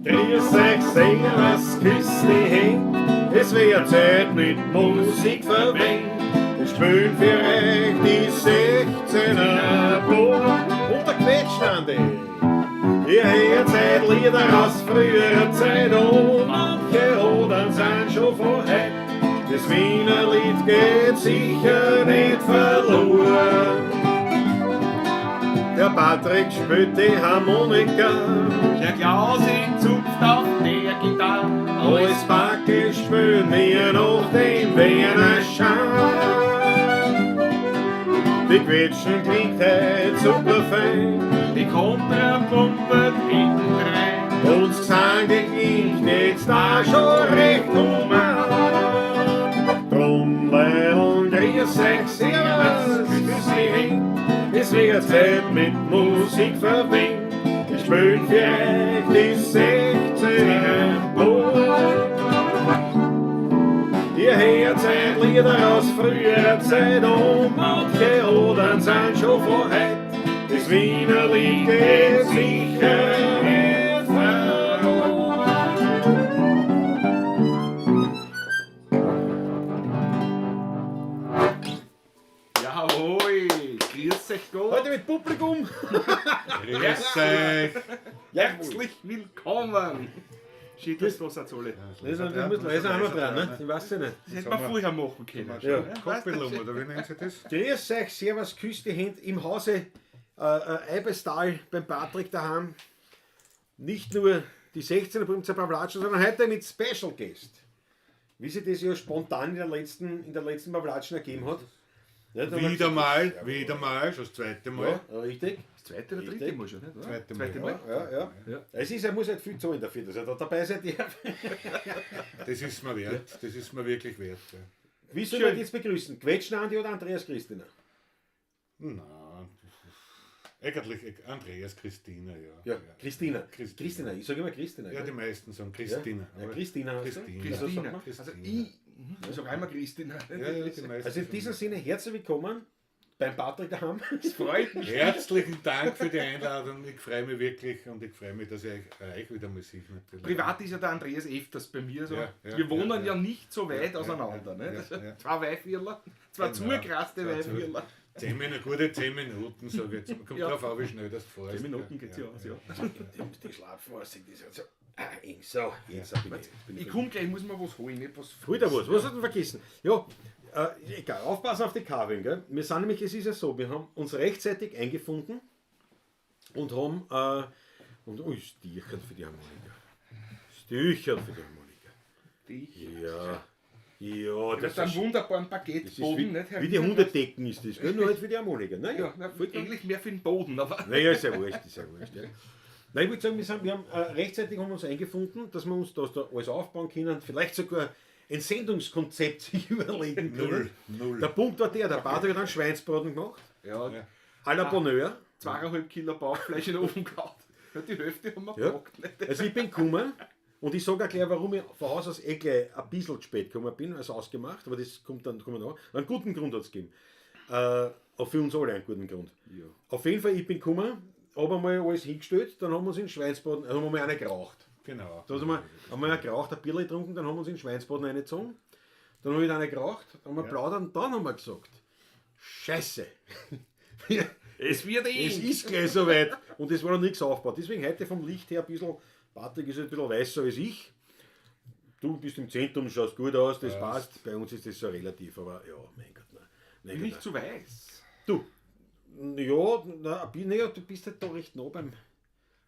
Grüß euch, Servus, küss die Händ, es wird Zeit mit Musik verwendet. Wir spielen für euch die 16er Buben und der Quetschnande. Ihr hört seit Lieder aus früherer Zeit und manche Odern sind schon von heut. Das Wiener Lied geht sicher nicht verloren. Der Patrick spielt die Harmonika. Der Klausi zupft auf der Gitarre. Alles Backe spülen wir noch den Wiener Schein. Die Quetschen klingt heut super fein. Die Kontra pumpert hinten rein. Uns Gesang, die klingt jetzt da schon recht human. Drum, Leideln, grüß euch, servus, küss die Händ. Es wird Zeit mit Musik verwendet. Wir spielen für euch die 16 Buben. Ihr hört seit Lieder aus früherer Zeit und manche Odern sind schon von heut. Das Wiener Lied geht sicher nicht verloren. Jawohl, grüß euch Gott. Heute mit Publikum. Grüß euch. Herzlich willkommen. Schön, dass da seid alle. Das muss leiser auch noch dran, ne? Ich weiß ja nicht. Das hätte man vorher machen können. Ja. Koppelung, oder wie nennen Sie das? Grüß euch, servus, küss die Hände im Hause Eibestal beim Patrick daheim. Nicht nur die 16er Buben zur Pavlatschen, sondern heute mit Special Guest. Wie sich das ja spontan in der letzten Pavlatschen ergeben hat. Ja, da haben wir Wieder gesagt, mal, wieder mal, schon das zweite Mal. Ja, richtig. Das zweite oder dritte Richtig. Mal schon, nicht? Oder? Zweite Mal. Zweite Mal. Ja, ja. Ja. Es ist, er muss halt viel zahlen dafür, dass er da dabei sein darf. Das ist mir wert, das ist mir wirklich wert. Ja. Wie soll man dich jetzt begrüßen? Quetschen Andi oder Andreas Christina? Nein, eigentlich Andreas Christina, ja. Ja, Christina. Christina. Christina, ich sage immer Christina. Ja, gell? die meisten sagen Christina. Ja, aber Christina heißt sie. Christina. Also, Christina. sagt man. Also ich sage einmal Christina. Ja, ja, die meisten Also in diesem Sinne herzlich willkommen beim Patrick daheim. Das freut mich. Herzlichen Dank für die Einladung. Ich freue mich wirklich und ich freue mich, dass ich euch wieder mal sehe. Natürlich. Privat ist ja der Andreas öfters bei mir. So. Ja, ja, Wir wohnen ja, ja, ja. nicht so weit Ja, auseinander. ja, ne? ja, Das sind ja. Zwei Weihvierler, zwei Genau. zugekraste Zwei zu- Weihvierler. 10 Minuten, gute 10 Minuten, sage ich jetzt. Kommt Ja. drauf an, wie schnell das fährst. 10 Minuten geht's ja aus, ja. Die Schlafvorsicht ist ja so eng. So, jetzt bin ich. Jetzt bin Ich komme gleich, ich muss mir was holen. Nicht was Hol da was, was hat denn vergessen? Ja, egal, aufpassen auf die Kabeln, gell? Wir sind nämlich, es ist ja so, wir haben uns rechtzeitig eingefunden und haben, und oh, ist Tüchern für die Harmonika. Ist Tüchern für die Harmonika. Die. Ja, ja, Das das ist einen ist, wunderbaren das ist Baguetteboden, wie, nicht, Herr wie die Riesenhaus? Hundedecken ist das, gell? Nur halt für die Harmonika. Naja, Ja, na, vollkommen. eigentlich mehr für den Boden, aber Naja, ist ja wurscht, ist ja wurscht. Ja. Nein, ich würde sagen, wir haben rechtzeitig haben wir uns eingefunden, dass wir uns das da alles aufbauen können, vielleicht sogar ein Sendungskonzept sich überlegen können. Null, null. Der Punkt war der Patrick hat einen Schweinsbraten gemacht, ja, Ja. à la Bonheur. 2,5 Kilo Bauchfleisch in den Ofen gehauen. Ja, die Hälfte haben wir Ja. gepackt. Nicht? Also ich bin gekommen und ich sage auch gleich, warum ich von Haus aus eh gleich ein bisschen zu spät gekommen bin, also ausgemacht, aber das kommt dann kommt noch. Einen guten Grund hat es gegeben. Auch für uns alle einen guten Grund. Ja. Auf jeden Fall, ich bin gekommen, habe einmal alles hingestellt, dann haben wir uns in Schweinsbraten, haben wir mal einen geraucht. Genau. Da haben wir geraucht, ein Bierl getrunken, dann haben wir uns in den Schweinsbraten reingezogen. Dann haben wir wieder eine geraucht, dann haben wir Ja. plaudert und dann haben wir gesagt, Scheiße, Es wird eng. es ist gleich soweit. Und es war noch nichts aufgebaut. Deswegen heute vom Licht her ein bisschen, Patrick ist ein bisschen weißer als ich. Du bist im Zentrum, schaust gut aus, das passt. Bei uns ist das so relativ, aber ja, mein Gott, nein. Mein Bin Gott, ich nein. zu weiß. Du, ja, na, ein bisschen, naja, du bist halt da recht nah beim.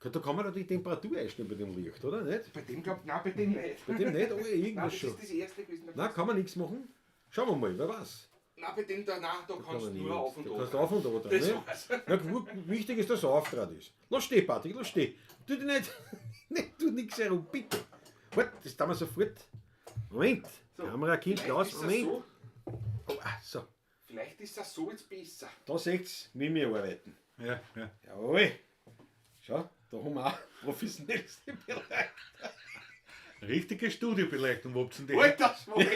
Da kann man doch die Temperatur einstellen bei dem Licht, oder? Nicht? Bei dem glaub nein, bei dem nicht. Bei dem nicht, aber Nein, irgendwas das schon. ist das erste gewesen. Nein, kann man nichts machen. Schauen wir mal, wer weiß. Nein, bei dem da, nein, da Kann kannst man du nur nicht. auf und Da ab. kannst du auf und ab. Das Ne? war's. Na gut, wichtig ist, dass er auftrat ist. Lass stehen, Patrick, lass stehen. Tu dich nicht, nicht tu nix herum, bitte. Warte, das tun wir sofort. Moment, So, Kamera kommt Vielleicht raus. ist das Moment. so, Oh, ah, so, vielleicht ist das so jetzt besser. da seht's, wie wir arbeiten. Ja, ja. Jawohl. Schau, da haben wir auch professionellste Bereich. Richtige Studiobeleuchtung, wo habt ihr denn die? Alter, Moment.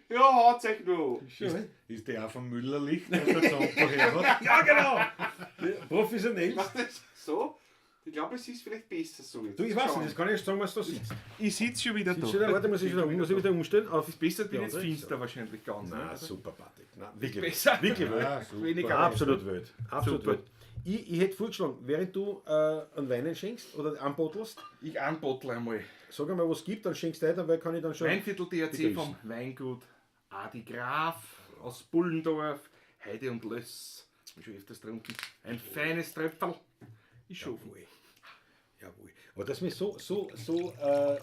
Ja, haut's euch nur. Schön. Ist die auch vom Müllerlicht, das der Zampo her hat? Ja, genau. Professionell. Macht das so? Ich glaube, es ist vielleicht besser so jetzt. Du, ich weiß nicht, das kann ich erst sagen, was du sitzt. Ich sitze schon wieder da. Sitzt schon da? Warte, muss ich wieder, muss ich wieder umstellen. Auf Ist besser, bin die jetzt andere? finster wahrscheinlich ganz. Na, ne? Also super, Patrick. Na, wirklich. Besser. Wirklich wild. Ah, super. Weniger. Absolut wild. Absolut Super. wild. Ich hätte vorgeschlagen, während du einen Wein schenkst oder anbottelst, Ich anbottle einmal. sag einmal, was es gibt, dann schenkst du ein, weil kann ich dann schon. Weinviertel DRC Begrüßen. vom Weingut Adi Graf aus Bullendorf, Heide und Löss. Hab ich schon öfters getrunken. Ein feines Tröpferl. Ist schon. Jawohl. Jawohl. Aber dass wir so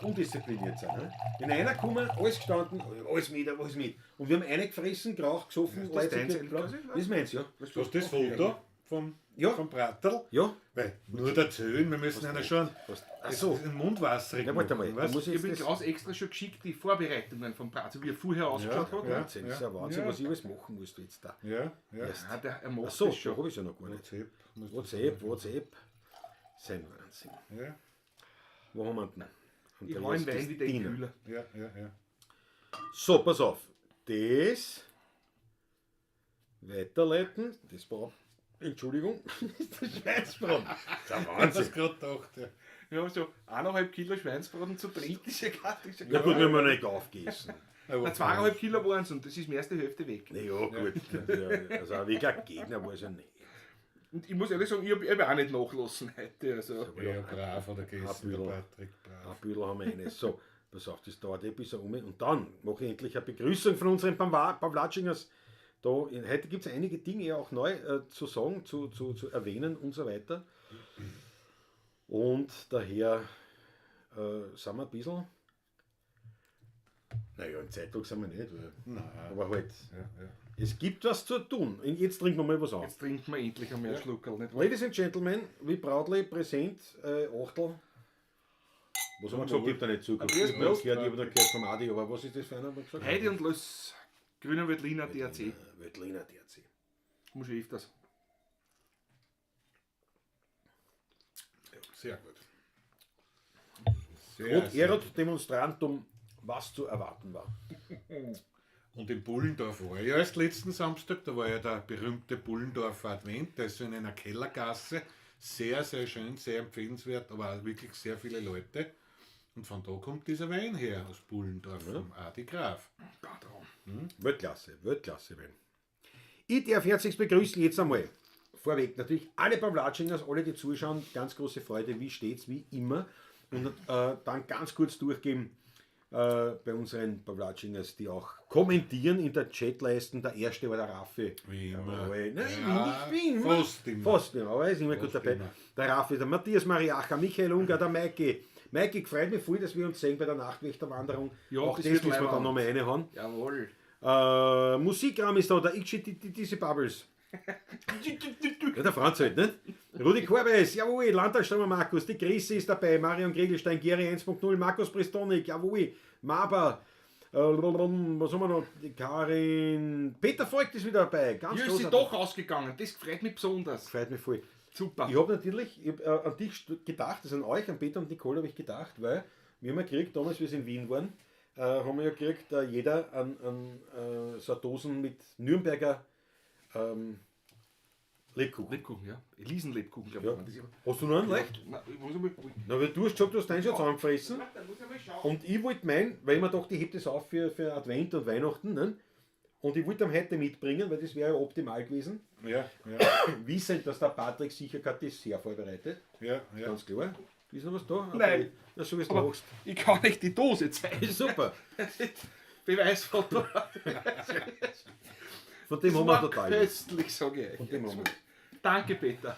undiszipliniert sind. Ne? In einer gekommen, alles gestanden, alles mit, alles mit. Und wir haben eingefressen, geraucht, gesoffen, das Leute deins sind eigentlich quasi, geplaudert. Das meins, ja. Hast du das Foto vom, Ja. vom Braterl? Ja. Weil nur erzählen, wir müssen einer schon Ach so. den Mund wasserig Ja, warte mal. machen, Da weißt? muss Ich ich habe jetzt dem das Klaus extra schon geschickt, die Vorbereitungen vom Brat, so wie er vorher ausgeschaut hat. ja. Wahnsinn, das ist ja Wahnsinn, Ja. was ich alles machen muss jetzt da. Ja, ja. Erst. Ah, der, er macht Ach so, das da schon. habe ich ja noch gar nicht. WhatsApp. musst du WhatsApp, WhatsApp. Sein Wahnsinn. Ja, Wo haben wir denn? Ich hau den Wein wieder in den Kühler. ja, ja, ja. So, pass auf. Das weiterleiten. Das war, Entschuldigung, das ist der Schweinsbraten. Das ist ein Ich Wahnsinn. hab's gerade gedacht. Ja. Ja, so 1,5 Kilo Schweinsbraten zu trinken ist ja gar nicht. Na gut, wir haben ja nicht aufgegessen. Aber Na, 2,5 Kilo waren es und das ist mir erst die Hälfte weg. Na ja, gut. Ja, also auch wirklich ein Gegner war es ja nicht. Und ich muss ehrlich sagen, ich hab auch nicht nachlassen heute. Also. Ja, brav hat er gegessen, der Ein Büdel. Patrick, brav. Ein Büdel haben wir eine. So, pass auf, das dauert eh bis er um. Und dann mache ich endlich eine Begrüßung von unseren Pavlatschingers. Da, heute gibt es einige Dinge ja auch neu zu sagen, zu erwähnen und so weiter. Und daher sind wir ein bisschen. Naja, im Zeitdruck sind wir nicht. Weil, Nein. aber halt, Ja, ja. es gibt was zu tun. Und jetzt trinken wir mal was an. Jetzt trinken wir endlich einmal einen Schluckerl, nicht wahr? Ladies and Gentlemen, we proudly present Achtel. Was haben wir gesagt? Ich hab da nicht zugehört. Ich hab noch gehört, ich hab noch gehört vom Adi, aber was ist das für einer? Haben wir gesagt? Heide und Löss, Grüner Veltliner DRC. Veltliner DRC. Muss ich öfters. Sehr gut. Sehr, Rot sehr Erot Demonstrantum, was zu erwarten war. Und in Bullendorf war ich ja erst letzten Samstag, da war ja der berühmte Bullendorfer Advent, der ist so in einer Kellergasse. Sehr, sehr schön, sehr empfehlenswert, aber auch wirklich sehr viele Leute. Und von da kommt dieser Wein her, aus Bullendorf, vom Adi Graf. Weltklasse, Weltklasse, Wein. Ich darf herzlich begrüßen jetzt einmal. Vorweg natürlich alle Pavlatschingers, alle, die zuschauen, ganz große Freude, wie stets, wie immer. Und dann ganz kurz durchgeben bei unseren Pavlatschingers, die auch kommentieren in der Chatleisten. Der erste war der Raffi. Wie immer. Jawohl. Nein, Ja, nicht wie immer. fast immer. Fast immer, aber er ist immer gut Fast dabei. immer. Der Raffi, der Matthias Mariacher, Michael Unger, der Maiki. Maiki, freut mich voll, dass wir uns sehen bei der Nachtwächterwanderung. Ja, auch das das wird müssen wir dann leibend. nochmal reinhauen. Jawohl. Musikraum ist da, der Itchy diese Bubbles. Ja, der Franz halt, nicht? Rudi Korbes, jawohl, Landtagsstürmer Markus, die Chrissy ist dabei, Marion Gregelstein, Geri 1.0, Markus Pristonik, jawohl, Maber, was haben wir noch? Die Karin, Peter Voigt ist wieder dabei, ganz Hier ist sie großartig. doch ausgegangen, das freut mich besonders. Freut mich voll. Super. Ich habe natürlich an dich gedacht, also an euch, an Peter und Nicole habe ich gedacht, weil wir haben ja gekriegt, damals, wie wir in Wien waren, haben wir ja gekriegt, jeder an so eine Dosen mit Nürnberger Lebkuchen. Lebkuchen, ja. Elisenlebkuchen, glaube ich. Ja. Ja. Hast du noch einen leicht? Nein, ich muss einmal, Na, weil du hast gesagt, du hast deinen schon zusammengefressen. da muss ich mal schauen. Und ich wollte meinen, weil ich mir dachte, ich heb das auf für Advent und Weihnachten, ne? Und ich wollte am heute mitbringen, weil das wäre ja optimal gewesen. Ja, ja, Wissend, dass der Patrick sicher kein Dessert vorbereitet. ja, ja. Ganz klar. Ist noch was da? Nein. Na, so wie du Aber lachst. ich kann nicht die Dose zeigen. Super. Beweisfoto. Von dem haben wir total. Köstlich, sage ich euch. Von dem haben wir. Danke, Peter.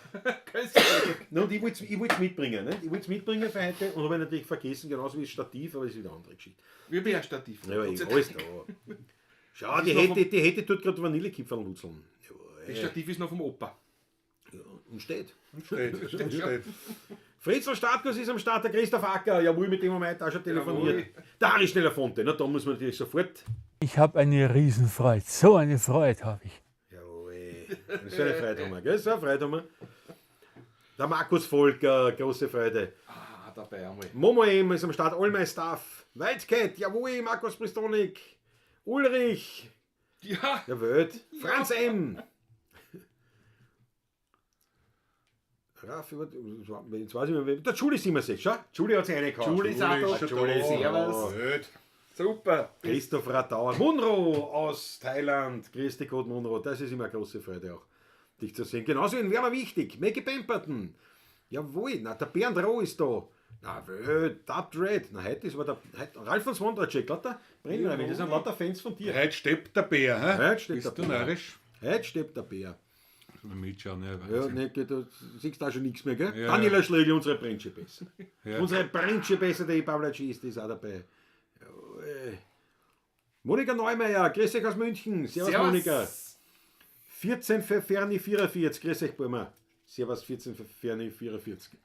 Köstlich. Na, und ich wollte es mitbringen. Ne? Ich wollte es mitbringen für heute und habe natürlich vergessen, genauso wie das Stativ, aber das ist wieder eine andere Geschichte. Wir haben ja ein Stativ. Ja, Gott sei eh, alles Dank. da. Schau, die ist noch hätte, die hätte dort gerade Vanillekipferl wutzeln. Jawohl. Das Stativ ist noch vom Opa. Ja, und steht. Und steht, und steht. Fritz Startkurs ist am Start, der Christoph Acker. Jawohl, mit dem haben wir heute auch schon telefoniert. Jawohl. Der Harry Schneller-Fonte, na, da muss man natürlich sofort. Ich habe eine Riesenfreude. So eine Freude habe ich. Jawohl. So eine Freude haben wir, gell? So eine Freude haben wir. Der Markus Volker, große Freude. Ah, dabei einmal. Momo M ist am Start, All My Stuff. Whitecat, jawohl, Markus Pristonik. Ulrich, Ja, der Welt. Franz M. Raffi, warte, jetzt weiß ich nicht mehr, der Julie 67, schau, Julie hat sich reingehauen. Julie ist auch da. Julie ist Servus. Blöd. Super. Christoph Ratauer, Munro aus Thailand. Grüß dich Gott, Munro. Das ist immer eine große Freude auch, dich zu sehen. Genauso in Werner Wichtig, Maggie Pemberton. Jawohl, na, der Bernd Roh ist da. Na, Dubbed Red. Na, heute ist aber der heute, Ralf von Swondracek, lauter Brenner, das sind lauter Fans von dir. Heute steppt der Bär, hä? Heute steppt Bist der du Bär. narrisch? Heute steppt der Bär. Mal mitschauen, ja, Ja, Wahnsinn. ne, geht, da siehst du auch schon nichts mehr, gell? Ja, Daniela Schlegel, unsere Principessa. Ja. Unsere Principessa, die Pavlaci ist, die ist auch dabei. Jawohl. Monika Neumeier, grüß euch aus München. Servus, Monika. 14 für Ferni 44, grüß euch, Burma. Servus, 14 für Ferni 44.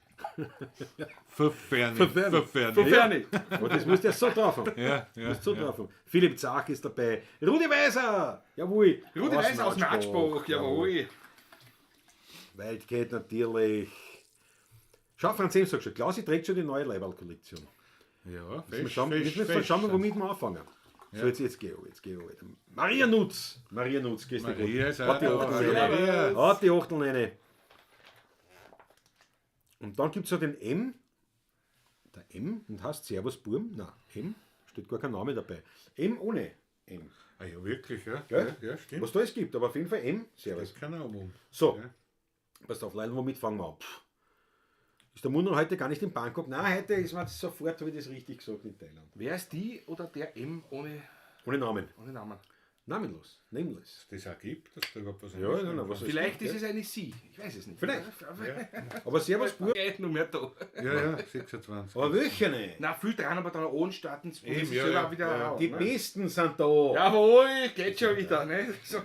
Verferni. Verferni. Verferni. Ferni. Und das musst du ja so drauf haben. Ja, ja. Musst so ja. drauf haben. Philipp Zach ist dabei. Rudi Weiser! Jawohl. Rudi Weiß aus Natschbach, jawohl. Wildcat natürlich. Schau, Franz Ehm sagt schon, Klausi trägt schon die neue Leiberl-Kollektion. Ja, Müssen wir fesch, schauen, fesch, müssen wir fesch. schauen, womit wir anfangen. So, jetzt geh ich, jetzt geh ich. Maria Nutz. Maria Nutz, grüß dich. Maria ist auch Hat die da. Achtel rein. Maria. Hat die Achtel rein. Und dann gibt es noch den M. Der M und heißt Servus Burm. Nein, M, steht gar kein Name dabei. M ohne M. Ah, ja, wirklich, ja. Gell? Ja, ja, stimmt. Was da es gibt, aber auf jeden Fall M, Servus. Kein Name. So, Ja. passt auf, Leute, womit fangen wir an? Pff. Ist der Munro heute gar nicht in Bangkok? Nein, heute ist man sofort, habe ich das richtig gesagt, in Thailand. Wer ist die oder der M ohne, Ohne Namen. ohne Namen? Namenlos. Nameless. Das auch gibt, dass da überhaupt was Ja, nein, nein, was es Vielleicht gibt, ist es eine Sie. Ich weiß es nicht. Vielleicht. Aber Servus Bur. Geht nur mehr da. Ja, ja, 26. Aber welche nicht? Na, viel dran, aber dann anstarten. Eben, ist ja, selber ja, wieder ja. raus, Die ne? Besten sind da. Jawohl, geht schon wieder. Ne? So.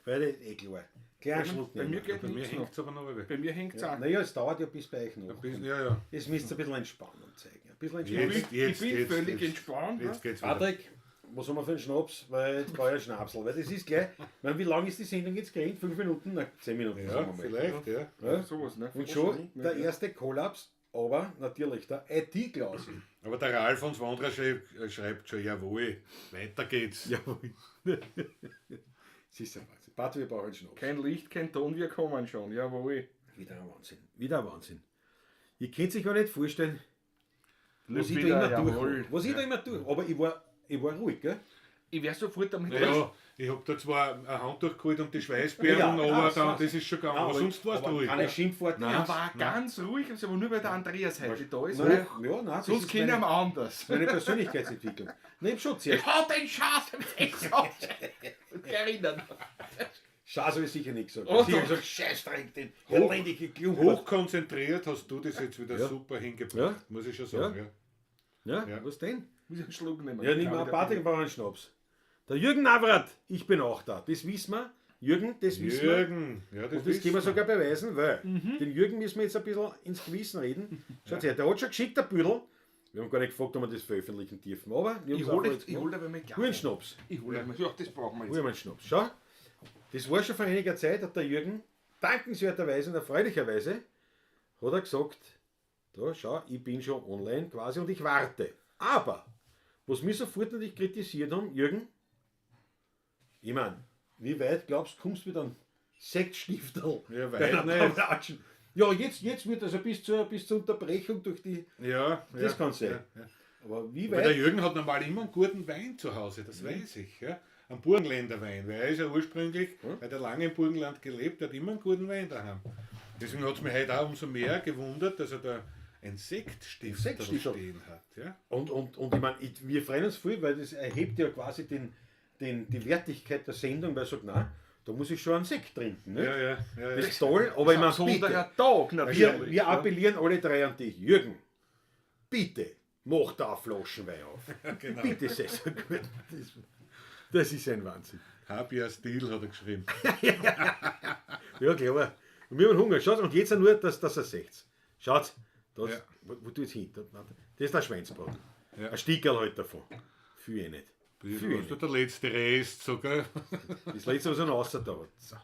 Weil, eh klar. Kleinen Schluck Bei mir nehmen. geht Bei mir nichts noch. hängt es aber noch weg. Bei mir hängt es auch. Naja, es dauert ja bis bei euch noch. Ein bisschen, ja, ja. Jetzt müsst ihr ein bisschen Entspannung zeigen. Ein bisschen Entspannung. Jetzt, jetzt, ich bin jetzt, völlig jetzt, entspannt. Jetzt geht's wieder. Patrick, was haben wir für einen Schnaps? Weil jetzt brauche ich einen Schnapsel. Weil das ist gleich, ich meine, wie lange ist die Sendung jetzt gerannt? 5 Minuten? Na, 10 Minuten. Ja, sagen wir mal. vielleicht, ja. Ja? Sowas, ne? Und schon der erste Kollaps, aber natürlich der IT-Klausi. Aber der Ralf von Wanderer schreibt schon, jawohl, weiter geht's. Jawohl. Das ist ein Wahnsinn. Patrick, wir brauchen einen Schnaps. Kein Licht, kein Ton, wir kommen schon. Jawohl. Wieder ein Wahnsinn. Wieder ein Wahnsinn. Ihr könnt sich gar nicht vorstellen, was ich da Wieder, immer jawohl. durch. Was ich da immer durch. Aber ich war ruhig, gell? Ich wär sofort damit. Ja, ich hab da zwar ein Handtuch geholt und die Schweißperlen, Ja, aber das dann, war's. das ist schon gegangen. Aber sonst warst du aber ruhig. Keine Schimpfworte. Er war ganz ruhig, aber nur weil der Andreas heute da ist. Nein, weil ja, nein, das sonst ist kenne ich meine, ihn anders. meine Persönlichkeitsentwicklung. Nein, ich hab schon zuerst. Ich hab den Schatz, hab ich gesagt. Und erinnern. Scheiß habe ich sicher nicht gesagt. Oh, Sicher doch. gesagt, Scheißdreck, den elendige Klumpert. Hochkonzentriert hast du das jetzt wieder Ja. super hingebracht, muss ich schon sagen. Ja. Ja, Ja. was denn? Muss ich einen Schluck nehmen. Ja, nimm mal Patrick, braucht einen Schnaps. Der Jürgen Navrat, ich bin auch da. Das wissen wir. Jürgen, das wissen wir. Jürgen, ja, das, Und das wissen können wir wir. sogar beweisen, weil den Jürgen müssen wir jetzt ein bisschen ins Gewissen reden. Schaut her, der hat schon geschickt, der Büdel. Wir haben gar nicht gefragt, ob wir das veröffentlichen dürfen, aber wir Ich haben's hole einfach jetzt ich gemacht. hol aber mit Hol einen Schnaps. Ich hole ja. Ja, das brauchen wir Hol jetzt. einen Schnaps. Schau, das war schon vor einiger Zeit, hat der Jürgen dankenswerterweise und erfreulicherweise hat er gesagt, da schau, ich bin schon online quasi und ich warte. Aber, was wir sofort natürlich kritisiert haben, Jürgen, ich mein, wie weit glaubst du, kommst du mit einem Sektstifterl? Ja, bei weit einer nicht. Pavlatschen? Ja, jetzt wird also bis zur Unterbrechung durch die. Ja, Das ja, kann sein. Ja, ja. Aber wie Weil der weit? Jürgen hat normal immer einen guten Wein zu Hause, das weiß ich. Ja? Einen Burgenländer Wein, weil er ist ja ursprünglich, weil er lange im Burgenland gelebt hat, immer einen guten Wein daheim. Deswegen hat es mich heute auch umso mehr gewundert, dass er da ein Sektstifter Sektstifterl. stehen hat. Ja? Und ich meine, wir freuen uns voll, weil das erhebt ja quasi die Wertigkeit der Sendung, weil er sagt, na, da muss ich schon einen Sekt trinken. Ne? Ja, ja, ja, ja. Das ist toll, aber ich meine, bitte, Besonderer Tag natürlich. wir appellieren alle drei an dich. Jürgen, bitte, mach da eine Flaschen Wein auf. Genau. Bitte, sei so gut. Das ist ein Wahnsinn. Hab ja Stil, hat er geschrieben. Ja, klar. Und wir haben Hunger. Schaut, und jetzt nur, dass er seht. Schaut, das, Ja. wo tu jetzt hin? Das ist der Schweinsbraten. Ja. Ein Stickerl halt davon. Viel eh nicht. Das Viel eh ist nicht. der letzte Rest, so, gell? Das letzte, was er noch außer da hat. So.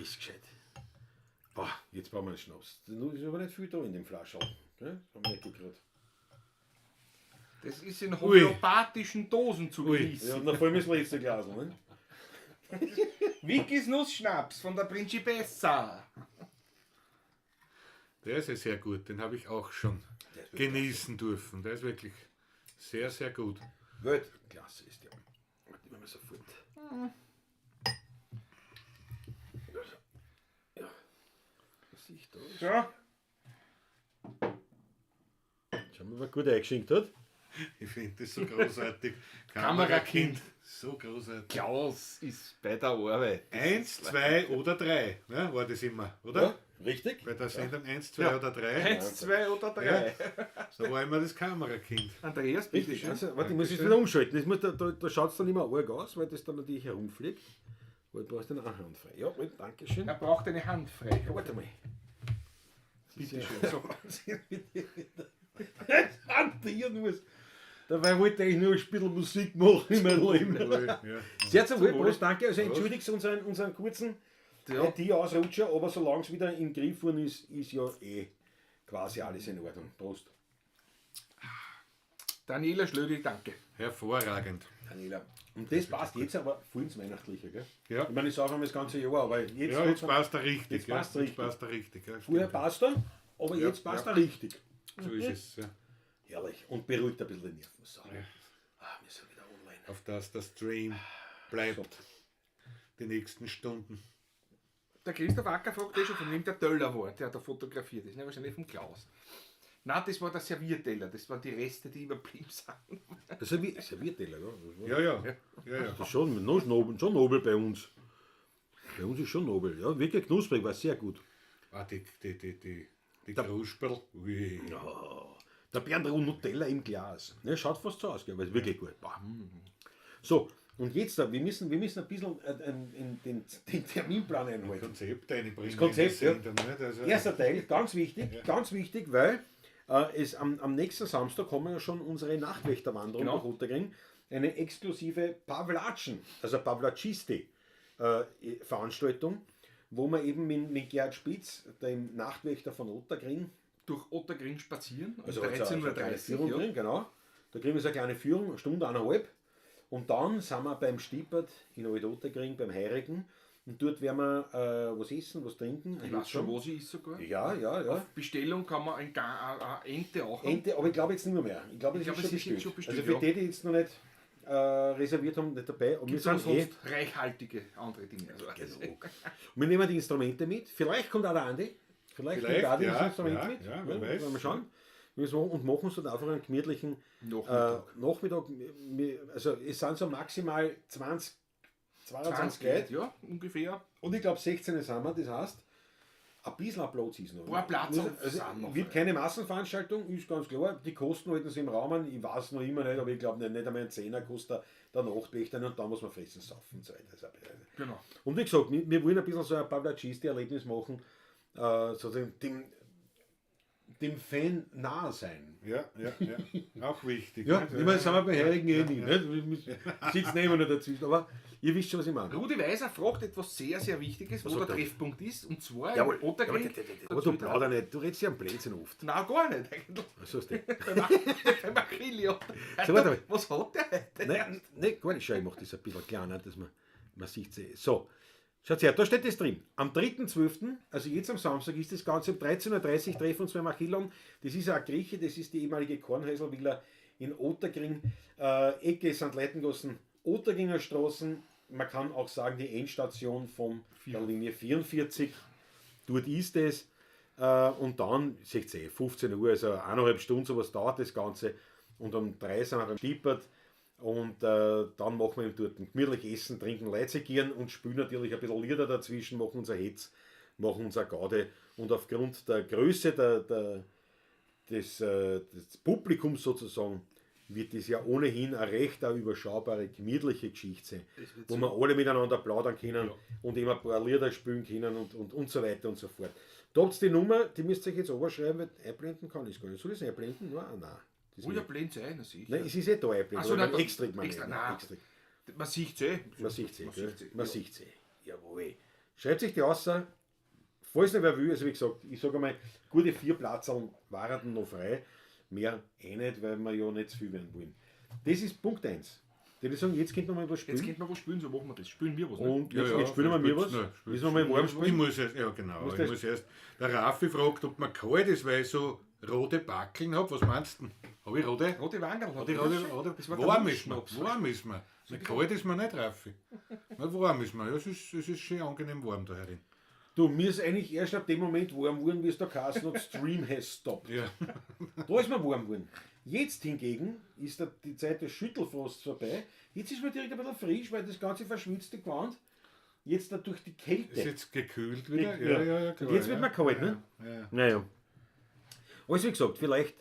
Ist gescheit. Boah, jetzt brauchen wir einen Schnaps. Da ist aber nicht viel da in dem Flascherl. Gell? Das haben wir nicht gekriegt. Das ist in Ui. homöopathischen Dosen zu genießen. Ja, und dann vor allem das letzte Glas. Ne? Wikis Nussschnaps von der Principessa. Der ist ja sehr gut, den habe ich auch schon genießen dürfen. Der ist wirklich sehr, sehr gut. Weltklasse ist der. Warte, nehmen wir sofort. Ja. Was ich da? Ja. Schauen wir, wer gut eingeschenkt hat. Ich finde das so großartig. Kamerakind, so großartig. Klaus ist bei der Arbeit. 1, 2 oder 3, ne, war das immer, oder? Ja, richtig. Bei der Sendung 1, 2 oder 3, 1, 2 oder 3. da war immer das Kamerakind. Andreas, bitte Richtig. schön. Also, warte, ich muss es wieder umschalten. Das muss, da schaut es dann immer arg aus, weil das dann natürlich herumfliegt. Weil du brauchst dann auch Hand frei. Ja, warte, danke schön. Er braucht eine Hand frei. Ja, warte mal. Bitte schön. So. Wahnsinn, wie die wieder hantieren muss. Dabei wollte ich eigentlich nur ein bisschen Musik machen in meinem Leben. Ja. Sehr zum Wohl, Prost, danke. Also entschuldigt unseren kurzen IT-Ausrutscher, aber solange es wieder im Griff worden ist, ist ja eh quasi alles in Ordnung. Prost. Daniela Schlögl, danke. Hervorragend. Daniela. Und das passt jetzt aber voll ins Weihnachtliche, gell? Ja. Ich meine, ich sage einmal das ganze Jahr, aber jetzt, Ja, jetzt passt er richtig. Jetzt passt ja. er richtig. Jetzt passt er richtig. Ja, Vorher stimmt. passt er, aber jetzt passt er richtig. So ist es. Ja. Herrlich. Und beruhigt ein bisschen die Nerven. So. Ah, wir sind wieder online. Auf das der Stream bleibt die nächsten Stunden. Der Christoph Acker fragt eh schon, von wem der Teller war, der da fotografiert ist. Ne, wahrscheinlich vom Klaus. Nein, das war der Servierteller. Das waren die Reste, die überblieben sind. Das ist Servierteller, ja. Ja, ja. Ja, ja. Das ist schon, noch nobel, schon nobel bei uns. Bei uns ist schon nobel. Ja, wirklich knusprig, war sehr gut. Ah, die Krusperl. Ui. Der Bernd hat Nutella im Glas. Ne, schaut fast so aus, gell, aber ist wirklich gut. Boah. So, und jetzt, wir müssen ein bisschen den Terminplan einhalten. Konzept einbringen. Das Konzept, in die Sendung, nicht? Also, Erster Teil, ganz wichtig, weil es am nächsten Samstag kommen ja schon unsere Nachtwächterwanderung Genau. nach Ottergring. Eine exklusive Pavlatschen, also Pavlatschisti Veranstaltung, wo wir eben mit Gerhard Spitz, dem Nachtwächter von Ottergring, Durch Ottergring spazieren. Um also hat's eine kleine 13.30 Führung Uhr. Ja. drin, genau. Da kriegen wir so eine kleine Führung, eine Stunde, eineinhalb. Und dann sind wir beim Stiepert in Alt-Ottergring, beim Heirigen. Und dort werden wir was essen, was trinken. Ich weiß schon, wo sie ist sogar. Ja, ja, ja. Auf Bestellung kann man eine Ente auch haben. Ente, aber ich glaube jetzt nicht mehr. Ich glaube, das Ich glaube, ist, es schon ist jetzt schon bestellt. bestellt, Also für ja. die, die jetzt noch nicht reserviert haben, nicht dabei. Und wir Gibt aber sind eh. sonst reichhaltige andere Dinge. Also, Genau. Und wir nehmen die Instrumente mit. Vielleicht kommt auch der Andi. Vielleicht, Vielleicht, kommt auch ja, das Instrument ja, mit. ja, wer weiß. Werden wir schauen. Wir müssen machen und machen uns dort einfach einen gemütlichen Nachmittag. Nachmittag. Also es sind so maximal 20, 22 20 Leute. ja, ungefähr. Und ich glaube 16 sind wir, das heißt, ein bisschen ein Platz ist noch. Ein paar Platz Also, sind noch wird frei. keine Massenveranstaltung, ist ganz klar. Die Kosten halten sie im Rahmen, ich weiß noch immer nicht, aber ich glaube nicht einmal ein Zehner kostet der Nachtwächter und da muss man fressen, saufen und so weiter. Also, Genau. Und wie gesagt, wir wollen ein bisschen so ein Pavlacisti-Erlebnis machen, sozusagen dem Fan nah sein. Ja, ja, ja. Auch wichtig. Ja, nicht? ich meine, das sind wir bei Heiligen eh nie. Nicht? Wir sitzen eh immer noch dazwischen, aber ihr wisst schon, was ich meine. Rudi Weiser fragt etwas sehr, sehr Wichtiges, wo der sagt er? Treffpunkt ist, und zwar Jawohl. in Ottergring. Aber du plauder nicht, du redest ja am Blödsinn oft. Nein, gar nicht eigentlich. So ist das. Beim Achille. So, warte mal. Was hat der heute? Nein, nein, gar nicht. Schau, ich mache das ein bisschen kleiner, dass man sieht eh. So, schaut her, da steht das drin. Am 3.12., also jetzt am Samstag, ist das Ganze um 13.30 Uhr treffen uns beim Achillon. Das ist ja ein Grieche, das ist die ehemalige Kornhäuselvilla in Ottergring. Ecke St. Leitengassen, Ottergringer Straßen. Man kann auch sagen, die Endstation von der Linie 44. Dort ist es. Und dann, 16, 15 Uhr, also 1,5 Stunden, sowas dauert das Ganze. Und um 3 sind wir beim Stippert. Und dann machen wir eben dort gemütlich Essen, trinken, Leute gieren und spielen natürlich ein bisschen Lieder dazwischen, machen unser Hetz, machen unser Gaude. Und aufgrund der Größe des Publikums sozusagen, wird das ja ohnehin eine recht eine überschaubare, gemütliche Geschichte sein, wo wir alle miteinander plaudern können und eben ein paar Lieder spielen können und so weiter und so fort. Da habt ihr die Nummer, die müsst ihr euch jetzt oberschreiben, weil einblenden kann ich es gar nicht. Soll ich es einblenden? Nein, nein. Das Oh ja, nicht. blend's ein, na sicher. Nein, es ist eh da einblenden. Ach so, aber nein, beim extra, meine extra, ich, nein. extra. Man sieht's eh. Man sieht's eh. Man gell? sieht's eh, Man ja. sieht's eh. Jawohl. Schreibt sich die aus. Falls nicht wer will, also wie gesagt, ich sage einmal, gute 4 Platzerl waren noch frei. Mehr eh nicht, weil wir ja nicht zu viel werden wollen. Das ist Punkt 1. Würde ich sagen, jetzt könnten wir mal was spielen. Jetzt könnten wir was spielen, so machen wir das. Spielen wir was, ne? Und Ja, jetzt, ja, jetzt spielen wir mir was. spielt's noch, Müssen wir mal warm Ich spielen? muss erst, ja genau, Musst ich erst- muss erst. Der Raffi fragt, ob mir kalt ist, weil ich so rote Backeln habe. Was meinst du denn? Habe ich rote? Rote Wangerl hat Rote, rote, rote. Das war der Warm ist mir, Schnaps. warm ist mir. Na, kalt ist mir nicht, Raffi. Na, warm ist mir. Ja, es ist schön angenehm warm da herin. Du, mir ist eigentlich erst ab dem Moment warm geworden, wie es da geheißen hat, Stream has stopped. Ja. Da ist mir warm geworden. Jetzt hingegen ist die Zeit des Schüttelfrosts vorbei. Jetzt ist mir direkt ein bisschen frisch, weil das ganze verschwitzte Gewand jetzt da durch die Kälte. Ist jetzt gekühlt wieder? Ja. Ja, ja, ja, klar. Und jetzt wird ja. mir kalt, ne? Ja, ja. Naja. Also wie gesagt, vielleicht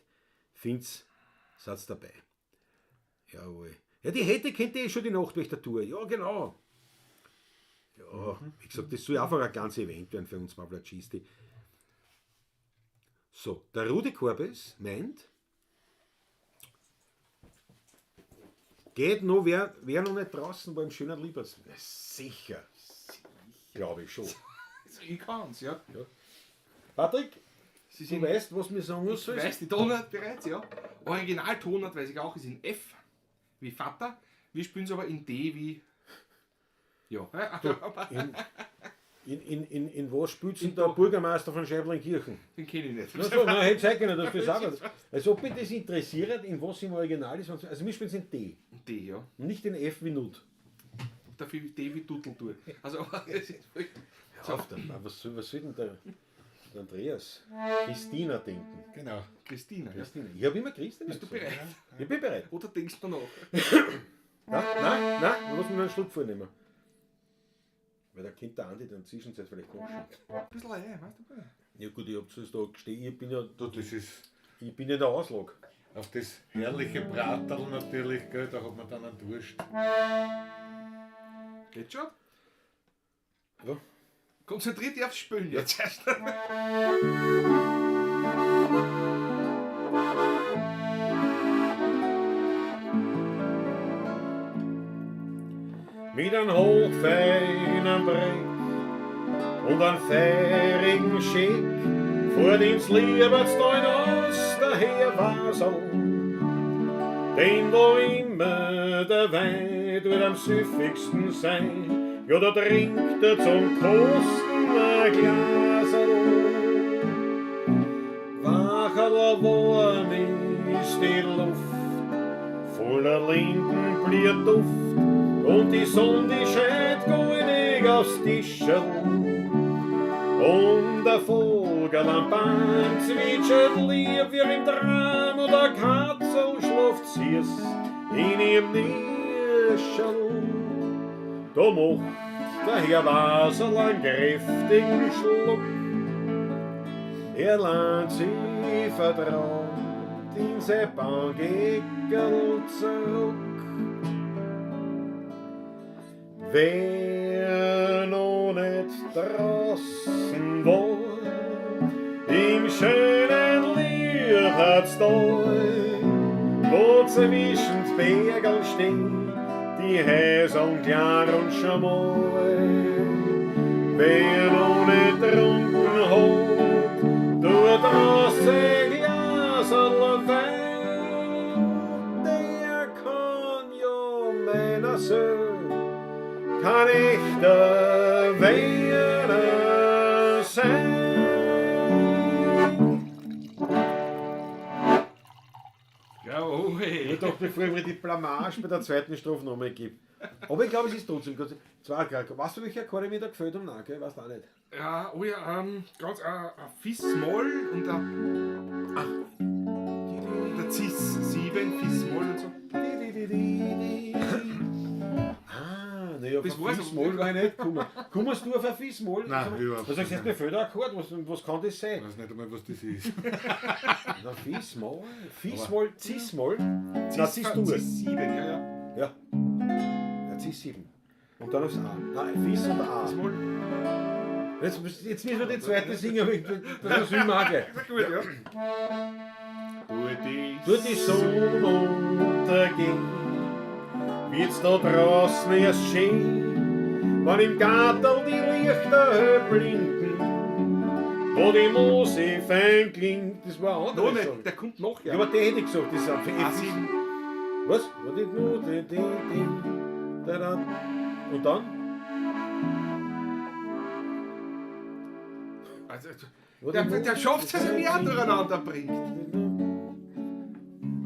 find's Satz dabei. Jawohl. Ja, die hätte kennt eh schon die Nachtwächter-Tour. Ja, genau. Ja, wie gesagt, das soll einfach ein kleines Event werden für uns Mavlacisti. So, der Rudi Korbes meint, geht noch, wer noch nicht draußen war im schönen Lieberts. Na, sicher. Glaube ich schon. Ich kann's, ja. Patrick, Sie du sind, weißt, was wir sagen ich sollen? weiß die Tonart bereits, ja. Originaltonart weiß ich auch, ist in F, wie Vater. Wir spielen es aber in D wie. Ja. In was spielt denn der Bürgermeister von Scheiblingkirchen? Den kenne ich nicht. Na so, na, hätte sein können, dass das auch was. Als ob mich das interessiert, in was im Original ist. Also wir spielen es in D, D, ja. nicht in F wie Nut. Dafür D wie Dudel tue. Also, es ist wurscht. So. Auf dann, was soll denn der Andreas? Christina denken. Genau. Christina, ja. Christina. Ich habe immer Christina Bist du gesagt. bereit? Ich bin bereit. Oder denkst du noch? Nein, nein, nein, lass mich noch einen Schluck vornehmen. Weil da kennt der Andi dann Zwischenzeit vielleicht nachschauen. Ein bisschen ein, weißt du? Ja gut, ich hab zuerst da gestehen, ich bin ja, Du, das ist ich bin ja in der Auslage. auf das herrliche Braterl natürlich, gell, da hat man dann einen Durst. Geht schon? Ja. Konzentriert dich aufs Spülen jetzt erst. Mit einem hochfeinen Break und einem feirigen Schick fuhrt ins Liebertstal aus der Heerwasel. Denn wo immer der Wein wird am süffigsten sein, ja, da trinkt er zum Kosten ein Glaserl. Wacherl warm ist die Luft, voller Lindenblüherduft und die Sonne die scheint goldig aufs Tischerl. Und der Vogel am Baum zwitschert lieb wie im Traum und der Katzel schlaft süß in ihrem Nischerl. Da macht der Herr Wasserl einen kräftigen Schluck. Er lernt sich vertraut in sein Bankeckerl zurück. Wer noch nicht draußen war, im schönen Liebhardstal, wo zwischen Bergen stehen, die Häuser klar und schmal. Wer noch nicht trunken hat, tut aus sein Glaserl Wein, der kann ja meiner Seele kein echter Weiner sein. Jawohl. Ich dachte, bevor ich mir die Blamage bei der zweiten Strophe nochmal gebe. Aber ich glaube, es ist trotzdem gut. Zwei Akkorde. Weißt du, welche Akkorde mir da gefällt haben? Nein, gell? Weißt du auch nicht. Ja, oh ja, ganz ein Fis-Moll und ein. Ach. Der Cis 7, Fis-Moll und so. Ah, naja, auf Das ein war's. Fis-Moll war ich nicht gekommen. Kommst du auf ein Fis-Moll? Nein, überhaupt Was sagst du, nicht. jetzt, mir fehlt ein Akkord. Was kann das sein? Ich weiß nicht einmal, was das ist. Na, Fis-Moll, Fis-Moll, Cis-Moll. Na, Cis-Dur. Cis 7, ja, ja. Ja. Ja, Cis-7. Und dann aufs A. Nein, Fis und A. Fis-Moll. Jetzt müssen wir die zweite singen, weil das ist immer auch gleich. Gut, ja. Durch die Sonne untergehen, wird's da draußen erst schön, wenn im Garten die Lichter hell blinken, wo die Musik fein klingt. Das war ein Noch anderer nicht, Song. der kommt noch, Ja, ja. aber der hätte ich gesagt, das ist ein A7. Was? Da, da. Und dann? Also, der schafft es, dass er mich auch durcheinander bringt.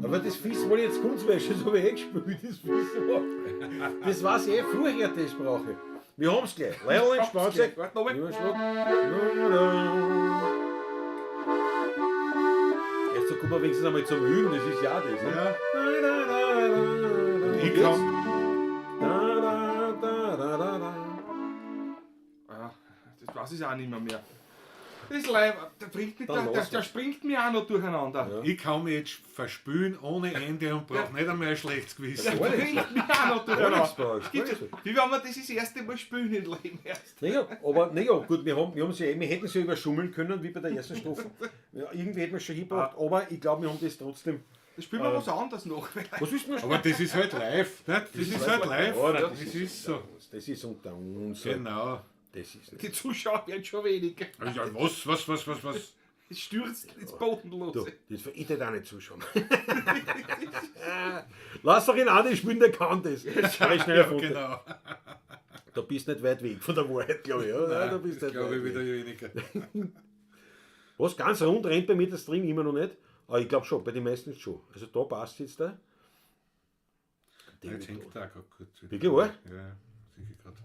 Aber das Fies wollte ich jetzt kurz, weil schon so wie ich gespielt, das Fies war. Das weiß ich eh vorher, das brauche ich. Wir haben's gleich. Leil entspannt sich. Warte nochmal. Jetzt so kommen wir wenigstens einmal zum Üben, das ist ja das. Ne? Ja. Und Ich kann, Da, da, da, da, da, da. Ah, das weiß ich auch nicht mehr. Das Leib, der, bringt mich, Dann der, der, lass der es. springt mir auch noch durcheinander. Ja. ich kann mich jetzt verspülen ohne Ende und brauche nicht einmal ein schlechtes Gewissen. Der bringt mich auch noch Gar nichts durcheinander. brauchst, gar nichts. Wie wenn wir das das erste Mal spielen im Leben erst. Naja, aber naja, gut, wir, haben, wir, haben sie, wir hätten sie überschummeln können, wie bei der ersten Strophe. Ja, irgendwie hätten wir es schon hingebracht, aber ich glaube, wir haben das trotzdem. Das spielen wir was anderes noch. vielleicht. Was ist denn noch? Aber das ist halt live. Nicht? Das ist halt live. Ja, nein, das ist so. unter uns. Das ist unter uns. Genau. Das ist nicht. Die Zuschauer werden schon weniger. Also, was? Es stürzt ins Du, Bodenlose. das ich würde auch nicht zuschauen. Lass doch ihn an, spielen, der kann das. Ja, schnell Ja, ja, genau. Da bist du nicht weit weg von der Wahrheit, glaube ich. Oder? da bist du Das nicht glaube ich weit wieder weg. weniger. Was ganz rund rennt bei mir der Stream immer noch nicht. Aber ich glaube schon, bei den meisten schon. Also da passt jetzt da. Jetzt hängt er auch grad kurz wieder. Wirklich, wahr? Ja, sicher gerade.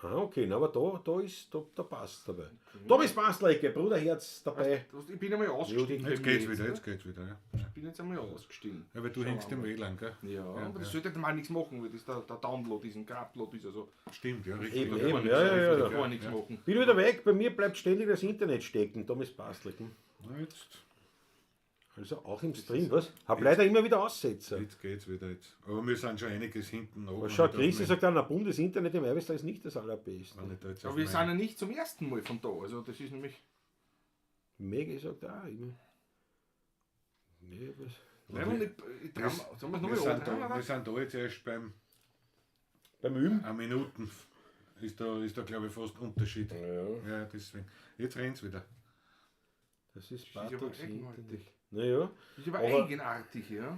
Ah, okay, na, aber da, da ist, da, da passt dabei. Da ist Bastlecke, Bruderherz dabei. Ich bin einmal ausgestiegen. Jetzt bei mir geht's wieder, ne? jetzt geht's wieder. Ja, Ich bin jetzt einmal ausgestiegen. ja weil du hängst im WLAN, gell? Ja, aber das sollte mal nichts machen, weil das der Download ist und kein Upload ist. Also Stimmt, ja, richtig. Eben, Da eben, kann ja, nichts ja, ja, richtig, ja. gar nichts machen. Bin wieder weg, bei mir bleibt ständig das Internet stecken. Thomas Bastlecke. Na, jetzt, Also auch im Stream, was? Hab leider immer wieder Aussetzer. jetzt geht's wieder. Jetzt. Aber wir sind schon einiges hinten nach. Aber schau, Christi sagt auch, na, Bundesinternet im Eiweiß ist nicht das allerbeste. Aber wir sind ja nicht zum ersten Mal von da. Also das ist nämlich. Mega sagt auch immer. Nee, was? Nein, ich, ich trau, sollen wir es wir, nochmal sind da, andrehen, wir oder? sind da jetzt erst beim Beim Üben? eine Minuten. Ist da glaube ich, fast ein Unterschied. Ja, Ja, deswegen. Jetzt rennt's wieder. das ist Das ist aber Patricks eigenartig. Internet. Naja, Das ist aber, Aber- eigenartig, ja.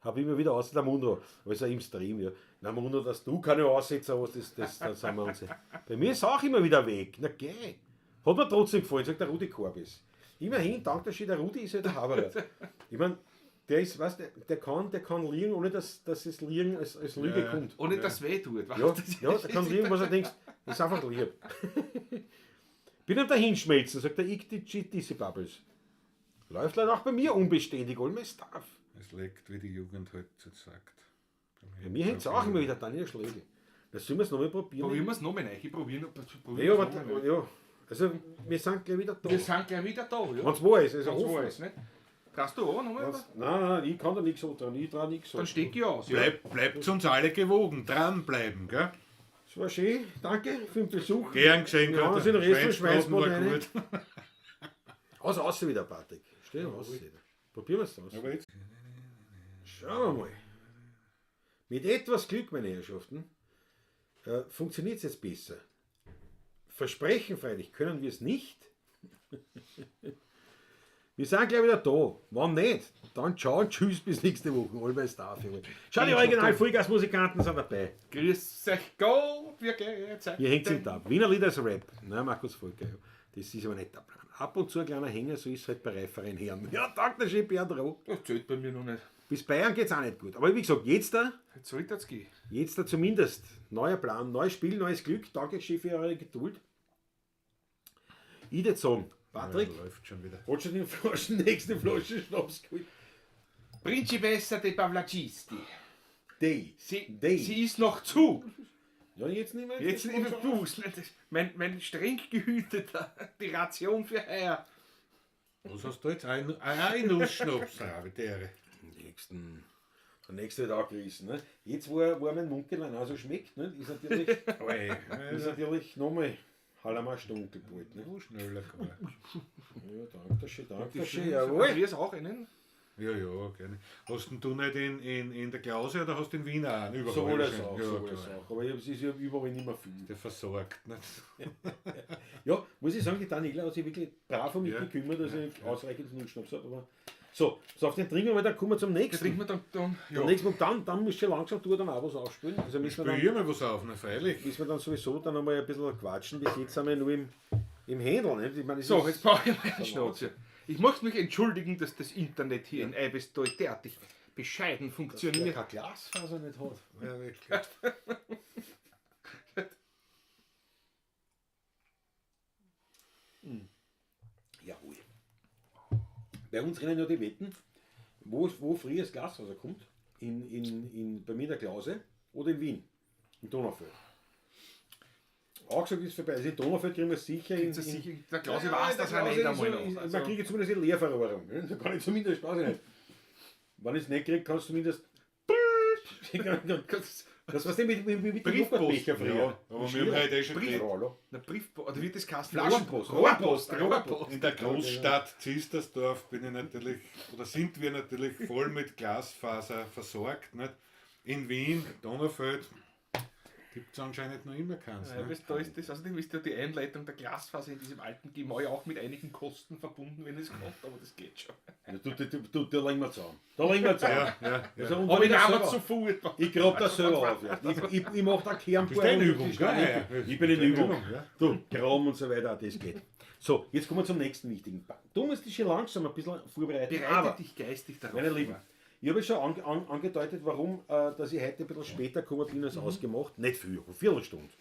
hab immer wieder aus der Mundo. Also im Stream, ja. Na Mundo, dass du keine Aussetzer hast, das, das, das sind wir uns. Bei mir ist auch immer wieder weg. Na geh. Hat mir trotzdem gefallen, sagt der Rudi Korbis. Immerhin, dank der der Rudi ist ja der Haberer. Ich mein, der ist, weißt du, der kann liegen, ohne dass, dass es Liegen als, als Lüge Ja, ja. kommt. Ohne dass es weh tut. weißt Ja, du? Das ja, ist- der kann liegen, was er denkt. Das ist einfach lieb. Bin am dahinschmelzen, sagt der Ikti Bubbles. Läuft leider auch bei mir unbeständig, all my stuff. Es leckt, wie die Jugend halt so sagt. Bei mir hängt es auch immer wieder Daniel Schläge. Das sollen wir es nochmal probieren. Probieren wir es nochmal rein. Ich probiere probier Ja, wir's aber, nochmal rein. ja. Also, wir sind gleich wieder da. Wir sind gleich wieder da, ja. Wenn's wahr ist, also Wenn's wahr hoffen. ist, nicht? Traust du auch nochmal? Wenn's- Nein, nein, ich kann da nichts dran, ich trau nichts Dann steck ich aus. Ja. Bleibt uns alle gewogen, dranbleiben, gell? Es war schön, danke für den Besuch. Gern gesehen, Ja, Gott, sind Rest vom Schweinsbraten war Schweinsbraten gut. Aus, aus wieder, Patrick. Steh aus wieder. Probieren wir es aus. Aber jetzt, Schauen wir mal. Mit etwas Glück, meine Herrschaften, funktioniert es jetzt besser. Versprechen freilich können wir es nicht. Wir sind gleich wieder da. Wann nicht? Dann ciao und tschüss bis nächste Woche. Always da. Schau, die Original Vollgasmusikanten sind dabei. Grüß euch Gott, wir geht's euch. Hier hängt es ab. Wiener Lieder ist Rap. Na, Markus Volker. Ja. Das ist aber nicht der Plan. Ab und zu ein kleiner Hänger, so ist es halt bei reiferen Herren. Ja, danke schön, Bernd Roh. Das zählt bei mir noch nicht. Bis Bayern geht es auch nicht gut. Aber wie gesagt, jetzt da, Jetzt sollte es gehen. jetzt da zumindest. Neuer Plan, neues Spiel, neues Glück. Danke schön für eure Geduld. Ich würde sagen, Patrick, ja, läuft schon wieder. hat schon die Flaschen, nächste Flasche Schnaps geholt. Principessa dei Pavlacisti. Day. Sie, Day. sie ist noch zu. Ja, jetzt nicht mehr. Jetzt nicht mehr bewusst. Mein streng gehüteter, die Ration für heuer. Was hast du jetzt? Ein Nussschnaps, Ehre. Nächsten. Der nächste wird auch gerissen. Ne? Jetzt, wo, er, wo er mein Munkelein auch so schmeckt, ne? Ist natürlich, ist natürlich nochmal halber Stunde bald. Ne? Noch schneller gar. Ja, danke schön, danke schön. Jawohl. Andreas auch einen? Ja, ja, gerne. Hast denn du nicht in der Klause oder hast du in Wien auch einen? Überall Sowohl als schon. auch, Ja, sowohl als klar. auch. Aber es ist ja überall nicht mehr viel. Der versorgt. Nicht? Ja, muss ich sagen, die Daniela hat sich wirklich brav um mich Ja. gekümmert, dass ich ausreichend Nussschnaps habe. Aber So, so auf den trinken wir mal, dann kommen wir zum Da nächsten. trinken wir dann Am ja. nächsten Punkt, dann musst du langsam du dann auch was aufspielen. Also müssen wir Spül dann, ich mal was auf, na freilich. müssen wir dann sowieso dann einmal ein bisschen quatschen. Bis jetzt sind wir nur im Händel. Nicht? Ich meine, es So, ist- jetzt brauche ich meinen Schnauze. Ich möchte mich entschuldigen, dass das Internet hier in Eibesthal derartig bescheiden Wer funktioniert. kein Glasfaser nicht hat. Ja, wirklich. Jawohl. Bei uns rennen ja die Wetten, wo früher das Glasfaser kommt. Bei mir in der Klause oder in Wien, in Donaufeld. Auch gesagt ist vorbei. Also in Donaufeld kriegen wir es sicher. Ist das sicher, der Klausi weiß Ja, das der auch nicht Klause einmal ist- noch. Man Also, kriegt zumindest die Leerverrohrung. Ne? Da kann ich zumindest, weiß ich nicht. Wenn ich es nicht kriege, kannst du zumindest. Das was denn mit dem Briefpost. Joghurtbecher früher. Ja, aber wir haben heute eh schon geredet. Ja, hallo. na, Briefpost, oder wird das Kasten? Flaschenpost. Rohrpost, Rohrpost. In der Großstadt Zistersdorf bin ich natürlich, oder sind wir natürlich voll mit Glasfaser versorgt. Nicht? In Wien, Donaufeld, gibt es anscheinend noch immer keins. Ja, Ne? weißt, da ist das, außerdem ist ja die Einleitung der Glasfaser in diesem alten Gemäuer auch mit einigen Kosten verbunden, wenn es kommt, aber das geht schon. Ja, du, da legen wir zusammen. Da legen wir zusammen. Ja, ja, ja. Also, und Aber ich wenn ich nehme das es selber- sofort. Ich grab das selber auf. Ja. Ich mach da Kernbohrung. Bist du in Übung, gell? Ja, ja. Ich bin in Übung. ja. Du, Graben und so weiter, das geht. So, jetzt kommen wir zum nächsten wichtigen. Du musst dich schon langsam ein bisschen vorbereiten. Bereite aber, dich geistig darauf meine Lieben, vor. ich habe schon angedeutet, warum, dass ich heute ein bisschen später gekommen bin als ausgemacht. Nicht viel, eine Viertelstunde.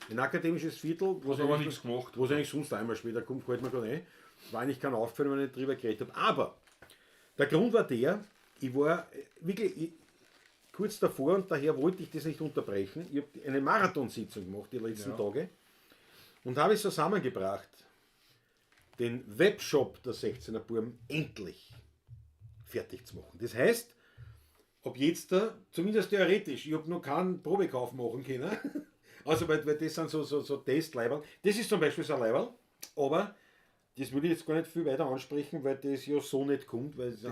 Ein akademisches Viertel, was Hast aber eigentlich, nichts gemacht. was eigentlich sonst einmal später kommt, fällt mir gar nicht. War eigentlich kein Aufgefallen, wenn ich nicht drüber geredet habe. Aber der Grund war der, ich war wirklich kurz davor und daher wollte ich das nicht unterbrechen. Ich habe eine Marathonsitzung gemacht die letzten Tage und habe es zusammengebracht, den Webshop der 16er Burm endlich fertig zu machen. Das heißt, ob jetzt da, zumindest theoretisch, ich habe noch keinen Probekauf machen können. Also, weil das sind so Testleiberl. Das ist zum Beispiel so ein Leiberl, aber das würde ich jetzt gar nicht viel weiter ansprechen, weil das ja so nicht kommt, weil es,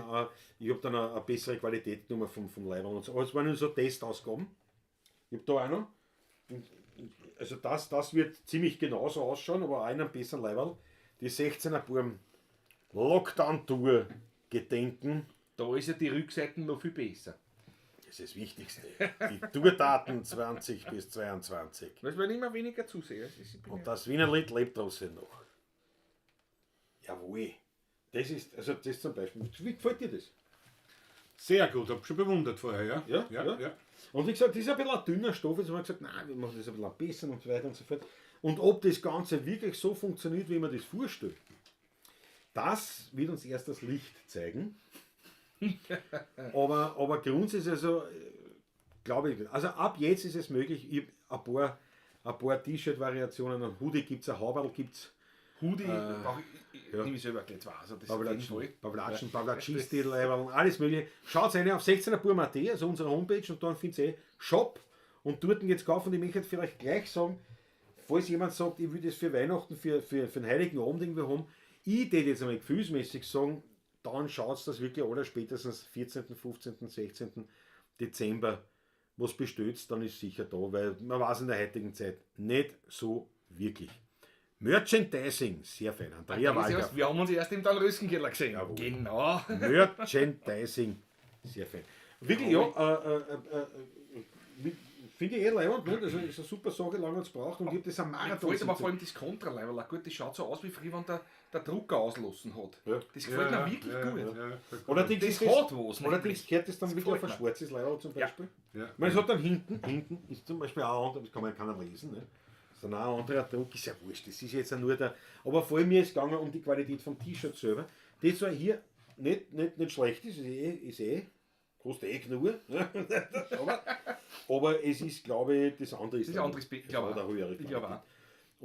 ich habe dann eine bessere Qualität genommen vom Leiberl und so. Aber es waren nur so Testausgaben. Ich habe da auch noch. Also das wird ziemlich genauso ausschauen, aber auch in einem besseren Leiberl. Die 16er Burm Lockdown-Tour gedenken. Da ist ja die Rückseite noch viel besser. Das ist das Wichtigste. Die Tourdaten 20 bis 22. Das werden immer weniger Zuseher. Das ist, ich bin Und das Wienerlied lebt trotzdem noch. Jawohl. Das ist, also das zum Beispiel. Wie gefällt dir das? Sehr gut, hab schon bewundert vorher, ja? Ja, ja, ja. ja. Und wie gesagt, das ist ein bisschen ein dünner Stoff. Jetzt haben wir gesagt, nein, wir machen das ein bisschen besser und so weiter und so fort. Und ob das Ganze wirklich so funktioniert, wie man das vorstellt, das wird uns erst das Licht zeigen. Aber grundsätzlich, also, glaube ich, also ab jetzt ist es möglich, ich hab ein paar T-Shirt-Variationen, ein Hoodie gibt es, ein Haberl gibt es, Hoodie brauche ich, ja. nehme ich selber gleich zwei. Also das ist auf jeden Fall. Pavlatschen, Pavlatschistil, alles mögliche. Schaut rein auf 16er.at, also unsere Homepage, und dann findet ihr Shop und dort jetzt kaufen. Und ich möchte vielleicht gleich sagen, falls jemand sagt, ich will das für Weihnachten, für den Heiligen Abend irgendwie haben, ich würde jetzt einmal gefühlsmäßig sagen, dann schaut das wirklich aller spätestens 14., 15., 16. Dezember was bestellt, dann ist sicher da, weil man weiß in der heutigen Zeit nicht so wirklich. Merchandising, sehr fein. Andrea Walker. Wir haben uns erst im Dornröschenkeller gesehen. Jawohl. Genau. Merchandising, sehr fein. Wirklich, ja, finde ich eh leibend, ne? Das ist eine super Sache, lange es braucht. Und ich habe das am Mir Marathon. gefällt aber vor allem das Kontraleiberl auch gut. Das schaut so aus, wie früher, wenn der Drucker auslassen hat. Ja. Das gefällt ja, mir wirklich ja, gut. Ja, ja, voll gut. Allerdings Das ist das, hat was. allerdings gehört das dann Das wirklich auf ein gefällt mir. schwarzes Leiberl zum Ja. Beispiel. Ja. Ich meine, es hat dann hinten ist zum Beispiel auch ein anderer, das kann man keiner lesen, ne? Das ist dann auch ein anderer Druck, ist ja wurscht, das ist jetzt ja nur der. Aber vor allem mir ist es gegangen um die Qualität vom T-Shirt selber. Das zwar hier nicht schlecht ist, ist eh, kostet eh genug, ne? aber es ist, glaube ich, das andere ist. Das dann- andere ist, ich das glaube hat eine höhere Ich glaube Qualität. auch.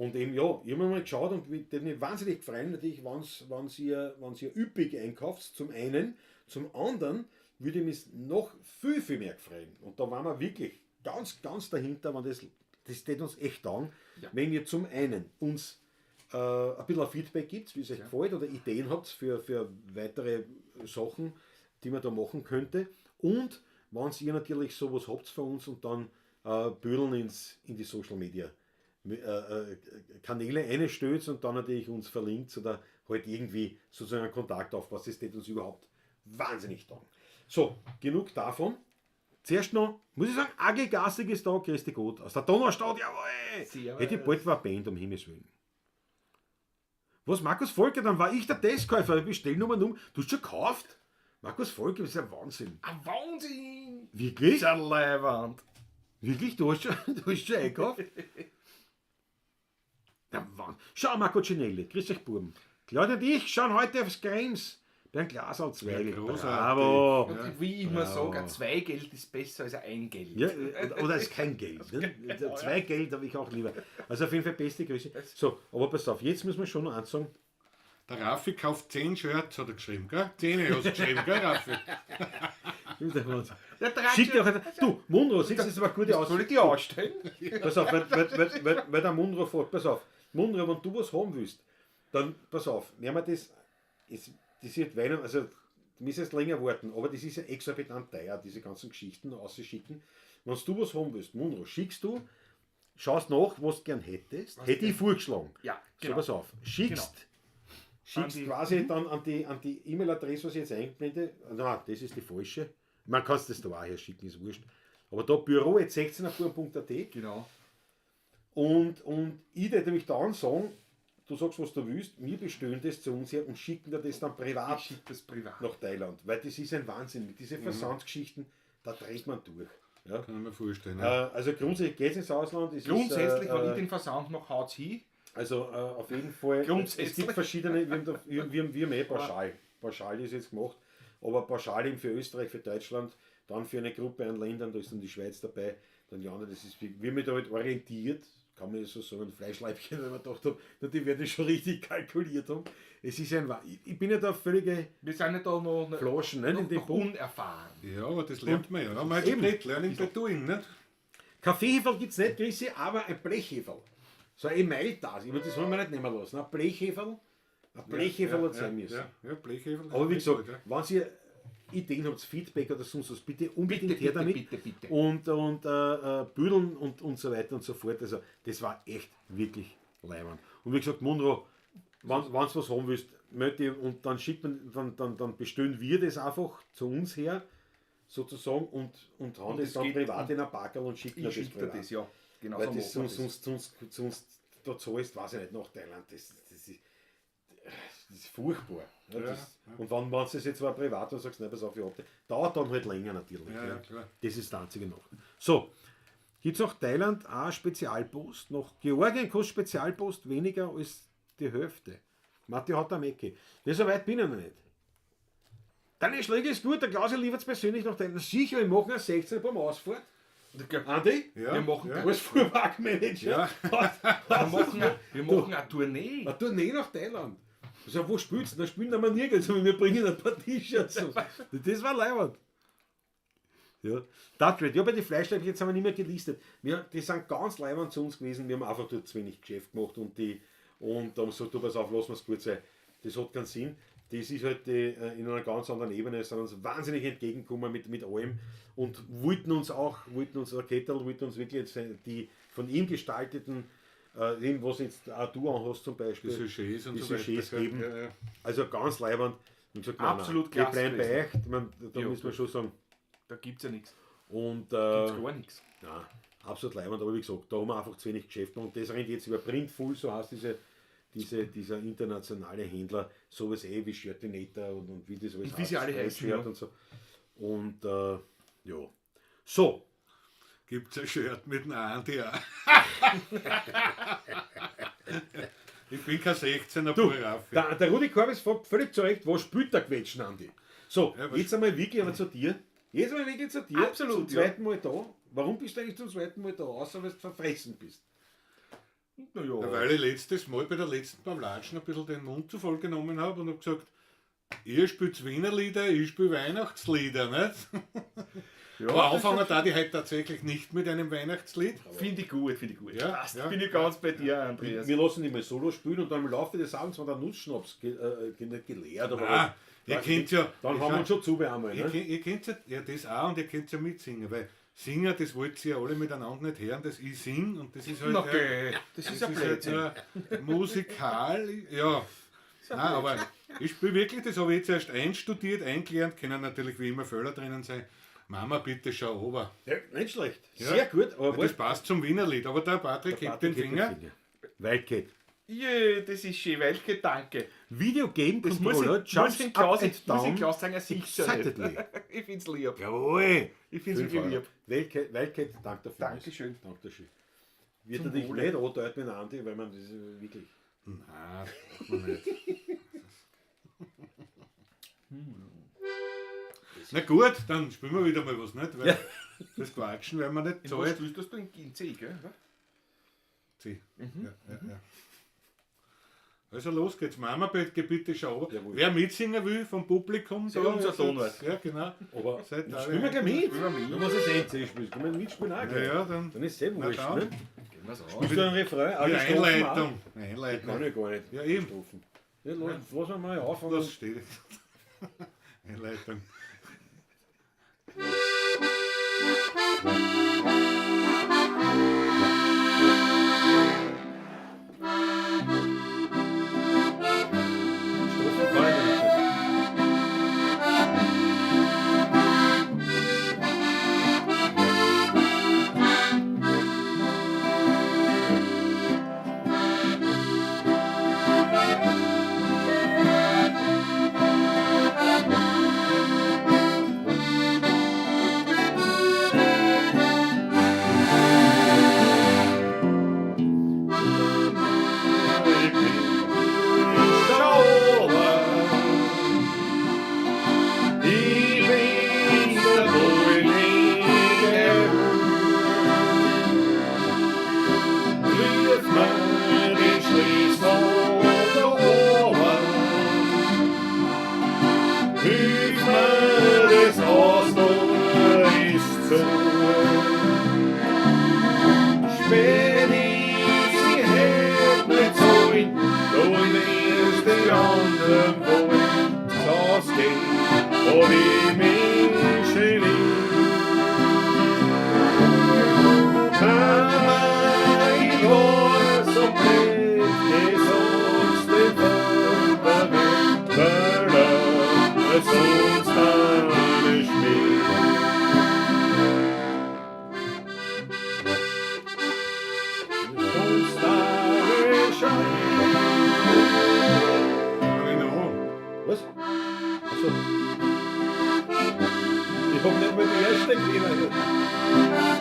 Und eben, ja, ich habe mir mal geschaut und mich würde mich wahnsinnig freuen, natürlich, wenn's ihr üppig einkauft, zum einen. Zum anderen würde ich mich noch viel, viel mehr freuen. Und da waren wir wirklich ganz, ganz dahinter, wenn das tät uns echt an, Ja. wenn ihr zum einen uns ein bisschen Feedback gibt, wie es euch gefällt oder Ideen habt für weitere Sachen, die man da machen könnte. Und wenn ihr natürlich sowas habt von uns und dann Bödeln in die Social Media Kanäle einstößt und dann natürlich uns verlinkt oder halt irgendwie sozusagen einen Kontakt aufbaut. Das tät uns überhaupt wahnsinnig taugen. So, genug davon. Zuerst noch, muss ich sagen, AG Gassig ist da, grüß dich Gott. Aus der Donaustadt, jawohl! Servus. Hätte ich bald war Band, um Himmels Willen. Was, Markus Volker, dann war ich der Testkäufer, Bestellnummer Nummer. Du hast schon gekauft? Markus Volker, das ist ja Wahnsinn. Ein Wahnsinn! Wirklich? Ist ein Leiwand. Wirklich? Du hast schon, du hast schon eingekauft? Der Wahnsinn. Schau, Marco Cinelli, grüß euch Buben. Claudia und ich schauen heute aufs Krems. Bei einem Glas als Zweigelt. großartig. Bravo. Und wie ich immer sage, ein Zweigeld ist besser als ein Eingeld. Ja, oder ist kein Geld. Ne? Zwei Geld habe ich auch lieber. Also auf jeden Fall beste Grüße. So, aber pass auf, jetzt müssen wir schon noch eins sagen. Der Raffi kauft 10 Shirts, hat er geschrieben, gell? 10 hast du geschrieben, gell, Raffi? Der Tratsch- Schick dir auch ein, Du, Munro, siehst du, das ist aber eine gute Soll Aussicht. ich die ausstellen? Pass auf, weil der Munro fragt, pass auf, Munro, wenn du was haben willst, dann pass auf, nehmen wir das, ist, das wird Weihnachten, also du müssen jetzt länger warten, aber das ist ja exorbitant teuer, diese ganzen Geschichten auszuschicken. Wenn du was haben willst, Munro, schickst du, schaust nach, was du gern hättest, hätte ich vorgeschlagen. Ja, So, genau. pass auf, schickst, schickst An die- quasi dann an die E-Mail-Adresse, was ich jetzt einblende. Nein, das ist die falsche. Man kann es das da auch her schicken, ist wurscht. Aber da büro.16erbuben.at Genau. und ich würde mich dann sagen, du sagst, was du willst, wir bestellen das zu uns her und schicken dir das dann privat Ich schicke das privat. nach Thailand. Weil das ist ein Wahnsinn. Mit diesen Versandsgeschichten, da dreht man durch. Ja? Kann ich mir vorstellen. Ja. Also grundsätzlich geht es ins Ausland. Es Grundsätzlich, ist, wenn ich den Versand mache, haut's hin. Also auf jeden Fall, Grundsätzlich. es gibt verschiedene, wir haben, da, wir haben eh pauschal. Pauschal ist jetzt gemacht, aber pauschal eben für Österreich, für Deutschland, dann für eine Gruppe an Ländern, da ist dann die Schweiz dabei, dann die anderen, das ist, wir haben mich da halt orientiert, kann man ja so sagen, Fleischleibchen, wenn man gedacht haben, na, die werden schon richtig kalkuliert haben. Es ist ein, ich bin ja da völlige Wir sind ja da noch, noch, Flaschen, ne, in dem noch Punkt. unerfahren. Ja, aber das lernt man ja. Man hat Eben. nicht Learning by doing, nicht? Kaffeeheferl gibt es nicht, Chrissy, aber ein Blechheferl. So ein Emailtas, ich meine, das wollen wir nicht nehmen lassen. Ein Blechheferl, ein Blechheferl hat sein müssen. Ja, ja, Blechheferl. Aber wie gesagt, Ja. wenn ihr Ideen habt, Feedback oder sonst was, bitte unbedingt Bitte, her bitte, damit. bitte, bitte. Und Büdeln und so weiter und so fort. Also das war echt wirklich leibend. Und wie gesagt, Munro, wenn du was haben willst, melde dich und dann schickt man, dann bestellen wir das einfach zu uns her, sozusagen, und hauen Und das es dann geht- privat in ein Packerl und schicken Ich dir das schicke dir privat. das, ja. Genau Weil so das machen wir sonst, sonst, da zahlst, weiß ich nicht, nach Thailand, das ist furchtbar. Ja, Ja, das, Und wenn du das jetzt zwar privat und sagst, nein, pass auf, ich hab das, dauert dann halt länger natürlich. Ja, ja, klar. Das ist der einzige Nachteil. So, gibt es auch Thailand auch Spezialpost? Nach Georgien kostet Spezialpost weniger als die Hälfte. Matti hat am Ecke. Das so weit bin ich noch nicht. Deine Schläge ist gut, der Klausi liefert es persönlich nach Thailand. Sicher, wir machen eine 16 beim Ausfahrt. Ich glaub, Andi? Ja, Wir machen ja. Als Fuhrparkmanager. Ja. Wir machen eine Tournee. Eine Tournee nach Thailand. Ich sag, wo spielst du? Da spielen wir nirgends, aber wir bringen ein paar T-Shirts. Das war leibend. Ja. Dartrade, ja, bei den Fleischleibchen jetzt haben wir nicht mehr gelistet. Die sind ganz leibend zu uns gewesen, wir haben einfach dort zu wenig Geschäft gemacht und haben gesagt, du pass auf, lass mal's gut sein. Das hat keinen Sinn. Das ist halt in einer ganz anderen Ebene, sind uns wahnsinnig entgegengekommen mit allem und wollten uns auch, wollten uns, der Kettel wollten uns wirklich jetzt die von ihm gestalteten, eben was jetzt auch du anhast zum Beispiel, Die Sujets und die so weiter. Sujets gell? geben. Ja, ja. Also ganz leibend. Und gesagt, nein, Absolut nein, wir klasse bleiben bei gewesen. euch. Ich mein, da Ja. müssen wir schon sagen. Da gibt es ja nichts. Und Gibt's gar nichts. nein, absolut leibend, aber wie gesagt, da haben wir einfach zu wenig Geschäft gemacht. Und das rennt jetzt über Printfull, so heißt dieser internationale Händler, sowas eh wie Shirtinator und wie das alles Und wie sie alle heißen, Spreadshirt ja. und so. Und ja. So, Gibt es ein Shirt mit einem Andi auch. Ich bin kein 16er du, Raffi. der Rudi Korbis fragt völlig zu Recht, was spielt der Quetschen, Andi? So, Ja, was- jetzt einmal wirklich aber zu dir. Jetzt einmal wirklich zu dir. Absolut, Zum zweiten Mal da. Warum bist du eigentlich zum zweiten Mal da, außer weil du verfressen bist? Naja. Ja, weil ich letztes Mal bei der letzten Pavlatschen ein bisschen den Mund zu voll genommen habe und habe gesagt, ihr spielt Wiener Lieder, ich spiele Weihnachtslieder, nicht? Ja, Aber anfangen da die halt tatsächlich nicht mit einem Weihnachtslied. Finde ich gut, finde ich gut. Ja, Passt, ja. bin ich ganz bei dir, Andreas. Wir lassen die mal solo spielen und dann im Laufe des Abends, wenn der Nussschnaps nicht geleert, aber Ah, halt, ihr weißt kennt du, ja- Dann ich haben wir schau- uns schon zu bei einmal. Ihr, Ne? kennt, ihr kennt ja, ja das auch und ihr könnt ja mitsingen, weil Singen, das wollt ihr ja alle miteinander nicht hören, das ich sing und das ist halt, Na, ja, geh, das ist ja das ist Blödsinn. halt musikal, ja. Nein, aber Ich spiele wirklich, das habe ich jetzt erst einstudiert, eingelernt, können natürlich wie immer Fehler drinnen sein. Mama, bitte schau ober. Ja, nicht schlecht. Ja. Sehr gut, aber Das passt zum Wienerlied, aber der Patrick hebt den Finger. Wildcat. Jö, das ist schön, welche Danke. Video Game Das muss ich, Controller muss jumps ich up Klaus, and muss ich down. Klaus sagen, er sieht ja nicht. Excitedly. Ich find's lieb. Jawohl. Ich find's wirklich lieb. Wildcat, Wildcat, danke dafür. Dankeschön. Dankeschön. Wird Zum natürlich Wohle. nicht andeuten mit Andi, weil man das ist wirklich. Nein, das braucht man nicht. Na gut, dann spielen wir wieder mal was, nicht? Weil das Quatschen werden wir nicht In was zahlen. spielst das du in C, gell? oder? C. Ja. Also los geht's. Mama, bitte, bitte schau. Jawohl. Wer mitsingen will vom Publikum, Sehr unser ist Ton jetzt- Ja, genau. Aber Seid dann da spielen wir gleich mit. Spielen wir mit. Du musst es eh C spielen. Kann man mitspielen auch Ja, gleich. ja, dann Dann ist es eh Na wurscht. dann. Ne? Gehen wir's an. Spielst du einen Refrain? Alle die Strophen auch? Einleitung. Kann Einleitung. ich gar nicht. Ja, eben. Strophen. Ja, lass uns mal anfangen. Das steht jetzt. Einleitung. Strophen kann ich nicht. Spät ist die Herd nicht so in, und ist die anderen wollen, das geht, und die Menschen lieb. Mama, ich war so blöd, ich sonst den Vater nicht, weil er sonst eine Schmied. Sonst eine Schmied. Kann ich noch an? Was? Achso. Ich hab nicht mal die erste gesehen.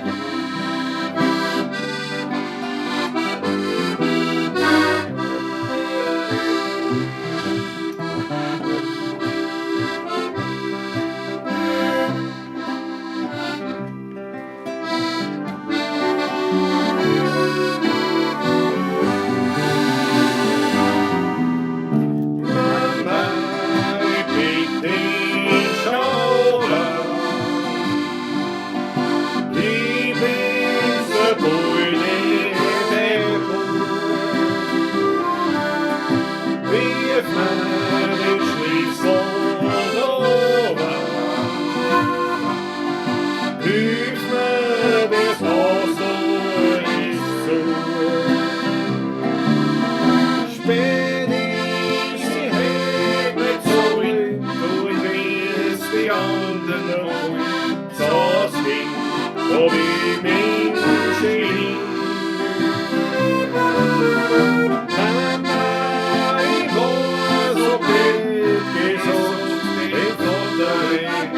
Mama, ich bin den Schauder. Ich bin der Bulle, der Bull. Wirf mir den Schlüssel runter. Hilf mir, das Haus ist zu. Spät ist die Hebe zu in, du wirst die anderen wollen, das ging, ob ich Menschen lieb. Mama, ich war so blöd gesagt, den Vater weg,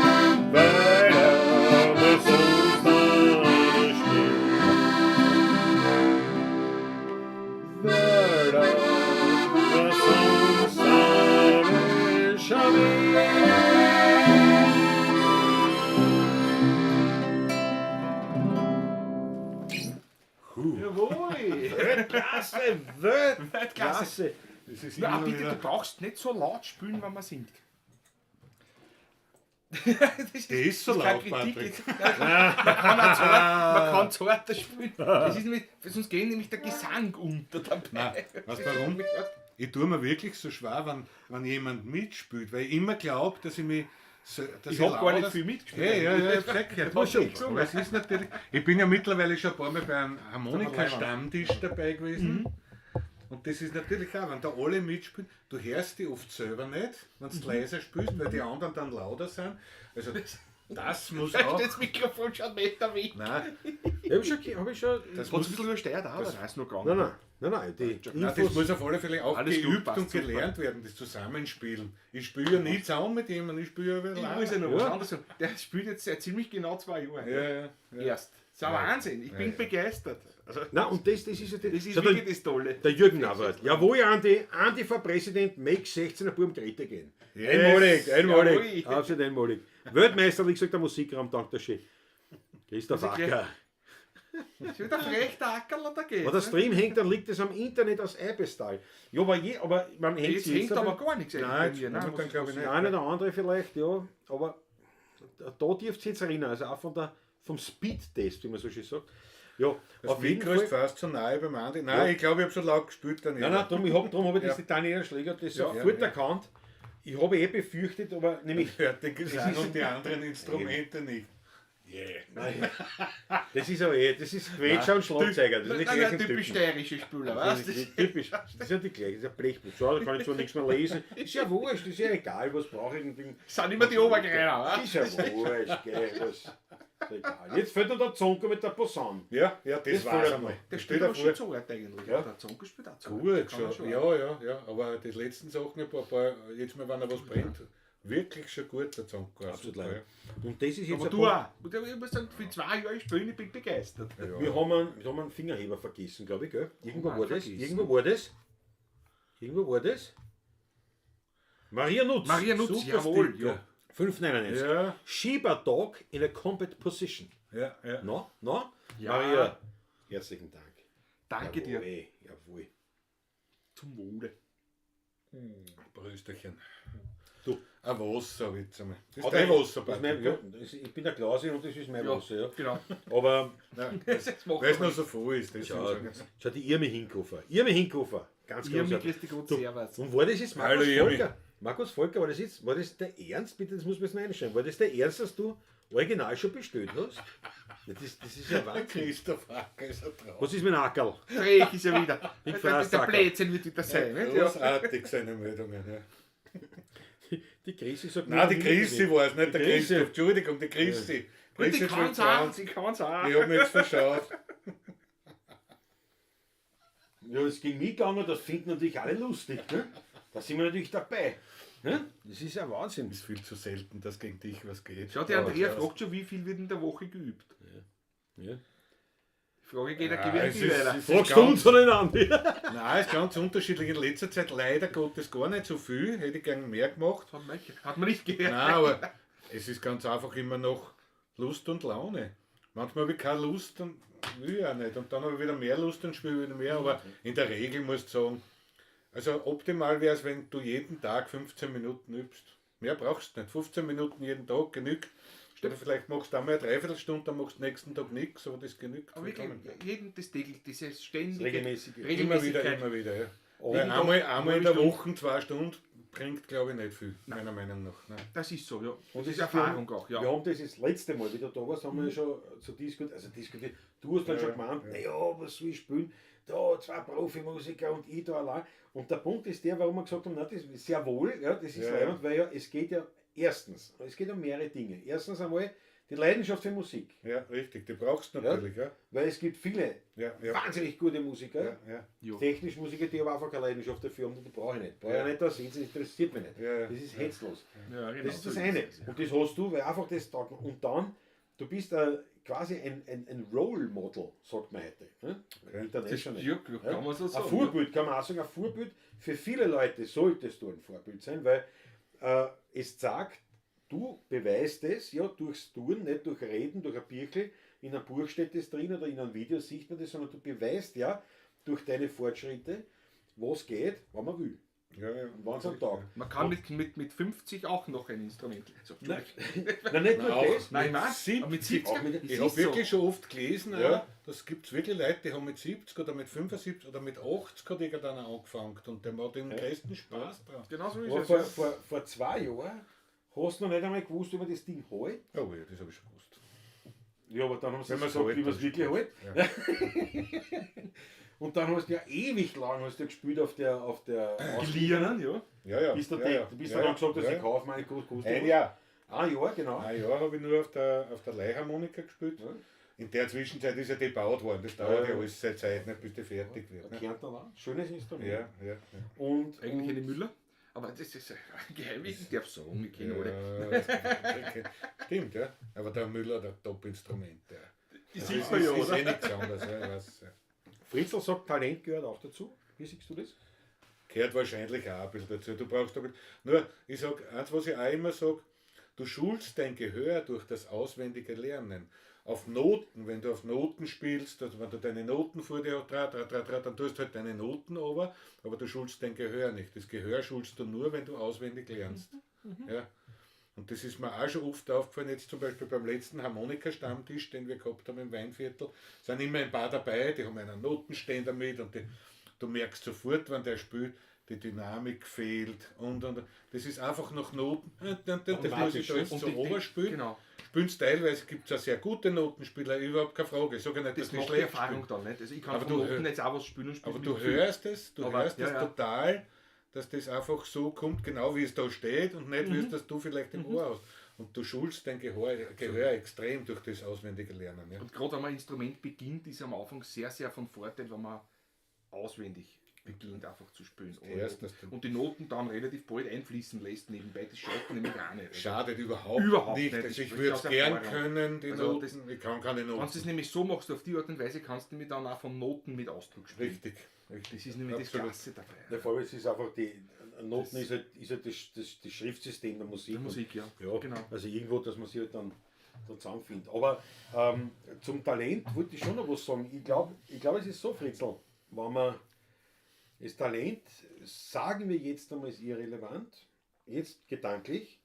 weil er mir sonst nicht spielt. Jawohl! Weltklasse, Weltklasse. Weltklasse. Das ist Na, immer bitte, wieder- du brauchst nicht so laut spielen, wenn man singt. Das Der ist so das keine laut, Kritik. Patrick. Man kann auch zart, man kann zarter spielen. Das ist nämlich, sonst geht nämlich der Gesang unter dabei. Nein, weißt du warum? Ich tue mir wirklich so schwer, wenn jemand mitspielt, weil ich immer glaube, dass ich mich. So, dass Ich hab gar nicht lauter- viel mitgespielt. Ja, ja, ja, ich hab gehört. War schon gesungen. Aber es ist natürlich, ich bin ja mittlerweile schon ein paar Mal bei einem Harmonika-Stammtisch dabei gewesen. Mhm. Und das ist natürlich auch, wenn da alle mitspielen, du hörst die oft selber nicht, wenn du leise spielst, weil die anderen dann lauter sind. Also das muss auch. Das Mikrofon schon Meter weg. Nein, Ja, hab ich schon, hab ich schon das Hat es muss, ein bisschen übersteuert auch, aber nein, ist noch gegangen. Nein, die nein, das Infos, muss auf alle Fälle auch Alles gut, geübt passt und super. gelernt werden, das Zusammenspielen. Ich spiele ja nie zusammen mit jemandem, ich spiele ja Ich allein. muss ja noch was Ja. anderes sagen. Der spielt jetzt seit ziemlich genau 2 Jahren. Ja, ja, ja. Erst. Das ist ein Wahnsinn. Ich bin Ja, ja. begeistert. Also, Nein, und das ist ja das ist Schau, wirklich das Tolle. Der Jürgen Navrat. Jawohl, Andi. Andi for President, make 16er Buben Grete gehen. Yes. Einmalig, einmalig. Jawohl. Absolut einmalig. Weltmeister, wie gesagt, der Musikraum, danke der schön. Christoph Das ist Acker. Das ist wieder frech, der Ackerl da geht. Wenn der Stream hängt, dann liegt es am Internet aus Eibestal. Ja, aber man hängt Jetzt sich hängt aber gar nichts Nein, eigentlich bei mir. jetzt Nein, momentan muss- glaube ich Der nicht. eine oder andere vielleicht, ja. Aber da dürft ihr jetzt erinnern, also auch vom Speed-Test, wie man so schön sagt. Ja, Das auf jeden Mikro Fall. ist fast zu nahe beim Andi. Nein, Ja. ich glaube, ich habe schon laut gespielt. Dann Nein, nein, darum hab ich das Ja. die Daniela Schläger das Ja, sofort ja. erkannt. Ich habe eh befürchtet, aber nämlich Hört den Gesang und die anderen Instrumente nicht. Yeah. Nein. Das ist aber eh, das ist Quetscher und Schlagzeuger. Das sind die Nein, nein, gleichen typisch Typen. steirische Spieler, Das weißt ist du? die- typisch. Das sind die gleichen. Das ist ein Blechbuch. So, da kann ich zwar nichts mehr lesen. Ist ja wurscht, ist ja egal, was brauche ich denn. Das sind immer die Obergreiner, weißt Ist ja wurscht, gell, was. Ist egal. Jetzt fällt noch der Zonko mit der Posaune. Ja, ja, das, Das war's fällt einmal. mir. Der Stell spielt dir aber vor, schon zu hart eigentlich. Ja. Der Zonko spielt auch zu Gut, hart. Kann er schon. Ja, ja, ja. Aber die letzten Sachen, ein paar, jetzt mal, wenn er was brennt, wirklich schon gut, der Zonko. Absolut Super, leider. Und das ist jetzt Aber ein du Punkt. auch. Und ich muss sagen, für 2 Jahre spielen, ich bin begeistert. Ja. Wir haben einen Fingerheber vergessen, glaube ich, gell? Irgendwo Haben war wir das. vergessen. Irgendwo war das. Irgendwo war das. Maria Nutz. Maria Nutz, Super jawohl. Sticker. Ja. 5,99. Ja, Shiba Dog in a Combat Position. ja, ja. No, no? Ja. Maria, herzlichen Dank. Danke dir. Jawohl, jawohl. Zum Wohle. Brüsterchen. Du. Ein Wasser hab ich jetzt einmal. Das ist Aber dein Wasser, das ist mein, Patrick. ja, ich bin der Klausi und das ist mein Ja, Wasser, ja. genau. Aber Nein, Das macht weil es man noch so voll ist. Deswegen schau, sag ich. schau die Irmi Hinkofer. Irmi Hinkofer. Ganz Irmi, großartig. grüß dich Gott, Du, servus. Und war das jetzt Markus Hallo, Irmi. Volker? Markus Volker, war das jetzt, war das der Ernst? Bitte, das muss man jetzt noch einschreiben. War das der Ernst, dass du original schon bestellt hast? Ja, das ist ja Wahnsinn. Christoph Acker ist ein Traum. Was ist mit dem Ackerl? Frech ist er wieder. Ich Der, fress der Ackerl. Blödsinn wird wieder sein. Nicht? Ja. Großartig seine Meldungen. Ja. Die Chrissy sagt Nein, die mir, Chrissy war es, nicht der Die Chrissy. Christoph. Entschuldigung, die Chrissy. Gut, die Chrissy kann's auch, sie kann's auch. Ich habe mich jetzt verschaut. Ja, es gegen mich gegangen, das finden natürlich alle lustig. Ne? Da sind wir natürlich dabei. Ne? Das ist ja Wahnsinn. Ist viel zu selten, dass gegen dich was geht. Schau, die Andrea fragt schon, wie viel wird in der Woche geübt. Ja. Die Frage geht, Ja, ja, es gebe ich ist- weiter. es ist Fragst du ganz- uns oder den Andi? Nein, ist ganz unterschiedlich. In letzter Zeit leider Gottes gar nicht so viel. Hätte ich gern mehr gemacht. Hat man nicht gehört. Nein, aber es ist ganz einfach immer noch Lust und Laune. Manchmal habe ich keine Lust und will ich auch nicht. Und dann habe ich wieder mehr Lust und spiele wieder mehr. Aber in der Regel musst du sagen, also optimal wäre es, wenn du jeden Tag 15 Minuten übst. Mehr brauchst du nicht. 15 Minuten jeden Tag genügt. Oder vielleicht machst du einmal eine Dreiviertelstunde, dann machst du nächsten Tag nichts, aber das genügt. Aber wirklich, vollkommen. jeden das täglich, dieses ständige Regelmäßige. Immer wieder, Regelmäßigkeit. immer wieder. Ja. Oh. Weil Jeden Tag einmal in der eine Stunde. Woche 2 Stunden bringt, glaube ich, nicht viel, meiner Meinung nach. Nein. Das ist so, ja. Und das ist Erfahrung auch, ja. Wir haben das das letzte Mal wieder da warst, haben wir ja schon so diskutiert, also diskutiert. Du hast dann schon gemeint, naja, was soll ich spielen? Da zwei Profimusiker und ich da allein. Und der Punkt ist der, warum wir gesagt haben, na, das ist sehr wohl, ja, das ist Ja, leibend, weil ja, es geht ja erstens, es geht um mehrere Dinge. Erstens einmal die Leidenschaft für Musik, Ja, richtig, die brauchst du natürlich. Ja. weil es gibt viele Ja, ja. wahnsinnig gute Musiker, Ja, ja. Ja. technisch Musiker, die aber einfach keine Leidenschaft dafür haben, die brauche ich nicht. Brauche ich Ja. nicht da sitzen, das interessiert mich nicht. Ja, ja. Das ist hetzlos. Ja, genau, Das ist das so eine. es, ja. Und das hast du, weil einfach das taugt. Und dann, du bist quasi ein Role Model, sagt man heute. Ne? International. Das- ja, kann man so sagen, Ein Vorbild, kann man auch sagen, ein Vorbild. Für viele Leute solltest du ein Vorbild sein, weil es sagt, du beweist es ja durchs Tun, nicht durch Reden, durch ein Birkel. In einem Buch steht das drin oder in einem Video sieht man das, sondern du beweist ja durch deine Fortschritte, was geht, wenn man will. Ja, ja. Und wenn es am Tag. Man kann mit 50 auch noch ein Instrument. Also, Nein, Nein, nicht nur Auch das. Nein, nein, 70. aber mit 70. Auch mit- es Ich habe ist wirklich schon oft gelesen, Ja. auch, das gibt es wirklich Leute, die haben mit 70 oder mit 75 oder mit 80 hat irgendeiner angefangen und dem hat den größten Spaß dran. So. Genau so ist Aber es. vor 2 Jahren hast du noch nicht einmal gewusst, wie man das Ding hält. Oh ja, das habe ich schon gewusst. Ja, aber dann haben sie Wenn man's gesagt, hält, wie man es dann wirklich hält. Ja. Und dann hast du ja ewig lang hast du gespielt auf der Geliehenen, ja. Ja, ja. Bis du ja, ja. bis ja, du dann gesagt hast, ja. ich kaufe meine kostet Ein Jahr. Ein Jahr, genau. Ein Jahr habe ich nur auf der Leihharmonika gespielt. Ja. In der Zwischenzeit ist ja die gebaut worden. Das dauert Ja. ja alles seine Zeit, nicht, bis die fertig wird. Ne? Kärntner auch. Schönes Instrument. Ja, ja, ja. Und, Eigentlich eine Müller. Aber das ist ein Geheimnis, ich darf sagen, ich kenne alle. Ja, okay. Stimmt, ja. Aber der Müller hat ein Top-Instrument. Ja. Das Das sieht ist, man ja, ist oder? eh nichts anderes. Ja, ich weiß, ja. Fritzl sagt, Talent gehört auch dazu. Wie siehst du das? Gehört wahrscheinlich auch ein bisschen dazu. Du brauchst aber, nur, ich sag, eins, was ich auch immer sage, du schulst dein Gehör durch das auswendige Lernen. Auf Noten, wenn du auf Noten spielst, also wenn du deine Noten vor dir hast, tra, tra, tra, tra, dann tust du halt deine Noten aber du schulst dein Gehör nicht. Das Gehör schulst du nur, wenn du auswendig lernst. Ja. Und das ist mir auch schon oft aufgefallen, jetzt zum Beispiel beim letzten Harmonika-Stammtisch, den wir gehabt haben im Weinviertel, sind immer ein paar dabei, die haben einen Notenständer mit und die, du merkst sofort, wenn der spielt, die Dynamik fehlt und. Das ist einfach nach Noten. Das muss ich da jetzt Und so die- oberspielen. Genau. Spielen teilweise, gibt es auch sehr gute Notenspieler, überhaupt keine Frage. Ich sage ja nicht, Das dass die macht die schlecht Erfahrung spielen. dann nicht. Also ich kann Aber von du Noten jetzt auch was spielen und spielen Aber mit du Gefühl. hörst es, du Aber- hörst ja, es ja. total, dass das einfach so kommt, genau wie es da steht und nicht wie es das du vielleicht im Ohr hast. Und du schulst dein Gehör extrem durch das auswendige Lernen. Ja. Und gerade wenn man ein Instrument beginnt, ist am Anfang sehr, sehr von Vorteil, wenn man auswendig beginnt, einfach zu spielen. Ohne hörst, Noten. dass du- Und die Noten dann relativ bald einfließen lässt nebenbei, das schadet nämlich auch nicht. Also, Schadet überhaupt, Überhaupt nicht. nicht. Also Das ich spricht würde es aus gern Erfahrung. können, die Also Noten. das- Ich kann keine Wenn du Noten. es nämlich so machst, auf die Art und Weise, kannst du nämlich dann auch von Noten mit Ausdruck spielen. Richtig. Richtig. Das ist nämlich das Absolut. Klasse dabei. Ja, vor allem, es ist einfach die Noten ist halt das Schriftsystem der Musik. Die Musik, ja. Ja, Genau. Also irgendwo, dass man sich halt dann da zusammenfindet. Aber zum Talent wollte ich schon noch was sagen. Ich glaube, es ist so, Fritzl, wenn man das Talent, sagen wir jetzt einmal, ist irrelevant, jetzt gedanklich,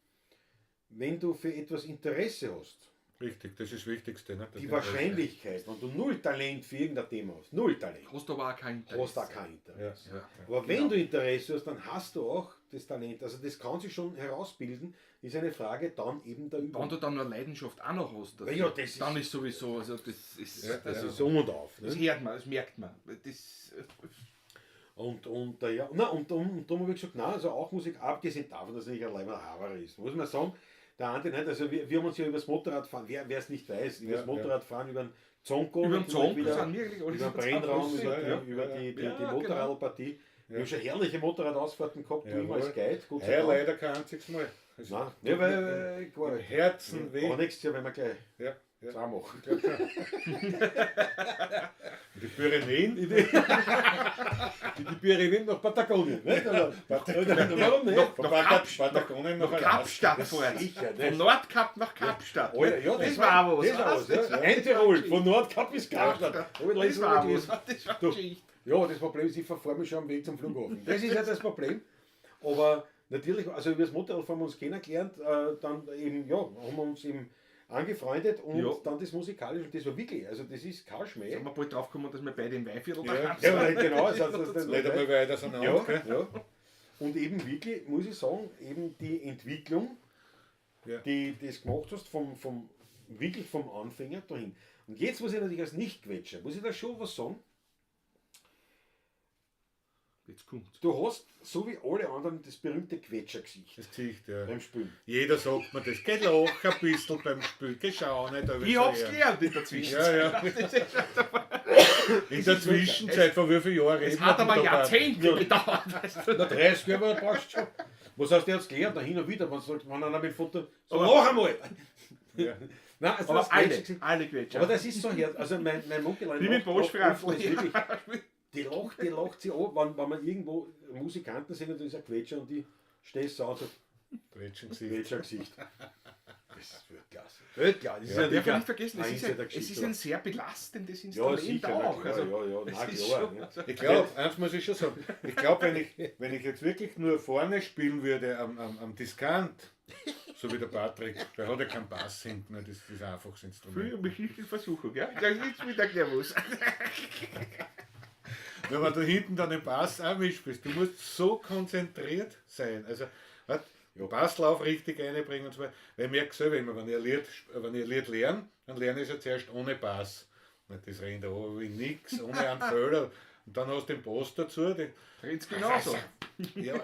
wenn du für etwas Interesse hast, Richtig, das ist das Wichtigste. Ne? Das die Interesse. Wahrscheinlichkeit, wenn du null Talent für irgendein Thema hast, null Talent, Hast aber auch kein Interesse. hast auch kein Interesse. Ja. Ja. Aber wenn du Interesse hast, dann hast du auch das Talent. Also das kann sich schon herausbilden, ist eine Frage dann eben der Übung. Wenn du dann nur Leidenschaft auch noch hast, dafür, Ja, das ist- dann ist sowieso, also das ist, Ja, Das ja. ist um und auf. das Ne? hört man, das merkt man. Das, Und, ja, na, und darum habe ich gesagt, nein, also auch Musik, abgesehen davon, dass ich ein leiber Haber ist, muss man sagen, der Andi, nicht, also wir haben uns ja über das Motorradfahren, wer es nicht weiß, über Ja, das Motorradfahren, über den Zonko, über den natürlich Zonk wieder, sind wir eigentlich alle über den so Brennraum, zusammen. über, ja, die, über ja, die, die, ja. die Ja, Motorradpartie. Wir haben schon herrliche Motorradausfahrten gehabt, du immer als Jawohl. Guide, Gott sei Heuer Dank. leider kein einziges Mal. Es Nein, tut ja, weil, mir klar. im Herzen weh. Aber nächstes Jahr werden wir gleich Ja, ja. zwei machen. Ich glaub schon. Und die Pyrenäen? Die Pyrenäen nach Patagonien, nicht? Oder, warum nicht? Von Patagonien nach Nach Alaska. Kapstadt fahren. Sicher, das- Von Nordkap nach Kapstadt. Oh, ja, ja, das war was. Das war was, ja. Ein Tirol, von Nordkap bis Kapstadt. Hab ich Das letztes Mal war gelesen. was. Das war Du. Geschichte. Ja, das Problem ist, ich verfahre mich schon am Weg zum Flughafen. Das ist ja das Problem. Aber natürlich, also über das Motorradfahren haben wir uns kennengelernt, dann eben, ja, haben wir uns eben angefreundet und Ja. dann das musikalisch und das war wirklich, also das ist kein Schmäh. Sind wir bald draufgekommen, dass wir beide im Weinviertel Ja. daheim Ja, sind. genau, also das, Nicht einmal weit auseinander. ja, gell? ja. Und eben wirklich, muss ich sagen, eben die Entwicklung, Ja. die das gemacht hast, wirklich vom Anfänger dahin. Und jetzt muss ich natürlich als Nicht-Quetscher, muss ich da schon was sagen. Jetzt kommt's. Du hast, so wie alle anderen, das berühmte Quetschergesicht Das Gesicht, ja. beim Spielen. Jeder sagt mir das. Geh lach ein bisschen beim Spiel. Geh schau nicht. aber Ich so hab's her. gelernt in der Zwischenzeit. Ja, ja. In der Zwischenzeit, vor wie vielen Jahren Es reden hat wir aber denn da? Jahrzehnte gedauert. Weißt du? Na, 30 Jahre brauchst du schon. Was heißt, der hat's gelernt? Da hin und wieder, wenn sagt, wenn einer mit Foto. So, noch einmal! Ja. Nein, also Aber das alle, Quetschergesicht- alle Quetscher. Aber das ist so her. Also mein Muckelein Wie mit lacht Bosch oft, oft, Franzl. das wirklich, die lacht sie an, wenn man irgendwo Musikanten sind und da ist ein Quetscher und die stehst so an und sagt, Quetschengesicht. Quetschergesicht. Das wird klasse. Weltklasse. Das ist Ja. ja Darf ich nicht vergessen, es Nein, ist, ist ja ein, der es ist Geschichte. ein sehr belastendes Ja, Instrument sicher, na auch. klar, Also, ja, ja, es na ist klar, schon, ne? also, Ich glaube, eins muss ich schon sagen. Ich glaube, wenn ich jetzt wirklich nur vorne spielen würde am Diskant, so wie der Patrick, der hat ja keinen Bass hinten, ne, das ist ein einfaches Instrument. Früh mich nicht in Versuchung, ja? Das ist wieder nervös. Wenn man da hinten dann den Bass auch mitspielst, du musst so konzentriert sein. Also, weißt, Basslauf richtig einbringen und so weiter. Weil ich merke selber immer, wenn ich ein Lied lerne, dann lerne ich es ja zuerst ohne Bass. Na, das rennt aber wie nix, ohne einen Fehler. Und dann hast du den Bass dazu. Den, Red's genauso. ja,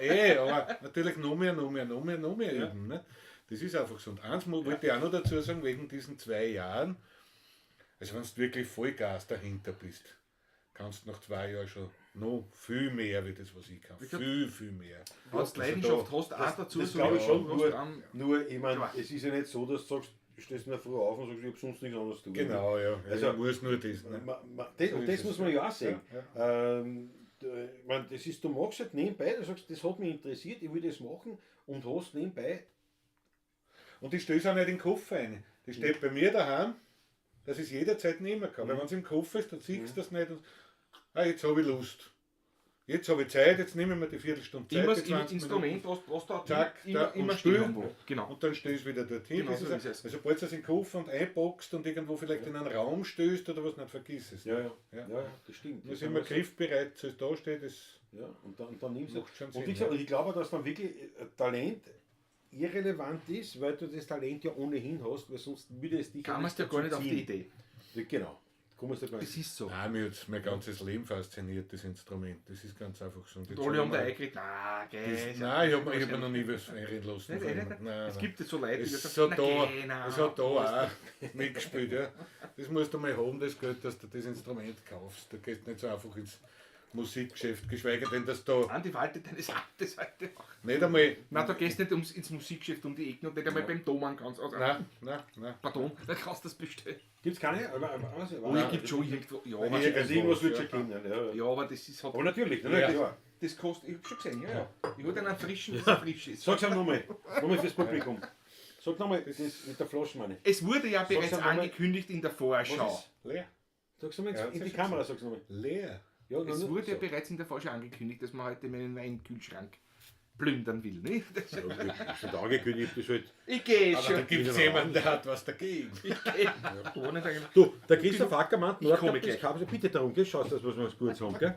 aber natürlich noch mehr, noch mehr, noch mehr, noch mehr üben. Ne? Das ist einfach so. Und eins wollte ich auch noch dazu sagen, wegen diesen 2 Jahren, also wenn du wirklich Vollgas dahinter bist, kannst du nach 2 Jahren schon noch viel mehr, wie das, was ich kann. Viel, viel mehr. Wenn du Leidenschaft hast, auch dazu. Das so glaube ich schon. Nur, ich meine, es ist ja nicht so, dass du sagst, du stehst in der Früh auf und sagst, ich habe sonst nichts anderes zu tun. Genau, ja. Also, ich muss nur das. Ne? Und das muss man ja auch sehen. Ja, Ich meine, das ist, du machst halt nebenbei, du sagst, das hat mich interessiert, ich will das machen und hast nebenbei. Und ich stelle es auch nicht in den Koffer rein. Das steht bei mir daheim, dass ich es jederzeit nehmen kann. Weil wenn es im Koffer ist, dann siehst du das nicht. Und, jetzt habe ich Lust. Jetzt habe ich Zeit, jetzt nehme ich mir die Viertelstunde Zeit. Immer die das 20 Instrument, was da Zack, immer und stehen. spielen. Genau. Und dann stehst du wieder dorthin. Genau, Das so ist ist es. Also, sobald du es in den Koffer und einboxt und irgendwo vielleicht in einen Raum stößt oder was, nicht, vergiss es. Ja, das stimmt. Muss immer griffbereit, so es da steht, das Ja, und dann nimmst du. macht schon Und Sinn. wie gesagt, ich glaube, dass dann wirklich Talent irrelevant ist, weil du das Talent ja ohnehin hast, weil sonst würde es dich Kam es ja gar nicht auf die Idee. Genau. Kommst du gar Das nicht. ist so. Nein, mir hat mein ganzes Leben fasziniert, das Instrument. Das ist ganz einfach so. Und Und jetzt alle hab haben da ich eingeredet, nein, mal- geh. Nein, ich habe hab mir noch nie was einreden lassen. Nicht, von nicht, jemandem. Nein, Es nein. gibt ja so Leute, die Es sagen, hat na, da, geh, nein. es hat da auch mitgespielt. Ja. Das musst du mal haben, das Geld, dass du das Instrument kaufst. Du gehst nicht so einfach ins Musikgeschäft, geschweige denn, dass da Andi waltet deines Amtes heute auch. nicht einmal. Nein, da gehst du nicht ins Musikgeschäft um die Ecken und nicht einmal beim Thomann kannst. Also, Nein, nein, nein. Pardon, da kannst du das bestellen. Gibt es keine? Aber, Oh, ich gibt schon irgendwo. Ja, aber, Hier- Also irgendwas wird schon geben. Ja, ja, aber das ist halt. Aber natürlich, natürlich. Ja. Ja. Das kostet, ich hab schon gesehen, ja, ja. Ich hol einen frischen, dass er frisch ist. Sag's ihm nochmal. Nochmal fürs Publikum. Sag nochmal, das mit der Flasche, meine ich. Es wurde ja bereits einmal. angekündigt in der Vorschau. Was ist? Leer. Sag's nochmal Ja, in die das Kamera, sag's nochmal. Leer. Ja, Es nur- wurde ja so. bereits in der Vorschau angekündigt, dass man heute meinen Weinkühlschrank plündern will. Nicht? Ja, das ist angekündigt, das halt. Ich gehe Aber da schon. gibt es jemanden, der hat was dagegen. Ich gehe. Du, der Christoph Ackermann, Ich komme Nordkap bis gleich. Kapstadt, bitte darum, gell, schaust, dass wir es gut haben, gell?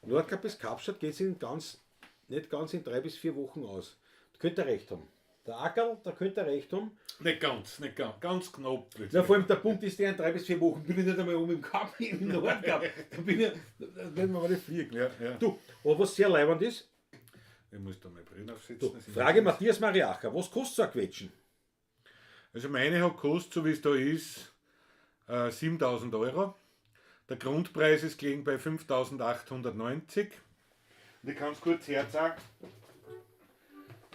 Nordkap bis Kapstadt geht es nicht ganz in 3 bis 4 Wochen aus. Da könnte er recht haben. Der Ackerl, da könnte er recht haben. Nicht ganz, nicht ganz, ganz knapp. Na, vor allem der Punkt ist der, in 3 bis 4 Wochen bin ich nicht einmal um im Kap, im Nordkap. Da bin ich, da werden wir mal nicht fliegen. Ja, ja. Du, aber was sehr leibend ist, Ich muss da meine Brille aufsetzen. du, Das ist Frage Matthias Mariacher, was kostet so ein Quetschen? Also meine hat gekostet, so wie es da ist, 7.000 Euro. Der Grundpreis ist gelegen bei 5.890. Und ich kann es kurz herzeigen.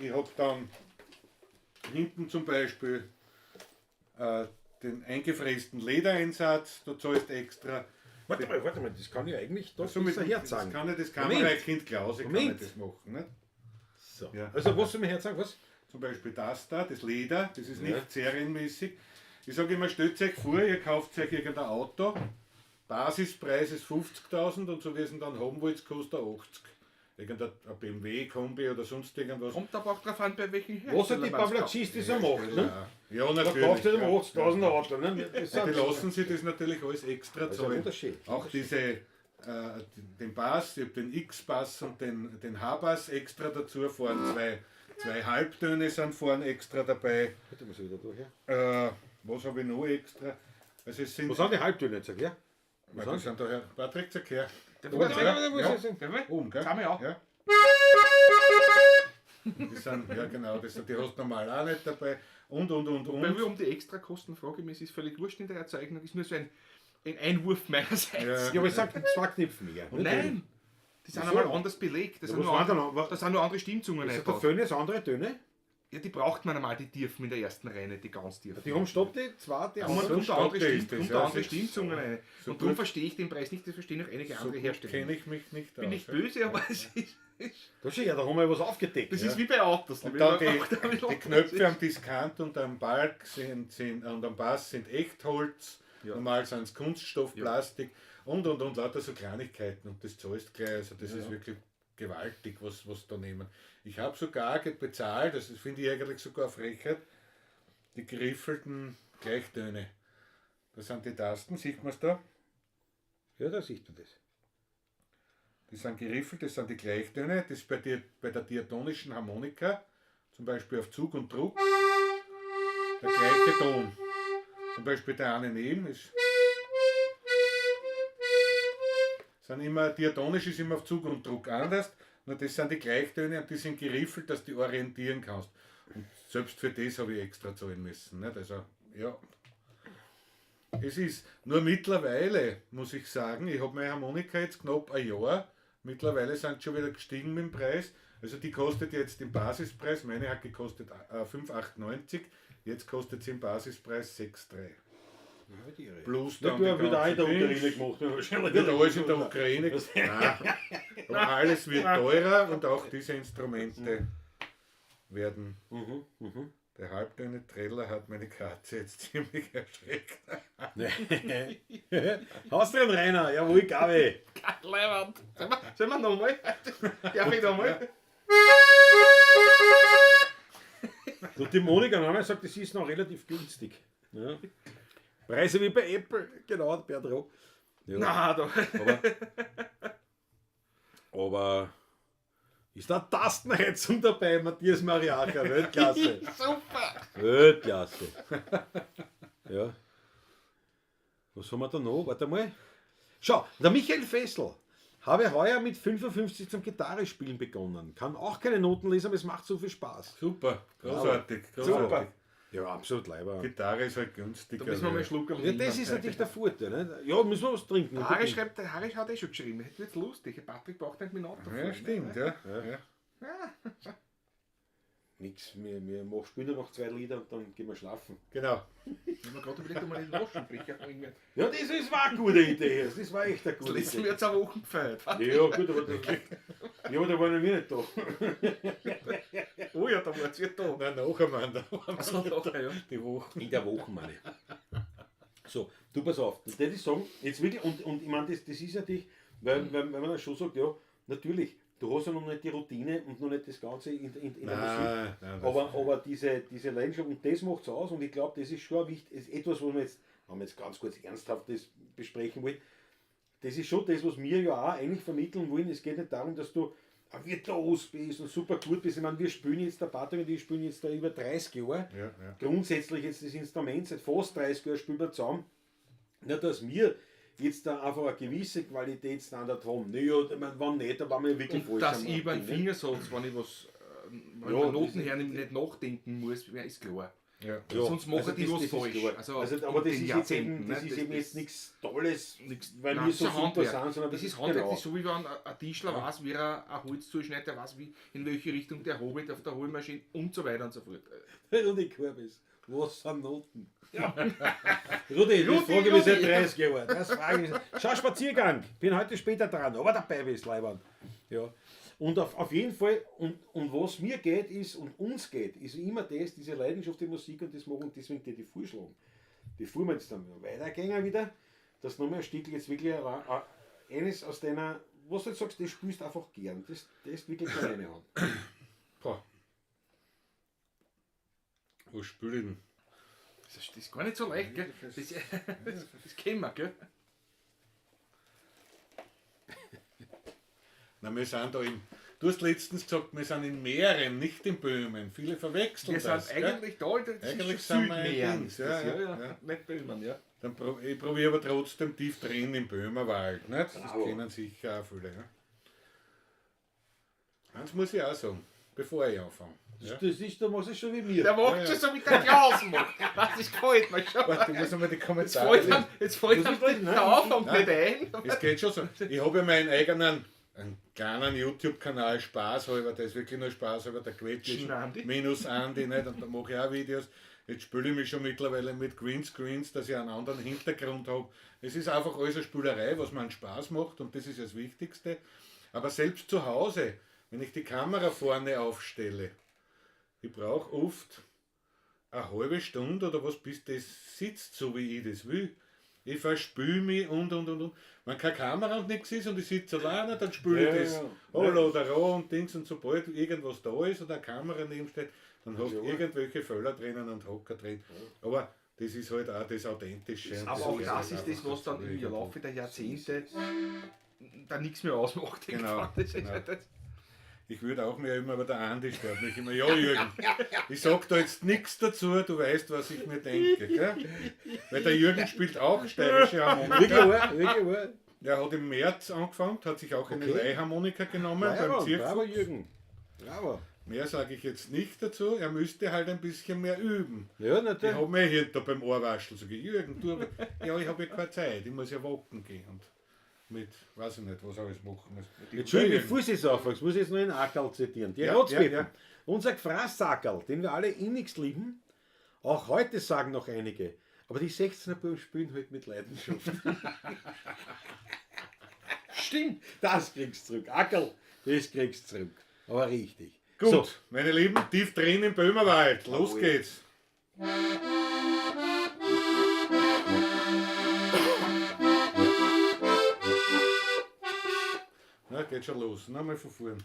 Ich habe dann hinten zum Beispiel den eingefrästen Ledereinsatz, da zahlst du extra. Warte mal, das kann ich eigentlich doch Also mit, besser herzagen. Das kann ich, das Moment. Kamerakind Klaus, ich kann Moment. ich das machen. Nicht? So. Ja. Also was soll man herzagen, was? Zum Beispiel das da, das Leder, das ist nicht serienmäßig. Ich sage immer, stellt euch vor, ihr kauft euch irgendein Auto, Basispreis ist 50.000 und so wie ihr es ihn dann haben wollt, kostet er 80. Irgendein ein BMW, Kombi oder sonst irgendwas. Kommt aber auch drauf an, bei welchen Hersteller Was hat die man's kauft. Pavlacisti so macht, ne? Ja, Da natürlich. kauft er ja. 80.000 ein Auto, ne? Das Die lassen sich das natürlich alles extra Das ist ein zahlen. Unterschied. Auch diese, den Bass, ich habe den X-Bass und den H-Bass extra dazu fahren, zwei Halbtöne sind vorne extra dabei. Warte, muss ich wieder durch, ja. Was habe ich noch extra? Also es sind, Was sind die Halbtöne jetzt, sag ich, ja? Nein, das sind daher, Patrick, zeig her. Der Warte, warte, warte, wo Ja. ist das denn? Oben, gell? Kann man auch. Ja. Die sind, ja genau, das sind, die hast du normal auch nicht dabei. Und. Weil wir um die Extrakosten frage ich mich, es ist völlig wurscht in der Erzeugung, ist nur so ein Einwurf meinerseits. Ja. Ja, aber ich sag, zwei Knöpfe mehr. Nein! Die sind Wieso? einmal anders belegt. Das Ja, sind was nur waren andere, denn noch? da sind nur andere Stimmzungen Ist der eingebaut. Föhn jetzt andere Töne? Ja, die braucht man einmal, die Tiefen in der ersten Reihe, nicht die ganz tiefen. Die haben stopp die zwei, die Und anderen. kommt so andere, statt ist Stimm, das, kommt ja, andere das ist Stimmzungen rein. so Und darum gut. verstehe ich den Preis nicht, das verstehen auch einige So andere gut Hersteller. kenne ich mich nicht Bin aus. nicht böse, aber es ist, Da schau her, da haben wir ja was aufgedeckt. das ist wie bei Autos. Und dann die Knöpfe am Diskant und am Balk sind und am Bass sind Echtholz, Ja. normal sind es Kunststoff, Plastik und lauter so Kleinigkeiten und das zahlst gleich, also das ist wirklich gewaltig, was da nehmen. Ich habe sogar bezahlt, das finde ich eigentlich sogar eine Frechheit, die geriffelten Gleichtöne. Das sind die Tasten, sieht man es da? Ja, da sieht man das. Die sind geriffelt, das sind die Gleichtöne. Das ist bei der diatonischen Harmonika, zum Beispiel auf Zug und Druck, der gleiche Ton. Zum Beispiel der eine neben ist, sind Sind immer, diatonisch ist immer auf Zug und Druck anders, nur das sind die Gleichtöne und die sind geriffelt, dass du die orientieren kannst. Und selbst für das habe ich extra zahlen müssen. Nicht? Also, ja. Es ist nur mittlerweile, muss ich sagen, ich habe meine Harmonika jetzt knapp ein Jahr. Mittlerweile sind sie schon wieder gestiegen mit dem Preis. Also die kostet jetzt im Basispreis, meine hat gekostet 5,98, jetzt kostet sie im Basispreis 6,3. Plus Ja, dann du die hast wieder auch in der ganzen Ukraine Dings. gemacht. ja, wahrscheinlich. Wird alles in der Ukraine. Nein. Aber alles wird teurer und auch diese Instrumente werden. Der halbtöne Treller hat meine Katze jetzt ziemlich erschreckt. Hast du einen Rainer? Jawohl, Gabi. Leiband. Sollen wir nochmal? Darf ich nochmal? Und die Monika Neumann sagt, das ist noch relativ günstig. Ja. Preise wie bei Apple, genau, Bernd Ja. Nein, da. Aber ist da Tastenheizung dabei, Matthias Mariacher, Weltklasse. Super! Weltklasse. Ja. Was haben wir da noch? Warte mal. Schau, der Michael Fessel. Habe heuer mit 55 zum Gitarrespielen begonnen. Kann auch keine Noten lesen, aber es macht so viel Spaß. Super, großartig, großartig. Super. Ja, absolut leiber. Gitarre ist halt günstiger. Da müssen wir mal einen Schluck am Ja, das ist natürlich der Vorteil. Ne? Ja, müssen wir was trinken. Harry unbedingt. schreibt, der Harry hat eh schon geschrieben. Das wird lustig. Patrick braucht nicht mit dem Auto Ja, fahren. stimmt, ja. Ja. Nix, wir machen, spielen noch zwei Lieder und dann gehen wir schlafen. Genau. Ich habe mir gerade überlegt, ob wir den Loschenbecher bringen. Ja, das ist, war eine gute Idee. Das war echt eine Das gute letzte Idee. Mal 2 Wochen gefeiert. Ja, gut, aber das, ja, aber da waren wir nicht da. Oh ja, da war es ja da. Nein, nacheinander waren Also, nachher, ja. die Wochen. In der Woche, meine ich. So, du pass auf, das würde ich sagen, jetzt wirklich, und ich meine, das ist natürlich, weil man dann schon sagt, ja, natürlich, du hast ja noch nicht die Routine und noch nicht das Ganze in der Musik. Nein, nein, das Aber diese Leidenschaft, und das macht es aus, und ich glaube, das ist schon wichtig, ist etwas, was wir jetzt, wenn wir jetzt ganz kurz ernsthaft das besprechen wollen, das ist schon das, was wir ja auch eigentlich vermitteln wollen. Es geht nicht darum, dass du ein Virtuos bist und super gut bist. Ich meine, wir spielen jetzt, der Patrick und ich spielen jetzt da über 30 Jahre. Ja, ja. Grundsätzlich jetzt das Instrument, seit fast 30 Jahren spielen wir zusammen. Nicht, dass wir jetzt da einfach eine gewisse Qualitätsstandard haben. Naja, ich meine, wenn nicht, dann waren wir wirklich Und falsch dass am ich über einen Ding, ne? Fingersatz, wenn ich was, wenn Ja, ich Noten das- hernehme, nicht nachdenken muss, ja, ist klar. Ja. Ja, Sonst machen die was ist falsch. klar. Also, Also, aber in das den ist jetzt eben, Jahrzehnten, das ne? ist eben jetzt nichts Tolles, Nix, weil nein, wir das so ist ein super Handwerk. sind, sondern Das ist Handwerk, genau. das ist so wie wenn ein Tischler weiß, wie er ein Holz zuschneidet, der weiß, wie, in welche Richtung der hobelt auf der Hohlmaschine und so weiter und so fort. Rudi Korbis, was sind Noten? Ja. Rudi, das Rudi, frage ich mich seit Rudi. 30 Jahren. Das frage ich mich. Schau, Spaziergang. Bin heute später dran, aber dabei bist, Leiband. Ja. Und auf jeden Fall, und was mir geht ist, und uns geht, ist immer das, diese Leidenschaft der Musik und das machen, und deswegen die vorschlagen. Bevor wir jetzt dann weitergehen wieder, dass nochmal ein Stück jetzt wirklich eines aus deiner, was du jetzt sagst, das spielst du einfach gern. Das wirklich gerne reinhauen. Boah. Wo spiele ich denn? Das ist gar nicht so leicht, gell? Das kennen wir, gell? Na, wir sind da im. Du hast letztens gesagt, wir sind in Mähren, nicht in Böhmen. Viele verwechseln Wir das. sind gell? eigentlich da, das Eigentlich ist sind wir in Südmähren. Dings, Das ja, ja, ja, ja. ja. Nicht Böhmen, ja. Dann ich probiere aber trotzdem tief drin im Böhmerwald. Nicht? Das Bravo. kennen sicher auch viele. Ja? Eins muss ich auch sagen, bevor ich anfange. Ja? Das ist, da machst du schon wie mir. Der macht Ja, ja. schon so, wie der Klaus macht. Das ist gefällt mir schon. Warte, ich muss einmal die Jetzt Kommentare fällt lesen. ihm, jetzt fällt Das ihm ist nicht- der Anfang Nein. nicht ein. Es geht schon so. Ich habe ja meinen eigenen, einen kleinen YouTube-Kanal, Spaß halber, der ist wirklich nur Spaß halber, der Quetschen Quetschen Andi. minus Andi, nicht? Und da mache ich auch Videos. Jetzt spiele ich mich schon mittlerweile mit Greenscreens, dass ich einen anderen Hintergrund habe. Es ist einfach alles eine Spülerei, was mir einen Spaß macht und das ist das Wichtigste. Aber selbst zu Hause, wenn ich die Kamera vorne aufstelle, ich brauche oft eine halbe Stunde oder was, bis das sitzt, so wie ich das will. Ich verspüle mich und. Wenn keine Kamera und nichts ist und ich sitze alleine, dann spüle ich Ja, das. ja. Hallo, da und Dings und sobald irgendwas da ist oder eine Kamera neben steht, dann hast du Ja. irgendwelche Fehler drinnen und Hocker drin. Aber das ist halt auch das Authentische. und Aber auch gehört das halt ist das, einfach was dann dazu im irgendwo. Laufe der Jahrzehnte da nichts mehr ausmacht. Genau, Das ist genau. halt das. Ich würde auch mehr üben, aber der Andi stört mich immer. Ja, Jürgen, ich sag da jetzt nichts dazu, du weißt, was ich mir denke. Gell? Weil der Jürgen spielt auch steirische Harmonika. Wirklich wahr, wirklich wahr. Er hat im März angefangen, hat sich auch eine Okay. Leihharmonika genommen beim Bravo, bravo, Zirkus. Jürgen. Bravo. Mehr sage ich jetzt nicht dazu. Er müsste halt ein bisschen mehr üben. Ja, Ich natürlich. habe mir hier da beim Ohrwaschel so gesagt, Jürgen, du, aber, ja, ich habe ja keine Zeit, ich muss ja walken gehen und mit, weiß ich nicht, was alles machen muss. Entschuldigung, bevor ich es aufwachse, muss ich jetzt noch einen Ackerl zitieren. Die Ja, Rotzbeppen. ja, ja. Unser Gefraßsackerl, den wir alle innigst lieben, auch heute sagen noch einige, aber die 16er Buben spielen halt mit Leidenschaft. Stimmt. Das kriegst du zurück. Ackerl, das kriegst du zurück. Aber richtig. Gut, So, meine Lieben, tief drin im Böhmerwald, los Jawohl. geht's. Na, geht schon los. Nochmal von vorn.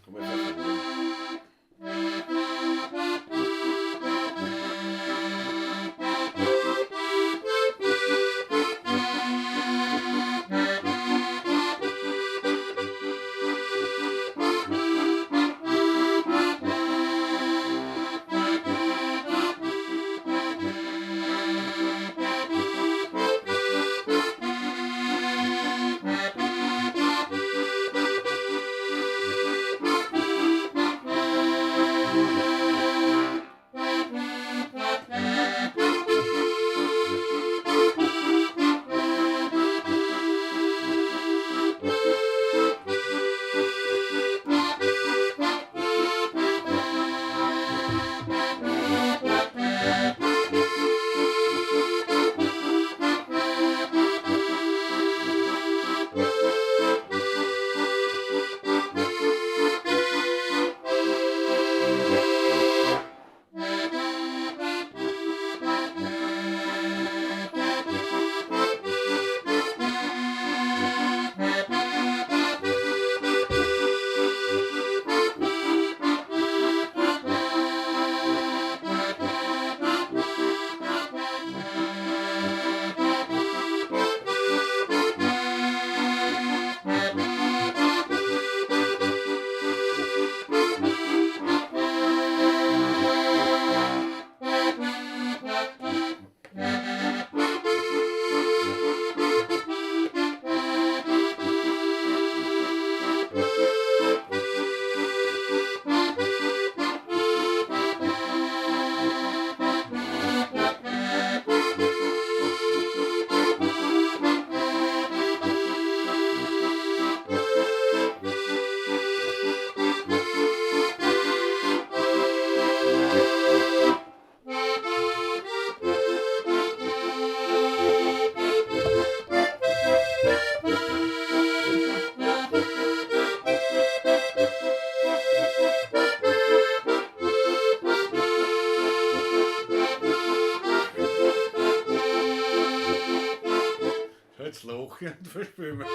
Jetzt lache und verspülen.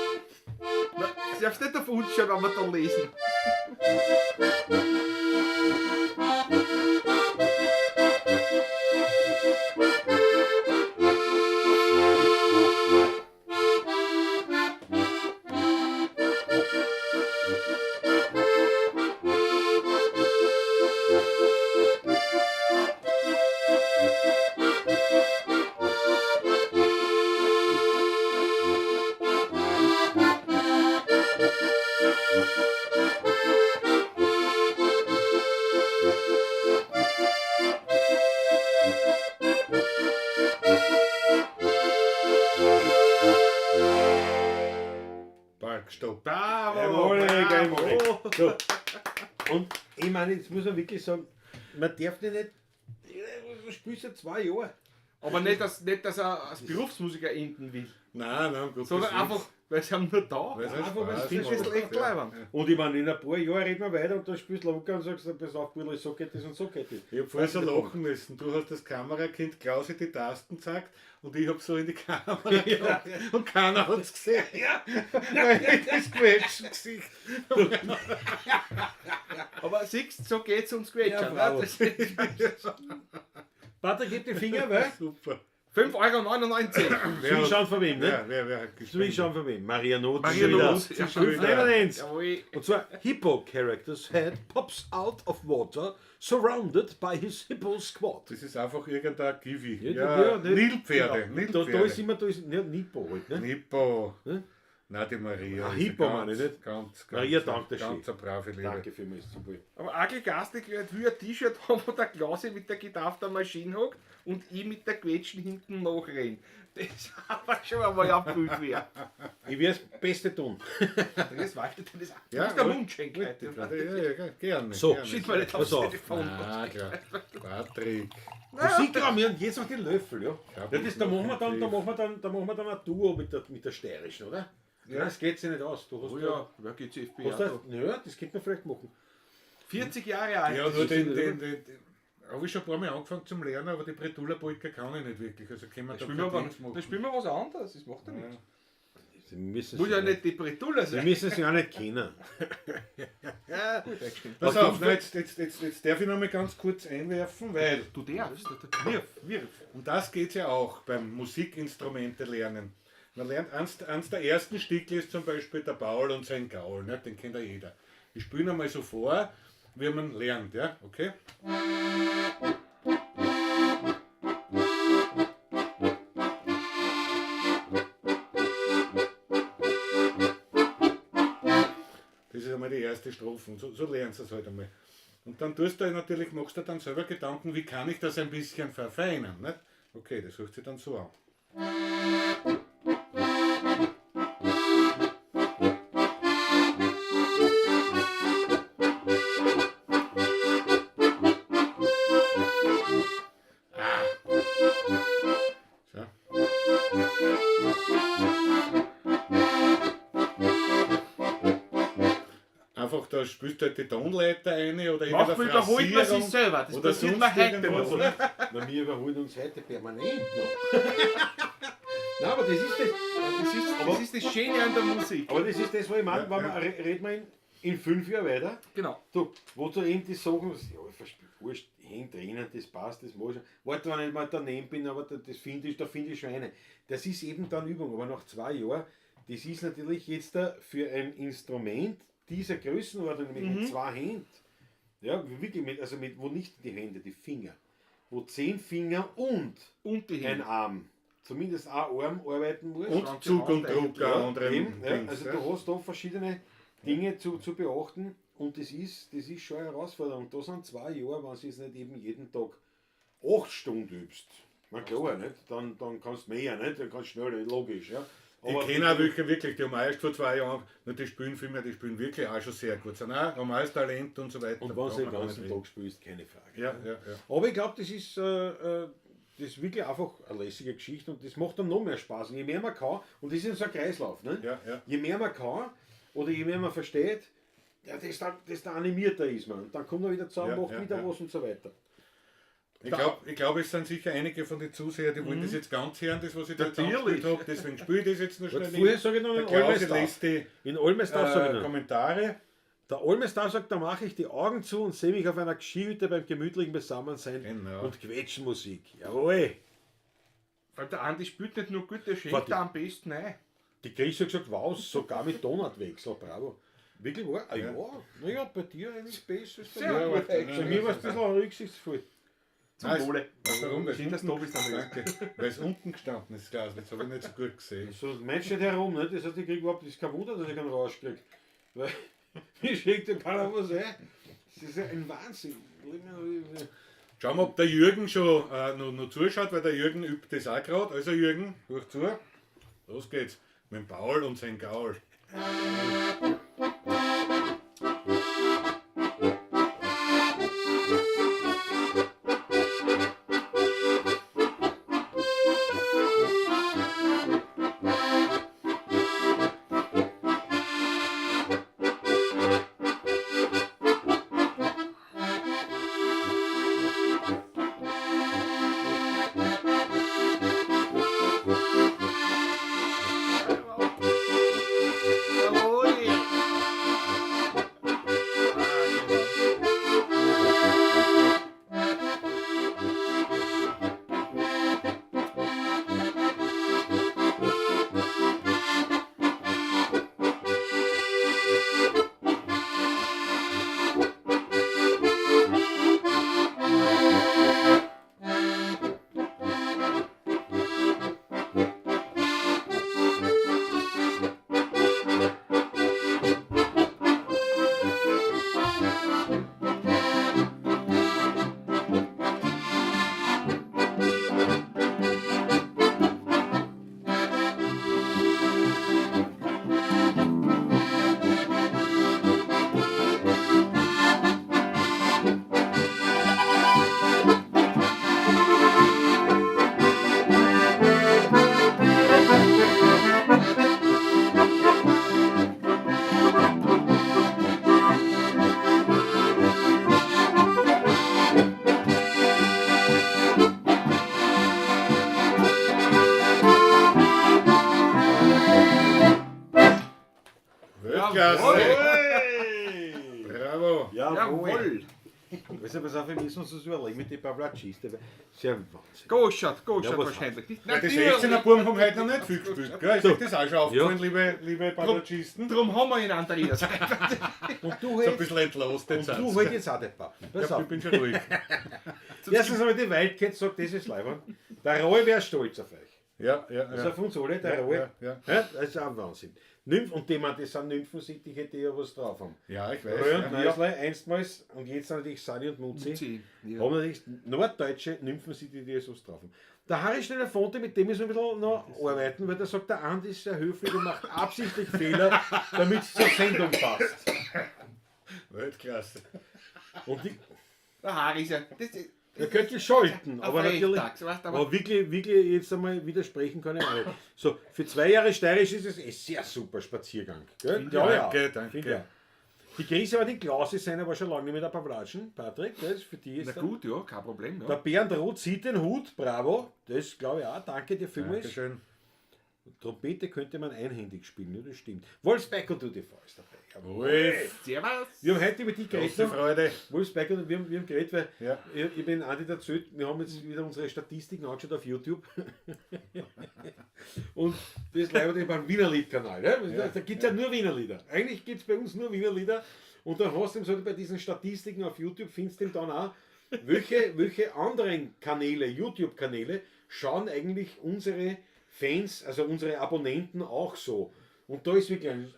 Na, du darfst nicht auf uns schauen, wenn wir da lesen. Park, stopp. Bravo! Jawohl, bravo. jawohl. So. Und ich meine, jetzt muss man wirklich sagen, man darf die nicht. Du spielst ja 2 Jahre. Aber nicht, dass er als Berufsmusiker enden will, Nein, nein, um Gottes sondern Willen. einfach, weil sie haben nur da. Weil's halt Einfach, weil's Spaß Findest du das macht, echt ja. leibend? Und ich meine, in ein paar Jahren reden wir weiter und da spielst du locker und sagst, pass auf, Burl, so geht das und so geht das. Ich hab vorher so lachen müssen. Du hast das Kamerakind Klausi die Tasten gezeigt und ich hab so in die Kamera geguckt und keiner hat's gesehen. Ja. Weil ich das quetschen Gesicht. Aber siehst du, so geht's ums Quetschen. Ja, bravo. ne? Das ist Patrick, gib den Finger, weil. Super. 5,99 Euro. Soll ich schauen von wem, ne? Wer, wer, wer hat Soll ich gespendet? schauen von wem? Maria Not. Maria schon wieder. Not, ja, schon wieder. 5,99. Jawohl. Und zwar Hippo Character's Head pops out of water, surrounded by his Hippo Squad. Das ist einfach irgendein Kiwi. Ja, Ja, ja, nicht- Nilpferde. Genau. Nilpferde. Da ist immer, da ist, ja, Nippo halt, ne? Nippo. Ne? Nein, die Maria. Ah, ist Hippo eine meine ich ganz, nicht. Ganz, ganz, Maria dankt der ganz schön. eine brave Liebe. Danke vielmals zum Wohl. Aber Agel Gastig will ein T-Shirt haben, wo der Klausi mit der Gitarre auf der Maschine hockt und ich mit der Quetschen hinten nachrenn. Das aber schon einmal ein Bild wäre. Ich werde das Beste tun. Das war das ist Ja, der gut. Mundschenk heute. Ja, ja, gerne. So. gerne. Shit, mal nicht Pass aufs auf. Telefon. Ah, klar. Patrick. Musikraum, ja, und jetzt noch den Löffel, ja. Ja, Ja, das, da machen wir dann, da machen wir dann, da machen wir dann ein Duo mit der Steirischen, oder? Ja. Das geht sich nicht aus. Du hast Oh ja, wer geht zu FB? Hast du, ja, das könnte man vielleicht machen. 40 Jahre alt. Ja, nur den habe ich schon ein paar Mal angefangen zum Lernen, aber die Pretula-Polka kann ich nicht wirklich. Also können wir Da da spielen wir, kein aber, Dings machen. da spielen wir was anderes, das macht ja nichts. Sie müssen Muss sie ja nicht die Pretula Sie sein. müssen sie auch nicht kennen. Pass auf, nein, jetzt darf ich noch mal ganz kurz einwerfen, weil Du darfst. Wirf, wirf. um das geht es ja auch beim Musikinstrumente lernen. Man lernt, eins der ersten Stickel ist zum Beispiel der Paul und sein Gaul, ne? Den kennt ja jeder. Ich spiele einmal so vor, wie man lernt, ja, okay? Das ist einmal die erste Strophe und so lernst du es halt einmal. Und dann tust du natürlich, machst du dann selber Gedanken, wie kann ich das ein bisschen verfeinern, nicht? Okay, das hört sich dann so an. Ah. So. Einfach da spielst du halt die Tonleiter rein oder Manchmal irgendeine überholt man sich Phrasierung selber. Das oder passiert sonst mir heute irgendwas, noch. oder? Na, wir überholen uns heute permanent noch. Nein, aber das ist das. Das ist das Schöne an der Musik. Aber das ist das, was ich meine, Ja, wenn ja. man, reden wir in 5 Jahren weiter. Genau. Du, wo du eben die Sachen, ja, wurscht, hängt drinnen, das passt, das mach ich schon. Warte, wenn ich mal daneben bin, aber das finde ich, da finde ich schon eine. Das ist eben dann Übung, aber nach 2 Jahren, das ist natürlich jetzt da für ein Instrument dieser Größenordnung, nämlich mit 2 Händen, ja, wirklich mit, also mit, wo nicht die Hände, die Finger, wo 10 Finger und Und die ein Hände. Arm, zumindest ein Arm arbeiten muss. Und Zug und Drucker Ja, und einem eben, ja, Dings, also ja. du hast da verschiedene Dinge zu beachten und das ist schon eine Herausforderung. Da sind 2 Jahre, wenn du es nicht eben jeden Tag 8 Stunden übst. Na klar, nicht? Dann kannst du mehr, nicht? Dann kannst du schneller, logisch. Ja. Ich kenne auch welche wirklich, die haben auch erst vor 2 Jahren, nur die spielen viel mehr, die spielen wirklich auch schon sehr gut. Sind auch normales Talent und so weiter. Und wenn du den Braucht man gar ganzen nicht Tag spielst, keine Frage. reden. Ja, ja, ja. Aber ich glaube, das ist wirklich einfach eine lässige Geschichte und das macht dann noch mehr Spaß. Und je mehr man kann, und das ist so ein Kreislauf, ne? Ja, ja. Je mehr man kann oder je mehr man versteht, ja, desto animierter ist man. Und dann kommt man wieder zusammen, Ja, macht ja, wieder ja. was und so weiter. Ich glaub, es sind sicher einige von den Zusehern, die wollen das jetzt ganz hören, das, was ich da jetzt Natürlich. angespielt habe. Deswegen spiele ich das jetzt noch schnell. Vorher sage ich noch Der in Klausi Olmesdorf. liest die In Olmesdorf sage ich noch. Kommentare. Der Olmesdorf sagt, da mache ich die Augen zu und sehe mich auf einer Skihütte beim gemütlichen Beisammensein Genau. und Quetschmusik. Jawohl. Weil der Andi spielt nicht nur gut, der schenkt Warte. da am besten ein. Die Chris hat gesagt, wow, sogar mit Donutwechsel, bravo. Wirklich wahr? Ah, ja. Naja, bei dir eigentlich besser. als bei Sehr mir. gut Bei mir war es ein bisschen rücksichtsvoll. Zum Nein, Wohle. Weißt du warum? Weil's Schön, dass du da bist, Andreas. Danke. Weil es unten gestanden ist, Glas. Das habe ich nicht so gut gesehen. So, Mensch steht herum, ne? Das heißt, ich krieg überhaupt, das ist kein Wunder, dass ich keinen Rausch krieg. Weil mir schenkt ja keiner was ein. Das ist ja ein Wahnsinn. Schauen wir, ob der Jürgen schon noch zuschaut, weil der Jürgen übt das auch gerade. Also Jürgen, hör zu. Los geht's. Mit dem Paul und sein Gaul. Jawohl. Weltklasse. Hey! Bravo. Jawohl. Jawohl! Also pass auf, wir müssen uns das überlegen mit den Pavlatschisten. Sehr Wahnsinn. Goschert, Goschert Ja, was wahrscheinlich. Nicht? Ja, die Natürlich. 16er Buben haben heute noch nicht viel gespielt. Gell? Ist euch das auch schon aufgefallen, liebe Patratschisten? Drum haben wir ihn, Andreas. Und du So ein halt, bisschen entlastet und du halt jetzt auch die Pappen. Pass Ja, auf. ich bin schon ruhig. Erstens einmal die Wildcats sagt, das ist leibend. Der Roy wäre stolz auf euch. Ja, ja, Das ist ja. auf uns alle, der Ja, Roy. ja, ja. Ja, das ist auch ein Wahnsinn. Nymph, und die, man, das sind Nymphensittiche, die ja was drauf haben. Ja, ich weiß. Roy und Ja. Neusle, einstmals, und jetzt natürlich Sani und Mutzi. Mutzi, ja. Haben natürlich norddeutsche Nymphensittiche, die was drauf haben. Der Harry Schneller Fonte, mit dem müssen wir ein bisschen noch arbeiten, weil der sagt, der Andi ist sehr höflich und macht absichtlich Fehler, damit es zur Sendung passt. Weltklasse. Und die, Der Harry ist ja. Das, das, er könnte schalten, aber Ein natürlich. Frechtag, weißt du, aber- Aber wirklich, wirklich jetzt einmal widersprechen kann ich auch nicht. So, für 2 Jahre steirisch ist es eh sehr super Spaziergang. Gell? Ja, ja. Danke, danke. Finde ich auch. Die Krise war die Klaus ist einer, war schon lange nicht mehr der Pavlatschen, Patrick, das ist für die ist na der, gut, ja, kein Problem. der Ja. Bernd Roth zieht den Hut, bravo, das glaube ich auch, danke dir vielmals. Dankeschön. Trompete könnte man einhändig spielen, ja, das stimmt. Wolfsbeck und TV ist dabei. Jawohl. Wolf. Servus. Wir haben heute über die geredet. Große Freude. Wolfsberg und wir haben geredet, weil Ja. ich bin Andi erzählt, wir haben jetzt wieder unsere Statistiken angeschaut auf YouTube. Und das ist leider beim Wienerlied-Kanal. Ne? Da, da gibt es ja nur Wienerlieder. Eigentlich gibt es bei uns nur Wienerlieder. Und dann hast du eben so bei diesen Statistiken auf YouTube, findest du eben dann auch, welche anderen Kanäle, YouTube-Kanäle, schauen eigentlich unsere Fans, also unsere Abonnenten auch so. Und da ist wirklich ein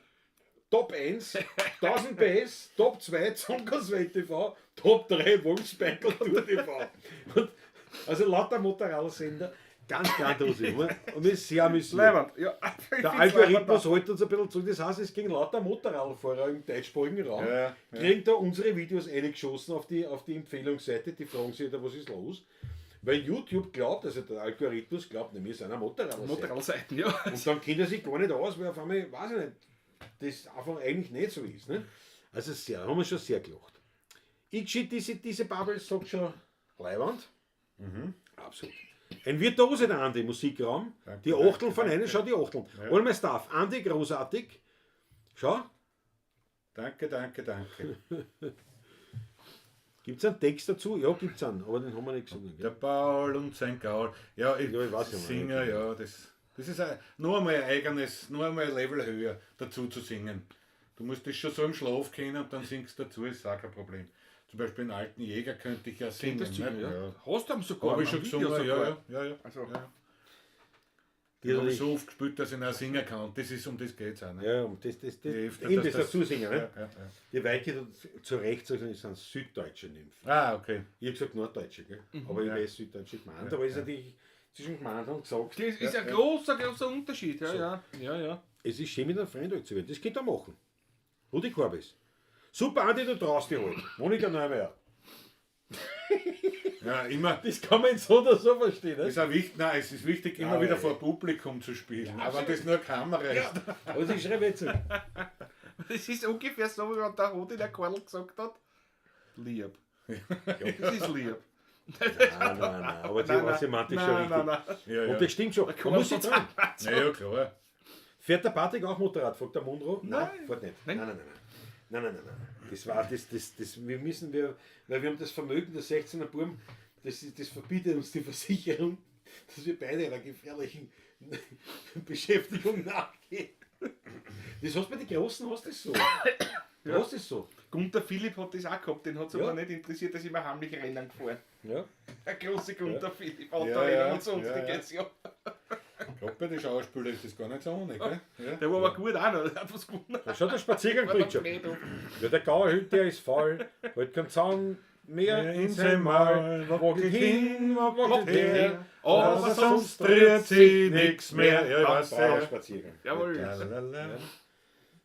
Top 1, 1000 PS, Top 2, Zonkerswelt TV, Top 3, Wolfsbeickel Tour TV. Und also lauter Motorradsender, ganz grandios. Und das ist sehr amüsant. Leiband, ja. Der Algorithmus hält uns ein bisschen zurück. Das heißt, es ging lauter Motorradfahrer im deutschsprachigen Raum, Ja, ja. kriegen da unsere Videos eingeschossen auf die Empfehlungsseite. Die fragen sich da, was ist los? Weil YouTube glaubt, also der Algorithmus glaubt, ne, wir sind ein Motorradseite. Motorradseiten, ja. Und dann kennt er sich gar nicht aus, weil auf einmal, weiß ich nicht, das einfach eigentlich nicht so ist. Ne? Also sehr, haben wir schon sehr gelacht. Ich diese Bubble sagt schon Leiwand. Mhm. Absolut. Ein Virtuose der Andi im Musikraum. Danke, die danke, Achteln von einem, schau die Achteln. All my stuff. Andi, großartig. Schau, Danke, danke, danke. gibt es einen Text dazu? Ja, gibt es einen, aber den haben wir nicht gesungen. Der Gell? Paul und sein Gaul. Ja, ich, Ja, ich weiß ja, singe, ja, das ist ein, nur einmal ein eigenes, nur einmal ein Level höher dazu zu singen. Du musst das schon so im Schlaf kennen und dann singst du dazu, ist auch kein Problem. Zum Beispiel einen alten Jäger könnte ich ja singen. Das ne? ja. Hast du ihm sogar Habe ich am schon Video gesungen, sogar. ja. Also, ja. Die Den habe natürlich- ich so oft gespielt, dass ich ihn auch singen kann. Und das ist, um das geht es auch. Ne? Ja, um das, Je öfter, eben dass das dazu singen. Ne? Ja, ja, ja. Die Weike hat zu Recht gesagt, das sind süddeutsche Nymphen. Ah, okay. Ich habe gesagt Norddeutsche, gell? Aber ich Ja. weiß Süddeutsche gemeint, aber ist natürlich zwischen gemeint und gesagt. Das ist ein großer, großer Unterschied. Ja, ja. Ja, ja. Es ist schön, mit einem Freund alt zu werden. Das geht er machen. Rudi Korbis. Super, Andi, du traust dich halt. Monika Neumeier. Ja, immer. Das kann man so oder so verstehen. Ne? Ist auch wichtig, nein, es ist wichtig, immer Ja, wieder ja. vor Publikum zu spielen. Aber wenn das nur Kamera ist. Aber sie schreibt jetzt. Das ist ungefähr so, wie wenn der Rudi der Karl gesagt hat. Lieb. Das ist lieb. Nein, nein, nein. Aber die war semantisch schon nein, richtig. nein, nein. Ja, ja. Und das stimmt schon. Man muss sich dran. Na ja, klar. Fährt der Patrick auch Motorrad? Fragt der Munro. Nein, Nein. fährt nicht. Nein. Nein, nein, nein. Nein, nein, nein, nein. nein. Das war, das, das, das, wir müssen, wir, weil wir haben das Vermögen der 16er Burm, das verbietet uns die Versicherung, dass wir beide einer gefährlichen Beschäftigung nachgehen. Das hast du bei den Großen, hast du das so. Du hast es so. Gunther Philipp hat das auch gehabt, den hat es Ja. aber nicht interessiert, dass ich mir heimlich Rennen gefahren. Ja. Der große Gunther Philipp, Autorennen ja, und sonstiges, ja. Gerade bei den Schauspielern ist das gar nicht so ohne, gell? Ja. Der war aber gut auch noch, der hat was gewonnen. Da schaut der Spaziergang War dann bringt schon. blöd, oh. Ja, der Gauerhüt, der ist faul, heute kein Zaun mehr in sein Maul, wackelt hin, wackelt her, Aber sonst rührt sich nix mehr. Ja, ich weiß, ja. Spaziergang. Jawohl. La, la, la.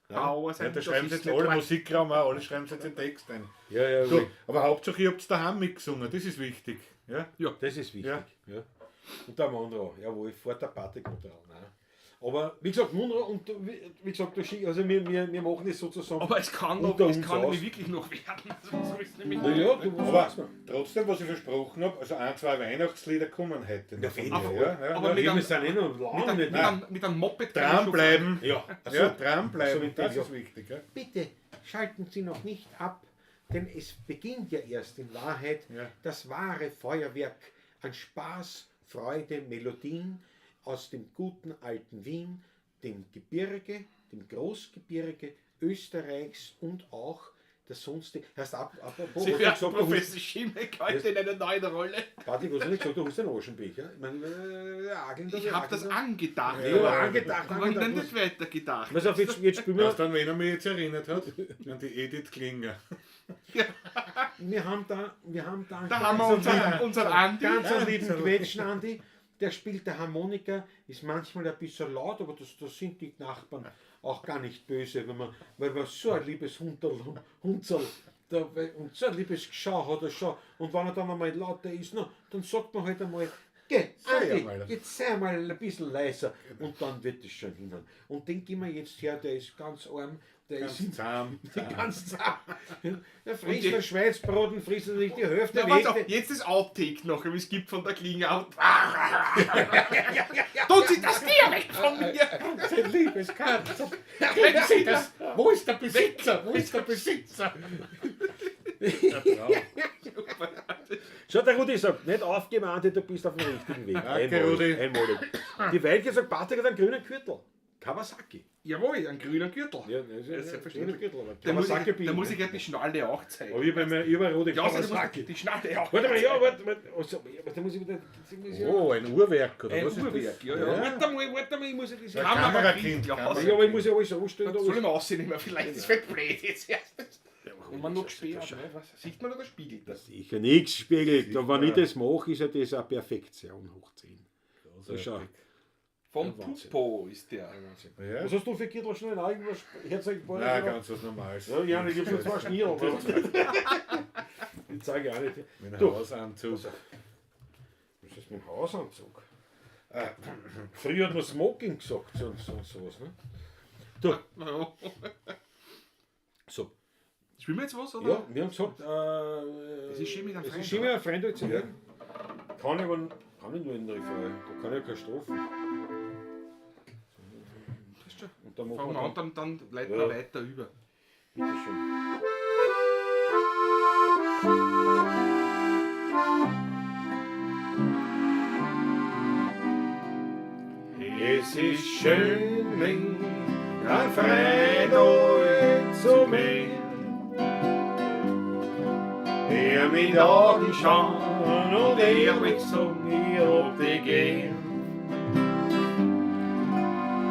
Bauer Ja, sind da schreiben sie das jetzt alle Musikraum auch, alle schreiben sie jetzt den Text ein. Ja, ja, Du, aber Hauptsache, ihr habt daheim mitgesungen, das ist wichtig. Ja? das ist wichtig. Ja. Ja. Und der Monroe, jawohl, fährt der Patrick Motorrad. Nein. Aber wie gesagt, Munro, und wie gesagt, da also wir machen das sozusagen. Aber es kann, noch, Unter es uns kann aus. nämlich wirklich noch werden. Also, so ist nämlich Naja, du was Aber sagst du? trotzdem, was ich versprochen habe, also ein, zwei Weihnachtslieder kommen heute. noch von Aber- mir, ja, ja, aber ja. mit Wir einem- sind eh noch Mit lange einem, nicht. mit einem Moped kann ich schon Dranbleiben. Ja, ach so. Ja, dranbleiben, So mit dem, das ja. ist wichtig. Ja. Bitte schalten Sie noch nicht ab, denn es beginnt ja erst in Wahrheit Ja. das wahre Feuerwerk an Spaß, Freude, Melodien aus dem guten alten Wien, dem Gebirge, dem Großgebirge Österreichs und auch der sonstige. Heißt, apropos, Sie hast du werden gesagt, du hast, Professor Schimek heute in einer neuen Rolle. Patrick, hast du nicht gesagt, du hast einen Aschenbecher? Ich meine, Ageln da, Ich habe das angedacht. Ja, aber angedacht, Aber angedacht. dann nicht weitergedacht. Pass auf, jetzt spielen wir. Weißt du, an wen er mich jetzt erinnert hat? An die Edith Klinger. Wir haben da, wir haben da, Da haben wir unseren Andi. ganz einen lieben Quetschen, Andi. Der spielt der Harmonika, ist manchmal ein bisschen laut, aber das sind die Nachbarn auch gar nicht böse, wenn man, weil man so ein liebes Hunderl, da, und so ein liebes Geschau hat er schon. Und wenn er dann einmal lauter ist, na, dann sagt man halt einmal, geh, Sei Andi, einmal. jetzt sei mal ein bisschen leiser. Und dann wird es schon hinhauen. Und den gehen wir jetzt her, der ist ganz arm, der Ganz ist zahm. ganz zahm. Der frisst Und ein Schweinsbraten, frisst natürlich die Hälfte Na, warte weg. auf, jetzt ist Outtake noch, es gibt von der Klinge out. Tut sie das Tier weg von mir! Sein liebes Katze. Kennen Sie das? Wo ist der Besitzer? Wo ist der Besitzer? Der Traum. Schau, der Rudi sagt, nicht aufgeben, Andi, du bist auf dem richtigen Weg. Danke, Einmalig, Rudi. Einmalig. Die Weilke sagt, Patrick hat einen grünen Gürtel. Kawasaki. Jawohl, einen grünen Gürtel. Ja, das ist Ja, selbstverständlich. grüner Gürtel, aber Da muss, Kawasaki ich, da bin muss ich ja die Schnalle auch zeigen. Aber ich bei mir, ich bei Rudi Ja, also, da muss Kawasaki. ich die Schnalle auch Warte mal, ja, warte mal. Also, ja, da muss ich wieder. Das muss ich, Oh, ein Uhrwerk, oder ein was ist Uhrwerk. das? Ja, ja. Warte mal, ich muss ja das. Ja, Ja, Kamerakind. Ja, Kamera- aber ich muss ja alles anstellen. Da Soll ich mal aussehen? Vielleicht ist es blöd jetzt erst. Wenn man noch gesperrt, ne? Was? Sieht man oder spiegelt das? Sicher nichts spiegelt. Aber wenn ich das mache, ist ja das eine Perfektion hoch 10. So, schau. Von Wahnsinn. Pupo ist der. Ja. Was hast du für Gürtel schnell? Irgendwas Herzog Nein, ganz was Normales. Ja, ja, ich hab schon zwei Schnieren. Ich zeige auch nicht. Mein Du. Hausanzug. Was ist mit dem Hausanzug? Früher hat man Smoking gesagt und so, und sowas. Ne? Du, so. Spielen wir jetzt was, oder? Ja, wir haben gesagt, Es ist schön mit einem es Freund, ist schön mit einem Freund zu reden. Kann ich aber kann ich nur in der Refrain. Da kann ich ja keine Strophen. Passt schon. Und dann machen Fangen wir wir an, dann. dann leiten Ja. wir weiter über. Bitteschön. Es ist schön, mit einem Freund zu mir. Er mit Augen schauen und ehrlich sagen, ich hab dich gern.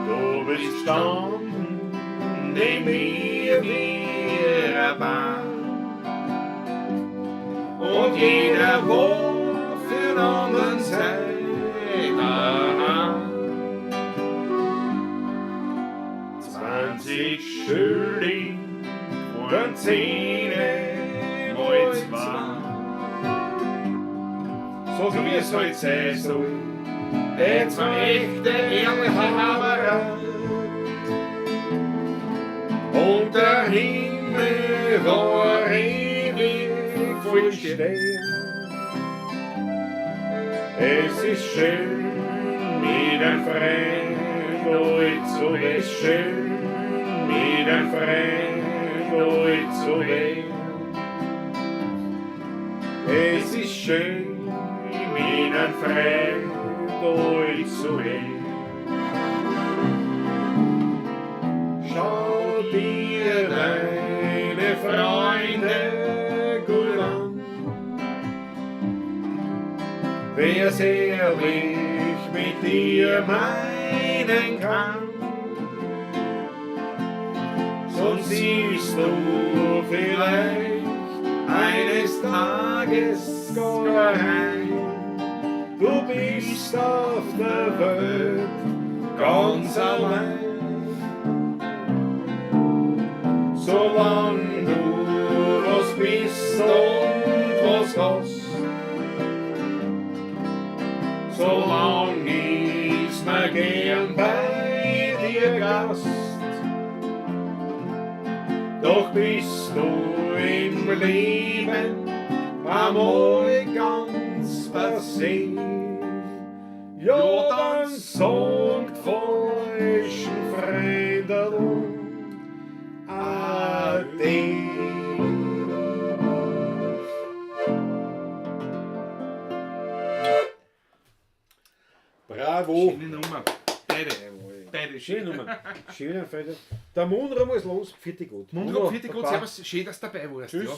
Du bist gestanden neben mir wie ein Baum. Und jeder war für den anderen sein daheim. 20 Schilling waren 10 mal zwei. So wie es halt sein soll, der zwei echte ehrliche Haberer. Und der Himmel war ewig voll Stern. Es ist schön, mit einem Freund euch zu es ist schön, mit einem Freund euch zu werden. Es ist schön, mit einem Freund euch zu werden. Schau dir deine Freunde gut an. Wer's ehrlich mit dir meinen kann, sonst siehst du vielleicht eines Tages gar heim. Du bist auf der Welt ganz allein. Solange du was bist und was hast, solang ist man gern bei hast. Doch bist du im Leben einmal ganz passé, ja, dann sagt falschen Freunderl Ade. Bravo! Schöne Nummer. Beide. Beide. Schöne Nummer. Schöne Freude. Der Munro muss los. Vierte gut. Munro, vierte Gott, servus. Schön, dass du dabei warst. Tschüss. Ja.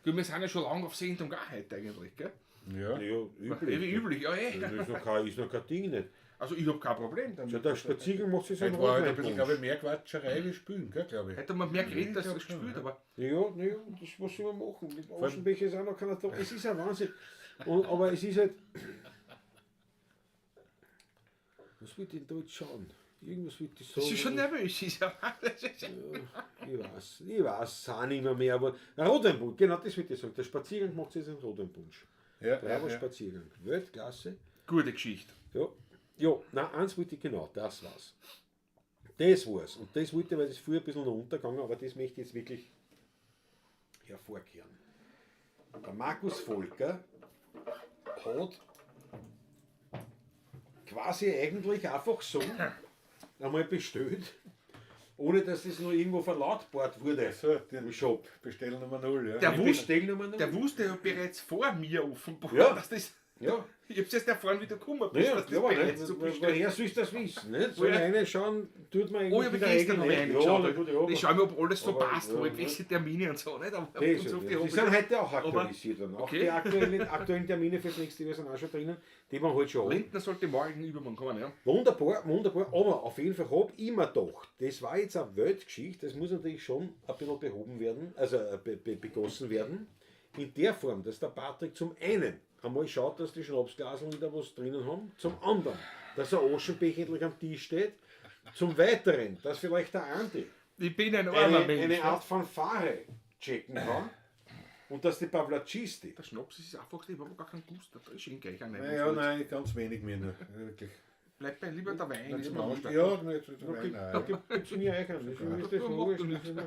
Gut, wir sind ja schon lange auf Sendung auch heute eigentlich, gell? Ja. Ja, Eh, üblich. Wie üblich, ja eh. Das ist noch kein Ding nicht. Also ich hab kein Problem damit. Ja, der Spaziergang macht sich so Heute war halt ein bisschen, glaube ich, mehr Quatscherei wie Spülen, gell, glaube ich. Hätte man mehr geredet, als Ich glaub gespielt, schon, ja. aber Ja, naja, das was soll man machen? Mit Aschenbecher ist auch noch keiner da. Es ist ein Wahnsinn. Und, aber es ist halt. Was will ich denn da jetzt schauen? Irgendwas will ich sagen. das ist schon nervös. Ist ja, das ist ja. Ich weiß auch nicht mehr, mehr aber ein Rotweinpunsch, genau das will ich sagen. Der Spaziergang macht jetzt einen Rotweinpunsch. Ja, Bravo ja, ja. Spaziergang. Weltklasse. Gute Geschichte. Ja, ja, nein, eins wollte ich genau, das war's. Das war's. Und das wollte ich, weil das früher ein bisschen noch untergegangen, aber das möchte ich jetzt wirklich hervorkehren. Der Markus Volker hat quasi eigentlich einfach so einmal bestellt, ohne dass das noch irgendwo verlautbart wurde So, den im Shop. Bestellnummer 0, ja. Der Die wusste, Bestellnummer der wusste ja bereits vor mir offenbar, Ja. dass das. Ja. Ich hab's erst erfahren, wie du gekommen bist, Ja, dass das ja, bereits nicht? so bestellt. Woher sollst du das wissen? Nicht? So Woher- reinschauen tut man Oh, ich eigentlich habe gestern noch nicht. reingeschaut. Ja, na gut, ja, ich schaue mir, ob alles so aber- passt, ja, wo ja. welche Termine und so, nicht? Aber Das und ist so ja, die die hab ich- sind heute auch Aber- aktualisiert worden. Auch okay. die aktuellen Termine fürs nächste Jahr sind auch schon drinnen, die man halt schon haben. Lindner sollte morgen übermorgen kommen, ja. Wunderbar, wunderbar. Aber auf jeden Fall habe ich mir gedacht, das war jetzt eine Weltgeschichte, das muss natürlich schon ein bisschen behoben werden, also begossen werden. In der Form, dass der Patrick zum einen einmal schaut, dass die Schnapsglaseln wieder was drinnen haben, zum anderen, dass ein Aschenbecher endlich am Tisch steht, zum weiteren, dass vielleicht der Andi Ich bin ein armer eine, Mensch. eine ne? Art Fanfare checken kann und dass die Pavlacisti Der Schnaps ist einfach, ich habe gar keinen Gust, da ist schon gleich ein. Ja, nein, ganz wenig mehr nur. Wirklich. Bleibt bei lieber der Wein. Ist Zum mir Aussteigen. wurscht. Ja, nicht, der Wein auch, ja. Gibt's mir eigentlich an. Das ist das Ja, logisch. macht doch nichts.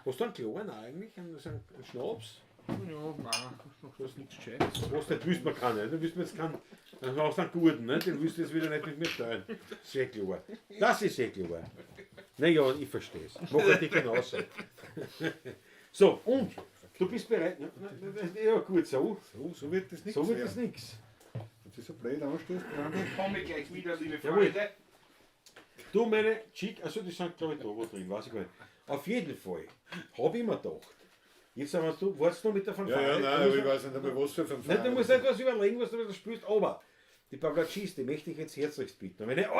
Hast du einen kleinen eigentlich? Einen, so einen Schnaps? Ja, nein, das ist nichts Gescheites. Was, den wüsste man keinen, den wüsste man jetzt keinen. Dann hast du einen guten, ne? Den wüsste jetzt wieder nicht mit mir teilen. Sehr klar. Das ist sehr klar. Naja, ich verstehe es. Mach halt dich genauso. So, und du bist bereit. Ne? Ja, gut, so. So wird das nichts. So wird das werden. nichts. Wenn du so blöd anstößt, Brandl. Komme ich gleich wieder, liebe Jawohl. Freunde. Du, meine Chick, also die sind glaube ich da wo drin, weiß ich gar nicht. Auf jeden Fall habe ich mir gedacht, jetzt haben wir du, warst du noch mit der Fanfare? Ja, ja, Du nein, aber musst ich weiß nicht einmal, was für Fanfare. Nein, du musst nicht was überlegen, was du da spielst, aber die Pavlacis, die möchte ich jetzt herzlichst bitten. Um eine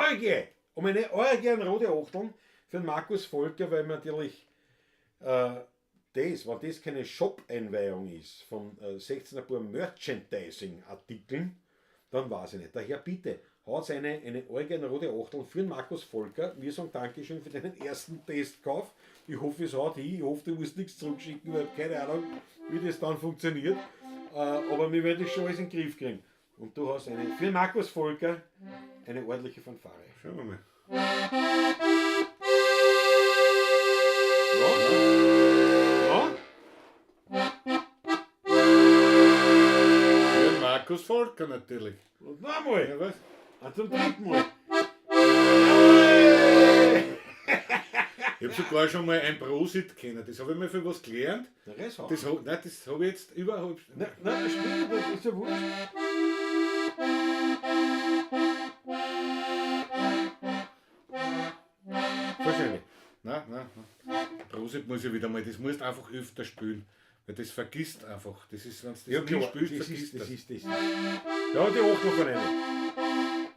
Orgie an rote Achteln für den Markus Volker, weil man natürlich das, wenn das keine Shop-Einweihung ist von 16 paar Merchandising-Artikeln, dann weiß ich nicht. Daher bitte, haut eine Orgie an rote Achteln für den Markus Volker. Wir sagen Dankeschön für deinen ersten Testkauf. Ich hoffe, es haut hin. Ich hoffe, du musst nichts zurückschicken, weil ich habe keine Ahnung, wie das dann funktioniert. Aber wir werden das schon alles in den Griff kriegen. Und du hast eine, für Markus Volker eine ordentliche Fanfare. Schauen wir mal. Ja? Ja? Ja, Markus Volker natürlich. Und nochmal. Ja, was? Und zum dritten Mal. Ich habe sogar schon mal ein Prosit kennen. Das habe ich mal für was gelernt. Na, das auch. Das, nein, das habe ich jetzt überhaupt. Nein, nein, das spielt, das ist ja wurscht. Wahrscheinlich. Nein, nein, nein. Prosit muss ich wieder mal. Das musst du einfach öfter spielen. Weil das vergisst einfach. Das ist, wenn du das Ja, nie klar, spielst, das vergisst ist, das das. ist das. Ja, die Achtel von einem.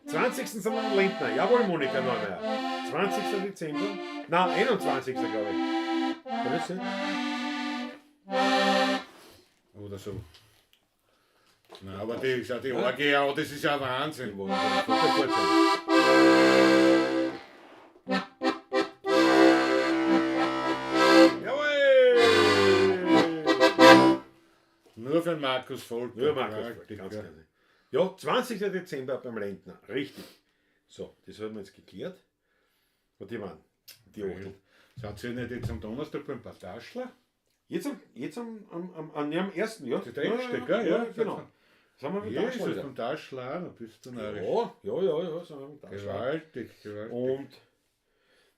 20. sind wir am Lindner. Jawohl, Monika Neumeier. 20. Dezember. Nein, 21. glaube ich. Kann das sein? Oder so. Nein, aber die ist ja die Orgie auch, das ist ja Wahnsinn. Jawohl! Nur für den Markus Volker. Nur Markus Volker, Gewaltig, ganz ja. genau. Ja, 20. Dezember beim Lendner, richtig. So, das haben wir jetzt geklärt. Und ich meine, Die Achtel. Seid ihr nicht jetzt am Donnerstag beim Pataschler? Jetzt am, jetzt am, am, am, am, nee, am ersten, ja. Das ist der nächste, gell? Ja, genau. Sind wir mit Jesus, Taschler wieder. beim Taschler auch noch, bist du narrisch. Ja, ja, ja, ja, sind wir mit Taschler. Gewaltig, gewaltig. Und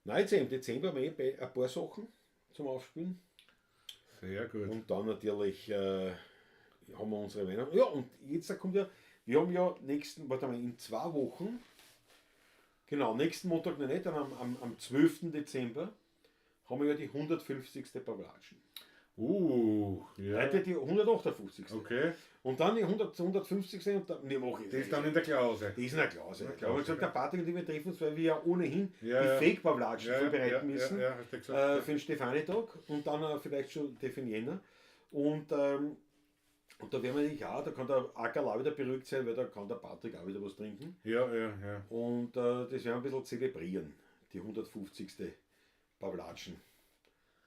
nein, jetzt im Dezember haben wir eh ein paar Sachen zum Aufspielen. Sehr gut. Und dann natürlich haben wir unsere Weihnachten. Ja, und jetzt kommt ja, wir haben ja nächsten, warte mal, in 2 Wochen, genau, nächsten Montag noch nicht, dann am 12. Dezember haben wir ja die 150. Pawlatschen. Ja. Heute die 158. Okay. Und dann die 100, 150. Und dann, nee, mach ich. Die ist dann in der Klause. Die ist in der Klause. In der Da haben wir Klause, gesagt, der Patrick und ich, wir treffen uns, weil wir ja ohnehin Ja, die ja. Fake-Pawlatschen Ja, vorbereiten ja, müssen. Ja, ja, hast du gesagt. Für den Stefanitag und dann vielleicht schon die für den Jänner. Und da werden wir natürlich auch, da kann der Ackerl auch wieder beruhigt sein, weil da kann der Patrick auch wieder was trinken. Ja, ja, ja. Und das werden wir ein bisschen zelebrieren, die 150. Pawlatschen.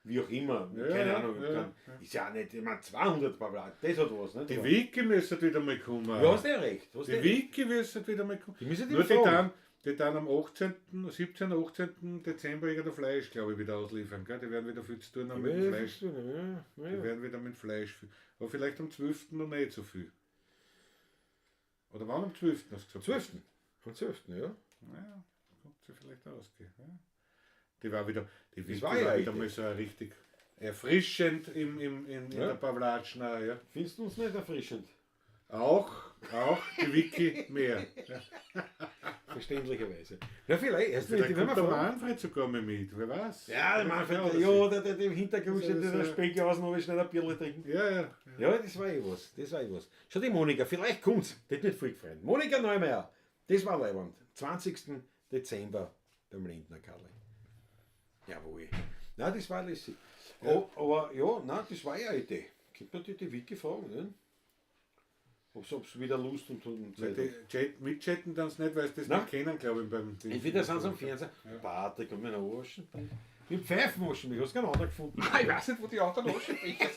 Wie auch immer, Ja, keine ja, Ahnung. ja, kann, ist ja auch nicht, ich meine, 200 Pawlatschen, das hat was. Nicht? Die Aber- Wiki müssen wieder mal kommen. Ja, hast du ja recht. Hast Die du recht. Wiki müssen wieder mal kommen. Die müssen die Nur die fragen. dann, die dann am 18., 17., 18. Dezember irgendein Fleisch, glaube ich, wieder ausliefern. Gell? Die werden wieder viel zu tun haben mit dem Ja, Fleisch. ja, ja. Die werden wieder mit Fleisch viel. Aber vielleicht am 12. noch nicht so viel. Oder wann am 12. hast du gesagt? 12. Am 12., ja. Ja, kommt sie vielleicht ausgehen. Ja. Die war wieder, die Wiki war war, ja wieder Idee. mal so richtig erfrischend in Ja. der Pawlatschna. Ja. Findest du uns nicht erfrischend? Auch die Wiki mehr. Ja. Verständlicherweise. Na, vielleicht. Erst Vielleicht die werden kommt wir der fragen. Manfred sogar mal mit, wer weiß. Ja, der Manfred, Ja, ja, der im Hintergrund Das steht ist der ja- Speck aus und ich schnell ein Bierl trinken. Ja, ja. Ja, das war eh was. Das war eh was. Schau die Monika, vielleicht kommt's. Das hat mich voll gefreut. Monika Neumeier, das war leiwand. 20. Dezember beim Lindner Karl. Jawohl. Nein, das war lässig. Ja. Oh, aber ja, nein, das war ja eine Idee. Könnte man die Wiki fragen, ne? Ob's wieder Lust und Weil Zeit die hat. Chat, mitchatten dann nicht, weil sie das Nein. nicht kennen, glaube ich. Beim Ding. Entweder sind sie am Fernseher. Ja. Patrick und meine Waschen. Mit Pfeifen waschen mich, hast du keinen anderen gefunden. Nein, ich weiß nicht, wo die anderen Aschenbecher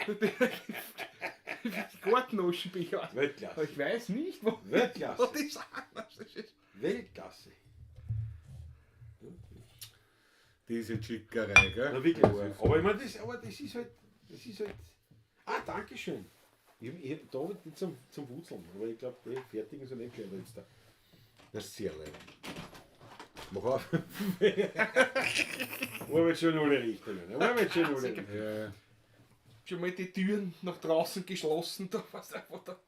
sind. Die Gartenaschenbecher. Weltklasse. Ich weiß nicht, wo, Weltklasse. wo die sind. Das ist Weltklasse. Diese Chickerei, gell? Na wirklich. Das ist- Aber ich meine, das, aber das ist halt. Das ist halt. Ah, danke schön. Ich, da wird nicht zum Wutzeln, aber ich glaube, die fertigen sind nicht gleich jetzt da. Das ist sehr leid. Mach auf. Arbeit schon in alle Richtungen. Arbeit schon in alle Richtungen. Ja, ja. schon mal die Türen nach draußen geschlossen, da was einfach da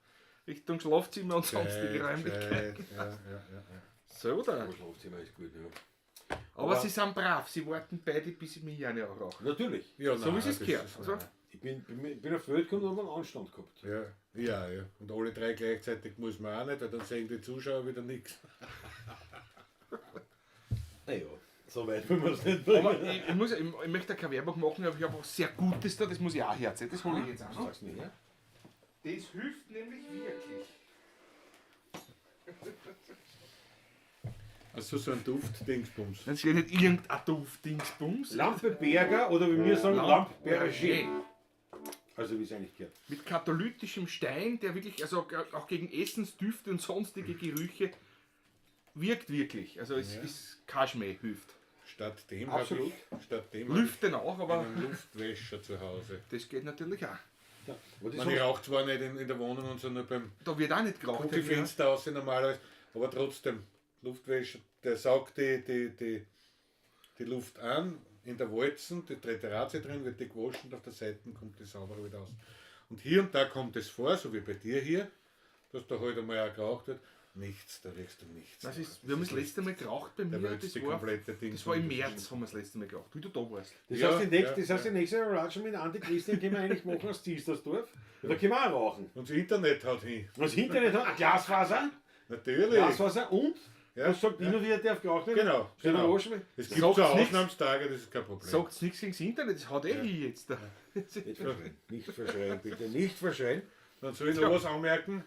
Richtung Schlafzimmer und sonstige Gescheit, Räumlichkeiten. gescheit. Ja, ja, ja, ja. So da. Aber Schlafzimmer ist gut, ja. Aber sie sind brav, sie warten beide, bis ich mich eine auch rauche. Natürlich. Ja, So nein, wie es das gehört. ist- Also, Ich bin auf die Welt gekommen und habe einen Anstand gehabt. Ja, ja, ja. Und alle drei gleichzeitig muss man auch nicht, weil dann sehen die Zuschauer wieder nichts. Naja, so weit wollen wir es nicht bringen. aber ich möchte da keine Werbung machen, aber ich habe was sehr Gutes da, das muss ich auch herzeigen. Das hole ich jetzt auch noch. Sag's mir her. Das hilft nämlich wirklich. Also so ein Duft-Dingsbums. Das ist ja nicht irgendein Duft-Dingsbums. Lampe Berger oder wie wir sagen, Lampe Berger. Also wie es eigentlich gehört. Mit katalytischem Stein, der wirklich, also auch gegen Essensdüfte und sonstige Gerüche wirkt wirklich. Also es ist kein Schmäh, hilft. Statt dem habe Absolut. ich, statt dem hab ich Lüften auch, aber einen Luftwäscher zu Hause. das geht natürlich auch. Ja, aber das Ich meine, ich rauche zwar nicht in der Wohnung und so, nur beim Da wird auch nicht geraucht. Kugelfenster aus normalerweise, aber trotzdem, Luftwäscher, der saugt die Luft an in der Walzen, die Terrasse drin, wird die gewaschen und auf der Seite kommt die saubere wieder aus. Und hier und da kommt es vor, so wie bei dir hier, dass da halt einmal auch geraucht wird. Nichts, da riechst du nichts. Das ist, wir haben das letzte Mal geraucht bei Der mir. wälzt Das die war, komplette Ding. das war im März, haben wir das letzte Mal geraucht, wie du da warst. Das Ja, heißt, die nächste, ja, das heißt, die nächste Überraschung mit Andi Christian können wir eigentlich machen aus Zistersdorf. Da können wir auch rauchen. Und das Internet haut hin. Und das Internet hat Glasfaser, Natürlich. Glasfaser und Ja, was sagt ja. immer wieder, darf geraucht werden. Genau, Steht genau. am Waschmittel. Es gibt Sagt's so nichts. Ausnahmstage, das ist kein Problem. Sagt nichts gegen das Internet, das hat eh ich jetzt. Da. Nicht verschreien, nicht verschreien, bitte, nicht verschreien. Dann soll ich noch was anmerken.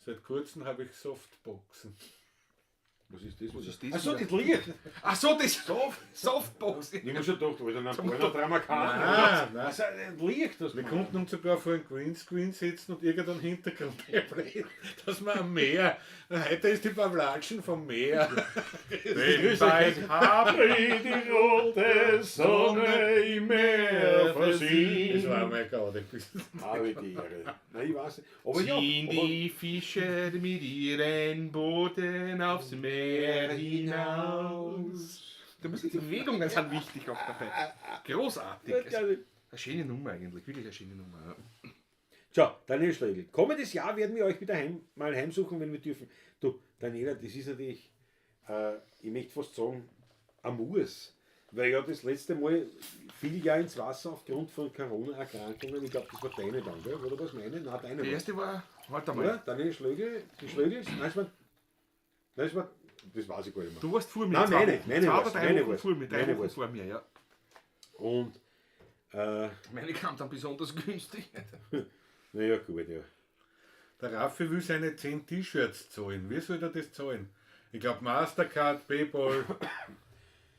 Seit kurzem habe ich Softboxen. Was ist das? Was ist das Ach so, wieder? das Licht. Ach so, das Softbox. Ich hab schon gedacht, Alter, ein Porno-Drama kann. Nein, nein. Also, ein Licht, das Wir konnten uns sogar vor einen Greenscreen setzen und irgendeinen Hintergrund einblenden, dass wir am Meer. Heute ist die Pavlatschen vom Meer. Wenn bei Capri die rote Sonne im Meer Das versieht. war mal Gaudi. Habe die Ehre. Nein, ich weiß nicht. Aber ja, Ziehen aber, die Fische mit ihren Booten aufs Meer hinaus. Da müssen die Bewegungen sind wichtig auch dabei. Großartig. Also, eine schöne Nummer eigentlich, wirklich eine schöne Nummer. Ja. So, Daniel Schlegel. Kommendes Jahr werden wir euch wieder mal heimsuchen, wenn wir dürfen. Du, Daniela, das ist natürlich, ich möchte fast sagen, ein Muss. Weil ja das letzte Mal fiel ja ins Wasser aufgrund von Corona-Erkrankungen. Ich glaube, das war deine dann, gell? Oder was meine? Nein, deine Die war. erste war, warte mal, Oder? Daniel Schlögl, die Schlögls? Nein, das war, nein, das war, das weiß ich gar nicht mehr. du warst vor mir. Nein, zwei meine, Wochen. meine Zwei oder war's, drei meine Wochen war's, vor mir, drei meine Wochen war's. vor mir, ja. Und, Meine kam dann besonders günstig. naja, gut, ja. Der Raffi will seine 10 T-Shirts zahlen. Wie soll er das zahlen? Ich glaube Mastercard, Paypal.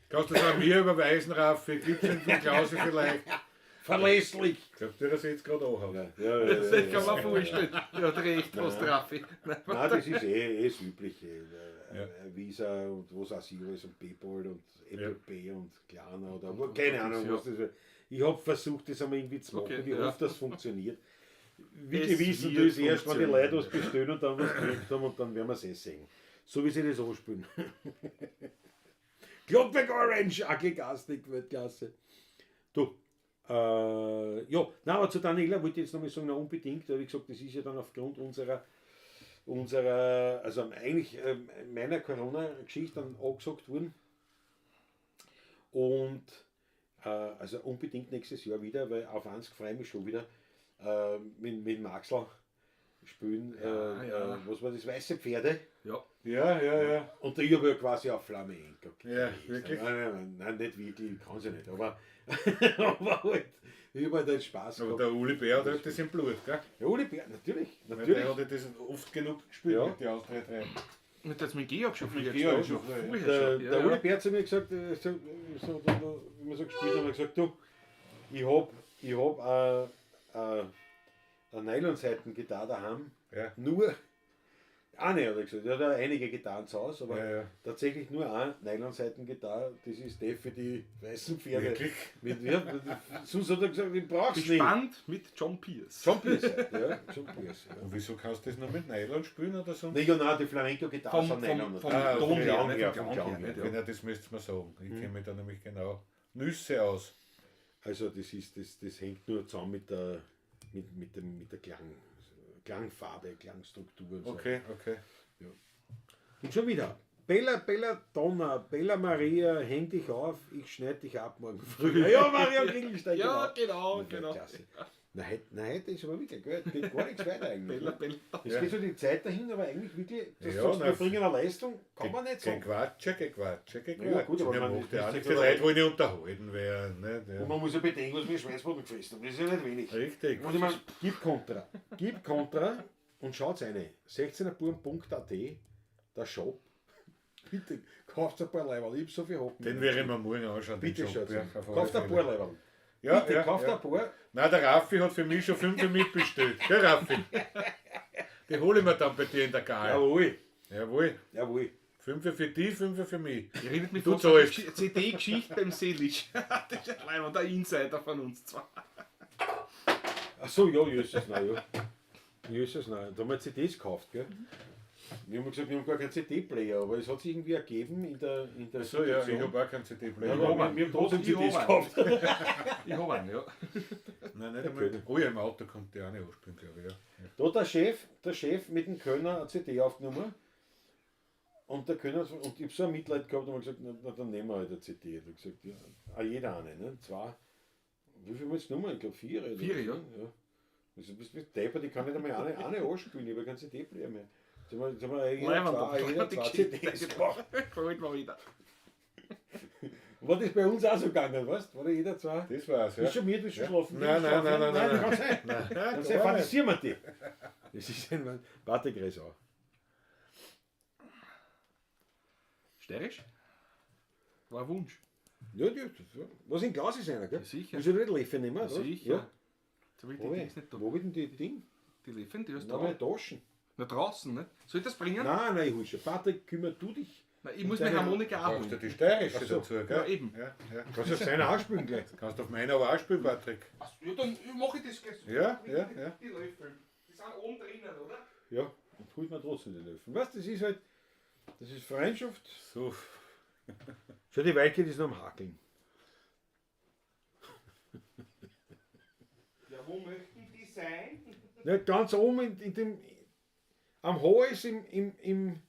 Kannst du das auch mir überweisen, Raffi? Gib's ihm den Klausi vielleicht? Verlässlich! Ich glaube, der das jetzt gerade auch hat. Ja, ja, ja, Das ja, kann man vorstellen. Ja, hat recht, was der Raffi. Nein, Nein, das ist eh das Übliche. Ja. Visa und was auch sie alles und PayPal und Apple Ja. Pay und Klarna oder keine Ahnung, ja. was das ist. Ich habe versucht, das einmal irgendwie zu machen. Okay, ich ja. hoffe, das funktioniert. Wie Es gewissen, wird das erst, wenn die funktionieren. Leute was bestellen und dann was gekriegt haben und dann werden wir es eh sehen. So wie sie das anspielen. Clockwork Orange, Aglegastik, Weltklasse. Du, ja, nein, aber zu Daniela wollte ich jetzt nochmal sagen, na, unbedingt, weil wie gesagt, das ist ja dann aufgrund unserer, also eigentlich meiner Corona-Geschichte dann angesagt worden. Und also unbedingt nächstes Jahr wieder, weil auf eins freue ich mich schon wieder mit Maxl spielen. Ja, ja. Was war das? Weiße Pferde. Ja. Ja, ja, ja. Und ich habe ja quasi auf Flamenco. Ja, wirklich? Nein, nein, nein, nein, nicht wirklich, ich kann sie nicht. Aber, aber halt, ich habe halt einen Spaß Aber gehabt. der Uli Bär hat halt das im Blut, gell? Ja, Uli Bär, natürlich, Weil natürlich. Der hat ja das oft genug gespielt Ja. mit den Austria 3. Und das mit Georg schon früher Georg gespielt. schon früher, ja. Früher Der, schon, ja, der ja. Uli Bär hat zu mir gesagt, so, wie wir so gespielt haben, hat er gesagt, du, ich hab, ich hab eine Nylonseitengitarre daheim, Ja. nur, eine hat er gesagt, er hat ja einige Gitarren zu Hause, aber Ja, ja. tatsächlich nur eine Nylonseitengitarre, das ist die für die weißen Pferde. Wirklich? Mit, ja, sonst hat er gesagt, ich brauch's nicht. Gespannt mit John Pierce. John Pierce, ja, John Pierce. Ja. Und wieso kannst du das nur mit Nylon spielen oder so? Nee, ja, nein, die Flamenco-Gitarre Vom, sind Nylon. vom, vom Ah, Ton vom her, Klang nicht her, vom vom Klang Klang her. her. nicht, ja. Genau, das müsstest du mir sagen. Ich kenne mich da nämlich genau Nüsse aus. Also das ist, das hängt nur zusammen mit der, mit der Klangfarbe, Klangstruktur und so. Okay, okay. Und schon wieder. Bella, Bella Donna, Bella Maria, häng dich auf, ich schneid dich ab morgen früh. Ja, Maria Kringelstein, Ja, genau, Na, genau. Klasse. Na, heute ist aber wirklich, gell, geht gar nichts weiter eigentlich. Bella, ne? Bella. Es geht so die Zeit dahin, aber eigentlich wirklich, das Ja, sagst, na, wir bringen eine Leistung, kann man nicht Kein sagen. Quatsch, kein Quatsch, kein Quatsch. Ja, gut, aber Ja, man macht ja ist auch nichts. ja Die Leute wollen ja unterhalten werden. Nicht? Und Ja. man muss ja bedenken, was wir Schweißboden gefressen haben. Das ist ja nicht wenig. Richtig. Und ich meine, gib Kontra. Gib Kontra und schaut eine. 16erbuben.at, der Shop. Bitte, kauft ein paar Leiberl. Ich hab so viel Hoppen. Den werde ich mir morgen anschauen. den Bitte Job, schaut ja, auf alle Kauft ein Fälle. paar Leiberl. Ja, Bitte, ja, kauft ja. ein paar. Nein, der Raffi hat für mich schon 5 mitbestellt. Gell, Raffi? Die hole ich mir dann bei dir in der Gal. Jawohl. Jawohl. Jawohl. 5 für die, 5 für mich. Ich erinnert mich Du fast an die zahlst. CD-Geschichte beim Selisch. Das ist leider der Insider von uns zwei. Ach so, ja, Jesus, nein, ja. Jesus, nein. Da haben wir CDs gekauft, gell? Wir haben gesagt, wir haben gar keinen CD-Player, aber es hat sich irgendwie ergeben in der, in der So, ja, ich Situation. habe auch keinen CD-Player. Ja, aber wir haben trotzdem Ich CDs hab gekauft. Ich habe einen, ja. Nein, nicht einmal. Oh ja, im Auto kommt der auch nicht anspielen, glaube ich. Ja. Da hat der Chef mit dem Kölner eine CD aufgenommen. Und der Kölner, und ich hab so ein Mitleid gehabt und hab gesagt, na, na, dann nehmen wir halt eine CD. Ich hab gesagt, ja, auch jeder eine, ne? Zwei. Wie viel haben wir jetzt genommen? Ich glaube vier. Oder Vier, was, ja. ne? Ja. Also bist du deppert, ich kann nicht einmal eine anspielen, ich habe keinen CD-Player mehr. Jetzt haben wir jeder Leiwand, zwei, jeder die zwei Geschichte. CDs gekauft. Gefällt mir wieder. War das bei uns auch so gegangen, weißt du? War da jeder zwei? Das war's, ja. Bist schon müde, bist schon schlafen? Nein, Bist nein, schlafen? nein, nein, nein, kann sein. Nein, Kann gar sein, nicht. fantasieren wir die. Das ist ein Warte, Gräs auch. Steirisch? War ein Wunsch. Ja, ja, was in Glas ist einer, gell? Ja, sicher. Muss ich nicht Löffel nehmen, oder? Sicher. Ja. Jetzt habe ich die Wo Dings nicht da. Wo hab ich denn die Ding? Die Löffel, die hast Na, du meine da. Taschen. Na, draußen, ne? Soll ich das bringen? Nein, nein, ich hol schon. Patrick, kümmer du dich. Nein, ich muss meine Harmonika auch Brauchst du holen. die steirische Ach so. dazu, gell? Ja, eben. Ja, ja. Kannst du seiner auch spielen gleich. Kannst auf meiner aber auch spielen, Patrick. Ach, ja, dann mache ich das gleich. Ja, ja, ja. Die Löffel. Die sind oben drinnen, oder? Ja, und holt man trotzdem die Löffel. Weißt du, das ist halt, das ist Freundschaft. So. Schau, die Weike, die ist noch am Hakeln. Ja, wo möchten die sein? Ja, ganz oben in dem, am Hals, in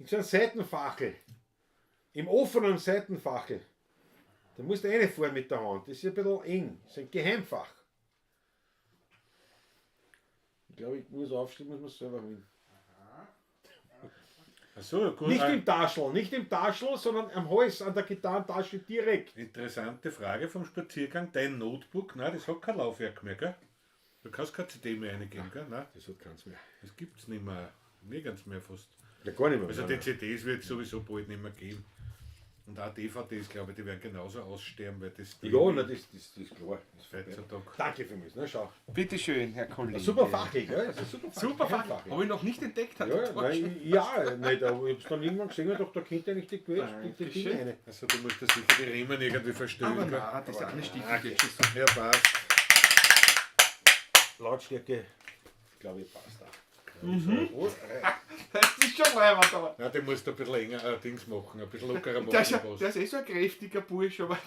so einem Seitenfachel. Im offenen Seitenfachel. Da musst du reinfahren mit der Hand. Das ist ein bisschen eng. Das ist ein Geheimfach. Ich glaube, ich muss aufstehen, muss man es selber holen. Ach so, gut. Nicht im Taschel, nicht im Taschel, sondern am Hals, an der Gitarrentasche direkt. Interessante Frage vom Spaziergang. Dein Notebook, nein, das hat kein Laufwerk mehr, gell? Du kannst kein CD mehr reingeben, gell? Nein, Das hat keins mehr. das gibt's nicht mehr. Nirgends mehr fast. Ja, gar nicht mehr. Also Nein, die nein. CDs wird es sowieso bald nicht mehr geben. Und auch DVDs, glaube ich, die werden genauso aussterben, weil das Ja, nein, das ist klar. Das ist vorbei. heutzutage. Danke vielmals, ne, schau. Bitte schön, Herr Kollege. Super Fachel, gell? Das ist ein super Fachel. Super Fachel. Fachel. Habe ich noch nicht entdeckt. Hat Ja, ja, nein, ja, nicht, aber ich hab's dann irgendwann gesehen und dachte, da könnte eigentlich die Quetsch, die Dinge rein. Also du musst da sicher die Riemen irgendwie verstellen. Aber gell? nein, das eine Stiefel geht schon so. Ja, passt. Lautstärke, glaube ich, passt auch. Das ist schon leibend, aber. Nein, den musst du ein bisschen enger Dings machen, ein bisschen lockerer machen. Der ist, ja, passt. der ist eh so ein kräftiger Bursch, aber.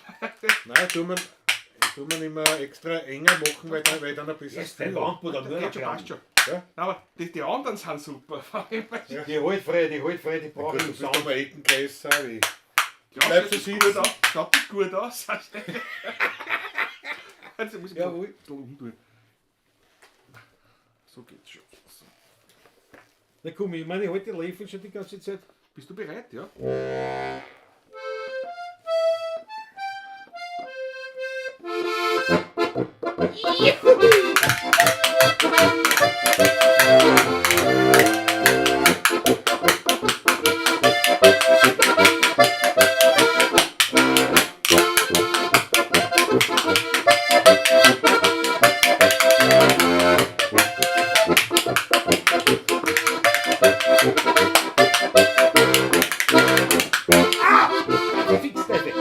Nein, tun wir nicht mehr extra enger machen, weil dann ein bisschen Yes, der Wampe, da Der geht schon, passt schon. Ja. Nein, aber die anderen sind super. Die halt frei, die halt frei, die brauchen Gut, du einen bist Sound. um Ecken größer wie ich. Glaubst Bleib du, so das gut aus? Schaut das gut aus? Also muss ich Jawohl. ein bisschen umtun. So geht's schon. So. Na komm, ich meine, ich halte die Löffel schon die ganze Zeit. Bist du bereit, ja? Fix deine.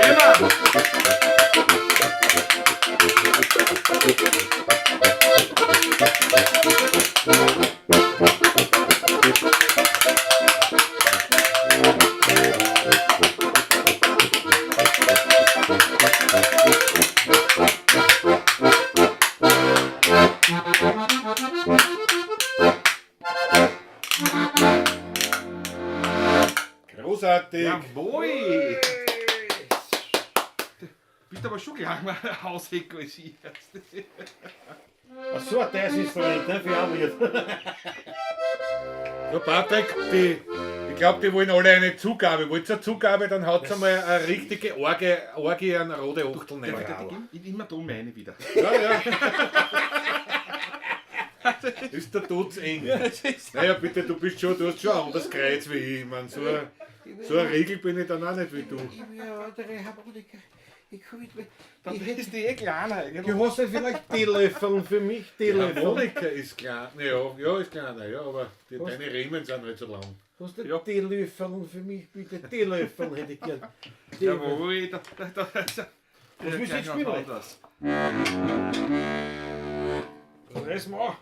Genau! Großartig! Jawohl! Bist aber schon gleich mal Hauseck als ich. Ach so, das ist verwendet, ne, für ein Lied. Ja, Patrick, ich glaube, die wollen alle eine Zugabe. Wollt ihr eine Zugabe, dann haut einmal eine richtige Orgie an rote Achtel Der, rein. der, der, immer da meine wieder. Ja, ja. Ist der Tod eng. Naja, bitte, du bist schon, du hast schon ein anderes Kreuz wie ich. Ich mein, so eine Regel bin ich dann auch nicht wie du. Dann bist du eh kleiner eigentlich. Du hast ja vielleicht Teelöffeln für mich, Die Teelöffel. Harmonika ist klein. Ja, ja, ist kleiner, ja, aber deine Riemen sind halt so lang. Hast du Ja. Teelöffeln für mich, bitte? Teelöffeln hätte ich gern. Jawohl, da. Was willst du jetzt spielen? Anders. Reiß mal an.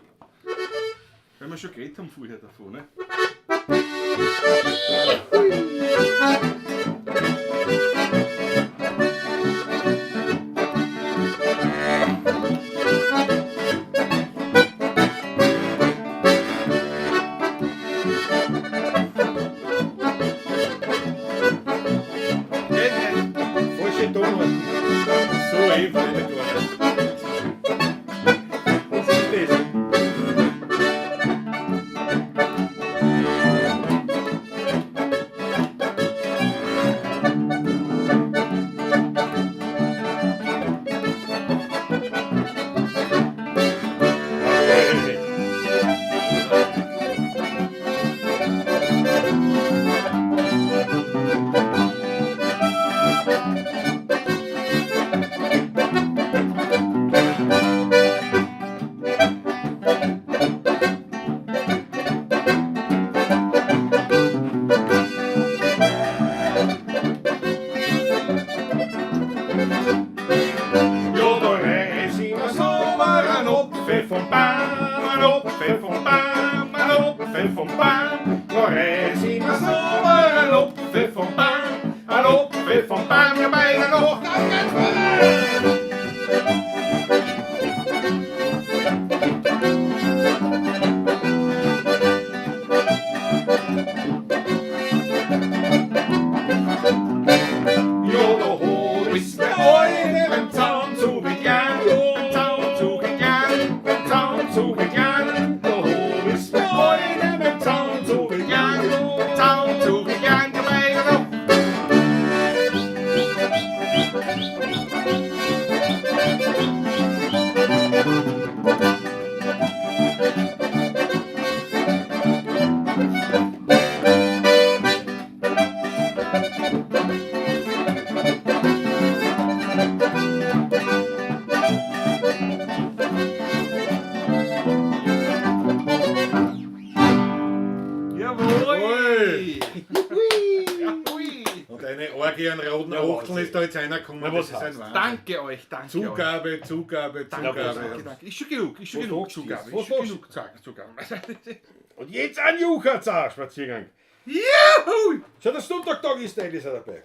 Weil wir schon geredet haben vorher davon, ne? Nein, nein. Falsche Tonart. So eben, nicht gar nicht. Was ist das? Schläfe vom Baum bei der Nacht. Auf geht's vorwärts! Ja, da hol ich's mir heute beim Zaun zugekehrt, beim Zaun zugekehrt, beim Zaun zugekehrt. Da hol ich's mir heute beim Zaun zugekehrt, beim Zaun zugekehrt, ja, bei der Nacht. Jawohl! Jawohl! Und eine Orgie an roten Ja, Achteln Wahnsinn. ist da jetzt einer gekommen. Na, was Das ist ein heißt? Wahnsinn. Danke euch, danke euch. Zugabe, Zugabe, Danke, Zugabe. danke, danke. Ist schon genug, ist schon Was genug sagst du Zugabe. jetzt? Ist Was schon sagst genug Zugabe. Und jetzt ein Juchatzer-Spaziergang. Juhu! Schau, der Sonntagtag ist der ist auch dabei.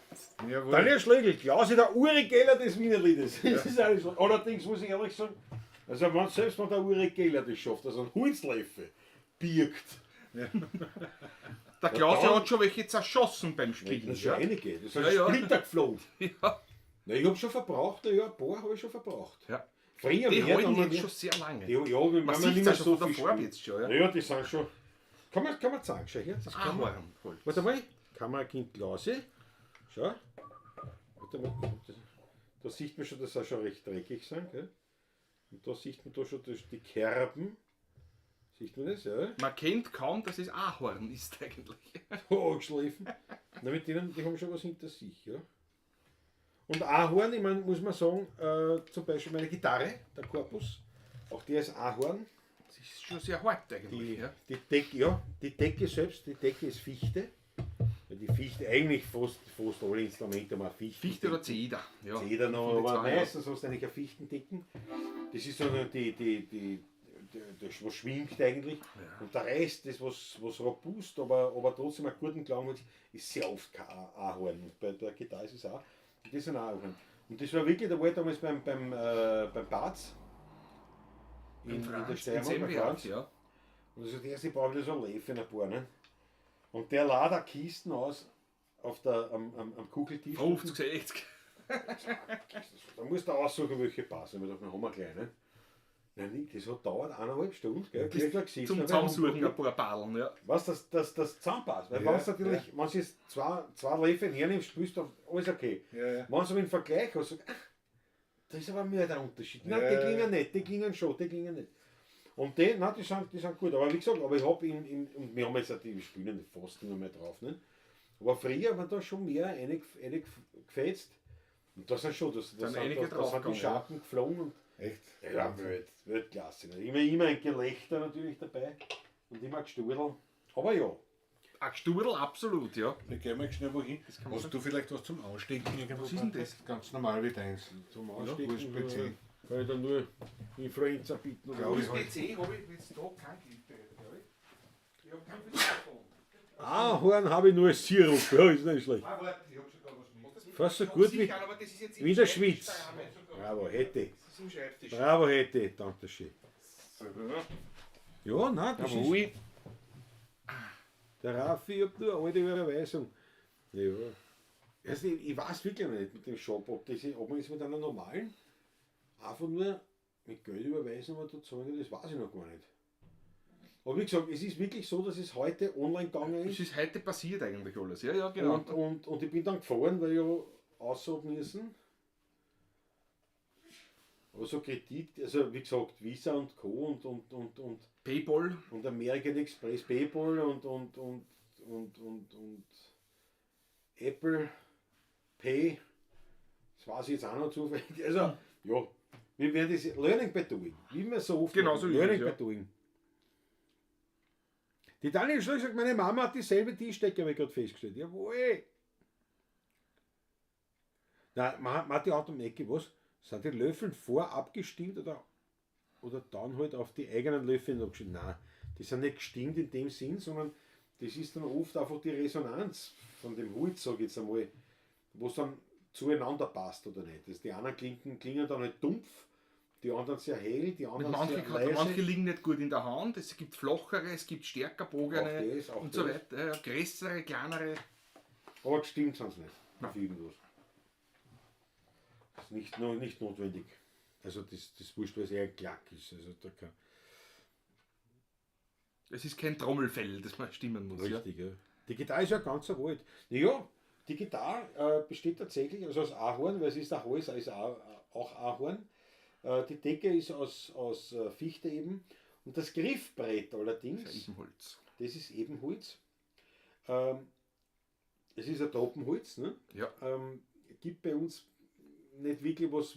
Jawohl. Daniel Schlegel, Klausi, der Uri Geller des Wiener Liedes. Das ist alles. Allerdings muss ich ehrlich sagen, also wenn selbst wenn der Uri Geller das schafft, also ein Holzlöffel birgt, Der Klaus hat schon welche zerschossen beim Spielen. das sind schon Ja. einige, das sind Ja, ja. Splitter geflogen. Ja. Na, ich hab schon verbraucht, ja, ein paar habe ich schon verbraucht. Ja. Früher Die mehr, halten dann jetzt mehr. schon sehr lange. Die, ja, wenn Man man sieht nicht ja mehr schon so von der viel Farbe spielt. jetzt schon. Ja. Ja, die sind schon. Kann man zeigen, schau her. Das kann man. Ahorn. halt. Warte mal, Kamerakind Klausi. Schau. Warte mal. Da sieht man schon, dass sie schon recht dreckig sind. Gell? Und da sieht man da schon die Kerben. Sieht man das? Ja. Man kennt kaum, dass es Ahorn ist eigentlich. Angeschliffen. Na, mit denen, die haben schon was hinter sich. Ja. Und Ahorn, ich meine, muss man sagen, zum Beispiel meine Gitarre, der Korpus, auch der ist Ahorn. Das ist schon sehr hart eigentlich. Die, ja. die, Decke, ja, die Decke selbst, die Decke ist Fichte. Weil die Fichte, eigentlich fast alle Instrumente haben eine Fichte. Fichte oder Zeder. Ja. Zeder noch, Von den aber zwei, ja. meistens hast du eigentlich eine Fichtendecken. Das ist so eine, die, das, was schwingt eigentlich. Und der Rest, das was robust, aber trotzdem einen guten Klang hat, ist sehr oft kein Ahorn. Und bei der Gitarre ist es auch. Und das sind Ahorn. Und das war wirklich, da war ich damals beim Barz. In der Franz, in Steiermark, bei Semriach, Franz. ja. Und so, der erste braucht wieder so ein Löffel ein paar, ne? Und der lad auch Kisten aus auf der, am Kugeltisch. 50, 60. Da musst du aussuchen, welche passen. Ich dachte, wir haben wir gleich, ne? Nein, nicht, das hat dauert 1,5 Stunden, gell? Gleich da gesessen, Zum aber Zusammensuchen ein paar Ballen, ja. Was, das zusammenpasst. Weil Ja, wenn du natürlich, wenn du jetzt zwei Löffel hernimmst, spielst du alles okay. Ja, ja. Wenn du aber im Vergleich hast, sagst, ach, da ist aber mehr der Unterschied. Nein, Ja, die ja, klingen nicht, die klingen schon, die klingen nicht. Und die, nein, die sind gut. Aber wie gesagt, aber ich habe und wir haben jetzt auch die spielen fast nicht mehr drauf, ne? Aber früher war da schon mehr reingefetzt. Und da sind schon, Sind einige da sind die draufgegangen, ja. Schatten geflogen und Echt? ja, Weltklasse. Ne? Immer ein Gelächter natürlich dabei und immer ein Gestudel. Aber ja, Ein Gestudel, absolut, ja. Ich geh mal schnell wohin. kann man Hast du vielleicht was zum Anstecken irgendwo? Was ist denn das? Ganz normal wie deins. zum Ja, Anstecken USB-C. kann ich dann nur Influenza bitten. Oder Glaub was. ich halt. USB-C habe ich jetzt da kein Gerät, glaube ich. Ich habe kein Telefon. Ahorn habe ich nur als Sirup, ja, ist nicht schlecht. Ah, warte, ich hab sogar was mit. Fast so gut wie, Sicher, aber das ist jetzt im wie in der Schreibtisch Schweiz. daheim. Bravo, hätte. Das ist im Schreibtisch. Bravo, hätte. Danke schön. Ja, nein, das ist, Jawohl. der Raffi, ich hab nur eine alte Überweisung. Ja. Also ich weiß wirklich nicht mit dem Shop, ob man jetzt mit einer normalen einfach nur mit Geld überweisen, aber da zahlen, das weiß ich noch gar nicht. Aber wie gesagt, es ist wirklich so, dass es heute online gegangen Das ist. ist heute passiert eigentlich alles. Ja, ja, genau. Und ich bin dann gefahren, weil ich ja aussagen müssen. Aber so Kredit, also wie gesagt, Visa und Co. und Paypal. und American Express, PayPal und Apple Pay. Das weiß ich jetzt auch noch zufällig. Also, ja, wir werden das Learning by Doing. Wie wir so oft Genau machen. so ist Learning es, ja. by Doing. Die Daniel Schlöck sagt, meine Mama hat dieselbe Tischdecke, habe ich gerade festgestellt. Jawohl. Na, Matti hat um die Ecke, was? Sind die Löffel vorab gestimmt oder dann halt auf die eigenen Löffel abgestimmt? Nein, die sind nicht gestimmt in dem Sinn, sondern das ist dann oft einfach die Resonanz von dem Holz, sag ich jetzt einmal. was dann zueinander passt oder nicht. Das, die einen klingen dann halt dumpf, die anderen sehr hell, die anderen manche, sehr leise. Manche liegen nicht gut in der Hand, es gibt flachere, es gibt stärker bogene Auch das, auch und so das. weiter. Ja, größere, kleinere. Aber gestimmt sind sie nicht. Auf irgendwas. Das ist nicht, nicht notwendig. Also das ist wurscht, weil es eher ein Klack ist. Also da kann, Es ist kein Trommelfell, das man stimmen muss. Richtig, ja. Die Gitarre ist ja ganz ein Wald. Naja, die Gitarre besteht tatsächlich also aus Ahorn, weil es ist auch Holz, ist auch Ahorn. Die Decke ist aus Fichte eben. Und das Griffbrett allerdings, Ja? Ebenholz. das ist Ebenholz. Es ist ein Tropenholz, ne? Ja. Gibt bei uns nicht wirklich was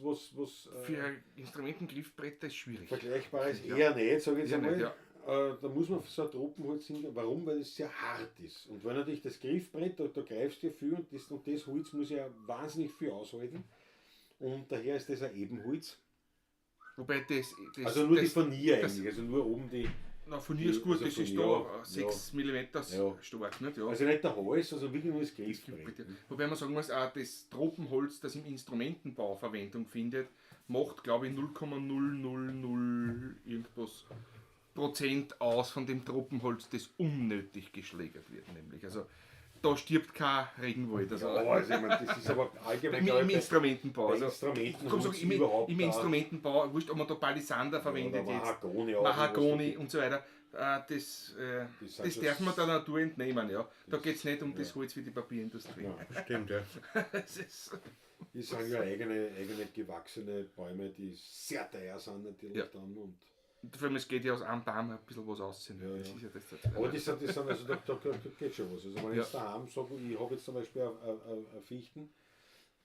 Für Instrumentengriffbretter ist schwierig. Vergleichbares Ja. eher nicht, sage ich jetzt Eher einmal. nicht, ja. Da muss man so ein Tropenholz hingehen. Warum? Weil es sehr hart ist. Und weil natürlich das Griffbrett, da greifst du ja viel und das Holz muss ja wahnsinnig viel aushalten. Und daher ist das ein Ebenholz. Wobei das Also nur das, die Furnier das- eigentlich, also nur oben die. Na, Furnier ist gut, also das ist Furnier, da 6 mm stark, nicht? Ja. Also nicht der Hals, also wirklich nur das Griffbrett. Wobei man sagen muss, auch das Tropenholz, das im Instrumentenbau Verwendung findet, macht, glaube ich, 0,000 irgendwas Prozent aus von dem Tropenholz, das unnötig geschlägert wird, nämlich. Also da stirbt kein Regenwald. Also, Ja, also ich meine, das ist aber allgemein im Instrumentenbau. bei Also, Instrumenten ich sag, überhaupt im Instrumentenbau, wurscht, ob man da Palisander verwendet oder jetzt, Mahagoni auch, Mahagoni und so weiter. Das darf man der Natur entnehmen, ja. Da geht es nicht um das Holz wie die Papierindustrie. Ja. Stimmt, ja. Das ist, Das sind ja eigene gewachsene Bäume, die sehr teuer sind natürlich Ja. dann. Und vor allem, es geht ja aus einem Baum ein bisschen was aussehen. Ja, Das ja. ist ja das. aber das sind also da geht schon was. Also wenn ich jetzt daheim sage, ich habe jetzt zum Beispiel eine Fichten,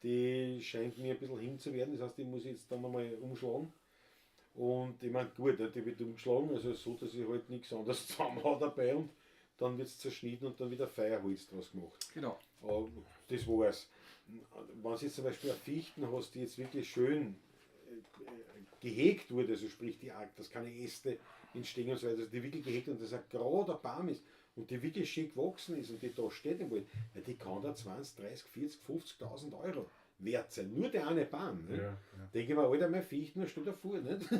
die scheint mir ein bisschen hin zu werden, das heißt, die muss ich jetzt dann nochmal umschlagen. Und ich meine, gut, die wird umgeschlagen, also so, dass ich halt nichts anderes zusammenhau dabei und dann wird es zerschnitten und dann wieder Feuerholz draus gemacht. Genau. Aber das war's. Wenn du jetzt zum Beispiel eine Fichten hast, die jetzt wirklich schön gehegt wurde, also sprich, die, dass keine Äste entstehen und so weiter, also die wirklich gehegt und das ein gerader Baum ist und die wirklich schön gewachsen ist und die da steht im Wald, ja, die kann da 20, 30, 40, 50.000 Euro wert sein. Nur der eine Baum. Ne? Ja, ja. Denke ich mir, Alter, mein Fichten, stell dir vor. Nicht?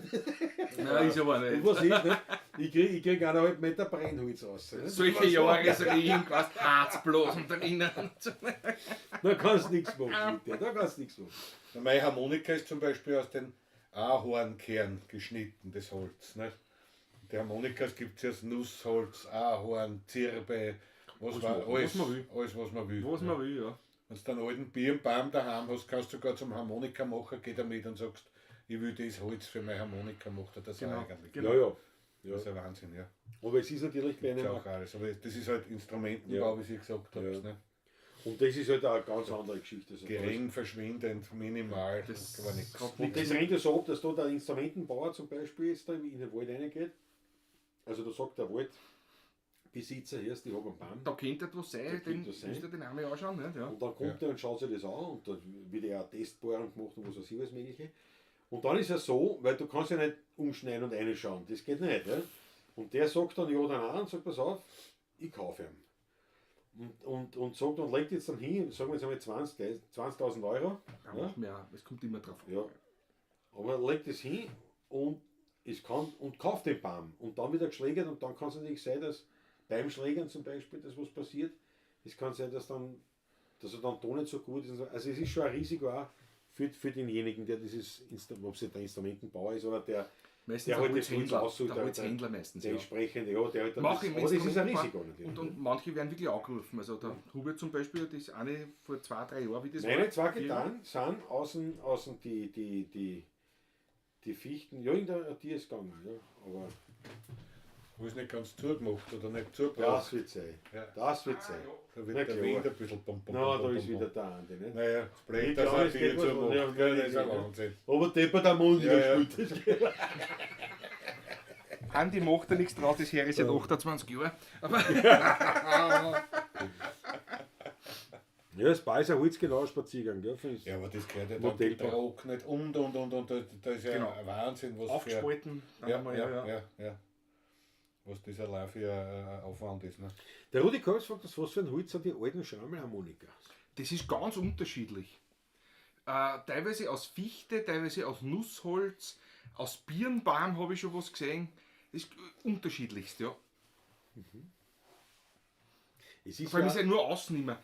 Nein, ist aber Und nicht. was ist, ne? Ich krieg 1,5 Meter Brennholz raus. Ne? Solche Jahre so irgendwas, Harzblasen drinnen. Da kannst du nichts machen mit dir. Da kannst du nichts machen. Na, meine Harmonika ist zum Beispiel aus den Ahornkern geschnitten, das Holz. Nicht? Die Harmonikas gibt es ja aus Nussholz, Ahorn, Zirbe, was was man will. alles, was man will. Was man will, ja. Wenn du einen alten Birnbaum daheim hast, kannst du sogar zum Harmonikamacher gehen damit und sagst, ich will das Holz für meine Harmonika, macht er das Genau, auch eigentlich. genau. Ja, ja. Das ist ja Wahnsinn, ja. Aber es ist natürlich bei Gibt's einem. auch alles. Aber das ist halt Instrumentenbau, Ja. wie Sie gesagt habt. Ja. Ne? Und das ist halt auch eine ganz andere Geschichte. Also Gering, verschwindend, minimal, Das aber nichts. Und das rennt ja so ab, dass da der Instrumentenbauer zum Beispiel jetzt da in den Wald reingeht. Also da sagt der Waldbesitzer, hier ist, ich habe einen Baum. Da könnte etwas sein, Da den könnte was sein. müsst ihr den einmal anschauen. Nicht? Ja. Und dann kommt er und schaut sich das an und da wird ja auch Testbohrung gemacht und was weiß ich alles Mögliche. Und dann ist es so, weil du kannst ja nicht umschneiden und reinschauen, das geht nicht. Ja? Und der sagt dann ja oder nein und sagt, pass auf, ich kaufe ihn. Und sagt und legt jetzt dann hin, sagen wir jetzt einmal 20.000 Euro. Da Ja? machen wir auch. Es kommt immer drauf an. Ja. Aber er legt es hin und es kann und kauft den Baum. Und dann wird er geschlägert und dann kann es natürlich sein, dass beim Schlägern zum Beispiel, dass was passiert. Es kann sein, dass dann, dass er dann doch nicht so gut ist. Und so. Also es ist schon ein Risiko auch für denjenigen, der dieses ob es jetzt der Instrumentenbauer ist oder der, Meistens der der halt das Holz Holzhändler, aussucht, der Holzhändler meistens, der ja. entsprechende, ja, der halt dann Mach das, im aber das ist ein Instrumentenbau. Risiko natürlich. Und manche werden wirklich angerufen. Also der Hubert zum Beispiel, das ist eine vor 2, 3 Jahren, wie das Meine war. zwei getan sind außen die Fichten, ja, in der die ist gegangen, ja, aber Habe ich nicht ganz zugemacht oder nicht zugebracht. das wird sein. Ja. Das wird sein. Da Na wird der klar. Wind ein bisschen bum, bum, Na, bum, da bum, ist bum. wieder der Andi, ne? Naja, das blöd, Ich dass glaub, er es die geht was- zugemacht. ja, Gell, das ist ein ja. Wahnsinn. Aber deppert am Mund Ja, ja. gespielt. Andi macht da nichts draus, das Herr ist seit 28 Jahren. Aber Ja, das Ball ist ein holzgenauer Spaziergang, gell? Für Ja, aber das gehört ja dann Modellbau. getrocknet und. Da ist ja Genau. ein Wahnsinn, was für. aufgespalten. Dann Ja, einmal, ja, ja, ja. Was das allein für ein Aufwand ist. Ne? Der Rudi Kolbs fragt uns, was für ein Holz sind die alten Schrammelharmonikas? Das ist ganz unterschiedlich. Teilweise aus Fichte, teilweise aus Nussholz, aus Birnbaum habe ich schon was gesehen. Das ist unterschiedlichst, ja. Es ist Vor allem ja, ist ja nur außen immer.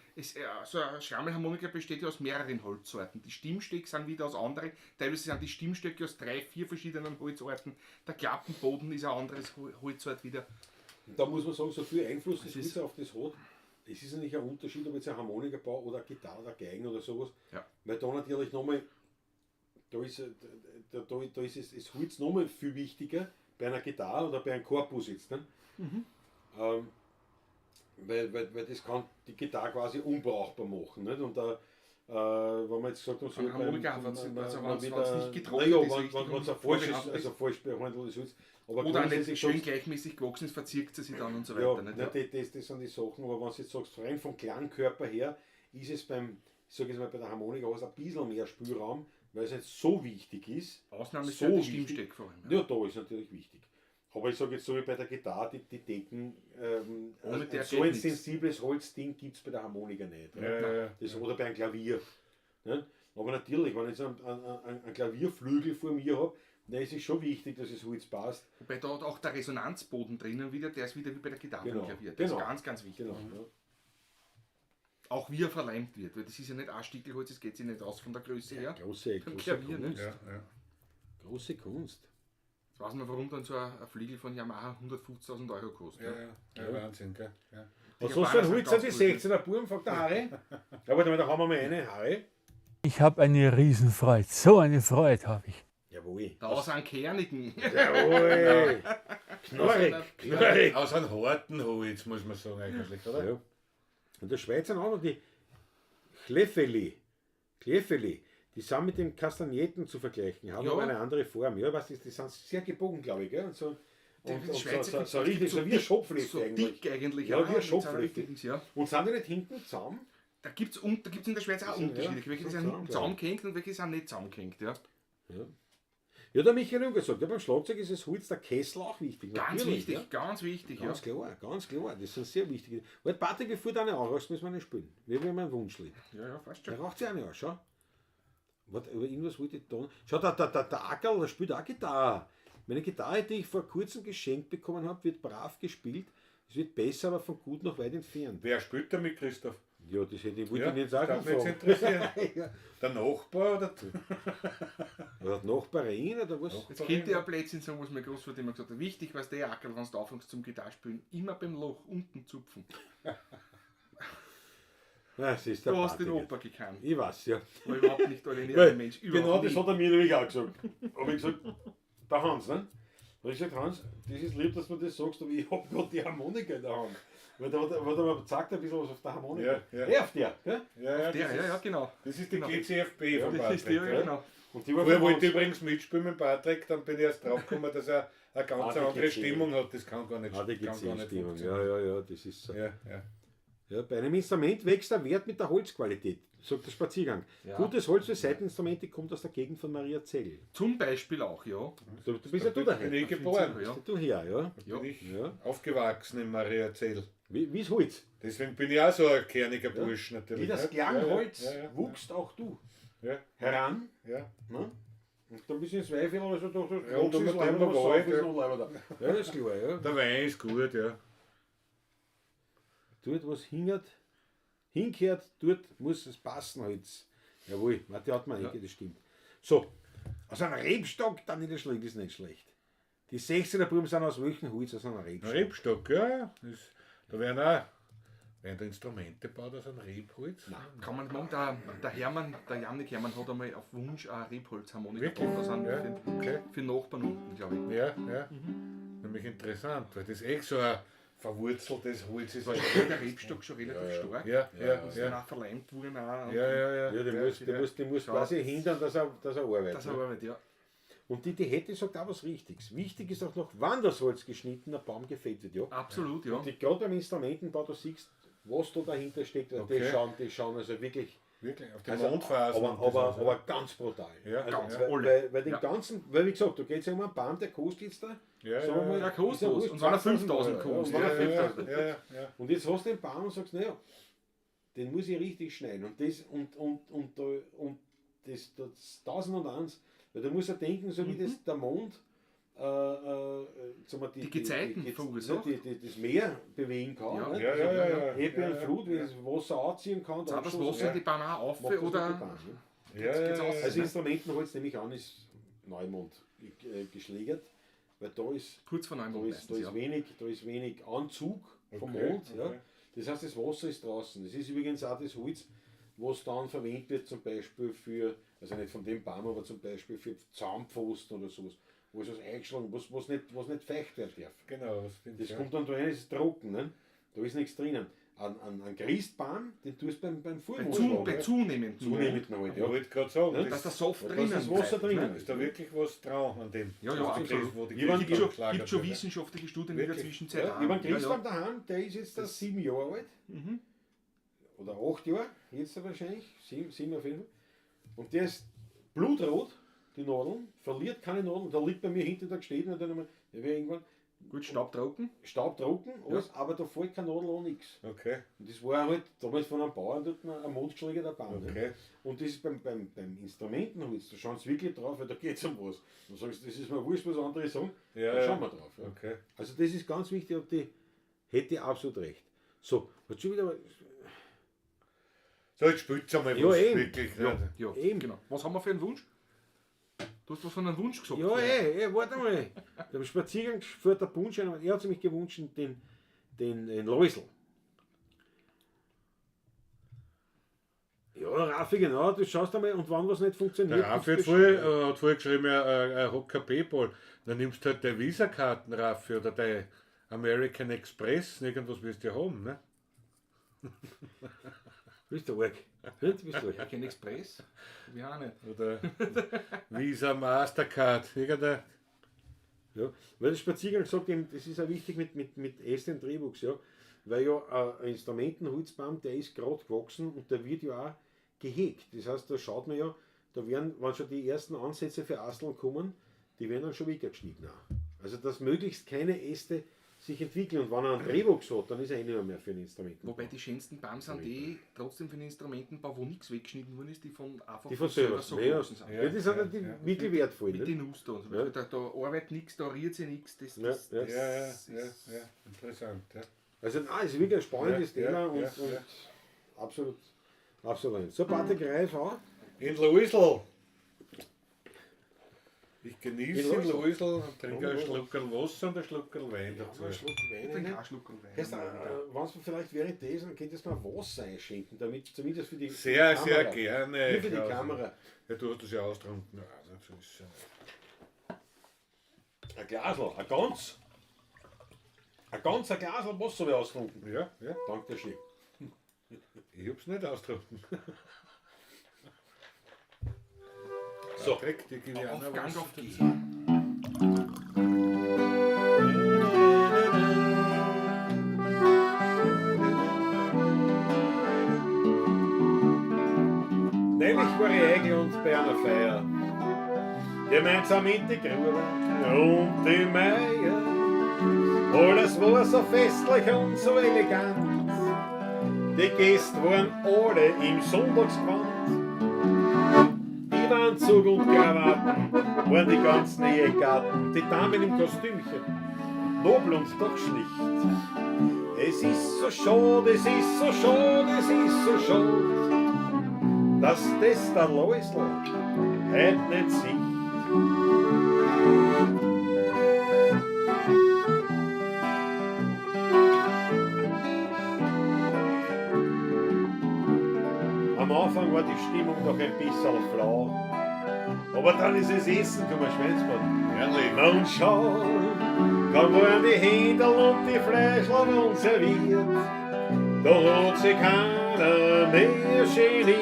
So eine Schrammelharmonika besteht ja aus mehreren Holzsorten. Die Stimmstöcke sind wieder aus anderen. Teilweise sind die Stimmstöcke aus 3, 4 verschiedenen Holzarten. Der Klappenboden ist ein anderes Holzart wieder. da muss man sagen, so viel Einfluss das Es ist- Holz auf das hat. Es ist natürlich ein Unterschied, ob jetzt ein Harmonika baue oder eine Gitarre oder Geigen oder sowas. Ja. Weil da natürlich nochmal, da ist, da, da, da ist es, das Holz nochmal viel wichtiger bei einer Gitarre oder bei einem Korpus jetzt. Ne? Weil das kann die Gitarre quasi unbrauchbar machen. Nicht? Und da, wenn man jetzt gesagt hat, so Beim Harmonika, beim- wenn's- beim- also beim- wenn's- wieder- wenn's nicht getrocknet naja, ist, wenn richtig es ein und falsches, vollbehandelt also falsch behandeltes Holz. Aber Oder auch grundsätzlich nicht schön sagst- gleichmäßig gewachsen ist, verzirkt sie sich dann und so ja, weiter. nicht? nein, das sind die Sachen, aber wenn du jetzt sagst, rein vom Klangkörper her, ist es beim, ich sag jetzt mal, bei der Harmonika hast du ein bisschen mehr Spielraum, weil es nicht so wichtig ist. Ausnahme ist so ja die wichtig. Stimmstöcke vor allem. Ja, da ist natürlich wichtig. Aber ich sage jetzt so wie bei der Gitarre, die Decken, Ohne der so geht ein nichts. sensibles Holzding gibt es bei der Harmonika nicht. Ja, ja, ja. Das, oder bei einem Klavier. Ne? Aber natürlich, wenn ich jetzt einen Klavierflügel vor mir habe, dann ist es schon wichtig, dass das Holz passt. Wobei da auch der Resonanzboden drinnen wieder, der ist wieder wie bei der Gitarre Genau, beim Klavier. Der genau. ist ganz, ganz wichtig. Genau. Ja. Auch wie er verleimt wird, weil das ist ja nicht ein Stickelholz, das geht sich nicht aus von der Größe her. Große, Beim große Klavier, ne? Kunst. Ja, ja. Große Kunst. Jetzt weiß man, warum dann so ein Flügel von Yamaha 150.000 Euro kostet. Ja, ne? ja, ja, Wahnsinn, gell? Ja. Was Die hast du Japaner ein sind Holz an die ganz gut, 16er Buben, fragt der Harry. Ja, warte mal, da haben wir mal eine, Harry. Ich habe eine Riesenfreude. So eine Freude habe ich. Jawohl. Da aus einem Kernigen. Jawohl. Knorrig, knorrig. Aus einem harten Holz, muss man sagen, eigentlich, oder? Ja. Und der Schweizer auch noch die Chleffeli. Chleffeli. Die sind mit den Kastagnetten zu vergleichen, haben Ja. aber eine andere Form. Ja, was ist, die sind sehr gebogen, glaube ich. Gell? Und so, Die und Schweizer so, so, gibt's so richtig, so wie ein dick- Schopflift So eigentlich. dick eigentlich. Ja, wie ein mit so einer Schopflift. richtigen, ja. Und sind die nicht hinten zusammen? Da gibt es da gibt's in der Schweiz auch sind, Unterschiede. ja, Welche so sind zusammen, hinten glaub ich. zusammengehängt und welche sind nicht zusammengehängt. Ja. Ja, der Michael Jung gesagt, ja, beim Schlagzeug ist das Holz der Kessel auch wichtig. Ganz Natürlich, wichtig, Ja. ganz wichtig. Ja. Ganz klar, ganz klar. Das sind sehr wichtige. Weil Patrick, bevor du eine anrauchst, müssen wir eine spielen. Wir haben einen Wunschlied. Ja, ja, fast Der schon. raucht sich eine an, schau. Warte, über irgendwas wollte ich da. Schau, der Ackerl, der spielt auch Gitarre. Meine Gitarre, die ich vor kurzem geschenkt bekommen habe, wird brav gespielt. Es wird besser, aber von gut noch weit entfernt. Wer spielt damit, Christoph? Ja, das hätte ich, wollte Ja, ich nicht sagen. darf mich jetzt interessieren. Der Nachbar oder Oder die Nachbarin oder was? Jetzt könnte ich ein Blödsinn sagen, was mein Großvater immer gesagt hat. Wichtig war es der Ackerl, wenn du anfängst zum Gitarrespielen, immer beim Loch unten zupfen. Das ist der Du hast den Patrick. Opa gekannt. Ich weiß, ja. War überhaupt nicht ein Weil, Mensch. Genau Überhaupt das nicht. hat er mir nämlich auch gesagt. Hab ich gesagt, der Hans, ne? Hab ich gesagt, Hans, das ist lieb, dass du mir das sagst, aber ich hab gerade die Harmonika in der Hand. Weil da hat er mir gezeigt, ein bisschen was auf der Harmonika. Ja, ja. Eh, auf der, gell? Ja, ja, Der, das ja, ist, ja, genau. Das ist die Genau. GCFB von Das ist die, Patrick. ja, ja. genau. Und die war Vorher von wollte ich Hans. übrigens mitspielen mit Patrick, dann bin ich erst draufgekommen, dass er eine ganz Ah, die andere GC. Stimmung hat. Das kann gar nicht, Ah, die kann gar nicht GC-Stimmung. Ja, funktionieren. ja, ja, das ist so. Ja, ja. Ja, bei einem Instrument wächst der Wert mit der Holzqualität, sagt der Spaziergang. Ja. Gutes Holz für Saiteninstrumente kommt aus der Gegend von Maria Zell. Zum Beispiel auch, ja. Du bist ja du daheim. Bin ich geboren. Ja. Bist du her, ja? Ja. Bin ich Ja. aufgewachsen in Mariazell. Wie ist Holz? Deswegen bin ich auch so ein kerniger Bursch natürlich. Wie das ne? Klangholz Ja, ja, wuchst auch du ja, heran. ja. Ne? Und dann bist du in Zweifel oder so, doch, Ja, und dann mit dem Wald, ja. Ja, das ist klar, ja. Der Wein ist gut, ja. Dort, was hingert, hinkehrt, dort muss es passen, Holz. Jawohl, Martin hat man ja. das stimmt. So, aus einem Rebstock, dann nicht schlecht, ist nicht schlecht. Die 16er Buben sind aus welchem Holz? Aus einem Ein Rebstock. Rebstock, ja. ja. Das, da werden auch werden da Instrumente gebaut aus einem Rebholz. Kann man nicht machen. Der Hermann, der Jannik Hermann hat einmal auf Wunsch eine Rebholzharmonika Wirklich? gebaut. Das sind Ja, okay. für den Nachbarn unten, glaube ich. Ja, ja. Nämlich interessant, weil das echt so ein verwurzeltes Holz ist. War schon der Rebstock schon relativ stark. Ja, ja, Ist ja. danach verleimt worden auch. und Ja, ja, ja. Ja, der muss, der muss, der muss Ja. quasi hindern, dass er arbeitet. Das ne? arbeitet, ja. Und die Hette sagt auch was Richtiges. Wichtig ist auch noch, wann das Holz geschnitten, der Baum gefällt wird. Ja. Absolut, ja. Und die, gerade beim Instrumentenbau, du siehst, was da dahinter steckt, weil Okay. die schauen also wirklich. Wirklich, auf die Also, Mondphasen. aber, und das aber, alles, aber ganz brutal. Ja, also, ganz, weil, alle. weil den Ja. ganzen, weil wie gesagt, da geht es ja um einen Baum, der kostet jetzt da. Ja, sagen wir ja, mal, Ja, kostet ist ja was. wurscht, Und wenn er 20.000 5.000 Euro, kostet. Ja, und wenn Ja, er ja, 5.000 ja, ja, ja. Und jetzt hast du den Baum und sagst, naja, Den muss ich richtig schneiden. Und das, und das, das 1001, weil da muss er denken, so wie das der Mond sagen wir, Die Gezeiten verursacht. das Meer bewegen kann. Ja. nicht? Ja, ja, ja, ja. Ebbe Ja, und ja. Flut, wie das Wasser anziehen kann. Zahlt das Wasser in die Bahn auch auf macht das mit oder? die Bahn, ne? Ja, ja, Geht's ja, aus? ja. Also Instrumentenholz nehme ich an, ist Neumond geschlägert, weil da ist, Kurz vor da Neumond ist, da meistens, ist ja. wenig, da ist wenig Anzug vom Okay, Mond. Ja. okay. Das heißt, das Wasser ist draußen. Das ist übrigens auch das Holz, was dann verwendet wird, zum Beispiel für, also nicht von dem Baum, aber zum Beispiel für Zaunpfosten oder sowas, wo es was eingeschlagen, was nicht feucht werden darf. Genau, das stimmt. Das ja. kommt dann da rein, es ist trocken, ne? Da ist nichts drinnen. Ein Christbaum, den tust du beim Bei, Vollmond zu, schlagen. bei zunehmend. Zunehmend noch halt, Ich ja. wollte gerade sagen, Ja, Dass das der Saft Dass drinnen das Wasser bleibt, drinnen ne? ist da wirklich was dran an dem. Ja, ja, Wo die absolut. Christ- wo die Ich war- Gibt schon, geschlagert gibt schon wird, ne? wissenschaftliche Studien in der Wirklich? Zwischenzeit. Ja, auch. ich habe einen Ja, ja. Christbaum daheim, der ist jetzt da 7 Jahre alt. Oder 8 Jahre, jetzt wahrscheinlich. 7 auf jeden Fall. Und der ist blutrot, die Nadeln, verliert keine Nadeln. Der liegt bei mir hinter der gestehen und dann einmal, der wird irgendwann Gut, staubtrocken. staubtrocken, alles, aber da fällt keine Nadel an, nichts. Okay, Und das war halt damals von einem Bauern dort ein mondgeschlägerter Baum. Ne? okay. Und das ist beim Instrumentenholz, da schauen sie wirklich drauf, weil da geht es um was. Dann sagst du, das ist mir wurscht, was andere sagen, Ja, da ja. schauen wir drauf. Ja. Okay. Also das ist ganz wichtig, ob die hätte ich absolut recht. So, jetzt schon wieder. So, jetzt spielt's einmal Ja, was eben. wirklich. Ja, Ne? ja, Eben. genau. Was haben wir für einen Wunsch? Du hast was von einem Wunsch gesagt. Ja, warte mal. Beim Spaziergang fährt der Punsch ein, er hat sich mich gewünscht, den Läusl. Ja, Raffi, genau, du schaust einmal und wann was nicht funktioniert. Der Raffi hat gibst vorher, Bescheid. hat vorher geschrieben, er hat kein Paypal. Dann nimmst du halt deine Visa-Karten, Raffi, oder deine American Express, irgendwas wirst du ja haben, ne? Bist du arg? Bist du arg? American Express? Wir auch nicht. Oder Visa, Mastercard, irgendein. Ja, weil der Spaziergang sagt eben, das ist auch wichtig mit Ästen und Drehbuchs, ja, weil ja ein Instrumentenholzbaum, der ist gerade gewachsen und der wird ja auch gehegt. Das heißt, da schaut man ja, da werden, wenn schon die ersten Ansätze für Asteln kommen, die werden dann schon weggeschnitten auch. Also, dass möglichst keine Äste sich entwickeln und wenn er einen Drehwuchs hat, dann ist er eh nicht mehr für einen Instrumentenbau. Wobei die schönsten Baum sind die trotzdem für den Instrumentenbau, wo nichts weggeschnitten worden ist, die von einfach Die von selber so ja, gewachsen sind. ja, die sind dann die wirklich wertvoll. Mit Ne? den Nuss da und so. Ja. Da arbeitet nichts, da rührt sich nichts. Das, Ja, das, ja. das Ja, ja, ist- ja, ja, interessant. Ja. Also, nein, ist wirklich ein spannendes Ja, Thema ja, und, ja, und ja. absolut, absolut. So, Patrick Reif auch. In Luisl. Ich genieße In in Luisl. Luisl und trinke einen Schluckerl Wasser und einen Schluckerl Wein dazu. Einen Schluck Wein Ich trinke rein. auch einen Schluck Wein. Heißt, wenn du vielleicht währenddessen, könntest du mir Wasser einschenken, damit zumindest für die Sehr, Kamera. sehr gerne. Nur für die Ja, Kamera. Ja, du hast das ja austrunken. Ja, das ist ja Ein Glasl, ein ganz. Ein ganz ein Glasl Wasser habe ich ausgetrunken. Ja, ja. Danke schön. Ich hab's nicht austrunken. So. Patrick, dir gebe ich auch Auf noch Gang was auf dazu. G. Neulich war ich eingeladen bei einer Feier. Gemeinsam mit die Gruber und die Meier. Alles war so festlich und so elegant. Die Gäste waren alle im Sonntagsgewand. Im Anzug und Krawatten waren die ganzen Ehegatten, die Damen im Kostümchen, nobel und doch schlicht. Es ist so schade, es ist so schade, es ist so schade, dass das der Läusl heut nicht sieht. Am Anfang war die Stimmung noch ein bisschen flau, aber dann ist es Essen gekommen, Schweinsbad. Herrlich. Und schau, dann waren die Händel und die Fleischl und serviert. Da hat sich keiner mehr geniert.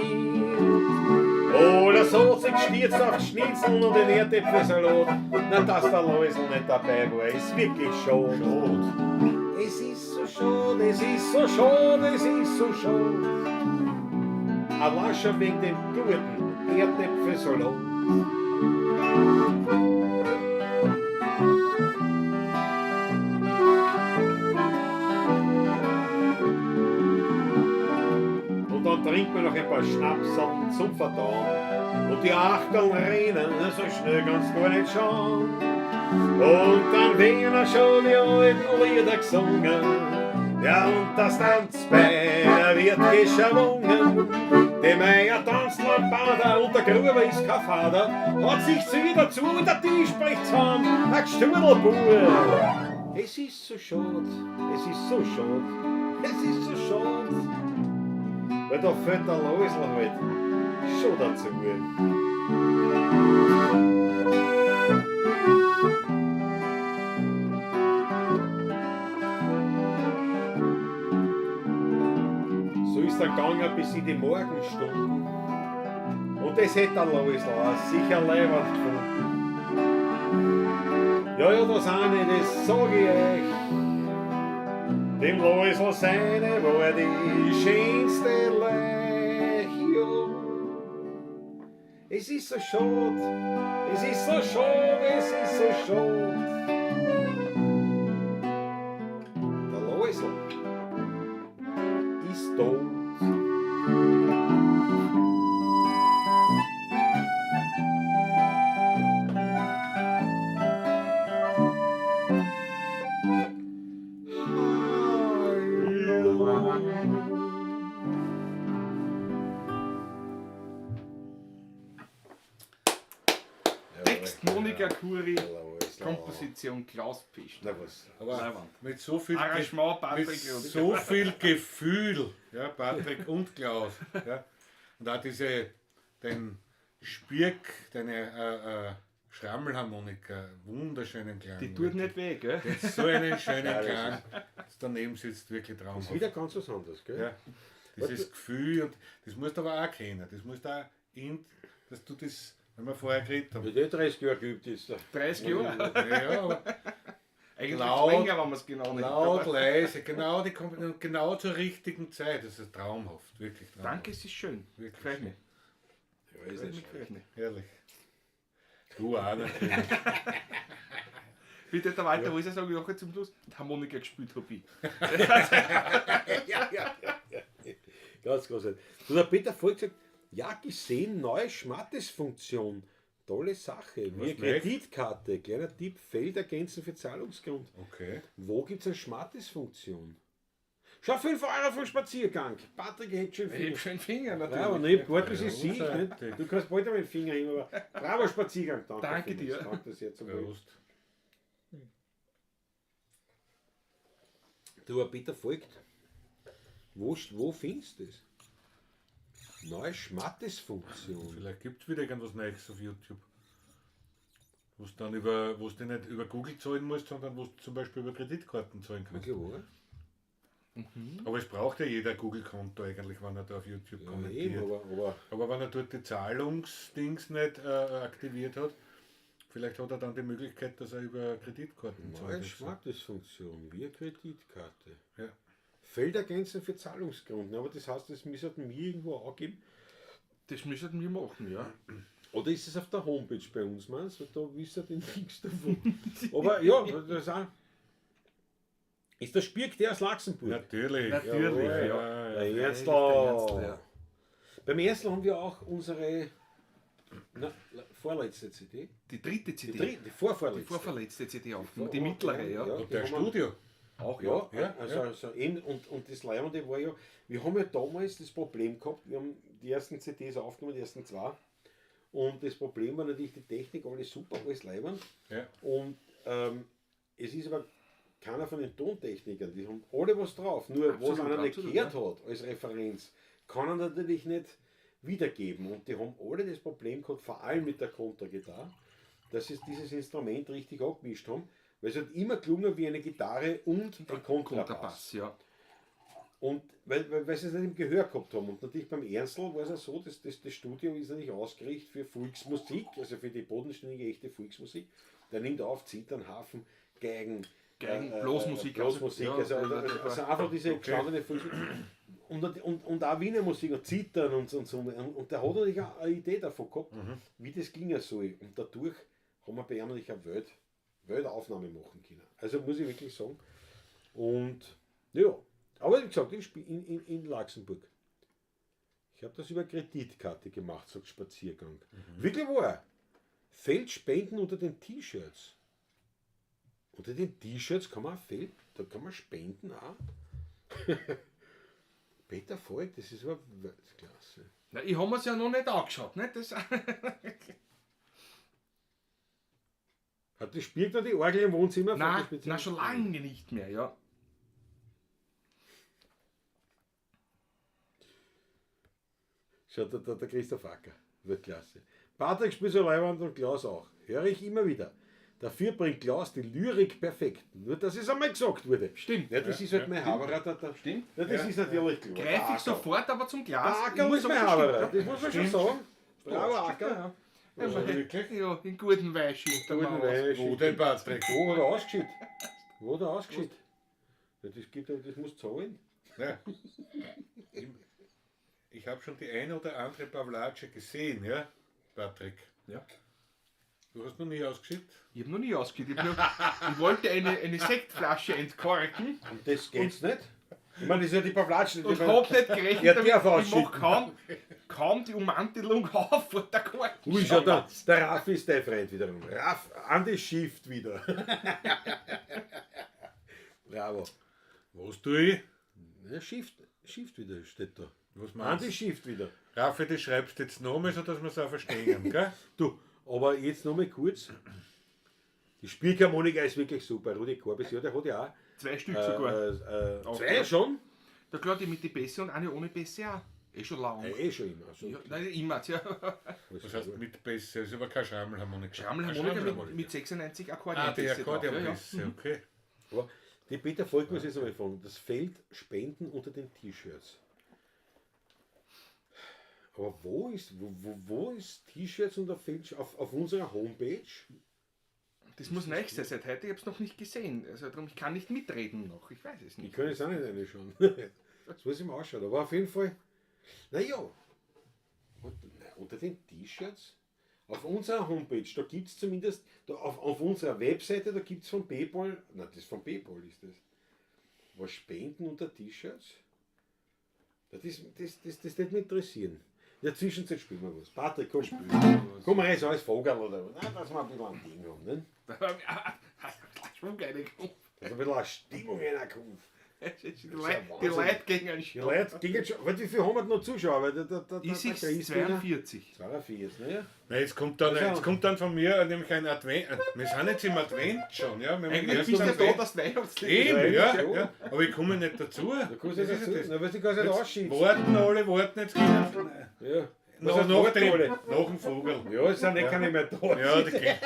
Alles hat sich gestürzt auf die Schnitzel und den Erdäpfelsalat. Na, dass der Läusl nicht dabei war, ist wirklich schade. Es ist so schade, es ist so schade, es ist so schade. Allein schon wegen dem guten Erdäpfelsalat. trinkt man noch ein paar Schnapseln zum Verdauen. Und die Achteln rennen, so schnell kannst du gar nicht schauen. Und dann werden schon die alten Lieder gesungen. Ja, und das Tanzbein wird geschwungen. Der Meier tanzt Lambada und der Gruber ist kein Vater. Hat sich zu wieder zu und der Tisch bricht zusammen. Ein Gstudelbub. Es ist so schade, es ist so schade, es ist so schade. Weil da fällt der Loisl halt schon dazu. So ist er gegangen bis in die Morgenstunden. Und das hätte der Loisl auch sicher leibend gefunden. Ja, ja, das eine, das sag ich euch. Dem Loisl seine war die schönste Leich, ja. Es ist so schade, es ist so schade, es ist so schade. Der Loisl ist tot. Text Monika Kuri, Loisl. Komposition Klaus Pisch. Na was? Aber Leiwand. mit so viel, Arrangement mit Patrick und so viel Gefühl, ja, Patrick und Klaus. Ja. Und auch diese, den Spirk, deine Schrammelharmonika, wunderschönen Klang. Die tut nicht weh, gell? Das ist so einen schönen Klang. Das daneben sitzt wirklich Ist traumhaft. wieder ganz was anderes, gell? Ja. Dieses Gefühl, und das musst du aber auch kennen. Das musst du auch in, dass du das, wenn wir vorher geredet haben. Mit 30 Jahren geübt ist er. 30 Jahre. Ja, aber Eigentlich Laut, länger, wenn man es genau nimmt. laut, Aber leise, genau, die Kombination, genau zur richtigen Zeit. Das ist traumhaft, wirklich traumhaft. Danke, es ist schön. Wirklich Freut mich. Ja, ist Freut nicht mich, schlecht. freut mich. Herrlich. Du auch natürlich. Bitte, der Walter Walser sage ich nachher zum Schluss, die Harmonika gespielt habe ich. Ja, ja, ja, ja. Ganz großartig. Du, der Peter Voigt gesagt, ja, gesehen, neue Schmattes-Funktion. Tolle Sache. Wie Was Kreditkarte. Kleiner Tipp, Feld ergänzen für Zahlungsgrund. Okay. Wo gibt es eine Schmattes-Funktion? Schau, 5 Euro für den Spaziergang. Patrick hebt schon Ich Finger. hab schon Finger natürlich. Bravo, ne, ich hab gewartet, bis ich sehe. Großartig. Nicht? Du kannst bald einmal den Finger hin, aber bravo Spaziergang. Danke, Danke vielmals. dir. Danke sehr zum Wohl. Prost. Du, ein Peter Voigt, wo findest du das? Neue Schmattes-Funktion. Vielleicht gibt es wieder irgendwas Neues auf YouTube. Wo du dann über, wo du nicht über Google zahlen musst, sondern wo du zum Beispiel über Kreditkarten zahlen kannst. Wirklich wahr? Aber es braucht ja jeder Google-Konto eigentlich, wenn er da auf YouTube Ja, kommentiert. eben, aber Aber wenn er dort die Zahlungsdings nicht aktiviert hat, vielleicht hat er dann die Möglichkeit, dass er über Kreditkarten neue zahlt. oder so. Schmattes-Funktion, wie eine Kreditkarte. Ja. Feld ergänzen für Zahlungsgründen, aber das heißt, das müssten wir irgendwo angeben. Das müssen wir machen, ja. Oder ist es auf der Homepage bei uns, meinst du? Da wisst ihr nichts davon. Aber ja, das ist auch. Ist der Spirk der aus Luxemburg? Natürlich. Natürlich, Jawohl. ja. Der Ernstl. Der Ernstl, ja. Beim Ernstl haben wir auch unsere na, vorletzte CD. Die dritte CD. Die, dritte, die vorvorletzte. Die vorverletzte CD aufgenommen. Die mittlere, ja. Ja. Und der Studio. Auch, ja. Ja, Ja, also eben, und das Leibende war ja, wir haben ja damals das Problem gehabt, wir haben die ersten CDs aufgenommen, die ersten zwei. Und das Problem war natürlich die Technik, alles super, alles leibend. Ja. Und es ist aber keiner von den Tontechnikern, die haben alle was drauf. Nur was Absolut, einer nicht absolut, gehört hat als Referenz, kann er natürlich nicht wiedergeben. Und die haben alle das Problem gehabt, vor allem mit der Kontragitarre, dass sie dieses Instrument richtig abgemischt haben, weil es hat immer gelungen wie eine Gitarre und ein Kontrabass. Kontrabass, ja. Und weil sie es nicht im Gehör gehabt haben. Und natürlich beim Ernstl war es ja so, dass das Studio ist natürlich ausgerichtet für Volksmusik, also für die bodenständige, echte Volksmusik. Der nimmt auf, Zittern, Hafen, Geigen, Geigen, Blasmusik, Blasmusik, also, also, ja, also, also einfach diese gestandene Volksmusik. Und auch Wiener Musik und Zittern und so. Und, so. Und der hat natürlich auch eine Idee davon gehabt, wie das klingen soll. Und dadurch haben wir bei ihm natürlich eine Weltaufnahme machen können. Also muss ich wirklich sagen. Und ja, aber wie gesagt, in Luxemburg. Ich habe das über Kreditkarte gemacht, sagt Spaziergang. Wirklich wahr. Feldspenden unter den T-Shirts. Unter den T-Shirts kann man Feld, da kann man spenden auch. Peter Falk, das ist aber Weltklasse. Na, ich habe mir's ja noch nicht angeschaut, ne? Das, Hat das spielt noch die Orgel im Wohnzimmer? nein, nein, schon lange nicht mehr, ja. Schaut, der Christoph Acker, Weltklasse. Patrick spielt so Leibwand und Klaus auch. Höre ich immer wieder. Dafür bringt Klaus die Lyrik perfekt. Nur, dass es einmal gesagt wurde. Stimmt. Ja, das ist halt mein Haberer. Der, Stimmt. Ja, das ist natürlich klar. Greife ich sofort aber zum Glas. Der Ackerl Ich muss ist mein aber Haberer. stimmt, Das muss man schon sagen. Bravo, Ja, Ackerl. ja. Ja, Also wirklich? ja, in guten Wein schickt er Guten mir aus. Wein Wo denn, Patrick? Wo hat er ausgeschickt? Wo hat er ausgeschickt? Ja, das gibt, das muss zahlen. Ja. Ich habe schon die eine oder andere Pavlatsche gesehen, ja, Patrick? Ja. Du hast noch nie ausgeschickt? Ich habe noch nie ausgeschickt. Ich wollte eine Sektflasche entkorken Und das geht's nicht. Ich meine, das ist ja die Pavlatschen. und hab nicht gerechnet, Ja, darf damit. Ich ausschicken. mach kaum die Ummantelung auf vor der Korken. Ui, schau da, der Raff ist dein Freund wiederum. Raff, Andi schifft wieder. Bravo. Was tue ich? Ja, schifft wieder, steht da. Was meinst Andi du? schifft wieder. Raffi, das schreibst du jetzt nochmal, sodass wir es auch verstehen, gell? Du, aber jetzt nochmal kurz. Die Spielharmonika ist wirklich super. Rudi Korbis, ja, der hat ja auch. Zwei Stück sogar. Auch Zwei ja. schon? Da klar, die mit den Bässe und eine ohne Bässe auch. Eh schon lang. Ja, eh schon immer. Also, Ja, nein, immer. Ja. Was heißt mit Bässe? Das ist aber kein Schrammelharmonika. Schrammelharmonika mit 96 Ah, die Akkordeonbässe drauf. Ja, ja. Akkordeonbässe, okay. Aber die Peter Volk muss ich jetzt einmal fragen. Das Feld Spenden unter den T-Shirts. Aber wo ist, wo ist T-Shirts unter Feld auf unserer Homepage? Das muss neu sein. Seit heute, ich habe es noch nicht gesehen. Also darum, ich kann nicht mitreden noch. Ich weiß es Ich nicht. kann jetzt auch nicht reinschauen. Das muss ich mir anschauen. Aber auf jeden Fall, naja, unter den T-Shirts, auf unserer Homepage, da gibt es zumindest, da auf unserer Webseite, da gibt es von PayPal, nein, das von PayPal ist das. Was Spenden unter T-Shirts? Das würde mich interessieren. In der Zwischenzeit spielen wir was. Patrick, komm, komm rein, so als Vogel oder was. Nein, dass wir ein bisschen ein Ding haben, ne? Schwung reinkommt. Dass ein bisschen eine Stimmung reinkommt. Die ja Leute, die Wahnsinn. Leute gegen einen Die Stock. Leute gehen jetzt schon, weil wie viel haben wir denn noch Zuschauer? Weil der Ich sehe der Chris wieder- 42. 42, ne? Na, jetzt kommt dann von mir nämlich ein Advent. Wir sind jetzt im Advent schon, ja. Wir haben Eigentlich erst bist du ja da, Advent. dass Weihnachtslied Eben, Ja, ja, schon. ja. Aber ich komme nicht dazu. Da kannst du Das nicht ist dazu. ja das. Na, weil du kannst nicht Jetzt ausschieben. warten alle, warten, jetzt gehen Ja. Was nach, heißt nach, warten dem, alle? nach dem Vogel. Ja, es sind eh keine mehr da. Ja, die gehen.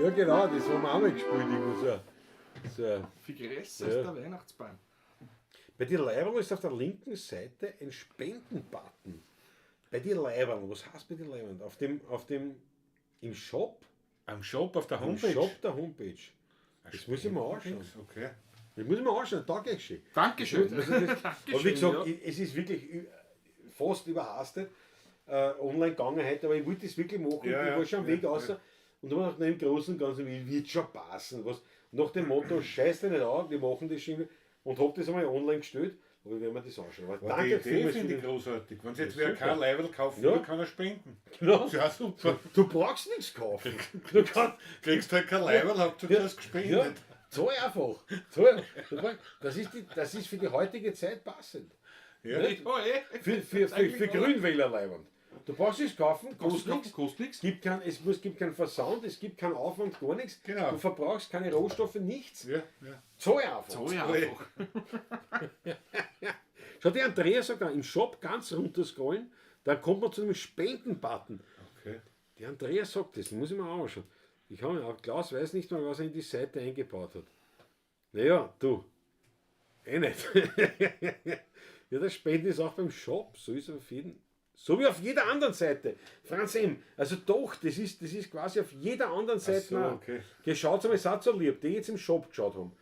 Ja, genau, das haben wir auch mal gespielt. Irgendwo so. So. Figures Ja. aus der Weihnachtsbahn. Bei den Leiberl ist auf der linken Seite ein Spendenbutton. Bei den Leiberl, was heißt bei den Leiberl? Im Shop? Am Shop auf der Im Homepage. Shop der Homepage. Das muss ich mir anschauen. Okay. Das muss ich mir anschauen, danke schön. Dankeschön. Also das, Dankeschön, aber wie gesagt, ja. es ist wirklich fast überhastet online gegangen heute, aber ich wollte das wirklich machen. Ja, ich ja, war schon am Weg ja, raus und dann habe ich gedacht, na, im Großen und Ganzen wird schon passen. Was, nach dem Motto, scheiß dich nicht an, wir machen das schon und habe das einmal online gestellt, aber ich werde mir das anschauen. Aber Aber danke die Idee vielmals finde für ich den- großartig. Wenn jetzt Ja, wer super. kein Leiberl kaufen Ja. will, kann er spenden. Genau. Ja, super. Du brauchst nichts kaufen. Du kannst, Kriegst halt kein Leiberl, Hauptsache du hast gespendet. ja, zahl einfach. Zahl. Du brauchst- Das ist für die heutige Zeit passend. Ja. Ja, eh. Für Grünwähler leibend. Du brauchst es kaufen, kostet nichts. Kostet nichts. Gibt kein, es gibt keinen Versand, es gibt keinen Aufwand, gar nichts. Genau. Du verbrauchst keine Rohstoffe, nichts. Ja, ja. Zahl einfach. So ja einfach. Schau, die Andrea sagt auch, im Shop ganz runter scrollen, da kommt man zu einem Spenden-Button. Okay. Die Andrea sagt das, muss ich mir auch anschauen. Ich habe auch, Klaus weiß nicht mal, was er in die Seite eingebaut hat. Naja, du. Eh nicht. Ja, das Spenden ist auch beim Shop, so ist es auf jeden. So wie auf jeder anderen Seite. Franz M. Also doch, das ist quasi auf jeder anderen Seite. so, auch. okay. Geschaut einmal, seid so lieb, die jetzt im Shop geschaut haben.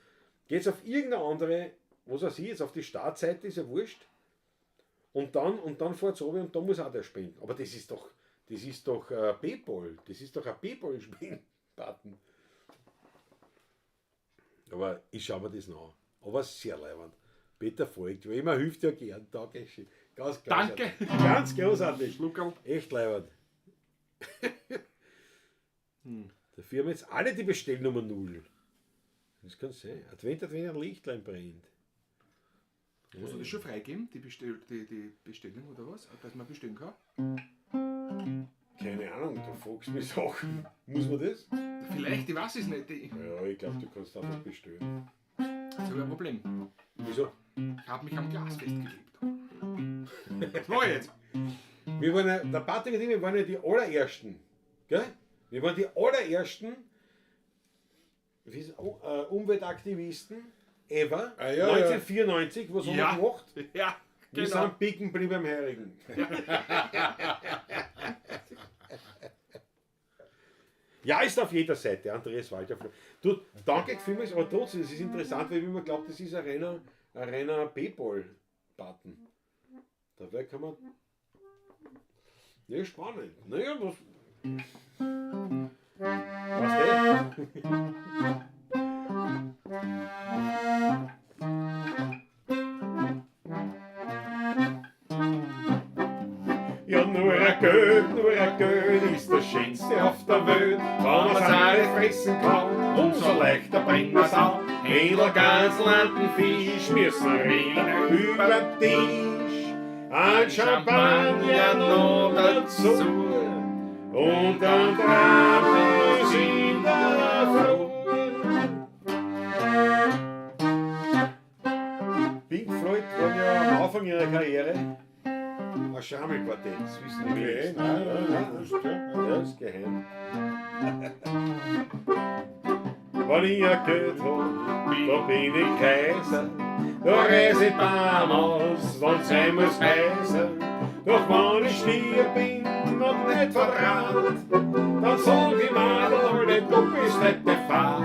Geht's auf irgendeine andere, was weiß ich, jetzt auf die Startseite, ist ja wurscht. Und dann fährt's runter und da muss auch der spenden. Aber das ist doch PayPal. Das ist doch ein PayPal-Spenden-Button. Aber ich schaue mir das noch an. Aber sehr leibend. Peter folgt, weil immer hilft ja gern. Danke schön. Ganz großartig. Danke. Ganz großartig. Schluckerl. Echt leibend. Dafür haben jetzt alle die Bestellnummer 0. Das kann sein. Advent, Advent, ein Lichtlein brennt. Hast du das schon freigegeben, die, die Bestellung oder was? Dass man bestellen kann? Keine Ahnung, du fragst mich Sachen. Muss man das? Vielleicht, ich weiß es nicht. Ich Ja, ich glaube, du kannst einfach bestellen. jetzt habe ich ein Problem. Wieso? Ich habe mich am Glas festgeklebt. Was mache ich jetzt? Wir waren ja, der Patrick und ich, wir waren ja die allerersten. Gell? Wir waren die allerersten Umweltaktivisten ever. Ah, ja, 1994, was haben Ja. wir gemacht? Ja, Wir genau. sind bicken geblieben beim Heurigen. Ja, ist auf jeder Seite, Andreas Walter. Du, danke vielmals, aber trotzdem, es ist interessant, weil ich immer glaubt, das ist ein reiner Paypal-Button. Dabei kann man. Ja, spannend. Naja, was. Was denn? Ja, nur ein Geld ist das Schönste auf der Welt. Wenn man's alle fressen kann, umso leichter bringt man's an. Händler, Gans, Landen, Fisch müssen rinnen über den Tisch. Ein Champagner noch dazu und dann Trampels in der Früh. Pink Floyd waren ja am Anfang ihrer Karriere ein Schammelquartett, das wissen die Okay, wenigsten. nein, nein, nein, wurscht, ja. Ja, das ist geheim. Wenn ich ein Geld hab, da bin ich Kaiser. Da reis ich damals, wenn's sein muss, heiser. Doch wenn ich stier bin und nicht vertraut, dann sag ich Madel alle, du bist nicht der Fahrt.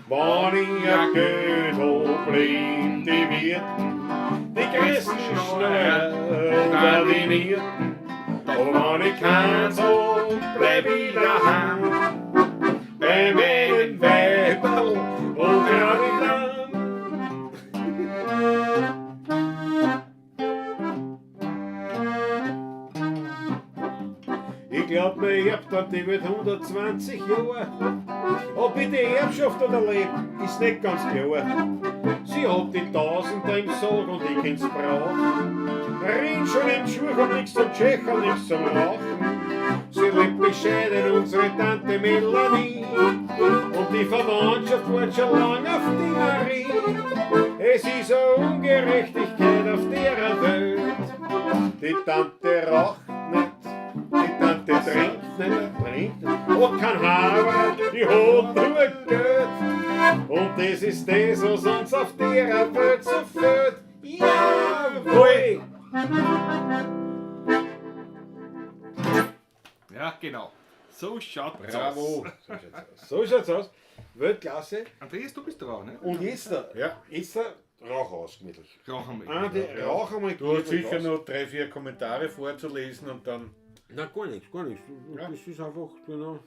Wenn ich ein Geld hab, blind die Wirten, die größten Schneuer oder die Nierten. Aber wenn ich keins hab, bleib ich daheim. Bei meinen Weiberl und grad dann. Ich glaub, mein Erbtante die wird 120 Jahre. Ob ich die Erbschaft oder leb, ist nicht ganz klar. Sie hat die Tausender im Sarg und ich kenn's brauchen. Renn schon im Schuh und nix zum Tschechen, nix zum Rauchen. Sie lebt bescheiden, unsere Tante Melanie. Und die Verwandtschaft wartet schon lang auf die Marie. Es ist eine Ungerechtigkeit auf der Welt. Die Tante raucht nicht, die Tante trinkt nicht, trinkt nicht, hat kein Haber, die hat nur Geld. Und das ist das, was uns auf der Welt so fehlt. Jawohl! Ja, genau. So schaut's Bravo. aus. So schaut's aus. So schaut's aus. Weltklasse. Andreas, du bist dran, ne? Und jetzt, Ja. jetzt Rauch aus, gemütlich. Rauchen wir. Andi, rauch einmal Du hast gemütlich sicher aus. noch 3, 4 Kommentare vorzulesen und dann. Nein, gar nichts, gar nichts. Ja. Das ist einfach, genau.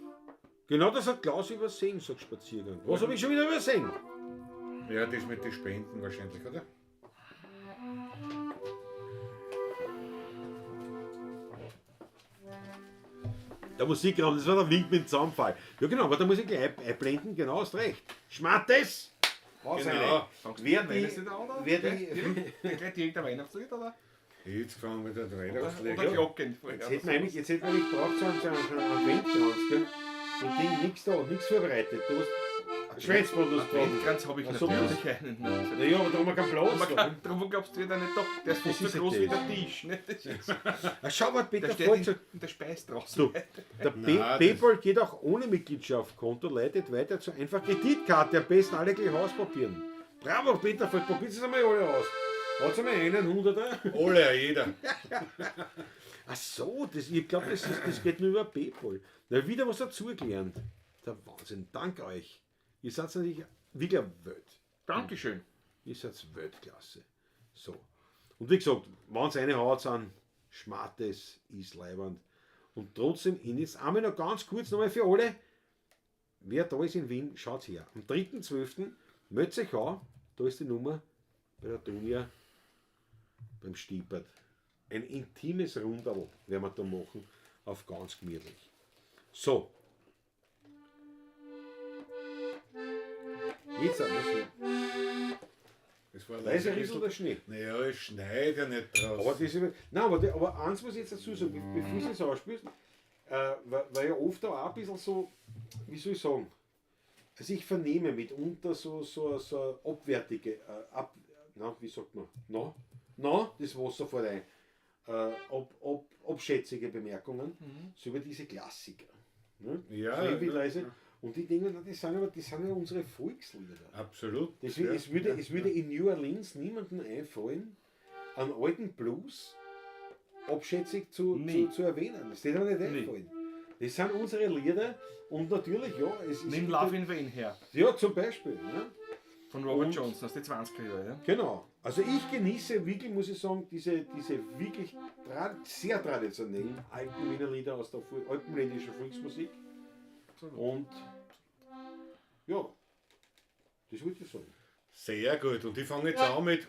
Genau das hat Klaus übersehen, sagt Spaziergang. Was habe ich schon wieder übersehen? Ja, das mit den Spenden wahrscheinlich, oder? Der Musikraum, das war der Wink mit dem Zaunpfahl. Ja genau, aber da muss ich gleich einblenden, genau, hast recht. Schmattes! Was Genau. eine. Sagst du Wer ein die, Weihnachtslied an, oder? wer Gleich die, Gleich direkt ein Weihnachtslied, oder? Jetzt fangen wir wieder Oder, Weihnachtslied. oder Glocken. Jetzt hätten wir eigentlich, jetzt hätten wir eigentlich gebraucht so einen Adventkranz, gell? Und Ding, nix da, nix vorbereitet. Du hast Schweinsbrot hast du Adventkranz habe ich Ach so, natürlich einen. Naja, aber da haben wir keinen Platz. Aber Da. kein, darum glaubst du wieder nicht da. Der ist fast Das so ist groß ja wie das. der Tisch. Ne? Das ist, Ah, schau mal, Peter der steht Volk sagt, in der Speis draußen. Du, der Nein, das- PayPal geht auch ohne Mitgliedschaft. Konto leitet weiter zu einfach Kreditkarte. Am besten alle gleich ausprobieren. Bravo, Peter Volk, probiert es einmal alle aus. Hat's einmal einen Hunderter? Alle, jeder. Ach so, das, ich glaube, das geht nur über PayPal. Na, wieder was dazugelernt. Der Wahnsinn, dank euch. Ihr seid natürlich wirklich eine Welt. Dankeschön. Ihr seid Weltklasse. So. Und wie gesagt, wenn es eine Haut sind, Schmattes ist leiwand. Und trotzdem, in jetzt einmal noch ganz kurz nochmal für alle, wer da ist in Wien, schaut her. Am 3.12. meldet sich an, da ist die Nummer bei der Dunja, beim Stiepert. Ein intimes Runderl werden wir da machen, auf ganz gemütlich. So. Jetzt auch noch. Es war Da ist leider ein bisschen der Schnee. Naja, es schneit ja nicht draußen. Aber, das ist, nein, aber eins muss ich jetzt dazu sagen, bevor du es ausspielst, weil ja oft auch ein bisschen so, wie soll ich sagen, also ich vernehme mitunter so abwertige, wie sagt man, das Wasser fällt ein, abschätzige Bemerkungen, so über diese Klassiker. Ne? Ja, so irgendwie ja, leise. ja. Und die Dinge, das sind ja unsere Volkslieder. Absolut. Deswegen, ja, es würde in New Orleans niemandem einfallen, einen alten Blues abschätzig zu erwähnen. Das würde mir nicht einfallen. Das sind unsere Lieder und natürlich, ja. Nimm Love in Vain her. Ja, zum Beispiel. Ne? Von Robert Johnson aus den 20er Jahren. Ja? Genau. Also ich genieße wirklich, muss ich sagen, diese wirklich sehr traditionellen alten Wiener Lieder aus der alpenländischen Volksmusik. Und ja, das wollte ich sagen. Sehr gut. Und ich fange jetzt an mit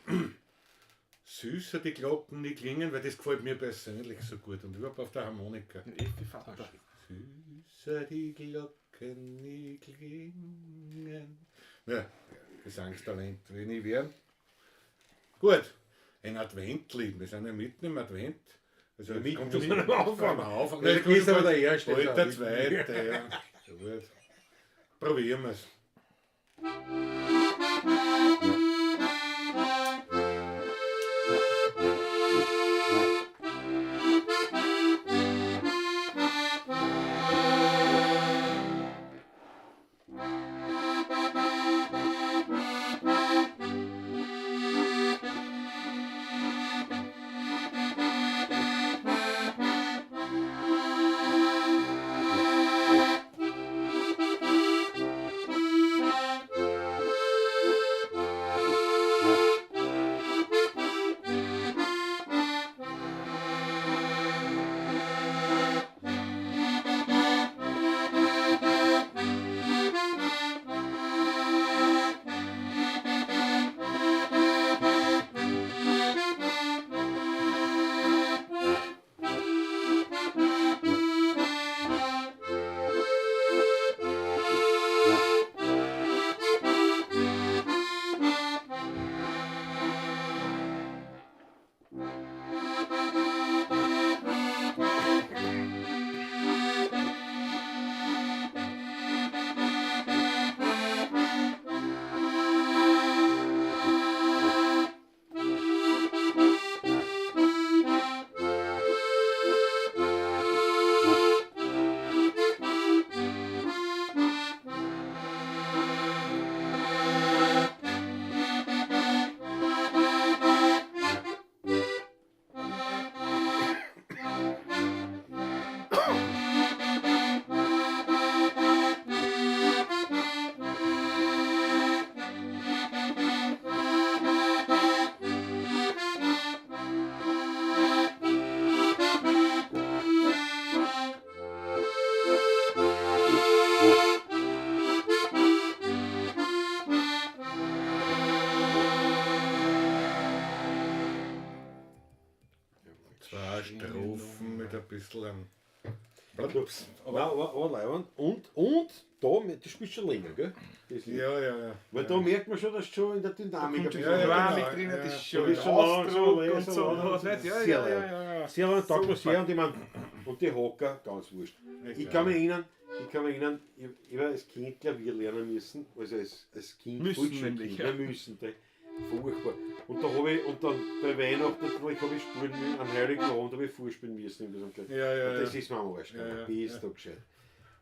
Süßer die Glocken, die klingen, weil das gefällt mir persönlich so gut. Und überhaupt auf der Harmonika. Effi Vater. Süßer die Glocken, die klingen. Ja, Gesangstalent will ich werden. Gut, ein Adventlied. Wir sind ja mitten im Advent. Also jetzt kommt schon am Anfang. Am Anfang. Das ist aber der erste. Bald der zweite, ja. Gut. Probieren wir es. Zwei Strophen mit ein bisschen Ups. Aber leiwand. Und da, das spielst schon länger, gell? Das Lied. Ja. Weil da merkt man schon, dass du schon in der Dynamik ein bisschen. Ja, Dynamik genau, drin, ja. das ist schon Da bist du Ausdruck langsam, und so. langsam. Was nicht? Ja, Sehr ja, leibend. ja, ja. Sehr lange taugt mir sehr und ich mein, und die Hocker, ganz wurscht. Ich kann mich erinnern, ich habe als Kind Klavier lernen müssen, also als Kind, Müssen Volksschulkind, nämlich, ja. Müssen, furchtbar. Und da habe ich, und dann bei Weihnachten natürlich habe ich spielen müssen, am Heiligen Abend habe ich vorspielen müssen. Ja, und das ist mir am Arsch gegangen. Ja, Bist du gescheit.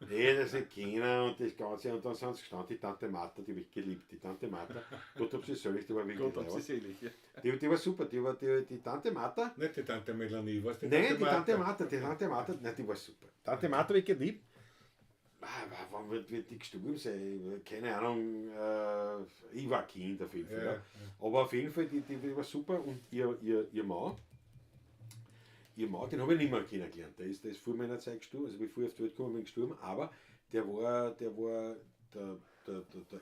Nee, das nicht kennen und das Ganze. Und dann sind sie gestanden, die Tante Martha, die habe ich geliebt. Die Tante Martha, Gott hab sie selig, die war wirklich Gott hab sie selig. Ja. Die war super, die war die Tante Martha. Nicht die Tante Melanie, was die Nein, Tante die Tante Martha, die Tante Martha, nein, die war super. Tante Martha habe ich geliebt. Wann wird die gestorben sein? Keine Ahnung, ich war Kind auf jeden Fall. Ja, Ja. Aber auf jeden Fall, die war super und ihr Mann, den habe ich nicht mehr kennengelernt. Der ist vor meiner Zeit gestorben, also bevor ich auf die Welt gekommen bin, gestorben, aber der war der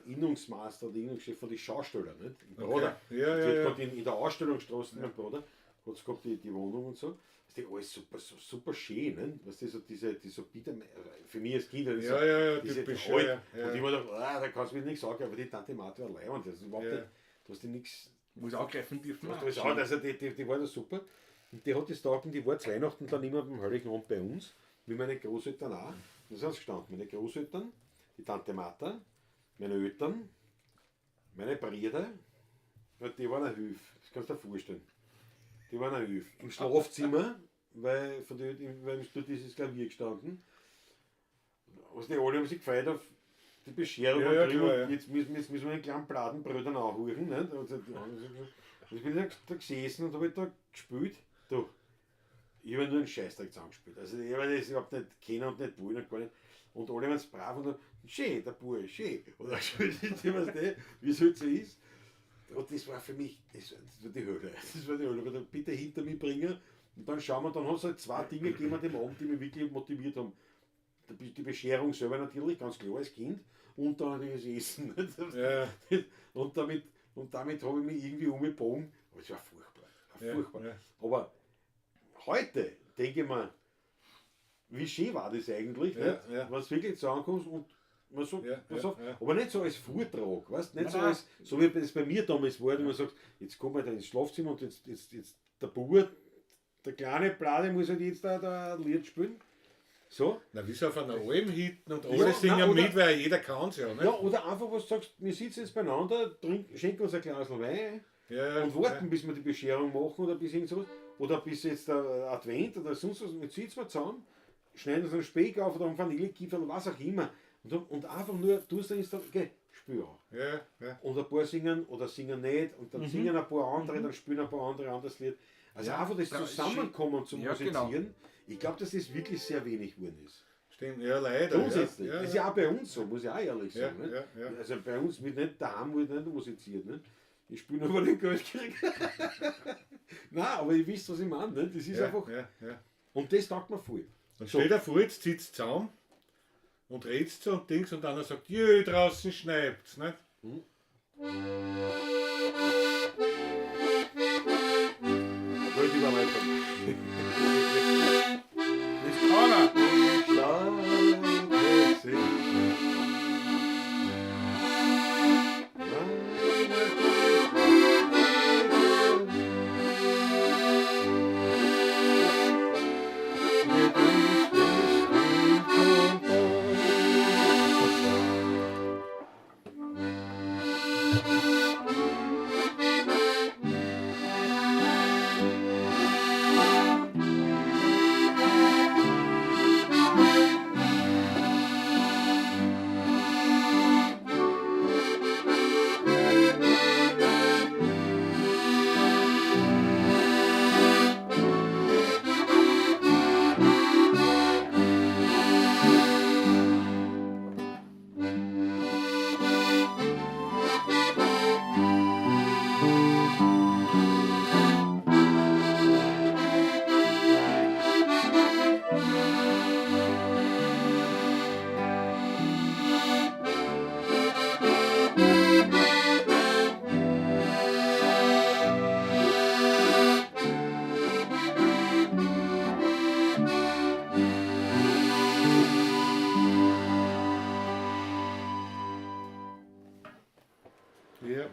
Innungsmeister, der Innungschef von den Schaustellern, nicht? Im Bruder. Okay. Ja, ja, Die ja. hat grad in der Ausstellungsstraße, mein Bruder, hat es gehabt, die Wohnung und so. Das ist alles super, super schön, ne? Weißt du, so diese, die so bitter, für mich als Kind, das Ja, so, ja, ja, diese typisch, alt. ja, ja. Und ich war da, da kannst du mir nichts sagen, aber die Tante Martha war leibend, das ist überhaupt Ja. nicht, du hast die nichts. Muss auch greifen dürfen. Das ist auch, also die war da super. Und die hat das taugt und die war zu Weihnachten dann immer beim Heiligen Abend bei uns, wie meine Großeltern auch. Da sind sie gestanden, meine Großeltern, die Tante Martha, meine Eltern, meine Brüder, und die waren eine Hilfe, das kannst du dir vorstellen. Die waren eine Hilfe. Im Schlafzimmer, weil, von den, weil dort ist das Klavier gestanden. Also die alle haben sich gefreut auf die Bescherung Ja, und ja, drüben, klar, ja. jetzt müssen wir den kleinen Bladenbrüdern anhuren. Nicht? Und so, die anderen sind so- ich bin da gesessen und habe da gespielt. Du, ich habe nur einen Scheißdreck zusammengespielt. Also ich habe das überhaupt nicht kennen und nicht wollen und gar nicht. Und alle waren brav und dann, schön, der Bub, schön. Und dann gespielt, ich weiß nicht, wie es halt so ist. Und das war für mich, das war die Hölle. Das war die Hölle. Aber dann bitte hinter mich bringen. Und dann schauen wir, dann hat es halt zwei Dinge gegeben an dem Abend, die mich wirklich motiviert haben. Die Bescherung selber natürlich, ganz klar als Kind. Und dann natürlich das Essen. Ja. Und damit habe ich mich irgendwie umgebogen. Aber es war furchtbar. War Ja, furchtbar. ja. Aber heute denke ich mir, wie schön war das eigentlich, Ja, nicht? ja. Wenn du wirklich zusammenkommst und man sagt, Ja, pass ja, auf, ja. aber nicht so als Vortrag, weißt? Nicht so Nein, als, so wie das bei mir damals war, wo man sagt, jetzt kommen wir da ins Schlafzimmer und jetzt der Bub, der kleine Blade muss halt jetzt da ein Lied spielen. So. Na, wie so auf einer Alm hinten und alle Ja, singen nein, oder- mit, weil jeder kann es ja, ne? Ja, oder einfach, was du sagst, wir sitzen jetzt beieinander, trinken, schenken uns ein Glas Wein Ja, ja, und warten, bis wir die Bescherung machen oder bis irgend sowas. Oder bis jetzt der Advent oder sonst was. Jetzt sitzen wir zusammen, schneiden uns einen Speck auf oder einen Vanillekipferl oder was auch immer. Und einfach nur, du dann ist dann, okay, spür auch. Ja, ja. Und ein paar singen oder singen nicht und dann singen ein paar andere, dann spielen ein paar andere anderes Lied. Also Ja, einfach das da ist Zusammenkommen zum Ja, genau. Musizieren, ich glaube, dass das wirklich sehr wenig geworden ist. Stimmt, ja, leider. Grundsätzlich. Ja, Das ist ja, ja auch bei uns so, muss ich auch ehrlich Ja, sagen. nicht? ja, ja. Also bei uns wird nicht daheim wird nicht musiziert. Nicht? Ich spiele nur, weil ich Geld kriege. Nein, aber ihr wisst, was ich meine. Nicht? Das ist ja, einfach. ja, ja. Und das taugt mir voll. Und So. stell dir vor, jetzt sitzt zusammen und redst so und Dings und einer sagt, jö, draußen schneit's, nicht? Gute Überleitung. Das kann er. Ja.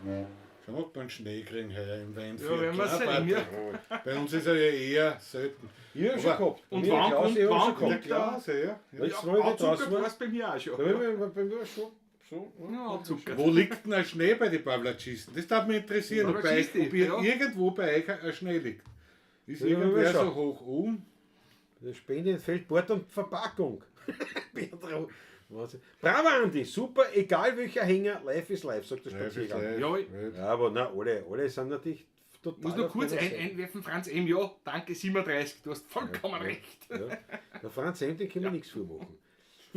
Schauen wir, ob wir einen Schnee kriegen heuer im Weinviertel. Ja, werden wir Ah, sehen, ja. Patrick. Bei uns ist er ja eher selten. Ich hab schon Aber- gehabt. Und Mir wann Klaus, kommt- ich hab wann schon kommt gehabt. Der Klause, ja. ja. Letztes Mal, wie Ja, draußen Zucker war, war es bei mir auch schon. da bei mir schon so. Ja, Zucker. Wo liegt denn ein Schnee bei den Pavlatschisten? Das darf mich interessieren, ob, bei euch, ob ihr Ja. irgendwo bei euch ein Schnee liegt. Ist Ja, irgendwer ja, schon. so hoch oben? Der Spende entfällt Bord und Verpackung. Pedro. Wahnsinn. Bravo, Andi, super, egal welcher Hänger, life is life, sagt der Spaziergang. Jawohl. Ja, aber na, alle sind natürlich total. Muss nur auf kurz deiner Seite. einwerfen, Franz M. Ja, danke, 37, du hast vollkommen recht. Ja. Der Franz M., den können wir nichts vormachen.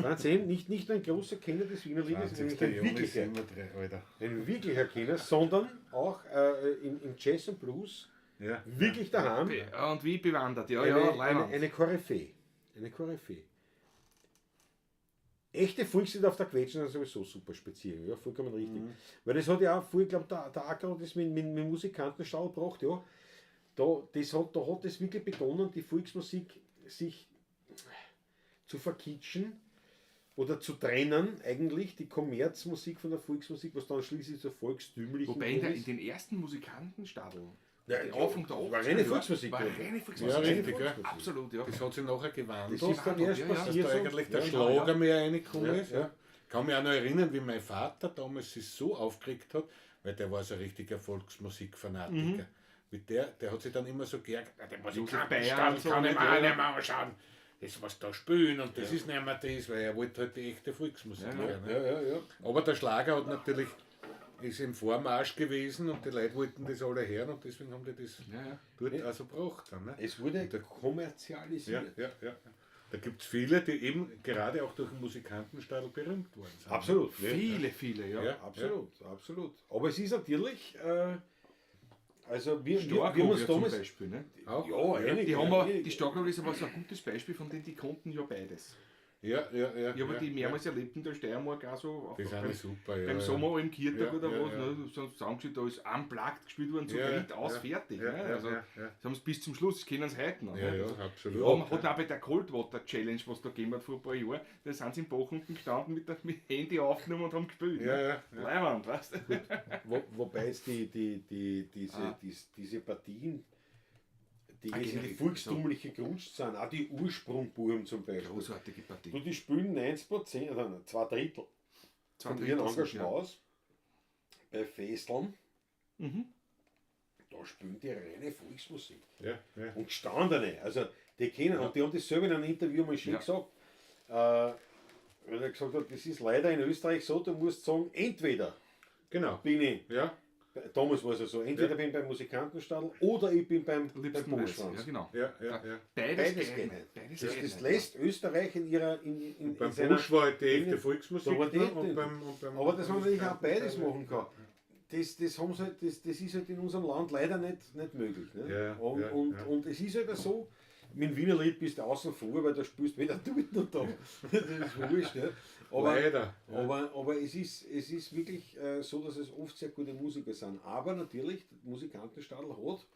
Franz M., nicht nur ein großer Kenner des Wiener Liedes, 20. nämlich ein Juni, wirklicher, 37, Alter. ein wirklicher Kenner, sondern auch im Jazz und Blues Ja. wirklich daheim Und wie bewandert, ja, ja, eine, leiwand. eine Koryphäe. Eine Koryphäe. Echte Volkslieder auf der Quetschen sind sowieso super speziell, ja, vollkommen richtig. Weil das hat ja auch, ich glaube, der Acker hat das mit Musikantenstall gebracht, ja. Da hat das wirklich begonnen, die Volksmusik sich zu verkitschen oder zu trennen, eigentlich, die Kommerzmusik von der Volksmusik, was dann schließlich zur volkstümlichen Wobei in den ersten Musikantenstadel, ja, die Anfang der war 80er reine Volksmusik. War reine Volksmusik. Ja, richtig, ja. Absolut, ja. Das hat sich nachher gewandelt. Das ist dann erst Ja, ja. passiert. Dass da eigentlich der Ja, Schlager ja. mehr reingekommen Ja, ist. ja. Ja. Ich kann mich auch noch erinnern, wie mein Vater damals sich so aufgeregt hat, weil der war so ein richtiger Volksmusikfanatiker. Mit der hat sich dann immer so geärgert, "Na, den Josef Bayer Musikantenstadl und so, kann ich nicht, mir auch ja. nicht mehr anschauen. Das, was da spielen und das ist nicht mehr das, weil er wollte halt die echte Volksmusik Ja, hören. Ne? Ja, ja, ja. Aber der Schlager hat natürlich, ist im Vormarsch gewesen und die Leute wollten das alle hören und deswegen haben die das Ja, ja. dort auch so gebracht. Dann, ne? Es wurde Ja, kommerzialisiert. ja, ja. Da gibt es viele, die eben gerade auch durch den Musikantenstadl berühmt worden sind. Absolut. Viele, viele, ja. Ja. Absolut, absolut. Aber es ist natürlich, also wir haben Starkhogel uns zum damals. Beispiel, ne? Auch? Ja, einige, Die haben wir, einige. die Starkhogel ist aber so ein gutes Beispiel, von denen die konnten ja beides. Ja, ja, ja. Ich habe ja, die mehrmals erlebt in der Steiermark auch so. Auf, Die sind beim, super, ja. beim ja. Sommer im Kirtag Ja, oder ja, was, ja. ne, so zusammengestellt, da ist unplugged gespielt worden, zu Ja, dritt, aus, ja, fertig. ja, ne? ja, Also, ja, ja. Das haben sie bis zum Schluss, das kennen sie heute noch. Ja, ne? ja, Also, absolut. Ja, man hat auch bei der Cold Water Challenge, was da gegeben hat vor ein paar Jahren, da sind sie im Bach unten gestanden mit dem Handy aufgenommen und haben gespielt. Ja, ne? ja, ja. Leiwand, weißt du? Wobei es diese Partien, die Ah, jetzt in die generell, volkstümliche gerutscht sind, auch die Ursprungbuben zum Beispiel. Großartige Partie. Du, die spielen 90%, oder 2 Drittel Zwei von ihrem Drittel sind, Engagement aus bei Festeln. Mhm. Da spielen die reine Volksmusik. Ja, ja. Und gestandene, also die kennen, und die haben das selber in einem Interview mal schön Ja. gesagt, weil er gesagt hat, das ist leider in Österreich so, du musst sagen, entweder Genau. bin ich, Ja, damals war es ja so, entweder Ja. bin ich beim Musikantenstadl oder ich bin beim Liebsten beim Weiß. Buschschwanz. Ja, genau. ja, ja. ja. Beides, Beides geht geht nicht. nicht. Beides Das, geht das nicht. lässt Österreich in ihrer in Beim in seiner, Busch war halt die echte in- Volksmusik. Da war die ne? echte. und beim, und beim, Aber dass man natürlich auch beides Musikantenstadl. machen kann. Das, haben sie halt, das ist halt in unserem Land leider nicht möglich. Ne? Ja, und, ja, und, ja. und es ist halt auch so, mit dem Wiener Lied bist du außen vor, weil da spielst du weder dort noch da. Das ist wurscht. Ne? Aber, Leider. Ja. aber es ist wirklich so, dass es oft sehr gute Musiker sind. Aber natürlich, der Musikantenstadl hat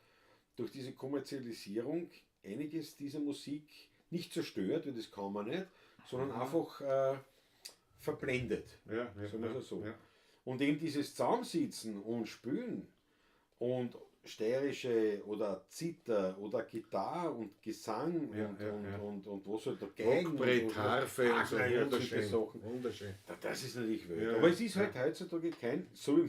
durch diese Kommerzialisierung einiges dieser Musik nicht zerstört, weil das kann man nicht, sondern einfach verblendet. Ja, ja, Sagen wir ja, es so. ja. Und eben dieses Zusammensitzen und Spülen und steirische oder Zither oder Gitarre und Gesang Ja, und, ja, und, ja. und was halt da Geigen und Rockbrett, was- Harfe und so. Wagner und solche Wunderschön. Sachen. Wunderschön. Das ist natürlich wild. Ja, Aber es ist ja. halt heutzutage kein, so wie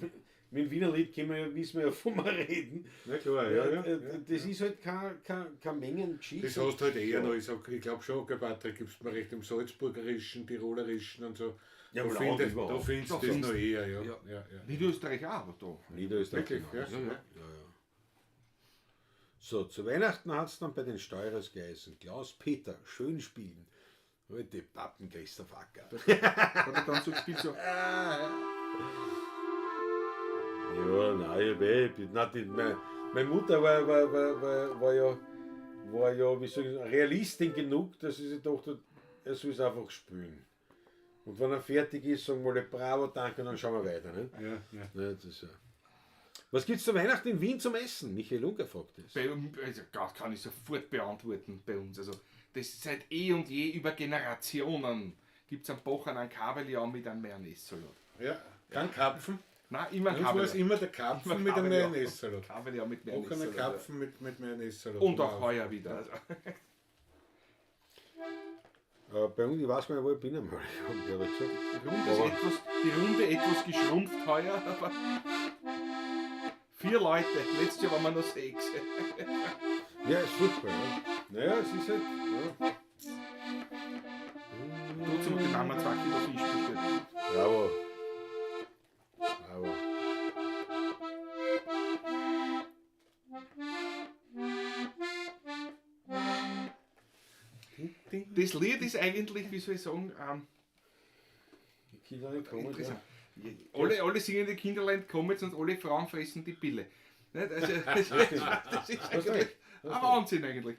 mit dem Wiener Lied können wir ja, wissen wir ja, von wir reden. Na klar, ja, ja. Das ist halt kein Mengengeschichte. Das hast du halt eher noch, ich, sag, ich glaube schon, gell, Patrick, gibst mir recht, im Salzburgerischen, Tirolerischen und so. Ja, da am finde, Land da überhaupt. findest Da du das findest- noch eher, ja. Ja. Ja, ja. Niederösterreich auch, aber da. Niederösterreich. Wirklich, ja. genauso. Ja, ja. So, zu Weihnachten hat es dann bei den Steurers geheißen, Klaus Peter, schön spielen. Heute Pappen Christoph Acker. Hat er dann so gespielt, so. Ja, nein, ich, nein, die, meine Mutter war ja, wie soll ich sagen, Realistin genug, dass sie sich dachte, er soll es einfach spielen. Und wenn er fertig ist, sagen wir alle bravo, danke, und dann schauen wir weiter. Ne? Ja, ja. Ja, das ist ja. Was gibt's zu Weihnachten in Wien zum Essen? Michael Unger fragt das. Bei, also, das kann ich sofort beantworten bei uns. Also, das seit eh und je über Generationen gibt es einen Bochern, einen Kabeljau mit einem Mayonnaise-Salat. Ja, kein Karpfen. Nein, immer ein Bei uns war es Kabeljau. immer der Karpfen mit dem Kabeljau. Mayonnaise-Salat. Kabeljau mit Auch einen Mayonnaise-Salat. ja. Karpfen mit Mayonnaise-Salat. Und auch heuer wieder. Also, Bei uns, ich weiß gar nicht, wo ich bin einmal. Ich hab glaube ich gesagt. die, Runde ist etwas, die Runde etwas geschrumpft heuer, aber 4 Leute. Letztes Jahr waren wir noch 6. Ja, ist furchtbar. Ja. Naja, es ist halt. Ja. Trotzdem hat die Mama 2 Kilo Fisch bestellt. Bravo. Bravo. Das Lied ist eigentlich, wie soll ich sagen, Die Kinder nicht kommen. interessant. Ja. Alle singen die Kinderlein kommen jetzt und alle Frauen fressen die Pille. Nicht? Also, das ist Hast eigentlich recht. ein Wahnsinn eigentlich.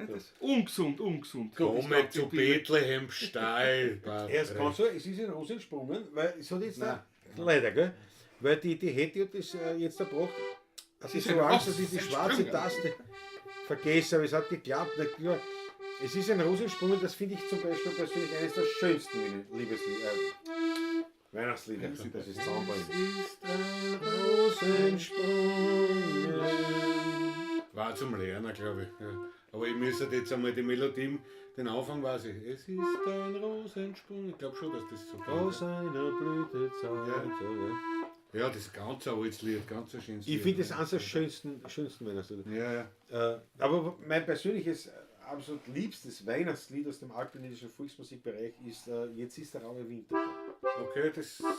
Das ungesund, ungesund. Komme zu Bethlehem steil. Erst kannst du, es ist in Rose entsprungen, weil es hat jetzt da, leider, gell? Weil die Hetty hat das jetzt da gebracht. Also ich ist so ein Angst, Ross dass ich die schwarze entsprungen. Taste vergesse, aber es hat geklappt. Na klar. Es ist ein Rose entsprungen, das finde ich zum Beispiel persönlich eines der schönsten Liebeslieder. Weihnachtslieder, das ist Zahnbein. Ist ein Rosenspringen. War zum Lernen, glaube ich. Ja. Aber ich müsste jetzt einmal die Melodie, den Anfang weiß ich. Es ist ein Rosensprung. Ich glaube schon, dass das so geht. Aus einer Blüte Zeit. Ja. Ja. Ja, das ist ganz ein altes Lied, ganz ein schönes Ich Lied. finde das eines der schönsten Weihnachtslieder. Ja, ja. Aber mein persönliches, absolut liebstes Weihnachtslied aus dem alpenländischen Volksmusikbereich ist Jetzt ist der raue Winter. Okay, das kenne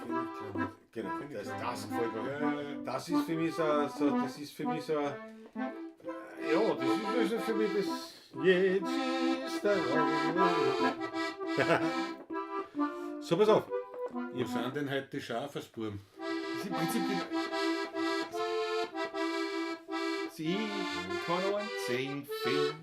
ich, glaube ich. Genau, das gefällt mir. Ja, ja, ja. Das ist für mich so, das ist für mich so, ja, das ist also für mich das. Jetzt ist der raue Winter. So, pass auf. Wo sind denn heute die Schafersbuben? Das ist im Prinzip die. Sie kann 10 Film.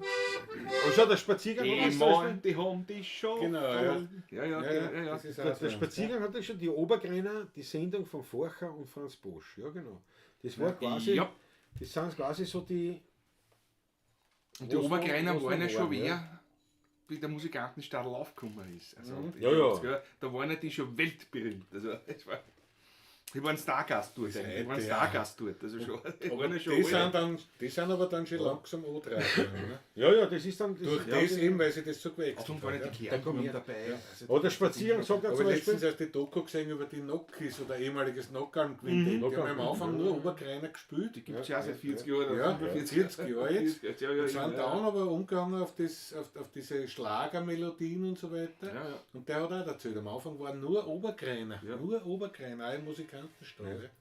Und schau, der Spaziergang hat Ich das zum Beispiel- mein, die haben die schon. Genau, ja. Ja, ja, ja, ja, ja. Das ist Der, auch der so. Spaziergang hatte schon die Obergreiner, die Sendung von Forcher und Franz Bosch. Ja, genau. Das war quasi, Ja. das sind quasi so die. Und die Wo's noch- Obergreiner wo's waren noch ja schon waren, wer, ja. wie der Musikantenstadl aufgekommen ist. Also, die Ja, ja. 50er, da waren ja die schon weltberühmt. Also, es war, die waren Stargast dort. eigentlich. Die waren heute, ja. Stargast dort. Also schon, die Aber waren ja schon die, alle. sind dann, die sind aber dann schon langsam angetragen. Ne? Ja, ja, das ist dann. Das Durch ja, das eben, weil sie das so gewechselt Außerdem waren ja die Ja. Kernbuben dabei. Also, Aber der Spaziergang sagt ja Aber zum letztens Beispiel. erst die Doku gesehen über die Nokis oder ehemaliges Nockalm-Quintett. Die haben am Anfang nur Oberkreiner gespielt. die gibt es ja auch seit 40 Jahren. oder Ja, 45 40 Jahre jetzt. Ja, ja, Und sind ja, dann aber umgegangen auf, das, auf diese Schlagermelodien und so weiter. Ja, ja. Und der hat auch erzählt, am Anfang waren nur Oberkreiner. Ja. Nur Oberkreiner, auch im Musikantenstall.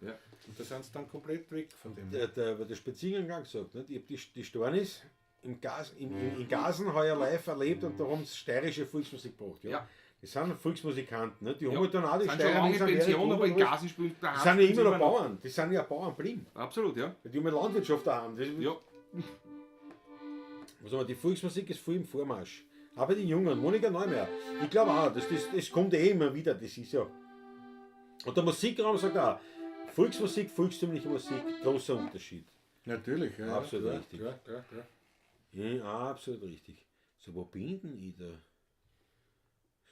Ja. Und da sind sie dann komplett weg von dem. Der Spaziergang gesagt, nicht? Ich hab die Stornis im Gas, in Gasen heuer live erlebt und da haben sie steirische Volksmusik gebracht. Ja. Ja. Das sind Volksmusikanten, ne? Die Ja. haben halt dann auch die Sind schon Steirer, lange die in sind Pension, aber in Erich Gasen spielen Die sind ja immer noch Bauern, die sind ja Bauern geblieben. Absolut, ja. Die haben ja Landwirtschaft daheim. Das, Ja. Also, die Volksmusik ist voll im Vormarsch. Aber die Jungen, Monika Neumeier, ich glaube auch, das kommt eh immer wieder, das ist ja. Und der Musikraum sagt auch, Volksmusik, volkstümliche Musik, großer Unterschied. Natürlich, ja. Absolut ja, richtig. Klar, klar, klar. Ja, absolut richtig. So, wo bin denn ich da?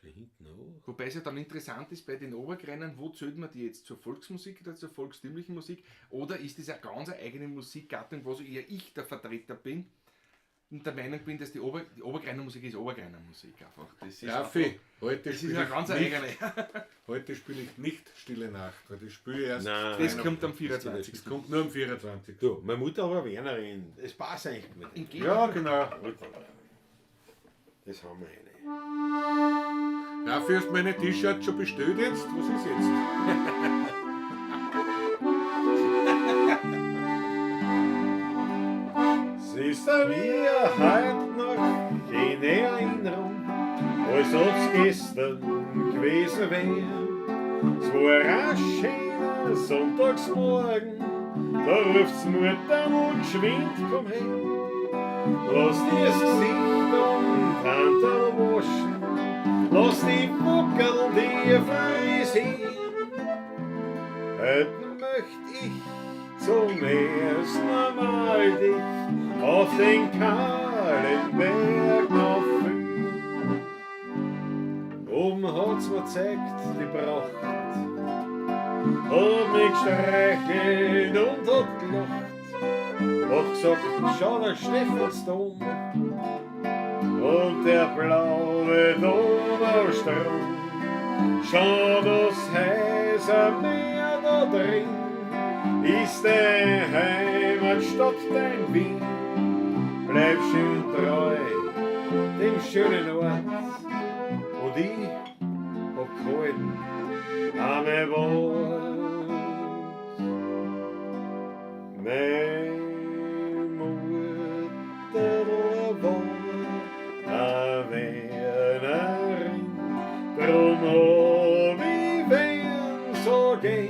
Schon hinten hoch. Wobei es ja dann interessant ist bei den Obergreinern, wo zählt man die jetzt zur Volksmusik oder zur volkstümlichen Musik? Oder ist das eine ganz eigene Musikgattung, wo so eher ich der Vertreter bin und der Meinung bin, dass die Obergreiner Musik ist Obergreiner Musik einfach. Das ist Raffi, einfach, heute das ist spiele eine ganz ich, nicht- eigene. heute spiele ich nicht Stille Nacht, weil das spiele ich erst. Nein. Das kommt am 24. Das kommt nur am 24. Du, meine Mutter war Wernerin. Das passt eigentlich gut. Im Gegenteil. Ja, genau. Das haben wir eine. Raffi, hast du meine T-Shirt schon bestellt jetzt? Was ist jetzt? Sie ist mir heut noch in Erinnerung, als ob's gestern gewesen wär. Es war ein schöner Sonntagsmorgen, da ruft's Mutter und geschwind, komm her. Lass dir das Gesicht und Handel waschen, lass die Buckel dir frisieren. Heute möcht ich zum ersten Mal dich auf den kahlen Berg noch führen. Oben hat's mir zeigt die Pracht, hat mich gestreichelt und hat gelacht, hat gesagt, schau der Stephansdom und der blaue Donaustrom. Schau das heiße Meer da drin, ist deine Heimatstadt dein Wien. Bleib schön treu dem schönen Ort und ich hab gehalten an mein Wort. Meine Mutter war eine Wernerin, drum hab ich Wern so gern.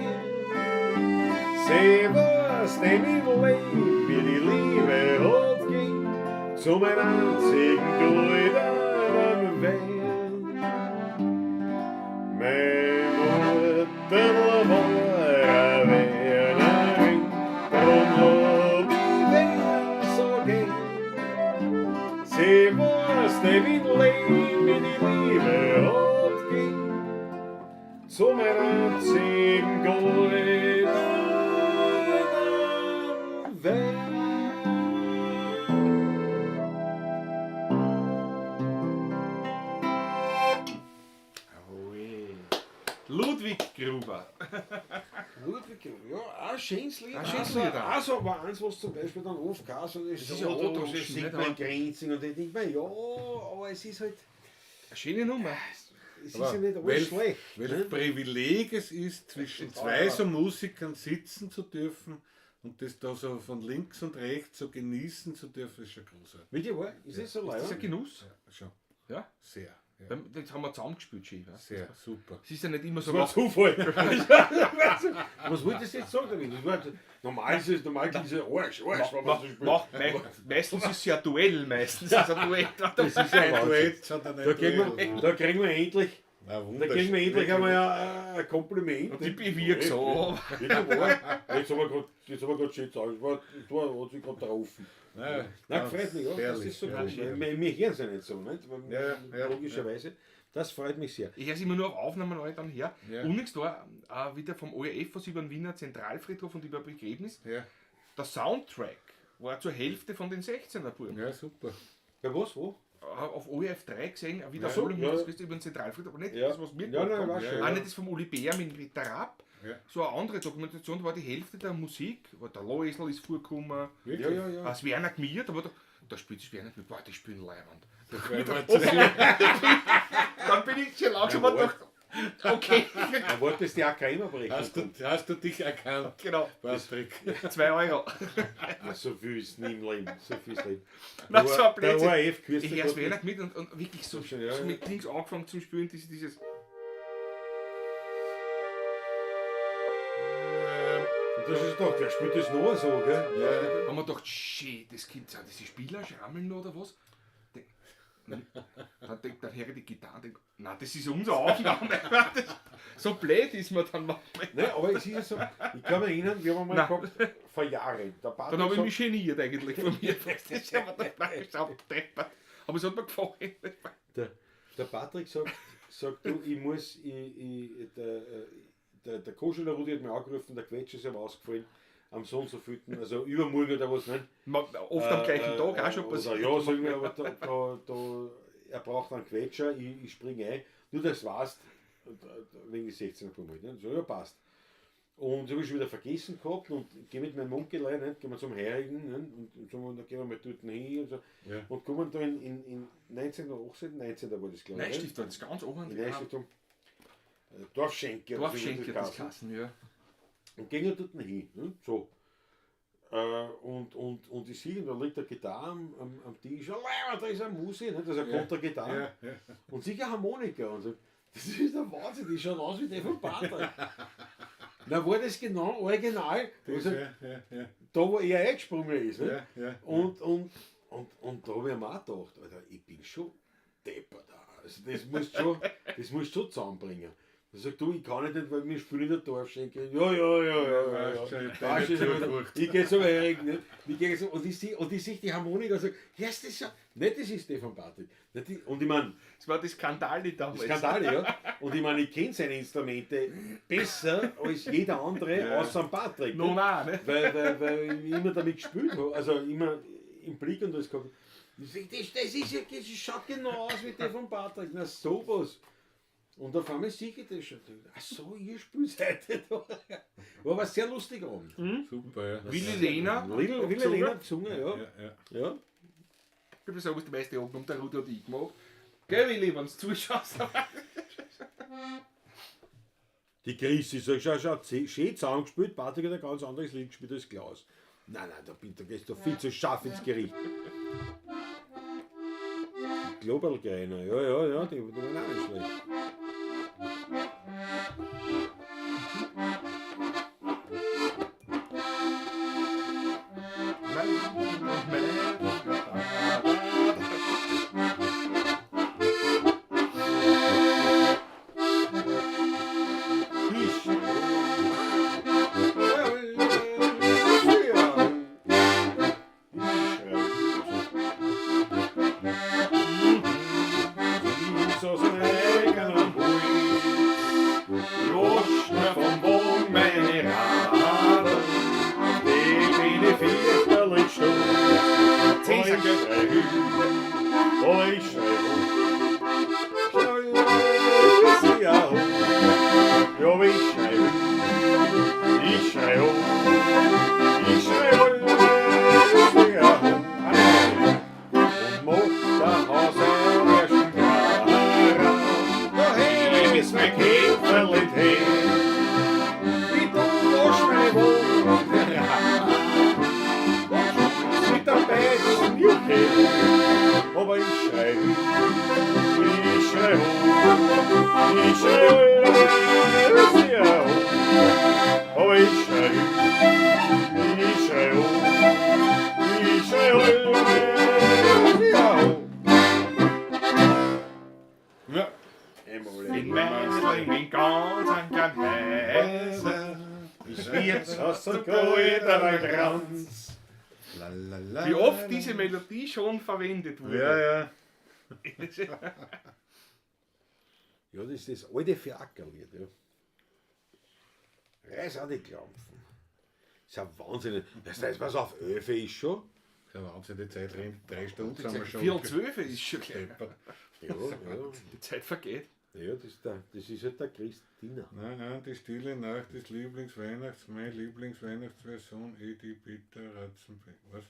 Sie weiß, dem ich leb, wie die Liebe hat ging, Zu meinem einzigen goldenen Wein. Meine Mutter war eine Wernerin, drum hab ich Wien so gern. Sie weiß nicht, wie Leben mir die Liebe hat ging. Zu meinem einzigen goldenen Wein. Ludwig Gruber. Ludwig, ja, auch ein schönes Lied. Ein schönes Also, Lied auch. Also war eins, was zum Beispiel dann oft geheißen hat, Das ist ja Otto, das nicht, singt aber- man in Grinzing und ich denke mir, ja, aber es ist halt, Eine schöne Nummer. es Aber ist ja nicht alles schlecht. Welch ne? Privileg es ist, zwischen zwei so Musikern sitzen zu dürfen und das da so von links und rechts so genießen zu dürfen, ist schon großartig. Wirklich wahr? Ist das so Das ist ein leid? Genuss. Schon. Ja. Sehr. Ja. Das haben wir zusammengespielt, schön. Weißt? Sehr, super. Es ist ja nicht immer so. Das war Zufall. Was wolltest du jetzt sagen damit? Das war, normal ist es, normal ist es Arsch, Arsch, wenn man so spielt. Meistens ist es ja ein Duell, meistens ist es ein Duell. Das ist ja Ein Wahnsinn. Duett, sondern ein Da kriegen Duell. wir, da kriegen wir endlich, Na, da kriegen wir endlich einmal ein Kompliment. Und ich bewirke so. Wirklich wahr. Jetzt haben wir gerade, jetzt haben wir gerade schön gesagt, das war, hat sich gerade getroffen. Nein, Nein, freut mich, ja, das ist so ja, cool. schön. Wir hören es ja nicht so, nicht? Weil, Ja, ja, logischerweise. Das freut mich sehr. Ich höre es immer nur auf Aufnahmen alle dann her. Ja. Unlängst war wieder vom ORF was über den Wiener Zentralfriedhof und über ein Begräbnis. Ja, Der Soundtrack war zur Hälfte von den 16er Buben. ja, super. Bei was, wo? Auf ORF 3 gesehen, eine Wiederholung Ja. ja. das über den Zentralfriedhof, aber nicht Ja. das, was wir Ja, gemacht nein, haben. weiß schon, Auch ja. nicht das vom Uli Bär mit Peter Rapp. Ja. So eine andere Dokumentation, da war die Hälfte der Musik, war der Loesl ist vorgekommen, Wirklich? Ja, ja, ja. das Werner Gmiert, aber da spielt sich Werner Gmiert, boah, die spielen Leiband. Das war zu viel. Dann bin ich schon langsam und dachte, okay, Da wolltest du ja auch kein brechen. Hast du dich erkannt, genau, Patrick? 2 Euro. Na, so viel ist nie im Leben. So viel ist Leben. Na, so ein Der Blödsinn. ORF küsst Ich höre es Werner Gmiert und wirklich so, Schon, ja, so ja. mit Dings angefangen zu spielen, dieses Und das ist doch, der spielt das noch so, gell? Ja. Haben wir gedacht, shit, das Kind, sind diese Spieler schrammeln noch oder was? Dann denkt dann höre ich die Gitarre und denk, nein, das ist unsere Aufnahme. So blöd ist man dann manchmal. Nein, aber es ist ja so, ich kann mich erinnern, wir haben einmal Nein. gehabt, vor Jahren. Der Patrick Dann habe ich sagt, mich geniert eigentlich von mir. Das ist ja mal der. Aber es hat mir gefallen. Der Patrick sagt, du, ich muss, der Koscheler Rudi hat mich angerufen, der Quetsch ist ihm ausgefallen, am so und so vielten, also übermorgen oder was, ne? Oft am gleichen Tag auch schon oder, passiert. ja, sag ich, aber da, er braucht einen Quetscher, ich springe ein. Nur das war's, wegen die 16er Mal, ne? So, ja, passt. Und das habe ich schon wieder vergessen gehabt und gehe mit meinem Onkel rein, ne? Gehen wir zum Heurigen, ne? Und so, dann gehen wir mal dort hin und so. Ja. Und kommen da in 19. oder 18., 19. war das, glaube ich. ne? Neustift war das ganz oben. In Neustift. Dorfschenke. oder so Dorfschenke wird hat das geheißen. Kassen, ja. Und gehen dort hin. Ne? So. Und ich sehe, da liegt eine Gitarre am Tisch. Oh, da ist eine Musik, ne? Das ist eine Ja. Kontergitarre. Ja, ja. Und sicher Harmonika. Und so. Das ist der Wahnsinn, die schauen aus wie die von Patrick. Na, war das genau original, Das, also, ja, ja, ja, da wo er eingesprungen ist. Ne? ja, ja. Und da habe ich mir auch gedacht, Alter, ich bin schon deppert. Also das musst du schon, das musst du schon zusammenbringen. Ich sag, du, ich kann nicht, weil wir spielen in der Dorfschenke. Ja, ja, ja, ja, ja. Weißt schon, ja. ich hab Weißt deine du, Tür ich, gebucht. ich geh zum Heurigen, nicht? Ich geh so, und ich sehe die Harmonika und sag, ja, ist das ja, nicht, das ist die von Patrick. Nicht die, und ich meine, Das war das Skandal damals. Skandal, ja. Und ich meine, ich kenne seine Instrumente besser als jeder andere, Ja. außer Patrick. No, nein, ne? Weil ich immer damit gespielt habe, also immer im Blick und alles gehabt. Ich sag, das ist ja, das schaut genau aus wie der von Patrick. Na sowas. Und auf einmal sehe ich das schon. Ach so, ihr spielt heute da. War aber sehr lustig Abend. Super, ja. Willi Lehner. Willi Lehner hat gesungen, ja. Ja, ja. Ja. Ich habe sagen, was die meiste angenommen, der Rudi hat ich gemacht. Gell, Willi, wenn du zuschaust. Die Christi sagt, schau, schau, schön zusammengespielt, Patrick hat ein ganz anderes Lied gespielt als Klaus. Nein, nein, da gehst du viel zu scharf ins Gericht. Die Globalgreiner, ja, ja, ja, die waren auch nicht schlecht. Aber ich schrei ho. Schrei ja ho. Ja, aber ich schrei ho. Ich schrei ho. Ich schrei ho. Ja ho. Und macht der Haus am ersten Grad. Da heb ich mein Käferl in die Hand. Wie du wasch meine Wohnung. Mit der Peitschen, okay. Aber ich schrei, ich schrei ho, ich schrei ho, ja ho. Aber ich schrei, ich schrei ho, ich schrei ho, ja ho. Ja. In Messling, in ganz ein kleinen Häse. Ich Wirtshaus und goldener Kranz. La, la, la, Wie oft la, diese Melodie schon verwendet wurde. Ja, ja. Ja, das ist das alte Fiakerlied, ja. Reiß auch die Klampfen. Das ist ja Wahnsinn. Das heißt, was auf Öfe ist schon. Das ist ja Wahnsinn, die Zeit rennt. 3 Stunden sind wir schon. 11:45 ist schon gleich. Deppert. Ja, ja. Die Zeit vergeht. Ja, das ist halt der Christina. Nein, nein, die stille Nacht ist Lieblingsweihnachts, meine Lieblingsweihnachtsversion, Edi, Peter, Ratzenberg. Was?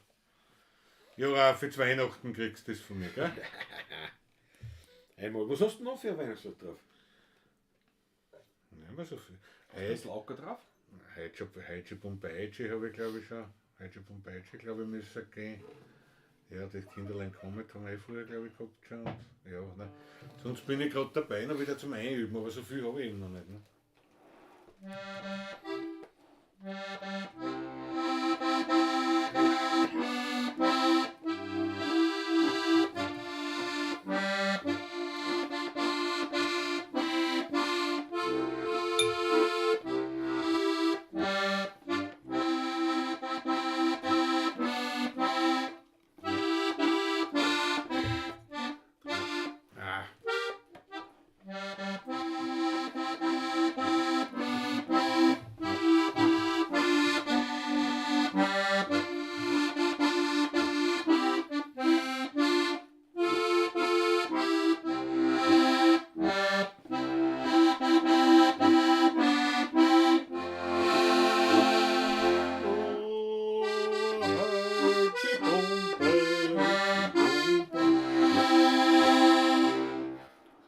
Ja, Ralf, jetzt Weihnachten kriegst du das von mir, gell? Einmal, was hast du noch für ein Weihnachtslied drauf? Nicht mehr so viel. Ist Lauker drauf? Heute schon Bombaitschi habe ich, glaube ich, schon. Heute schon Bombaitschi, glaube ich, müssen gehen. Ja, das Kinderlein kommt, haben wir eh früher, glaube ich, gehabt schon. Und, ja, nein. Sonst bin ich gerade dabei, noch wieder zum Einüben, aber so viel habe ich eben noch nicht. Ne? Ah.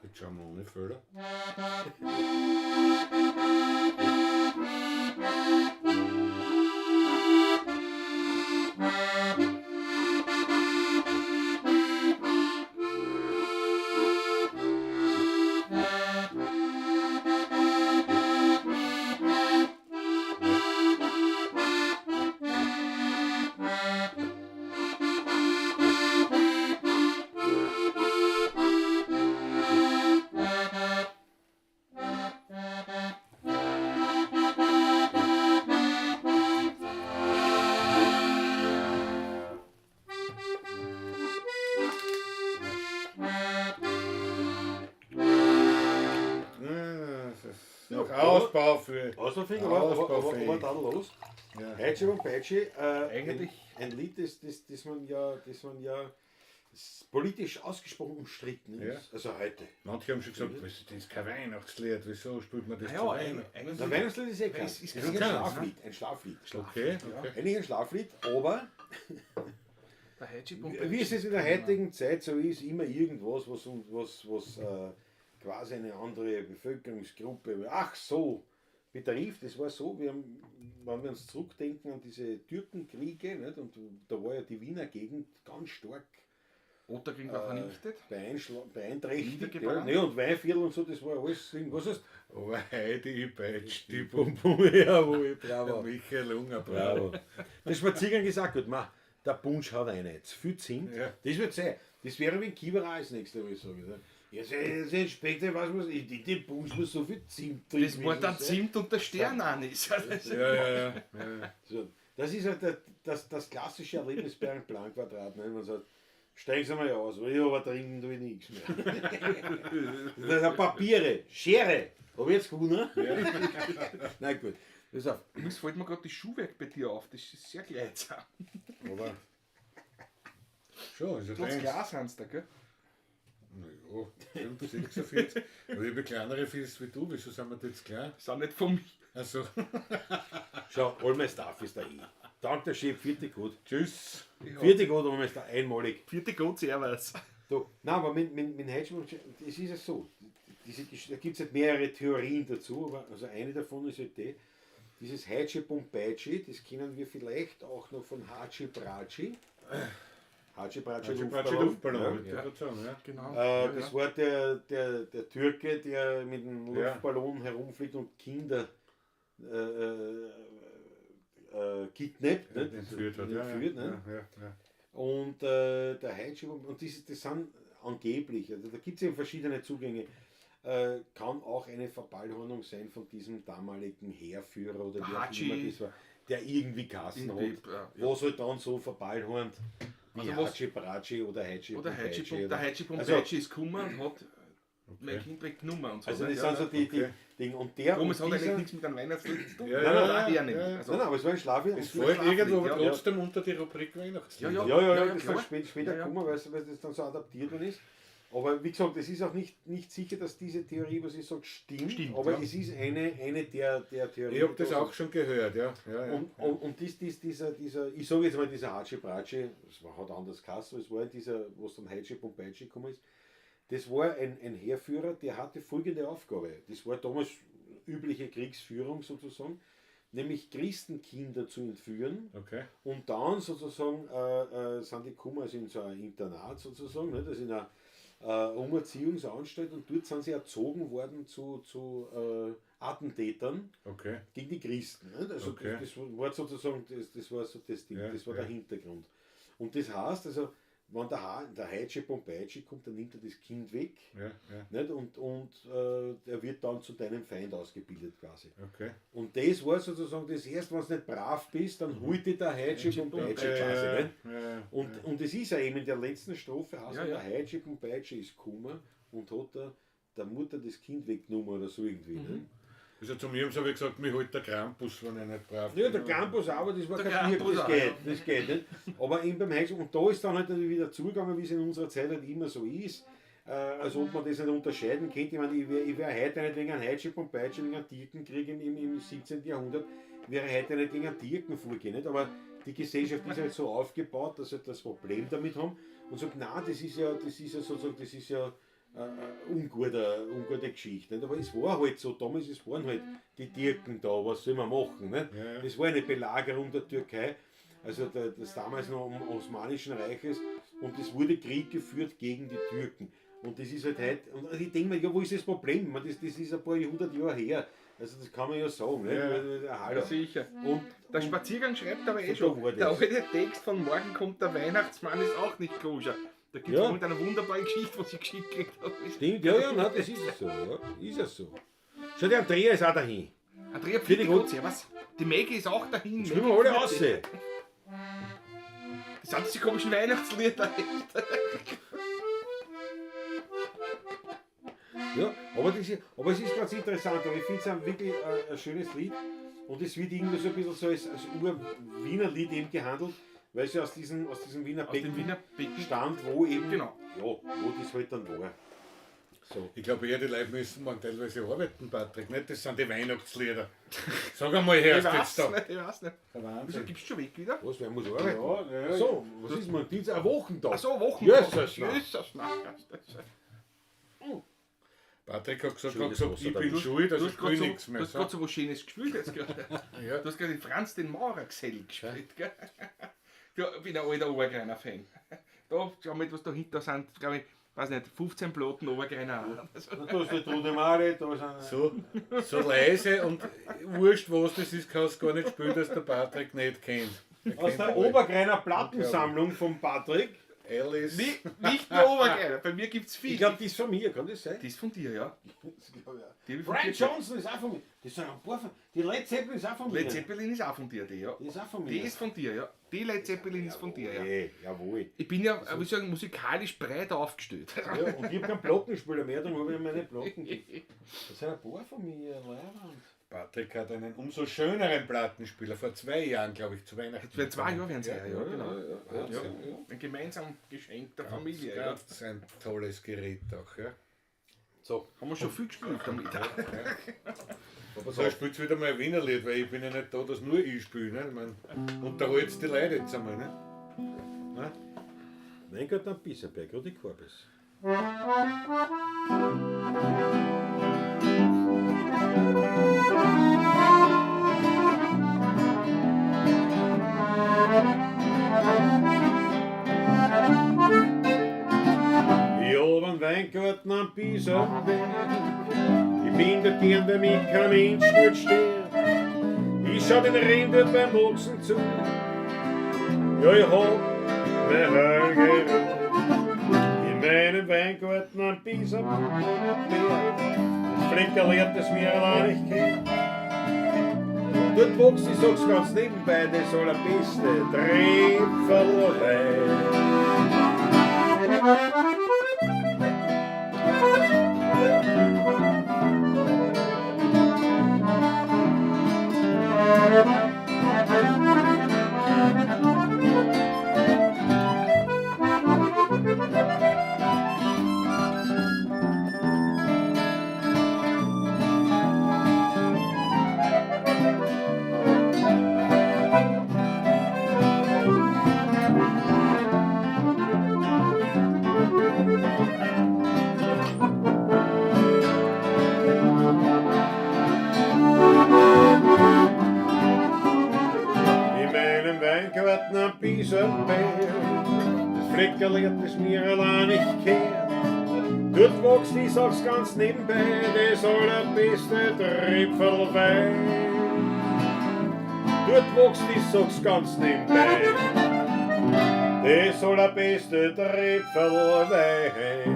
Jetzt schauen wir ohne Fehler. Ja, das ist noch Ausbaufähig. Ausbaufähig, Ausbaufähig. aber dann los. Ja. Heitschi und Peitschi, Eigentlich- ein Lied, das man ja, politisch ausgesprochen umstritten ist. Ja. Also heute. Manche haben schon gesagt, was, das ist kein Weihnachtslied, wieso spielt man das Ja, zu Weihnachten? eigentlich. Na, Weihnachtslied ist eh kein. Es ist Es ist ein keins, Schlaflied. Ein Schlaflied. Okay, okay. Eigentlich ein Schlaflied, aber Der Heitschi und wie es jetzt in der heutigen Zeit so ist, immer irgendwas, was quasi eine andere Bevölkerungsgruppe, ach so, betrifft. Es war so, wir haben, wenn wir uns zurückdenken an diese Türkenkriege, nicht, und da war ja die Wiener Gegend ganz stark Otterkring war vernichtet. beeinträchtigt. Ja, Niedergebrannt. ne, und Weinviertel und so, das war alles irgendwas. Was heißt? Aber heute ich peitsch die Bum. Bum, bum, jawohl, Der bravo. Michael Unger, bravo. Bravo. Der Spaziergang ist auch gut. Ma, der Punsch hat eine. Zu viel Zimt. Ja. Das wird sein. Das wäre wie ein Kieberer als nächstes Mal, sage ich. Ja, sehr Inspektor, was muss ich? In den Punsch muss so viel Zimt drin Das war dann sein. Zimt und der Sternanis. Ja, ja, ja. ja. So, das ist halt das klassische Erlebnis bei einem Planquadrat. Ne? Man sagt, steigen Sie mal aus, weil ich aber trinken tue ich nichts mehr. Das sind Papiere, Schere. Hab ich jetzt gewonnen? Nein, gut. Pass auf. Übrigens fällt mir gerade das Schuhwerk bei dir auf, das ist sehr gleichsam. Aber Schon, ist ja Trotz deins. Glas sind da, gell? Naja, 5, 46. Aber ich habe kleinere Füße wie du, wieso sind wir da jetzt klein? Sind nicht von mir. Also, Schau, all my stuff ist da eh. Dank der Chef, vierte gut. tschüss. Vierte gut, all my stuff, einmalig. Vierte Gott, servus. So, nein, aber mit Hedge, das ist ja so. Da gibt es halt mehrere Theorien dazu, aber also eine davon ist halt die, dieses Haji Bombaji, das kennen wir vielleicht auch noch von Haji Braji. Haji Braji Also, Luftballon, Luftballon. wollte ich gerade sagen, ja. Genau. Das war der Türke, der mit dem Ja. Luftballon herumfliegt und Kinder kidnappt. Ne? Entführt hat, ja. Entführt, ja, ne? ja, ja. Und der Heitschi, und das sind angeblich, also da gibt es eben verschiedene Zugänge, kann auch eine Verballhornung sein von diesem damaligen Heerführer oder Der wie auch Hatschi. immer das war, der irgendwie Kassen Irgendwie, hat, ja, ja. was halt dann so verballhornt wie Also was- Hatschi Bratschi oder Hatschi Oder Haji Bombatschi der Haji Also- Bombaji ist gekommen und hat mein Kind weggenommen und so. Also ne? das Ja, sind so die, okay. die Dinge. Und der Darum, und es hat eigentlich dieser, nichts mit einem Weihnachtslied zu tun. Ja, Nein, nein, nein, eher nicht. ja, ja. Also, Nein, nein, aber es war ein Schlaf. Es fällt irgendwo aber ja. trotzdem unter die Rubrik Weihnachtslieder. Ja, Ja, ja, ja, Ja, ja, das ist dann klar. später Ja, ja. gekommen, weil das dann so adaptiert worden ist. Aber wie gesagt, es ist auch nicht sicher, dass diese Theorie, was ich sage, stimmt, Stimmt, aber ja. es ist eine der Theorien. Ich habe das die da auch schon gehört, ja. Ja, ja. Und dieser, ich sage jetzt mal, dieser Haji Bratschi, das hat anders geheißen, aber es war dieser, was dann Haji Bombaji gekommen ist, das war ein Heerführer, der hatte folgende Aufgabe. Das war damals übliche Kriegsführung sozusagen, nämlich Christenkinder zu entführen. Okay. Und dann sozusagen sind die gekommen, also in so ein Internat sozusagen, ne, das in einer Umerziehungsanstalt, und dort sind sie erzogen worden zu Attentätern Okay. gegen die Christen. Ne? Also Okay. das war sozusagen, das war so das Ding, Ja, das war ja. der Hintergrund. Und das heißt, also, wenn der Haji Bombaji kommt, dann nimmt er das Kind weg, Ja, ja. nicht? Und er wird dann zu deinem Feind ausgebildet quasi. Okay. Und das war sozusagen das erste, wenn du nicht brav bist, dann holt dich der Haji Bombaji quasi. Nicht? Ja, ja. Und es ist ja eben in der letzten Strophe, heißt Ja, ja, ja. der Haji Bombaji ist gekommen und hat der Mutter das Kind weggenommen oder so irgendwie. Ne? Also zu mir haben sie aber gesagt, mich holt der Krampus, wenn ich nicht brav Ja, bin. der Krampus auch, aber das war Der kein Bier, Krampus das auch, geht, das geht nicht. Aber eben beim Hex, und da ist dann halt natürlich wieder zugegangen, wie es in unserer Zeit halt immer so ist, als ob man das nicht unterscheiden könnte. Ich meine, ich wär heute nicht wegen einem Heitschip und Peitsche, wegen einem Tierkenkrieg im 17. Jahrhundert, wäre heute nicht gegen einen Tierken vorgehen, nicht? Aber die Gesellschaft ist halt so aufgebaut, dass sie halt das Problem damit haben und sagt, nein, das ist ja sozusagen, das ist ja ungute Geschichte. Nicht? Aber es war halt so, damals, es waren halt die Türken da, was soll man machen? Nicht? Ja, ja. Das war eine Belagerung der Türkei, also das damals noch im Osmanischen Reiches, und es wurde Krieg geführt gegen die Türken. Und das ist halt heute, und ich denke mir, ja, wo ist das Problem? Ich meine, das ist ein paar hundert Jahre her. Also das kann man ja sagen. Nicht? Ja. Weil, hallo. Sicher. Und, Der Spaziergang schreibt aber eh So schon, war das. der alte Text von Morgen kommt der Weihnachtsmann ist auch nicht koscher. Da gibt es Ja. mit einer wunderbaren Geschichte, was ich geschickt gekriegt habe. stimmt, ja, ja, nein, das ist es so. Ja. Ist es so. Schau, der Andrea ist auch dahin. Andrea, Finde ich Pfitte gut. Servus. Die Maggie ist auch dahin. Spielen wir alle raus. Das sind diese komischen Weihnachtslieder. Ja, aber, aber es ist ganz interessant, aber ich finde es wirklich ein schönes Lied, und es wird irgendwie so ein bisschen so als Ur-Wiener Lied eben gehandelt, weil es ja aus diesem Wiener Aus dem Becken Wiener Becken. stand, wo eben, Genau. ja, wo das halt dann war. So. Ich glaube eher, die Leute müssen morgen teilweise arbeiten, Patrick. Nicht? Das sind die Weihnachtslieder. Sag einmal, Ich hörst weiß jetzt da. nicht, ich weiß nicht. Der Wieso Wahnsinn. gibst du schon weg wieder? Was, wer muss arbeiten? Ja, ja. So, was ist man? Dienstag, ein Wochentag. Ach so, Wochentag. Jesus, nein. Jesus, nein. Patrick hat gesagt, Schönes ich Wasser bin da. schuld, Du also hast spiel gerade so, nichts du mehr. hast grad so was Schönes gespielt jetzt gerade. Ja. Du hast gerade den Franz den Maurer Gesell gespielt, gell? Ja, ich bin ein alter Obergreiner Fan. Da, schau mal, was dahinter sind, glaube ich, weiß nicht, 15 Platten Obergreiner. Also, Da ist die Trude Mari, da ist ein... So leise und wurscht, was das ist, kannst du gar nicht spielen, dass der Patrick nicht kennt. Er Aus kennt der alle. Obergreiner Plattensammlung von Patrick. Alice. nicht nur Obergreiner, bei mir gibt es viel. Ich glaube, die ist von mir, kann das sein? die ist von dir, ja. Das glaub ich auch. Die hab ich von Brian dir. Johnson ist auch von mir. Das sind ein paar von... Die Led Zeppelin ist auch von mir. Led Zeppelin ist auch von dir, die, ja. Die ist auch von mir. Die ist von dir, ja. Die Led Zeppelin ist von dir, ja. Jawohl, jawohl. Ich bin ja, wie soll ich sagen, musikalisch breit aufgestellt. Ja, und ich habe keinen Plattenspieler mehr, darum habe ich meine Platten. Das sind ein paar von mir, Leiband. Patrick hat einen umso schöneren Plattenspieler vor 2 Jahren, glaube ich, zu Weihnachten. Vor 2 Jahren werden sie ja, ja, genau. Ja, Ja. Ein gemeinsames Geschenk der Familie. Ja. Ganz ein tolles Gerät auch, ja. So, Haben wir schon viel gespielt damit. aber So, spielst wieder mal ein Wiener Lied, weil ich bin ja nicht da, dass nur ich spiele. Ne? Ich mein, unterhalt's die Leute jetzt einmal. Ne? Ne? Weingart am Bisamberg, Rudi Korbes. Ich hab einen Weingarten am Bisamberg. Ich bin dort gern, weil mich kein Mensch gut stört. Ich schau den Rehen dort beim Wachsen zu. Ja, ich hab meine Heilige Ruhe in meinem Weingarten am Bisamberg. Das Fleckerl, das mir allein nicht kennt. Dort wächst, ich sag's ganz nebenbei, das allerbeste Trieferlwein. In meinem Weingarten am Bisamberg, das Fleckerl, das mir allein nicht kehrt. Dort wächst, ich sag's ganz nebenbei, das allerbeste Tröpfelwein. Dort wächst, ich sag's ganz nebenbei, das allerbeste Tröpfelwein.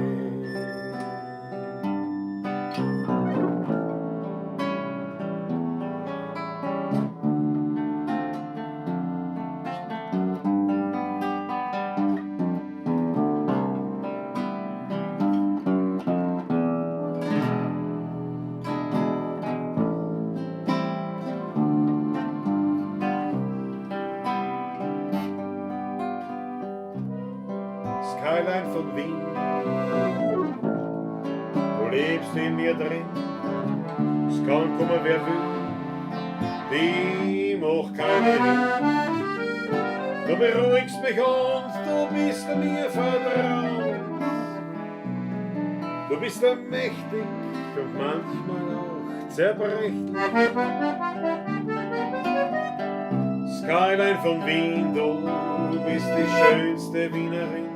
Skyline von Wien, du lebst in mir drin, es kann kommen wer will, die macht keine Ring. Du beruhigst mich und du bist mir vertraut, du bist mächtig und manchmal auch zerbrechlich. Skyline von Wien, du bist die schönste Wienerin.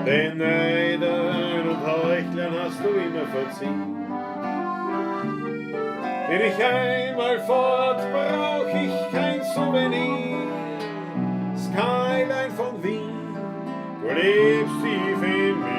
Den Neidern und Heuchlern hast du immer verziehen. Bin ich einmal fort, brauch ich kein Souvenir. Skyline von Wien, du lebst tief in mir.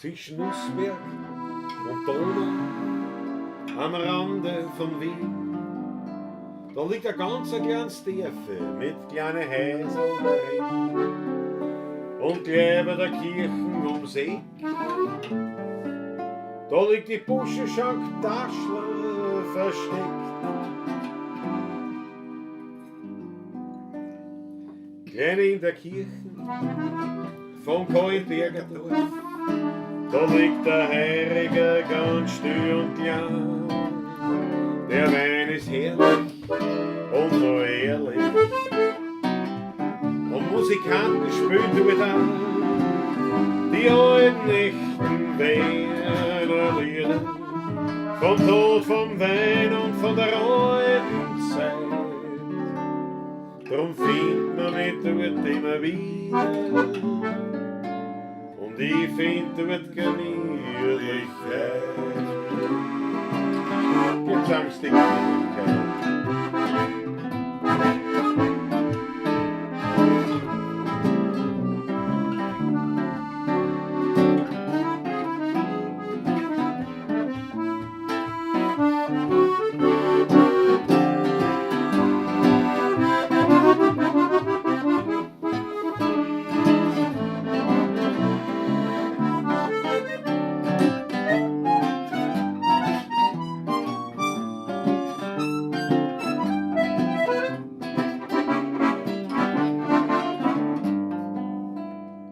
Zwischen Nussberg und Donau, am Rande von Wien, da liegt ein ganz kleines Dörfe mit kleinen Häusern darin und gleich bei der Kirchen ums Eck. Da liegt die Buschenschank Daschler versteckt. Kleine in der Kirche vom Kahlenbergerdorf, Da liegt der Heiriger ganz still und klein. Der Wein ist herrlich und so ehrlich. Und Musikanten spielen wieder die alten echten Wiener Lieder. Vom Tod, vom Wein und von der alten Zeit. Drum findet man mich dort immer wieder. Und ich find dort Gemütlichkeit. Jetzt sag's die Gemütlichkeit.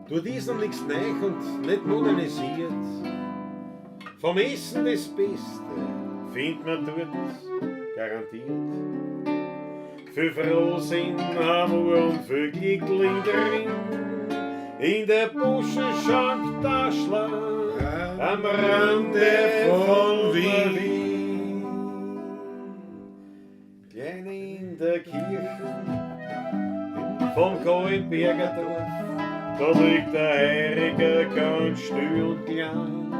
Dort ist noch nichts neu und nicht modernisiert. Vom Essen das Beste findet man dort garantiert. Viel Frohsinn, Amor und viel Glück drin. In der Buschenschank Taschler am Rande von Wien. Klein in der Kirche vom Goldberger Dorf, da liegt der Heiriger ganz still und klein.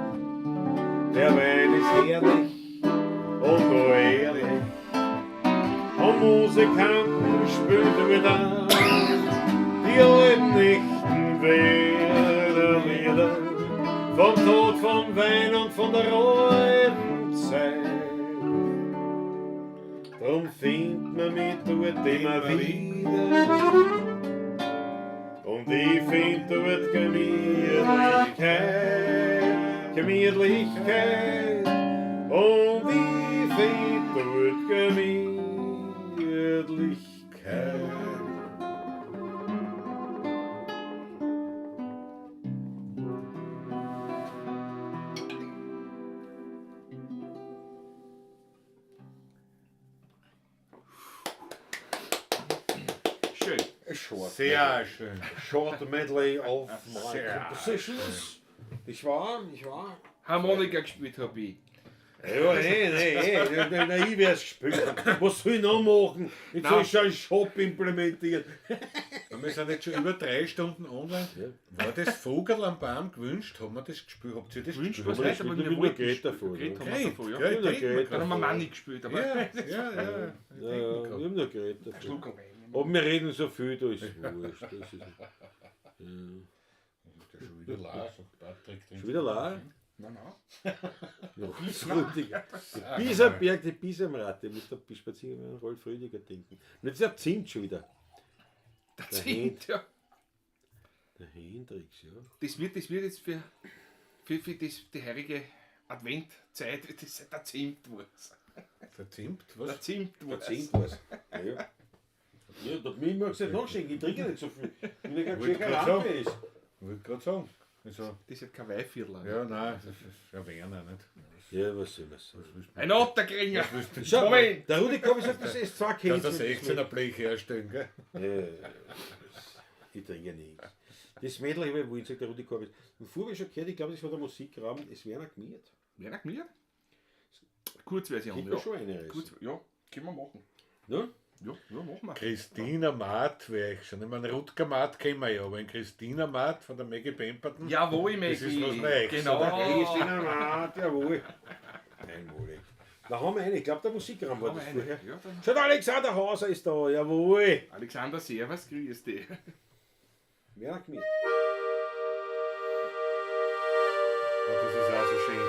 Der Wein ist herrlich und so ehrlich. Und Musikanten spielen wieder die alten echten Wiener Lieder. Vom Tod, vom Wein und von der alten Zeit. Drum findet man mich dort immer wieder. Und ich find dort Gemütlichkeit, Gemütlichkeit. Und ich find dort Gemütlichkeit. Schön. Short, Sehr schön. Short Medley of my Sehr compositions. Ich war. Harmonika gespielt habe ich. Ja, nee, ich werd's gespielt. Was soll ich noch machen? Jetzt soll ich schon einen Shop implementieren. Wir sind jetzt schon über 3 Stunden online. War das Vogel am Baum gewünscht? Haben wir das gespielt? Habt ihr das Gewünscht gespielt? was nicht, aber mit wir der wollten Greta spielen. davor, Geredet ja. haben wir davor, ja. Gell, Ja, denk mir geht. Dann haben wir Manni gespielt, aber Ja, ja, ja. Ja, Ich ja, denk mir wir grad. haben noch geredet davor. Schluck Wein. Aber wir reden so viel, da ist wurscht. Das ist Ist ja schon wieder la, sagt Patrick. schon wieder la. Nein, nein. Rolf Rüdiger. Die Bisamberg, die Bisamratte. Ich muss da spazieren mit Rolf Rüdiger denken. Und jetzt ist der Zimt schon wieder. Der Zimt, ja. Der Hendrix, ja. Das wird jetzt für das, die heurige Adventzeit, wird das der Zimtwurz. Der Zimt, Der was? Zimtwurz. Der Zimt war's. Ja, ja. Ja, da mir magst du nicht nachschenken, ich trinke nicht so viel. Wenn ich kein Wollte geschenker grad Lampe sagen. ist. Wollte gerade sagen. Also, Das ist kein Weihviertel. ja, nein, das ist ja Werner, nicht? Ja, was soll man sagen? Ein Otterkringer. Schau, Moment. der Rudi Kobi sagt, das ist zwei Kannst Käse. du 16er Blech herstellen, gell? Ja, ich trinke nichts. Das Mädel habe ich wollen, sagt der Rudi Kobi. Und vorher habe ich schon gehört, ich glaube, das war der Musikraum, es wäre noch gemiert. Werner gemiert? Kurzversion, Kriegt ja. man schon eine reißen. Kurz, ja, können wir machen. Ne? Ja, ja, machen wir. Christina Matt wäre ich schon. Ich meine, Rutger Matt kennen wir ja, aber ein Christina Matt von der Maggie Pemberton. Jawohl, Maggie. Das ist was Neues, Genau. oder? Christina Matt, jawohl. Einmalig. Da haben wir eine, ich glaube, der Musikraum war Haben das wir eine. vorher. Ja, dann. Schaut, Alexander Hauser ist da, jawohl. Alexander, servus, grüß dich. Werner gemiert. Ja, das ist auch so schön.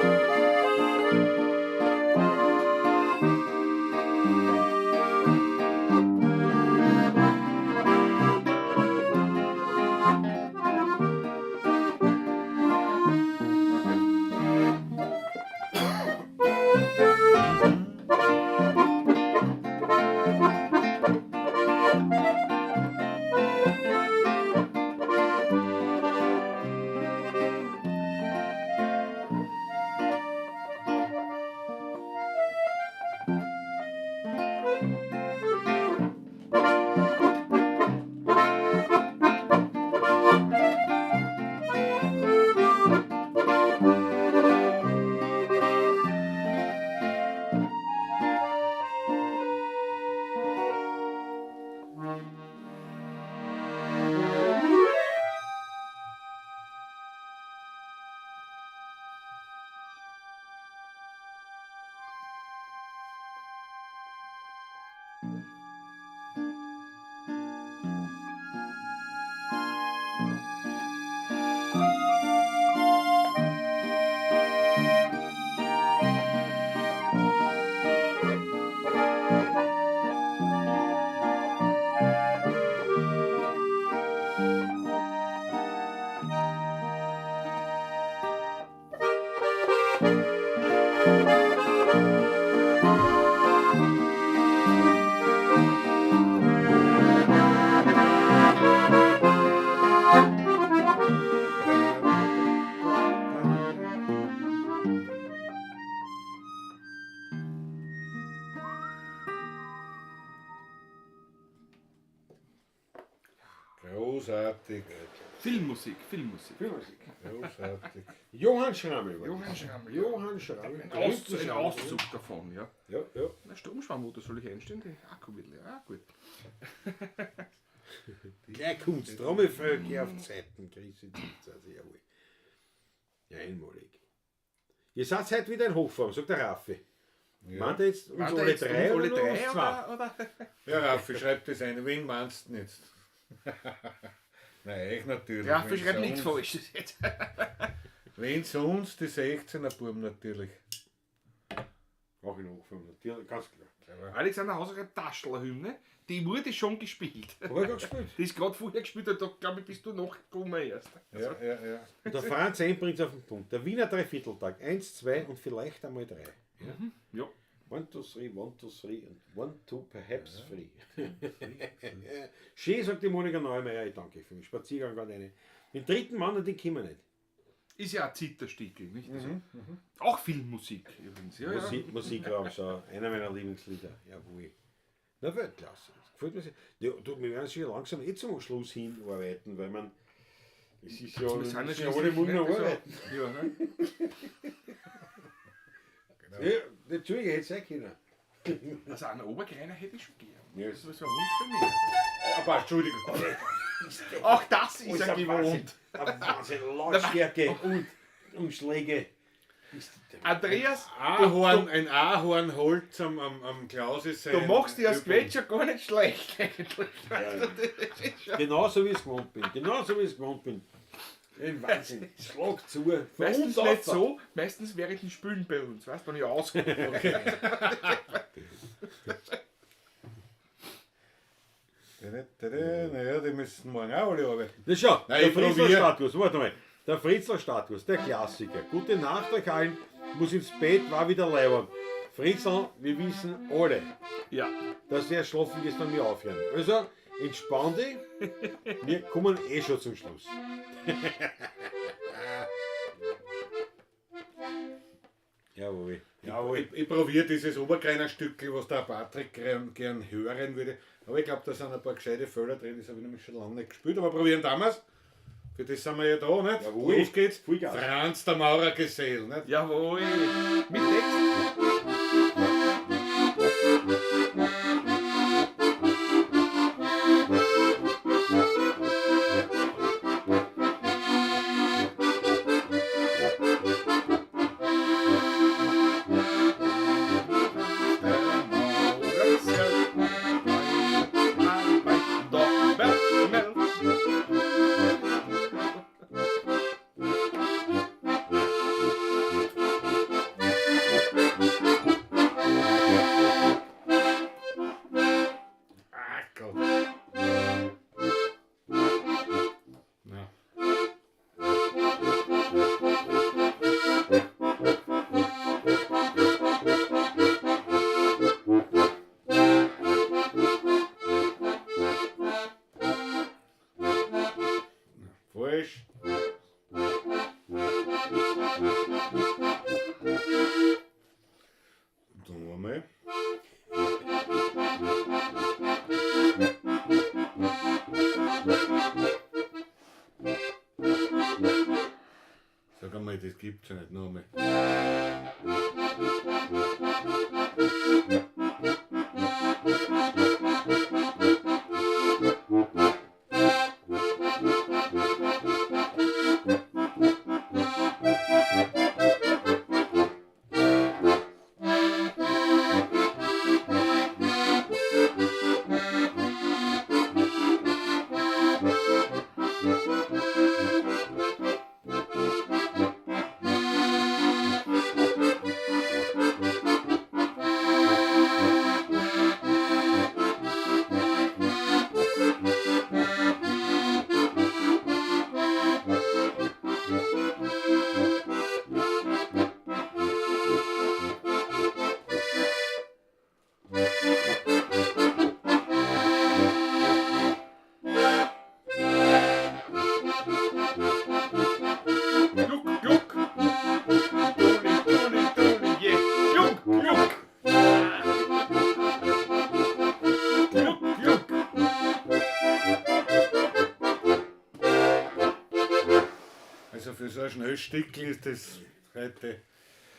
Thank Großartig. Filmmusik, Filmmusik. Filmmusik. Großartig. Johann Schrammel. war Johann das. Schrammel. Johann Schrammel. Ein Auszug davon, ja. Ja, ja. Na, Sturmschwammmotor soll ich einstellen? Die Akku wird leer. Ah, gut. Gleich kommt's. Trommelvölker auf Zeiten. Grüße dich. Also, jawohl. Ja, einmalig. Ihr seid heute wieder in Hochform, sagt der Raffi. Ja. Meint er jetzt uns Meint er alle jetzt drei uns alle oder nur drei uns zwei? oder? Ja, Raffi, schreib das ein. Wen meinst du denn jetzt? Nein, ich natürlich. Raffi Wenn schreibt nichts sonst- Falsches jetzt. Wenn sonst, die 16er Buben natürlich. Auch in Hochform, natürlich, ganz klar. Alexander Hauser schreibt Taschler-Hymne. Die wurde schon gespielt. Hab ich gerade gespielt. Die ist gerade vorher gespielt und da glaube ich, bist du noch gekommen erst. Ja, ja, ja. Und der Franz M. bringt es auf den Punkt. Der Wiener Dreivierteltag. 1, 2 und vielleicht einmal 3. Ja. Ja. 1, 2, 3, 1, 2, 3 und 1, 2, perhaps 3. Schön, sagt die Monika Neumeier, ich danke für den Spaziergang gerade eine. Den dritten Mann, den kennen wir nicht. Ist ja ein Zitterstickel, nicht? Also, Auch Filmmusik übrigens. Ja, ja. Musikraum, so einer meiner Lieblingslieder. Jawohl. Na, Weltklasse. Das gefällt mir sehr. Ja, du, wir werden schon langsam eh zum Schluss hinarbeiten, weil man. Es ist ja, Wir sind ja wir müssen ja alle schließlich Munde nicht, also- arbeiten. Ja, ne? Ja, natürlich, hätte es sein können. Also einen Oberkreiner hätte ich schon gern. Ja. Das ist so ein Wunsch für mich. Also. Aber Entschuldigung. Auch das ist ja Alles ein gewohnt. Wahnsinn, ein Wahnsinn, Lautstärke und Schläge. Andreas, Ahorn, ein Ahornholz am Klaus ist sein. du machst dich als Übung. Quetscher gar nicht schlecht eigentlich. Genauso wie ich es gewohnt bin. Genauso wie ich es gewohnt bin. Ein Wahnsinn. Schlag zu. Von Meistens unten nicht auf. so, meistens während dem Spülen bei uns, weißt du, wenn ich auskomme. Okay. Naja, die müssen morgen auch alle arbeiten. Na schau, Nein, der ich probier. Fritzler-Status, warte mal. Der Fritzler-Status, der Klassiker. Gute Nacht euch allen, muss ins Bett, war wieder leibend. Fritzl, wir wissen alle, Ja. dass wir schlafen gehst und wir aufhören. Also, entspann dich, wir kommen eh schon zum Schluss. Jawohl. Jawohl. Ich probiere dieses Oberkreiner Stückel, was der Patrick gern hören würde. Aber ich glaube, da sind ein paar gescheite Fehler drin, das habe ich nämlich schon lange nicht gespielt. Aber probieren damals. Für das sind wir ja da, nicht? Jawohl. Los geht's. Vollgas. Franz der Maurergesell, nicht? Jawohl. Mit Text. Ah, Gott. Na. Falsch. Dann einmal. Sag einmal, das gibt's ja nicht. Noch einmal. Schnellstickel ist das heute.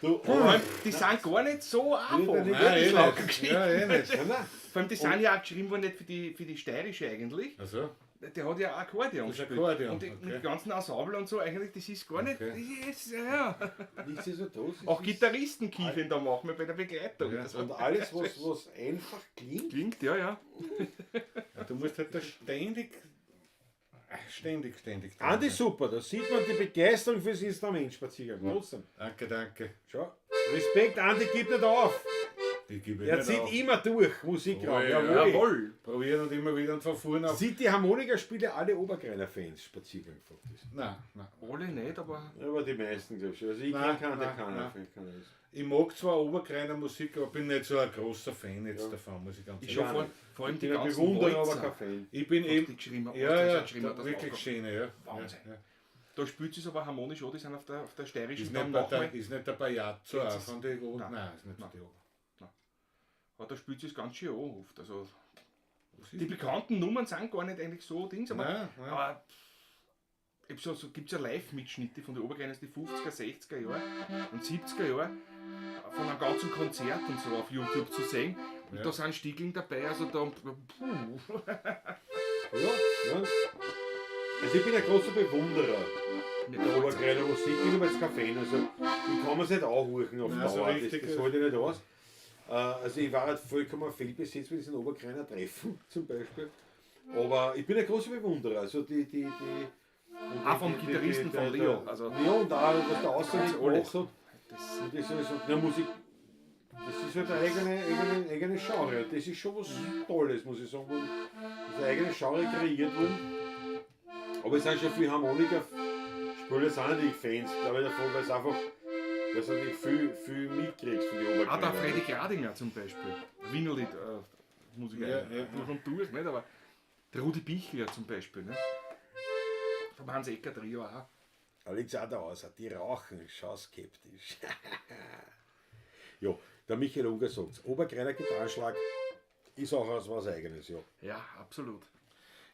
Du, Vor allem, die sind gar nicht so einfach. Nein, die Nein, eh Schlagergeschichten. nicht. Ja, eh nicht. Ja, nein. Vor allem, die sind ja auch geschrieben worden, nicht für die steirische eigentlich. Also, Der hat ja auch Akkordeon Das ist gespielt. Akkordeon, Und die, okay. und die ganzen Ensemble und so, eigentlich, das ist gar nicht. Okay. Das ist, ja. Nichtsdestotrotz. es Auch ist- Gitarristen kiefern da machen wir bei der Begleitung. Ja. Das Und alles, was einfach klingt, klingt, ja, ja. ja, du musst halt da ständig, ständig, ständig. dran Andi, sein. super, da sieht man die Begeisterung fürs Instrument, Spaziergang. Trotzdem. Danke, danke. Schau. Respekt, Andi, gib nicht auf. Ich gebe Er nicht zieht auf. immer durch, Musikraum. Oh, ja. Jawohl. Jawohl. Probieren und immer wieder und von vorne auf. Sind die Harmonikaspieler alle Obergreiner-Fans, Spaziergang, fragt das. Nein, nein. Alle nicht, aber. Aber die meisten, glaube ich. Also ich Nein, kann keinen, der nein, kann nein. keiner. Kann das. Ich mag zwar Oberkreiner Musik, aber bin nicht so ein großer Fan jetzt davon, muss ich ganz Ich ehrlich schon sagen. vor allem Ich die bin ein ganzen Bewunderer, aber Walzer, kein Fan. Ich bin was eben. die geschrieben haben, Ja, was die ja, geschrieben da, haben, das wirklich auch- schöne, ja. Wahnsinn. Ja, ja. Da spielt es aber harmonisch an, die sind auf der steirischen Ist dann nicht, bei nochmal. der, ist nicht der Bajazzo Jetzt auch ist- von den Ober. Nein. Nein, ist nicht von Nein. den Ober. Aber da spielt es ganz schön an oft. Also, Was ist die bekannten Nummern sind gar nicht eigentlich so Dings, aber, Nein, nein. aber so, so gibt es ja Live-Mitschnitte von den Obergreiners, die 50er, 60er Jahre und 70er Jahre von einem ganzen Konzert und so auf YouTube zu sehen. Und Ja. da sind Stiegeln dabei, also da. Puh. Ja, ja. Also ich bin ein großer Bewunderer Mit der Obergreiner Musik, bin aber jetzt kein Fan. Also ich kann mir's nicht anhören auf Nein, so Dauer, das, richtig, das halte ich nicht aus. Also ich war halt vollkommen fehlbesetzt mit diesen Obergreiner Treffen zum Beispiel. Aber ich bin ein großer Bewunderer. Also die und Auch vom Gitarristen von Leo, also- ja, und auch was der Außerlich Ganz alles. gemacht hat. Das, Und das ist, na, Musik, das ist halt eine eigene Genre. Das ist schon was Tolles, muss ich sagen. Das ist eine eigene Genre kreiert worden. Aber es sind schon viele Harmonika-Spieler, sind natürlich Fans, glaube ich, davon, weil es einfach, weil es natürlich viel, viel mitkriegst von den auch der Oberklärer. Freddy Gradinger zum Beispiel. Wienerlied, Musiker, Ja, ja, durch und durch, nicht? Aber der Rudi Bichler zum Beispiel, ne? Vom Hans Ecker Trio auch. Alexander Auser, die rauchen, schau skeptisch. ja, der Michael Unger sagt, Oberkreiner Gitarrenschlag ist auch was Eigenes, ja. Ja, absolut.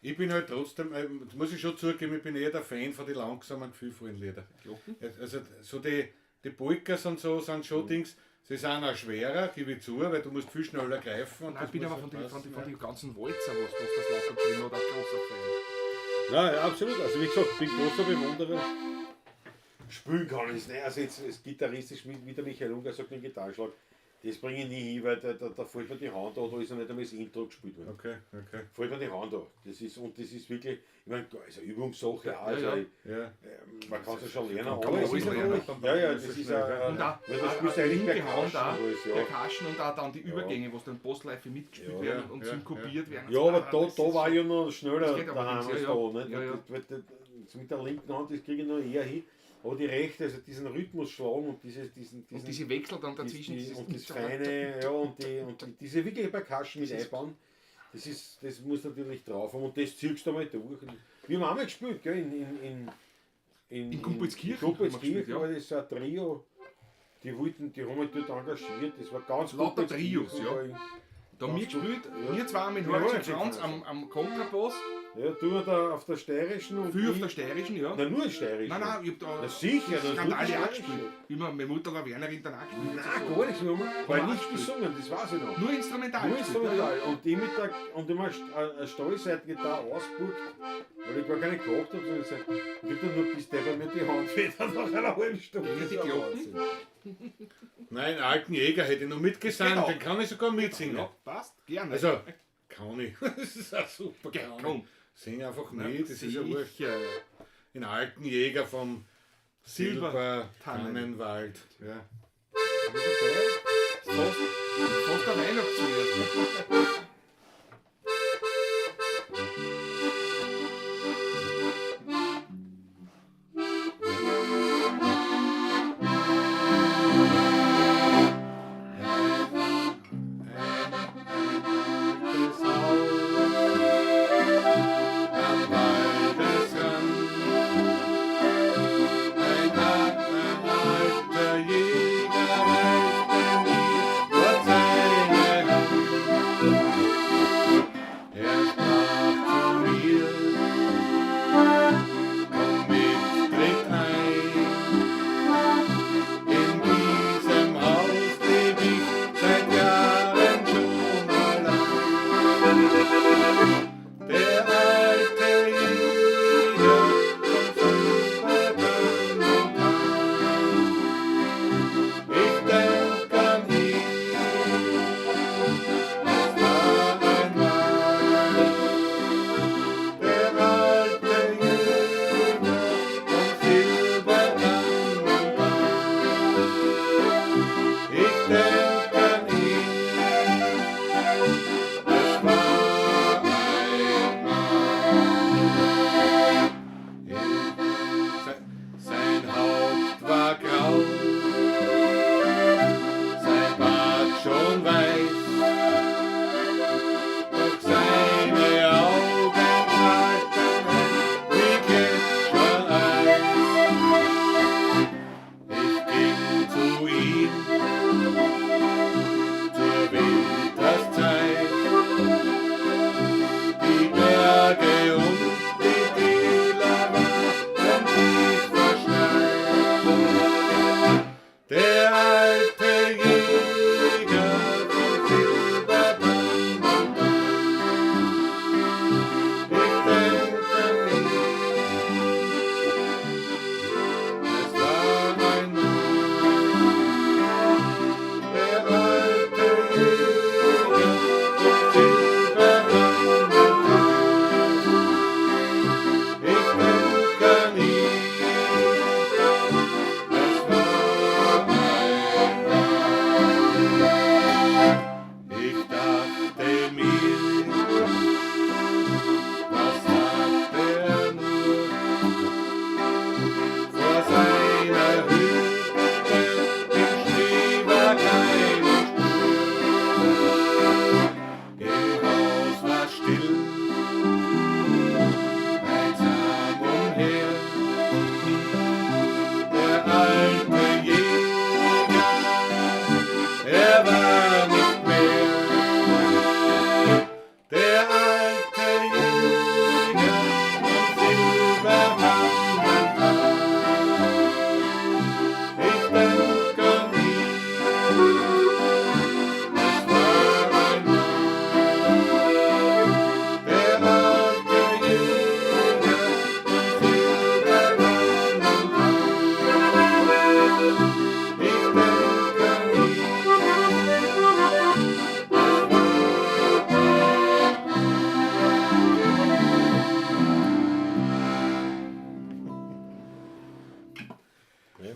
Ich bin halt trotzdem, das muss ich schon zugeben, ich bin eher der Fan von den langsamen, gefühlvollen Liedern. Glocken? Also so die Polkas und so sind Mhm. schon Dings, sie sind auch schwerer, gebe ich zu, weil du musst viel schneller greifen. Und Nein, ich bin muss aber halt von den, passen, von ja. den ganzen Walzer, was das Lauter geschrieben hat, auch großer Fan. Ja, ja, absolut. Also wie gesagt, bin großer Bewunderer. Spielen kann ich es nicht. Also jetzt, jetzt gitarristisch, wie der Michael Unger sagt, den Gitarrenschlag, das bringe ich nie hin, weil da fällt mir die Hand an, da ist noch nicht einmal das Intro gespielt worden. Okay, okay. Fällt mir die Hand an. Das ist, und das ist wirklich, ich meine, ist eine Übungssache auch. Also, Ja, ja. Ja. Man kann es ja schon lernen, Kann aber man es alles ist lernen. natürlich, ja, ja, das ist auch, Und auch, weil du auch- spielst auch die eigentlich linke Hand Percussion auch, und alles, ja. Percussion und auch dann die Übergänge, was dann postlife mitgespielt Ja, werden und ja, synkopiert werden. Ja, aber Ah, da, das da ist war ich ja noch schneller Das geht aber daheim nichts, als ja, da. ja. Nicht? Ja, ja. Das mit der linken Hand, das kriege ich noch eher hin. Aber die rechte, also diesen Rhythmus schlagen und dieses, diesen, diesen Und diese Wechsel dann dazwischen. die, dieses- und das feine, ja, und diese wirklich Percussion mit einbauen, das muss natürlich drauf haben und das ziehst du einmal durch. Wir haben einmal gespielt, gell, In Gumpoldskirchen In Gumpoldskirchen haben wir gespielt, ja. war das so ein Trio. Die wollten, die haben halt dort engagiert, das war ganz Lauter Gumpoldskirchen Trios, ja. war in- Da haben wir Ganz gut, gespielt, ja. wir zwei mit Ja, Horace ja, und Franz am Kontrabass, Ja, du da auf der steirischen und viel auf ich- der steirischen, ja. Nein, nur steirischen. Nein, nein, ich hab da Na sicher, das das nur Skandale auch steirische. gespielt. Wie wir meine Mutter war Wernerin dann auch gespielt. Nein, gar nichts. Wir haben Haben weil wir auch nicht gespielt. gesungen, das weiß ich noch. Nur instrumental. Nur gespielt, ja, ja. instrumental. Und die mit der, und immer eine Stahlseitengitarre ausgebucht, weil ich gar keine gehabt habe. Sondern ich gesagt, ich hab dann nur bis der bei mir die Hand wieder nach einer halben Stunde. Ja, die Das war Glocken. Wahnsinn. Nein, alten Jäger hätte ich noch mitgesungen, Genau. den kann ich sogar mitsingen. Ja, passt, gerne. Also, kann ich. Das ist auch super, Geh, kann komm. ich. Sing einfach mit, das ist ja wurscht. Sicher. Den alten Jäger vom Silber- Silbertannenwald. Ja. Fast ein Weihnachtslied. Altes Haus am Waldesrand. Ein alter Jäger reichte mir dort seine Hand.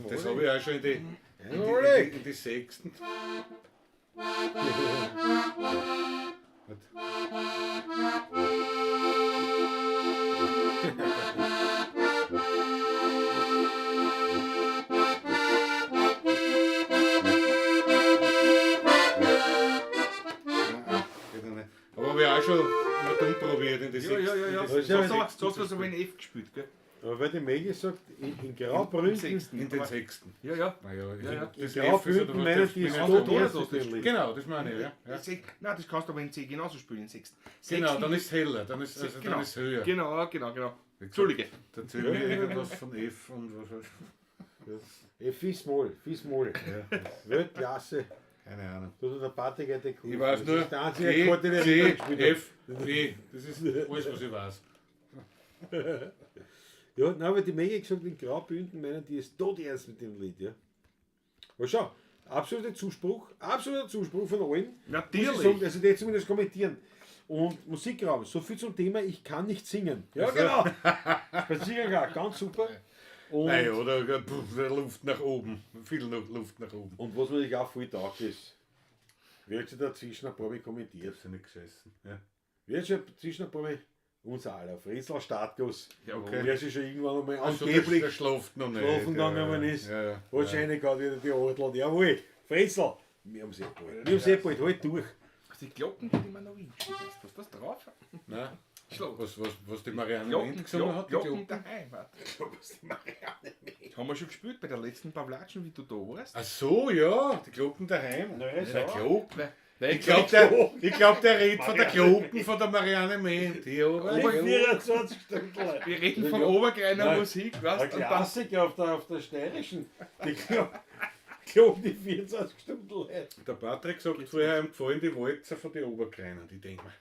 Das habe ich auch schon in die sechsten. Aber habe ich auch schon mal dumm probiert in die sechsten. Ja. Das ist So ja hast du so in F gespielt, gell? Aber weil die Maggie sagt, in Graubünden, Sechsten. In den sechsten. Ja, ja. Naja, Ja, ja. das in F ist Graubünden oder was, meinen das die ist bin ich tot nicht. erst das Lied. Genau, das meine ich, ja. Ja. Nein, das kannst du aber in C genauso spielen, in sechsten. Genau, Sechsten dann ist es heller, dann ist, also, genau. dann ist höher. Genau. Entschuldige. Da erzähl mir irgendwas von F und was weiß ich. Fis-Moll, Fis-Moll. Weltklasse. Keine Ahnung. Da tut der Patrick eine Kurve. Ich weiß Das nur ist der einzige G, Akkord, den ich C, richtig gespielt habe. F, B. Das ist alles, was ich weiß. Ja, nein, aber die Maggie gesagt, in Graubünden meinen die ist tot ernst mit dem Lied, ja. Aber schau, absoluter Zuspruch von allen. Natürlich. Muss ich sagen, also die zumindest kommentieren. Und Musikraum, so viel zum Thema, ich kann nicht singen. Ja, genau. Spaziergang auch, ganz super. Und, Nein, oder pff, Luft nach oben. Viel Luft nach oben. und was natürlich auch voll taugt ist, wird schon dazwischen ein paar Mal kommentiert. Ich hab nicht gesessen. Ja. Wird schon dazwischen ein paar Mal unser aller Fritzl Startguss. Ja, okay. Der sich schon irgendwann einmal Ach so, angeblich der schlaft noch nicht. schlafen gegangen ja, ist. Ja, ja. Wahrscheinlich hat wieder die Adler. Jawohl, Fritzl, wir haben sie bald. Wir haben sie bald, halt durch. Also die Glocken, die man noch wünschen. Was ist das drauf? Nein. Schlag. Was die Marianne Glocken, Wendt gesungen hat, die Glocken Glocken. daheim. Haben wir schon gespielt bei der letzten Pavlatschen, wie du da warst? Ach so, ja, die Glocken daheim. Nein, Ja, Glocken. Nein, Ich glaube, der, glaub, der redet von der Glocken von der Marianne Wendt. Ja, Die 24 Stunden. Wir reden von Obergreiner Nein. Musik, weißt Ein du? Und dann Klassiker auf der steirischen. Die Glocken die 24 Stunden. Der Patrick sagt vorher, ihm gefallen die Walzer von den Obergreinern. Ich denke mir,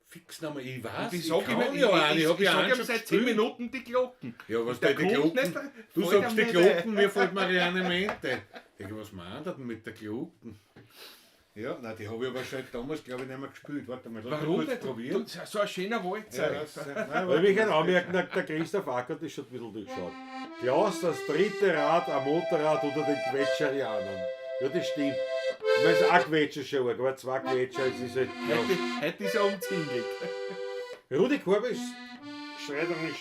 fix nochmal, ich weiß, ich sag kann immer, ja einen, ich ich, hab ich ja sag einen ihm schon seit 10 gespielt. Minuten die Glocken. Ja, was Der der die kommt Glocken? nicht, Du fällt sagst ihm die nicht Glocken, mir fällt Marianne Mente. Ich denke, was meint er denn mit der Glocken? Ja, nein, die habe ich aber schon damals, glaube ich, nicht mehr gespielt. Warte mal, lass mich Warum kurz nicht? probieren. Du, so ein schöner Walzer. Ja, das, nein, Aber ich kann anmerken, der Christoph Ackert ist schon ein bisschen durchschaut. Klaus, das dritte Rad am Motorrad unter den Quetscherianern. Ja, das stimmt. Ich meine, es ist auch Quetscher schon, aber zwei Quetscher, es ist halt. Ja. Heute ist er umzingelt. Rudi Korbisch schreit und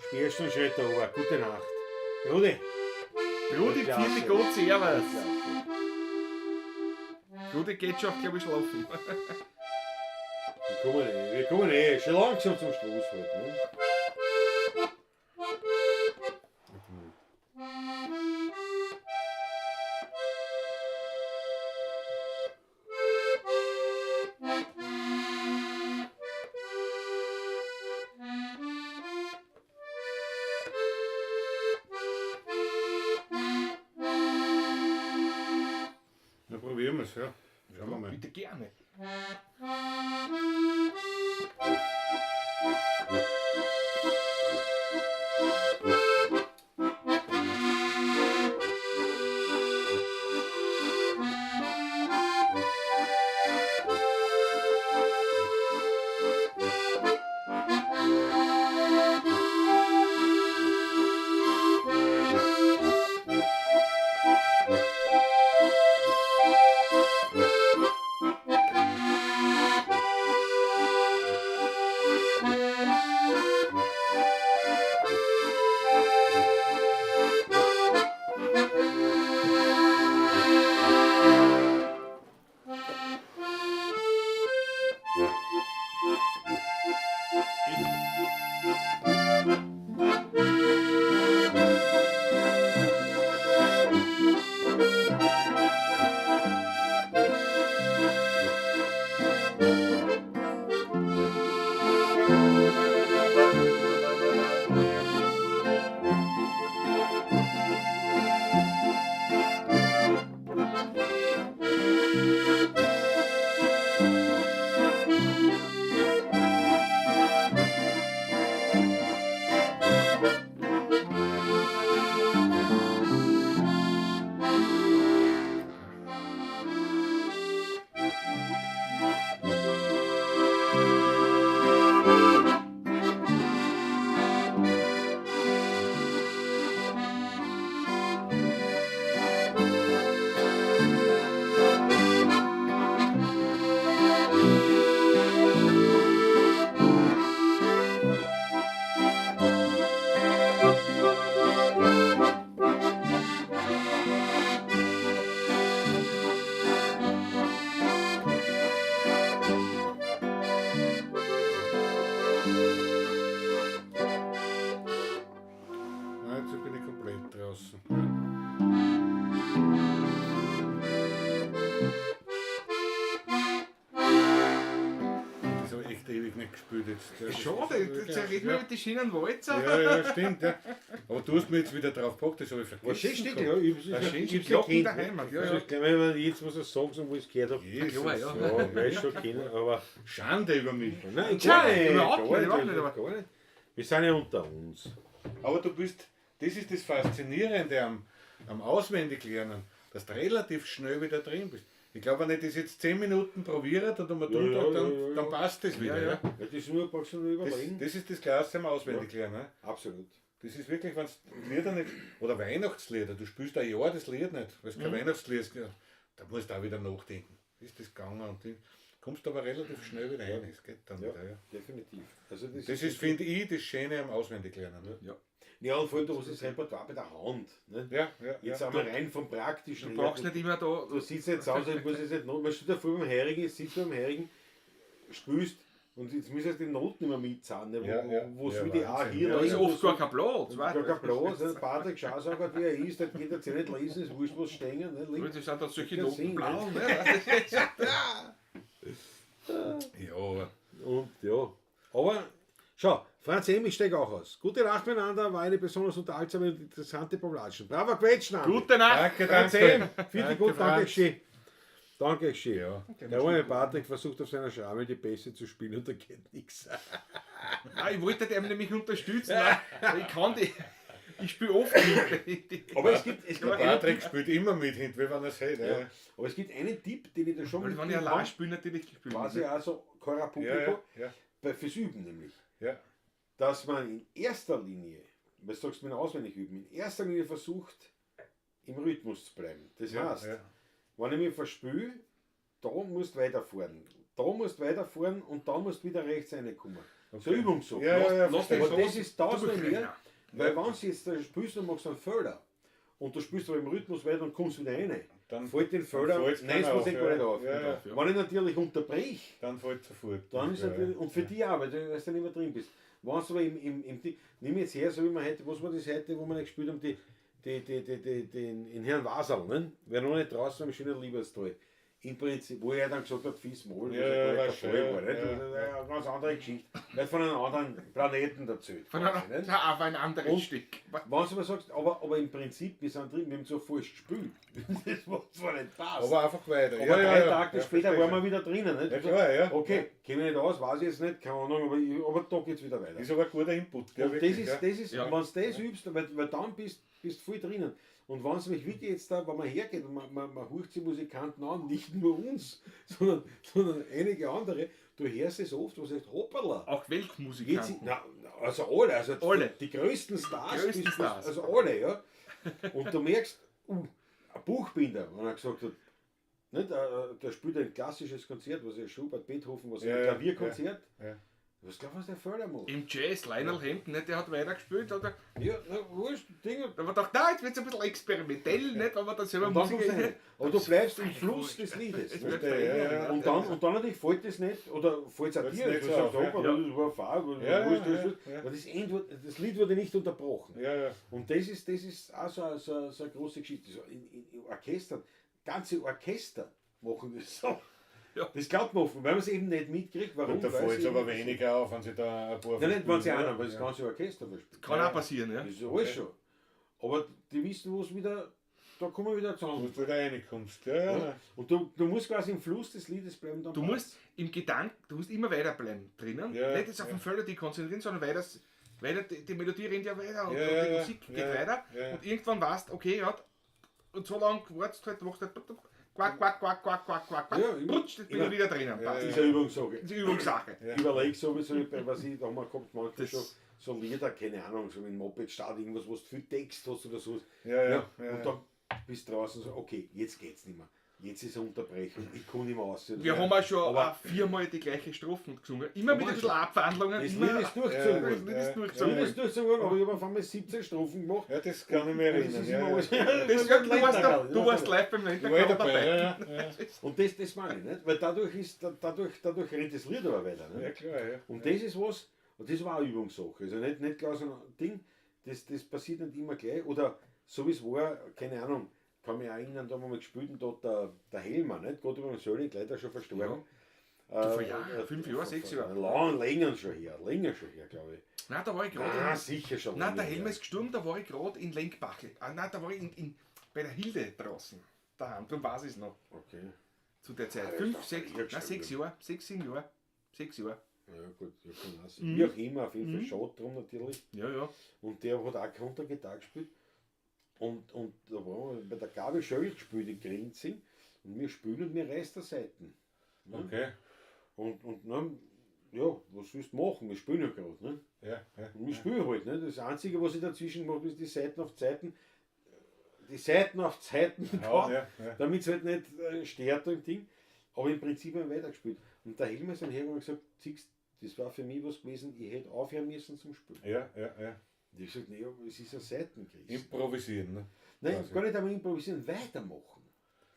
Spürst und schreit da oben. Gute Nacht. Rudi. Rudi, Klasse. vierte Gott, servus. Klasse. Rudi geht schon, glaube ich, schlafen. Wir kommen eh schon langsam zum Schluss halt. Ne? Na, probieren wir es, ja. Schauen wir mal. Bitte gerne. Thank jetzt. Ja, das Schade, ist- jetzt reden wir mit den schönen Walzer. Ja, ja, stimmt. Ja. Aber du hast mir jetzt wieder drauf gebracht, das habe ich vergessen. Was schön steht, ja, ich Ein schönes hab's Glocken gekannt, der ne? Heimat, ja, Also ja. ich glaube, wenn man jetzt muss ich sagen, so, wo ich es gehört habe. Jesus, klar, ja. Ja, weiß schon kennen, aber. Schande über mich. Nein, Tja, gar nicht, überhaupt gar nicht, überhaupt nicht, aber- gar nicht. Wir sind ja unter uns. Aber du bist, das ist das Faszinierende am Auswendiglernen, dass du relativ schnell wieder drin bist. Ich glaube, wenn ich das jetzt 10 Minuten probiere, dann, dann, Ja, ja, dann, ja, ja. dann passt das wieder. Ja, Ja, ja. Ja, das ist nur brauchst du nur Das, überlegen. das ist das Klasse am Auswendiglernen. Ne? Absolut. Das ist wirklich, wenn du Lieder nicht, oder Weihnachtslieder, du spielst ein Jahr das Lied nicht, weil es kein Weihnachtslied ist, ja, da musst du auch wieder nachdenken. Ist das gegangen? Und du kommst aber relativ schnell wieder rein, es geht dann Ja, wieder. Ja. definitiv. Also das, Das ist, finde ich, das Schöne am Auswendiglernen. Ne? Ja. Ja, und vor allem, du hast das Repertoire bei der Hand. Ne? Ja, ja, Jetzt ja. sind wir rein vom Praktischen. Du brauchst her. nicht immer da. Du sitzt jetzt zu Hause, ich muss jetzt nicht Noten. Man steht da vor beim Heurigen, sitzt beim Heurigen, spielst und jetzt müsstest du die Noten immer mitzahlen. Ne? Wo, Ja, ja. wo Ja, soll die auch Wahnsinn. hier Ja, Da ist wo oft soll- gar kein Platz. Gar weißt kein du? Platz. Ne? Patrick Schausauger, wie er ist, der geht jetzt eh nicht lesen, ist wurscht, was stehen. Ne? Links. Das sind dann solche Ja, Noten sehen, blau. Ne? Ja, aber Und ja, aber schau, Franz M., ich steige auch aus. Gute Nacht miteinander, war eine besonders unterhaltsame und interessante Povlatschen. Bravo, Quetschen, Andi. Gute Nacht. Danke, Franz danke. M., vierte gut, danke Franz. schön. Danke schön. Ja. Der arme Patrick versucht auf seiner Schramme die Bässe zu spielen und da geht nichts. Nein, ich wollte dem nämlich unterstützen. weil Ich kann die. Ich spiele oft mit. Aber es gibt, es gibt, Der einen, Patrick spielt immer mit hinten, wie wenn er es hätte. Ja. aber es gibt einen Tipp, den ich da schon Weil wenn ich mitgegeben allein habe, spiele, natürlich gespielt. quasi auch so Cora Ja, Publico, ja, bei, fürs Üben nämlich. ja. Dass man in erster Linie, was sagst du mit auswendig üben, in erster Linie versucht, im Rhythmus zu bleiben. Das Ja, heißt, ja. wenn ich mich verspüle, da musst du weiterfahren. Da musst du weiterfahren und da musst du wieder rechts reinkommen. So Übungssache. Ja, ja, ja, Lass verstehe. Aber den das ist tausendmal Du mehr, weil wenn du jetzt da spielst und machst einen Fehler und du spielst aber im Rhythmus weiter und kommst wieder rein, Dann fällt den Fehler dann fällt's 90% keiner auf, gar ja. nicht auf. Ja, ja. Ja. Wenn ich natürlich unterbrich, Dann fällt sofort. dann ist Ja, natürlich, und für die auch, weil du weißt ja nicht mehr drin bist. Wenn du aber im Ding, nimm jetzt her, so wie wir heute, was war das heute, wo wir nicht gespielt haben, die in Herrn Wasal, ne? Wer noch nicht draußen am schönen Lieberstal. Im Prinzip, wo er dann gesagt hat, Fies Maul, Ja, was ja, ja, gar weiß nicht der Fall schon, war, nicht? ja, Das ist eine ganz andere Geschichte. Weil von einem anderen Planeten erzählt. Von quasi, einer, nicht? ja, auf ein anderes Und- Stück. Wenn du aber sagst, aber im Prinzip, wir sind drin, wir haben so falsch gespielt. Das war zwar nicht passt. Aber einfach weiter. Aber ja, drei ja, ja. Tage ja, später verstehe waren wir wieder drinnen. Nicht? Ja, klar, ja. Okay, kenne ich nicht aus, weiß ich jetzt nicht, keine Ahnung, aber da geht es wieder weiter. Ist aber ein guter Input. Ja, und das wirklich, ist, ja. das ist, Ja. wenn du das übst, weil dann bist du voll drinnen. Und wenn es mich wirklich jetzt da, wenn man hergeht und man hört sich Musikanten an, nicht nur uns, sondern einige andere, du hörst es oft, wo du sagst, hoppala. Auch Jetzt, Weltmusikanten. na, also alle, also Alle. Die, die größten Stars, Die größten Stars. also alle, ja. Und du merkst, ein Buchbinder, wenn er gesagt hat, nicht, der spielt ein klassisches Konzert, was ist Schubert, Beethoven, was ist Ja, ein ja, Klavierkonzert. ja. Was glaubst du, was der Förder macht? Im Jazz, Lionel Hampton, nicht, der hat weitergespielt. Oder? Ja, na, wurscht, Dinge. Da haben wir gedacht, na, jetzt wird es ein bisschen experimentell, nicht, wenn man dann selber Und dann Musik kommst du rein. Aber du bleibst im Fluss des Liedes. Es ne? bleibt Verstehe, drin, ja, ja. Und dann natürlich fällt das nicht, oder fällt es auch Fällt's dir, nicht du so sagst, auf, ja. hoppala, das war faul, Ja, wurscht, ja, wurscht, wurscht. ja. Aber das Lied wurde nicht unterbrochen. Ja, ja. Und das ist auch so eine große Geschichte. So in Orchestern, ganze Orchester machen das so. Ja. Das glaubt man oft, weil man es eben nicht mitkriegt. Warum? Und da Weil fällt sie es aber eben- weniger auf, wenn sie da ein paar Nein, nicht, wenn sie verspielen, einer, ja. weil das ganze Orchester verspielt. Kann auch passieren, ja. Das ist alles schon. Aber die wissen, wo es wieder, da kommen wir wieder Wo zusammen. du wieder reinkommst. Ja, ja. Ja. Und du musst quasi im Fluss des Liedes bleiben. Dann Du passt's. musst im Gedanken, du musst immer weiterbleiben drinnen. Ja, nicht jetzt auf ja. den Völler die konzentrieren, sondern weiter, weiter die Melodie rennt ja weiter und, Ja, und die ja, ja. Musik geht Ja, weiter. ja. Und irgendwann weißt okay, ja, und so lange wartest du halt, machst halt quack, quack, quack, quack, quack, quack, quack, Ja, immer- rutscht, jetzt bin ich immer. wieder drinnen. Ja, Passt. Das ist eine Übungssache. Das ist eine Übungssache. Ja. Überleg sowieso, was ich da haben wir gehabt, manchmal Das- schon so Lieder, keine Ahnung, so mit dem Moped start, irgendwas, wo du viel Text hast oder so. Ja, ja, ja, und dann bist du draußen und so, okay, jetzt geht's nicht mehr. Jetzt ist eine Unterbrechung, ich kann nicht mehr raus. Wir haben auch schon Aber- auch viermal die gleiche Strophen gesungen. Immer mit Haben ein wir bisschen Abwandlungen. Das immer, Lied ist durchgezogen Das worden. Lied ist Ja. durchgezogen Das Lied ist durchgezogen worden, aber ich habe auf einmal 17 Strophen gemacht. Ja, das kann ich mir Und das erinnern. ist Ja, immer ja. alles. Das, du, warst da, du warst live beim Ich war Lenterkran dabei. dabei. Ja, ja, ja. Und das meine ich, nicht? Weil dadurch rennt das Lied aber weiter. Nicht? Ja, klar, ja. Und das ist was, und das war auch Übungssache. Also nicht gleich so ein Ding, das passiert nicht immer gleich. Oder so wie es war, keine Ahnung, kann mich auch erinnern, da haben wir mal gespielt und da hat der Helmer, nicht? Gott über den Söhne, leider schon verstorben. Vor Jahren, 5 Jahre, 6 Jahre. Lang, länger schon her, glaube ich. Nein, da war ich gerade. Ah, sicher schon. Nein, der länger Helmer her. ist gestorben, da war ich gerade in Lenkbachl. Ah, nein, da war ich bei der Hilde draußen. Daheim, darum weiß ich es noch. Okay. Zu der Zeit. Ah, der 5, ist doch 6, früher nein, gestorben. 6 Jahre, 6, 7 Jahre. 6 Jahre. Ja, gut, ja, kann auch sein. Wie auch immer, auf jeden Fall schade drum natürlich. Ja, ja. Und der hat auch Kontergitarre gespielt. Und da waren wir bei der Gabi Schöll gespielt in Grinzing. Und wir spielen und wir reißen der Seiten. Okay. Und dann, ja, was willst du machen? Wir spielen ja gerade. Ne? Ja, ja. Und wir spielen halt. Ne? Das Einzige, was ich dazwischen gemacht habe, ist die Seiten auf Zeiten. Die Seiten auf Zeiten, Ja, ja, ja. damit es halt nicht stört da im Ding. Aber im Prinzip haben wir weitergespielt. Und der Helmer ist dann hergegangen und gesagt, siehst, das war für mich was gewesen, ich hätte aufhören müssen zum Spielen. Ja, ja, ja. Und ich habe gesagt, nee, aber es ist ein Seitenkrieg. Improvisieren, ne? Nein, Quasi. gar nicht einmal improvisieren, weitermachen.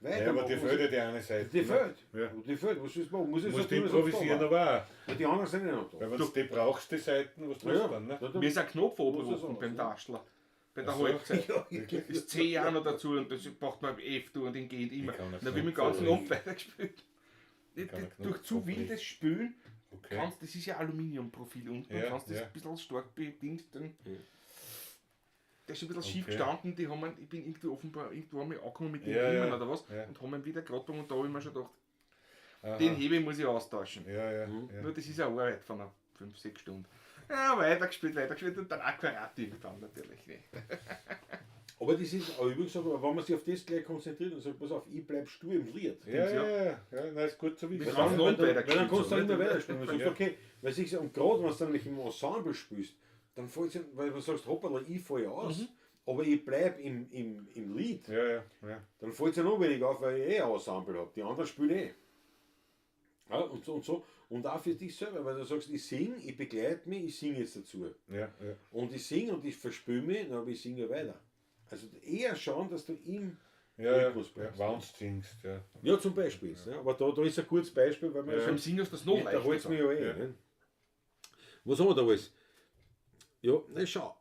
Ja, aber Weitermachen. dir fehlt ja die eine Seite. Die ne? fehlt. Ja. Die fehlt. Was willst du machen? Muss ich Du musst so tun, als ob's da improvisieren, war. aber auch. Ja, die anderen sind ja noch da. Weil wenn du die brauchst, die Seiten, was tust du dann, ne? Ja, Mir ist ein Knopf Muss oben das beim anders, ne? Taschler. Bei der Ach so. Halbzeit. Ja, Ist 10 Jahre noch dazu und das braucht man 11 Uhr und den geht immer. Ich kann Dann habe ich einen mit dem ganzen Knopf Abend weitergespielt. kann einen Knopf Durch zu abbrechen. wildes Spülen Okay. kannst, das ist ja Aluminiumprofil unten, Ja, kannst das ja. ein bisschen stark bedingt, dann der ist ein bisschen schief Okay. gestanden, die haben ihn, ich bin irgendwie offenbar irgendwo einmal angekommen mit den Ja, Riemen ja, oder was ja. und haben ihn wieder gerade und da habe ich mir schon gedacht, Aha. den Hebel muss ich austauschen. Ja, ja, ja. Nur das ist eine Arbeit von einer 5, 6 Stunden. Ja, weitergespielt, weitergespielt und dann auch Karate irgendwann natürlich. Ne. Aber das ist auch übrigens, aber wenn man sich auf das gleich konzentriert und sagt, pass auf, ich bleib stur im Lied. Ja, ja, ja, ja, nein, ist gut zu wissen. Wir haben Weil noch dann, weil weitergespielt, dann kannst du so, auch immer nicht? weiterspielen. Du sagst, okay, weil sich, und gerade wenn du dann nämlich im Ensemble spielst, dann fällt's ja, weil du sagst, hoppala, ich fall aus, aber ich bleib im Lied. Ja, ja, ja. Dann fällt es ja noch weniger auf, weil ich eh ein Ensemble habe. Die anderen spielen eh. Ja, und so und so. Und auch für dich selber, weil du sagst, ich sing, ich begleite mich, ich singe jetzt dazu. Ja, ja. Und ich singe und ich verspüle mich, dann aber ich singe weiter. Also eher schauen, dass du im Ja, ja, Rhythmus ja. bleibst. Wenn du singst, ja. Ja, zum Beispiel. Jetzt, ne? Aber da ist ein gutes Beispiel, weil man ja. Beim Singen ist das noch Da leichter. holt's mich ja eh. Ja. Ne? Was haben wir da alles? Ja, na schau.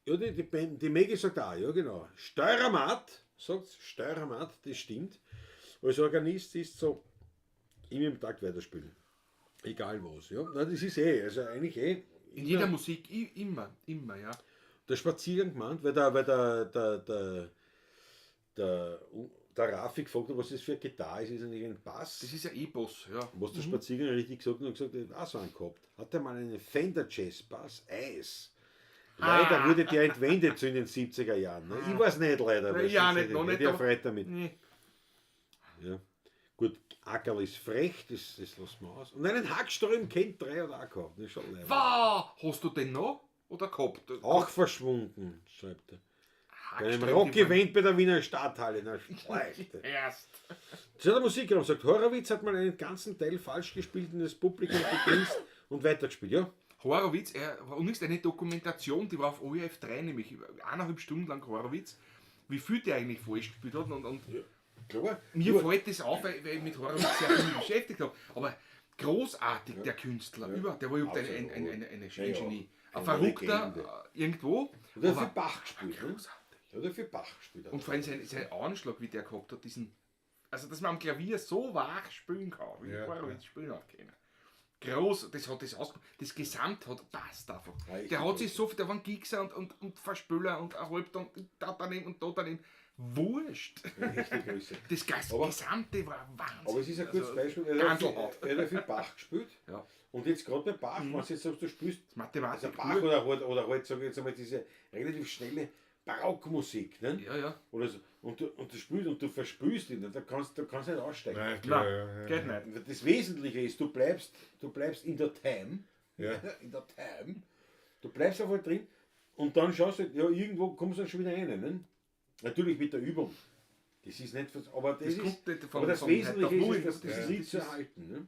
Ja, die Maggie sagt auch, ja genau. Steuramat, sagt Steuramat, das stimmt. Als Organist ist so, immer im Takt weiterspielen. Egal was, ja. Na, das ist eh, also eigentlich eh. In jeder Musik, immer, immer, ja. Der Spaziergang gemeint, weil der Rafi gefragt hat, was das für eine Gitarre ist, ist eigentlich ein Bass. Das ist ja E-Boss, ja. Was der Spaziergang richtig gesagt hat und gesagt, hat, auch so einen gehabt. Hat er mal einen Fender Jazz Bass Eis. Leider wurde der entwendet so in den 70er Jahren. Ne? Ich weiß nicht leider. weil Ja, sonst nicht, hätte noch ich- nicht, hätte ich aber- Freude damit. Nee. Ja. Gut, Ackerl ist frech, das lassen wir aus. Und einen Hackström kennt drei hat auch gehabt. Das ist schon leider. Wow, hast du den noch? Oder gehabt? Auch verschwunden, schreibt er. Bei einem Hackström, die Rock-Event bei der Wiener Stadthalle. Na, schlecht. waren Erst. Zu der Musikraum sagt, Horowitz hat mal einen ganzen Teil falsch gespielt und das Publikum gegrinst und weitergespielt. Ja, Horowitz, er war unlängst eine Dokumentation, die war auf ORF 3, nämlich 1,5 Stunden lang Horowitz, wie viel der eigentlich falsch gespielt hat. Und klar. mir fällt das auf, weil ich mit Horowitz sehr viel beschäftigt habe. Aber großartig, der Künstler. Überhaupt, der war überhaupt ein Ja, ja. Genie. Ein Eine Verrückter Legende. irgendwo. Und er hat aber für Bach gespielt. Ne? großartig. Der hat ja für Bach gespielt. Und vor allem sein Anschlag, wie der gehabt hat, diesen. Also, dass man am Klavier so wach spielen kann, wie Ja, Horowitz spielen hat können. Groß, das hat das ausgemacht. Das Gesamt hat passt einfach. Ja, echt Der hat sich so viel, der waren Giekser und Verspüler und ein Halb und da daneben und da daneben. Wurscht. Echte Größe. Das Gesamte war Wahnsinn. Aber es ist ein gutes Also, Beispiel. Er hat, Gandelhaut. er hat ja für Bach gespielt. Ja. Und jetzt gerade bei Bach, wenn du jetzt sagst, du spielst Das Mathematik. also Bach oder halt, sag ich jetzt einmal, diese relativ schnelle Barockmusik. Ne? Ja, ja. Oder so. Und du spielst und du verspülst ihn. Ne? Da kannst du nicht aussteigen. Nein, klar, Nein, ja, ja. geht nicht. Das Wesentliche ist, du bleibst in der Time. Ja. In der Time. Du bleibst einfach drin und dann schaust du, ja, irgendwo kommst du dann schon wieder rein. Ne? Natürlich mit der Übung. Das ist nicht, aber das, Das ist, kommt nicht von- aber das von heute Wesentliche auf ist, null. ist, das, das Ja. Lied zu erhalten. Ne?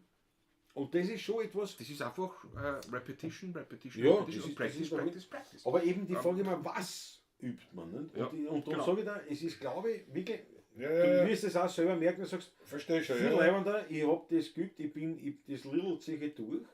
Und das ist schon etwas, Das ist einfach Repetition, Repetition, Ja, Repetition das und ist- das Practice, ist doch- Practice, Practice. aber eben die Frage immer, was übt man? Ne? Und, Ja, und darum genau. sage ich da, es ist, glaube ich, wirklich, Ja, ja, ja. du wirst es auch selber merken, du sagst, Verstehe schon, viel ja. leibender, ich hab das geübt, ich das Little ziehe ich durch.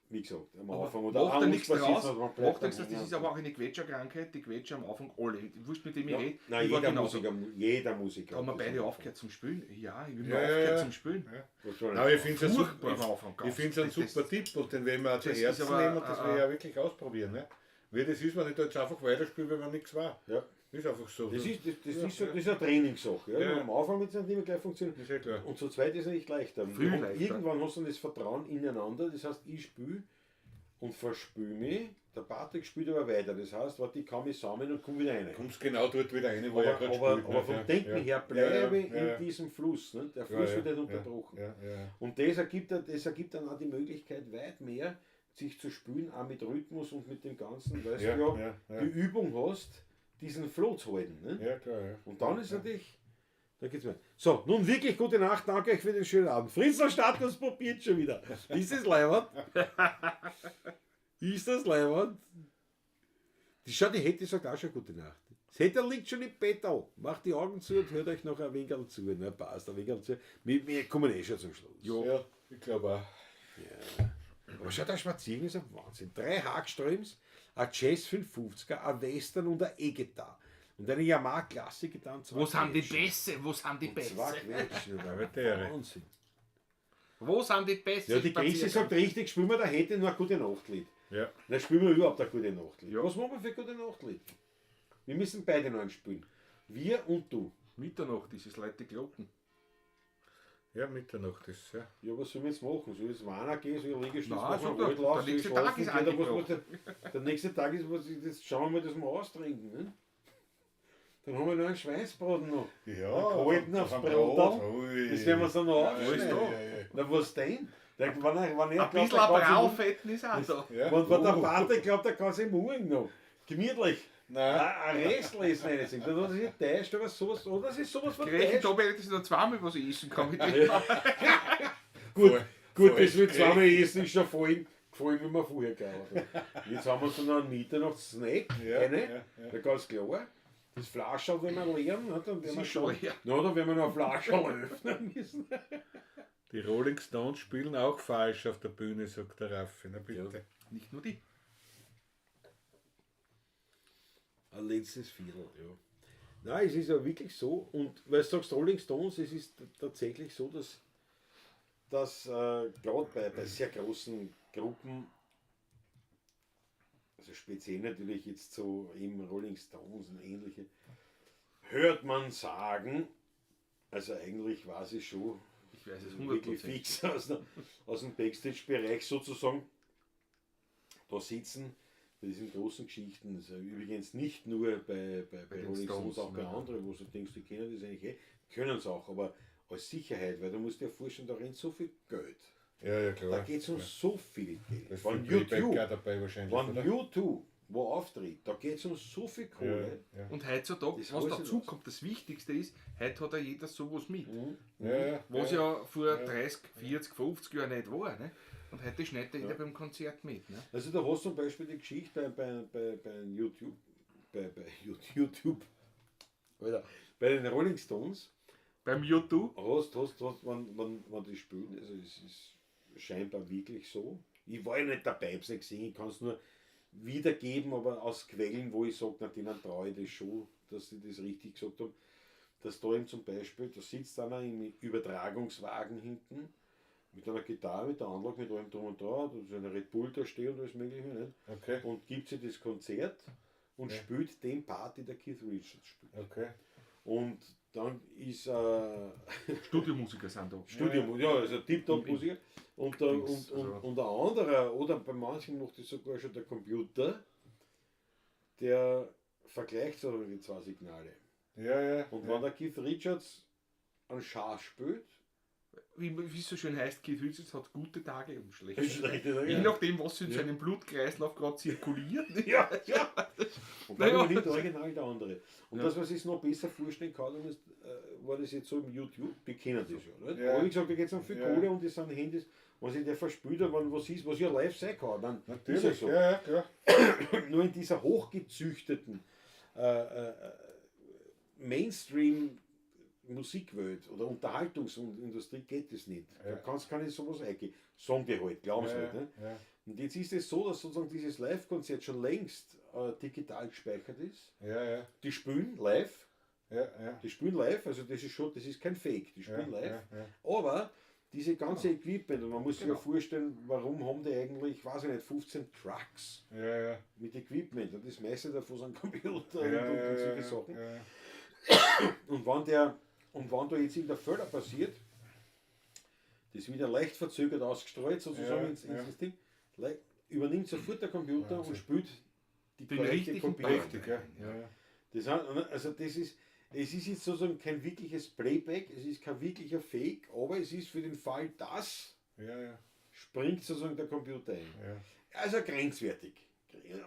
Wie gesagt, am Aber Anfang oder macht auch er uns nichts passiert, draus, sondern man bleibt macht er dann nichts draus, das hängen. ist aber auch eine Quetscherkrankheit, die Quetscher am Anfang alle. Wurscht, mit dem ich Ja. rede, Nein, ich war jeder genauso. Musiker, jeder Musiker. Da haben wir hat das beide am aufgehört zum Spielen. Ja, ich bin Ja, mir ja, aufgehört ja. zum Spielen. Was soll Nein, ich finde es einen Furchtbar am super, Anfang. ich find's einen Das- das- super Tipp und den werden wir auch zu das ist Herzen aber, nehmen und das werden wir ja wirklich ausprobieren. Ne? Wie das ist, wenn ich da jetzt einfach weiterspiele, wenn man nichts war. Ja. Ist einfach so. Das ist, das, das ist so, das ist eine Trainingssache. Ja. Ja. Am Anfang wird es nicht immer gleich funktionieren. Ist ja klar. Und zu zweit ist es nicht leichter. Viel und leichter. irgendwann hast du dann das Vertrauen ineinander. Das heißt, ich spüle und verspüle mich. Der Patrick spielt aber weiter. Das heißt, warte, ich kann mich sammeln und komme wieder rein. Kommst genau dort wieder rein, wo er Aber, gerade aber, spielt. aber ne? vom Ja, Denken ja. her bleibe ich Ja, ja, ja. in diesem Fluss. Ne? Der Ja, Fluss ja, wird nicht ja, unterbrochen. Ja, ja. Und das ergibt dann auch die Möglichkeit, weit mehr sich zu spülen, auch mit Rhythmus und mit dem Ganzen, weil Ja, du ja, ja, ja. die Übung hast, diesen Flow zu halten. Ne? Ja, klar, ja. Und dann ist natürlich, da geht's weiter. So, nun wirklich gute Nacht, danke euch für den schönen Abend. Fritzl Status probiert schon wieder. Ist das leibend? Ist das leibend? Die schau, die Hätte sagt auch schon gute Nacht. Das Hätte liegt schon im Bett da. Macht die Augen zu und hört euch noch ein wenig zu. Na, passt, ein wenig zu. Wir kommen eh schon zum Schluss. Ja, ich glaube auch. Aber schau, der Spaziergang ist ein Wahnsinn. 3 Hagströms, ein Jazz 550er, ein Western und eine E-Gitarre. Und eine Yamaha Klassik-Gitarre. und zwei Wo sind die Quetschen. Bässe? Wo sind die Zwei Bässe? Quetschen. Ehre. Wahnsinn. Wo sind die Bässe? Ja, die Christi sagt richtig, spielen wir da hätte nur ein gute Nachtlied. Ja. Na, spielen wir überhaupt ein gute Nachtlied. Ja. Was machen wir für ein gute Nachtlied? Wir müssen beide noch einen spielen. Wir und du. Mitternacht ist es, Leute, die Glocken. Ja, Mitternacht ist ja. Ja, was sollen wir jetzt machen? Soll ich jetzt Weihnachten gehen? Soll ich Liegestütz Nein, machen? sag doch, Wald laufen? der nächste Soll ich Tag ist schlafen gehen? Da angebrochen. muss man- Der nächste Tag ist, was ich, das schauen wir mal, dass wir austrinken. Ne? Dann haben wir noch einen Schweinsbraten noch. Ja, Einen kalten aufs auf Brot. Brot. Ui. Das werden wir so noch Wo ist aufschneiden. da? Na, was denn? Der, wenn er, wenn er Ein glaubt, bisschen der ein kann sich- Braufetten ist auch da. Ja. Wenn, wenn der Pater glaubt, der kann sich morgen noch. Gemütlich. Nein. Ein Restl essen reinziehen. Dann hat er sich getäuscht, aber sowas, oder das ist sowas von Gerechnet täuscht. habe ich, dass ich noch zweimal was essen kann. Mit dem. Gut, Voll- gut, voll das wird zweimal essen, ist schon voll, gefallen, wie wir vorher gehabt haben. Jetzt haben wir so noch einen Mitternachts-Snack, Ja, eine, ja, ja. ja, ganz klar. Das Flascherl werden wir leeren, ne, dann werden wir ist schon leer. Na, dann werden wir noch ein Flascherl öffnen müssen. Die Rolling Stones spielen auch falsch auf der Bühne, sagt der Raffi. Na bitte. Nicht nur die. Ein letztes Viertel, ja. Nein, es ist ja wirklich so, und weil du sagst Rolling Stones, es ist tatsächlich so, dass, gerade bei sehr großen Gruppen, also speziell natürlich jetzt so eben Rolling Stones und ähnliche, hört man sagen, also eigentlich weiß ich schon, Ich weiß es wirklich 100%. fix aus dem Backstage-Bereich sozusagen, da sitzen bei diesen großen Geschichten, also übrigens nicht nur bei den Rolling Stones, Stones, auch bei ja. anderen, wo du denkst, die kennen das eigentlich eh, können es auch, aber als Sicherheit, weil du musst dir vorstellen, da rennt so viel Geld. Ja, ja, klar. Da geht es um so viel Geld. Da ist Wenn viel Playback U2, auch dabei wahrscheinlich, wenn oder? U2 wo auftritt, da geht es um so viel Kohle. Ja, ja. Und heutzutage, Das was weiß ich dazu was. kommt, das Wichtigste ist, heute hat ja jeder sowas mit. Ja, ja, Was ja. ja vor 30, 40, 50 Jahren nicht war. Ne? Und heute schneidet ja jeder beim Konzert mit. Ne? Also da hast du zum Beispiel die Geschichte bei YouTube, bei YouTube, Alter, bei den Rolling Stones, Beim U2. hast, wenn die spielen, also es ist scheinbar wirklich so. Ich war ja nicht dabei, hab's nicht gesehen, ich kann es nur wiedergeben, aber aus Quellen, wo ich sage, na, denen traue ich das schon, dass sie das richtig gesagt haben, dass da eben zum Beispiel, da sitzt einer im Übertragungswagen hinten mit einer Gitarre, mit der Anlage, mit allem drum und dran, da ist eine Red Bull da stehen und alles mögliche, nicht? Okay, Und gibt sie das Konzert und spielt den Part, den der Keith Richards spielt. okay. Und dann ist Studiomusiker sind da. Studio, ja, also Tip-Top-Musiker. Und, Dings, und, also- und ein anderer, oder bei manchen macht das sogar schon der Computer, der vergleicht so die zwei Signale. Ja, ja. Und ja. wenn der Keith Richards einen Schaf spielt, Wie es so schön heißt, Keith Richards hat gute Tage und schlechte. Schlechte Tage, Je ja. nachdem, was in seinem Blutkreislauf gerade zirkuliert. Ne? Ja, ja. Und dann Naja. übernimmt original der andere. Und das, was ich es noch besser vorstellen kann, dann ist, war das jetzt so im YouTube, die kennen das ja. Nicht? Ja. Aber wie gesagt, da geht es um viel Ja. Kohle und das sind Handys, wenn sich der verspült hat, wenn was ist, was ja live sein kann. Dann Natürlich, ist ja so. ja, ja, klar. Nur in dieser hochgezüchteten Mainstream Musikwelt oder Unterhaltungsindustrie geht das nicht. Da kannst du keine sowas eingehen. Sagen die halt, glauben sie Ja, halt. Ne? ja. Und jetzt ist es so, dass sozusagen dieses Live-Konzert schon längst digital gespeichert ist. Ja, ja, Die spielen live, ja, ja. die spielen live, also das ist schon, das ist kein Fake, die spielen Ja, live. ja, ja. Aber diese ganze Equipment, und man muss sich ja vorstellen, warum haben die eigentlich, weiß ich nicht, 15 Trucks Ja, ja. mit Equipment und das meiste davon sind Computer Ja, und ja, solche ja, Sachen. ja. Und wenn da jetzt irgendein Fehler passiert, das wieder leicht verzögert ausgestreut sozusagen Ja, ins ja. das Ding, übernimmt sofort der Computer und spielt die Den korrekte richtigen Kopie. Part. Richtig, ja. Ja, ja. Das, also das ist, es ist jetzt sozusagen kein wirkliches Playback, es ist kein wirklicher Fake, aber es ist für den Fall, dass Ja, ja, springt sozusagen der Computer ein. ja. Also grenzwertig.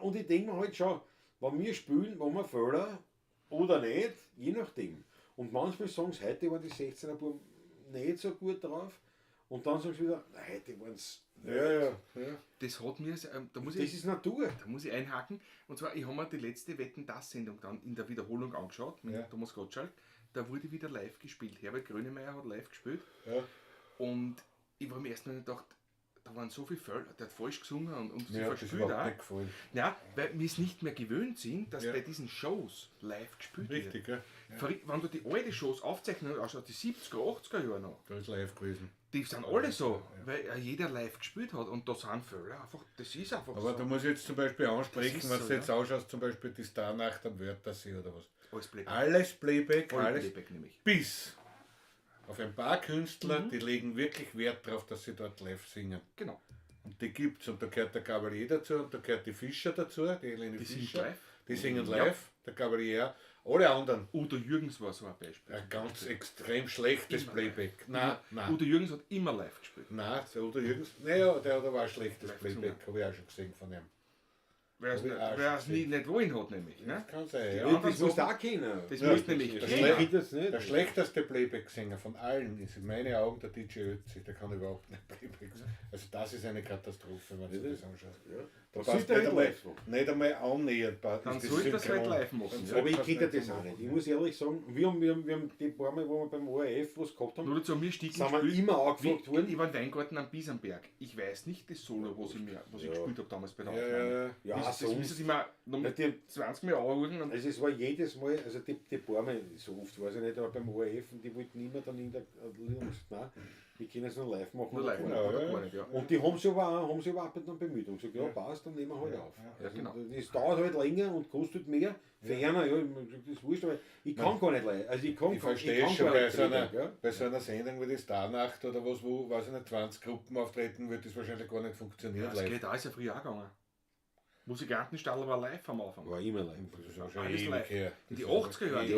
Und ich denke mir halt schon, wenn wir spielen, wenn wir Fehler oder nicht, je nachdem. Und manchmal sagen sie, heute waren die 16er Buben nicht so gut drauf. Und dann sagen sie wieder, "Na, heute waren es Ja, ja, ja. Das hat mir, da muss Das ich, ist Natur. da muss ich einhaken. Und zwar, ich habe mir die letzte Wetten dass Sendung dann in der Wiederholung angeschaut mit Ja. Thomas Gottschalk. Da wurde wieder live gespielt. Herbert Grönemeyer hat live gespielt. Ja. Und ich war mir erst mal gedacht, da waren so viele Fehler, der hat falsch gesungen und sie Mir hat das verspielt überhaupt auch. nicht gefallen. Ja, weil wir es nicht mehr gewöhnt sind, dass Ja. bei diesen Shows live gespielt Richtig, ja. wird. Verrückt, wenn du die alte Shows aufzeichnen, also die 70er, 80er Jahre noch, Da ist live gewesen. die sind alle so, weil ja jeder live gespielt hat und da sind Fehler einfach, das ist einfach Aber so. da muss ich jetzt zum Beispiel ansprechen, Das ist wenn so, du jetzt ausschaust, zum Beispiel die Starnacht am Wörthersee oder was. Alles Playback. Alles Playback, Voll alles Playback nämlich. bis auf ein paar Künstler, die legen wirklich Wert darauf, dass sie dort live singen. Genau. Und die gibt's. Und da gehört der Gabalier dazu und da gehört die Fischer dazu, die Helene Die singen Fischer. live. Die singen live, der Gabalier. Alle anderen. Udo Jürgens war so ein Beispiel. Ein ganz extrem schlechtes Immer Playback. Nein, nein. Udo Jürgens hat immer live gespielt. Nein, der Udo Jürgens, naja, der hat aber auch ein schlechtes Live Playback, habe ich auch schon gesehen von ihm. Wer es Hab ich auch nicht, wer es schon nie, nicht wollen hat, nämlich. Ne? Das kann sein, ja. anderen Das musst du Sachen- auch kennen. Das Ja, müsst nämlich das kennen. schlecht- Ich das nicht. Der schlechteste Playback-Sänger von allen ist in meinen Augen der DJ Ötzi. Der kann überhaupt nicht Playback singen. Also das ist eine Katastrophe, wenn du das anschaust. Ja. Da Da passt sollte er nicht halt einmal, live machen. nicht einmal annähernd. Dann ist sollte das halt synchron. live machen, Dann ja. sollte Aber ich das kenne nicht das so auch machen. nicht. Ich muss ehrlich sagen, wir haben die paar Mal, wo wir beim ORF was gehabt haben, Nur dazu, mir Stieg sind wir immer angefragt worden. Ich war im Weingarten am Bisamberg. Ich weiß nicht das Solo, was ich, mir, was ich gespielt habe damals bei der Ja, Aufnahme. ja, ja. Ja, das sonst. müssen sie mir noch Ja, die- 20 Mal anrufen und Also es war jedes Mal, also die paar Mal, so oft weiß ich nicht, aber beim ORF, und die wollten immer dann in der und gesagt, nein, wir können es nur live machen. nur live Genau, machen, oder ja. gar nicht, ja. Und die haben sich aber auch, haben sich aber auch dann bemüht und gesagt, ja, passt, dann nehmen wir halt auf. Ja, Also, genau. Das dauert halt länger und kostet mehr. Für einer, ja, ich hab gesagt, das ist wurscht, aber ich kann gar nicht live. Also ich kann, Ich verstehe kann schon gar bei nicht so, einer, Playback, ja. bei so einer Sendung wie die Starnacht oder was, wo, weiß ich nicht, 20 Gruppen auftreten, wird das wahrscheinlich gar nicht funktionieren. Ja, das live. geht auch, ist ja früher auch gegangen. Musikantenstadl war live am Anfang. War immer live. Das ist auch schon Alles ewig live. her. In die Das ist 80er Jahre, die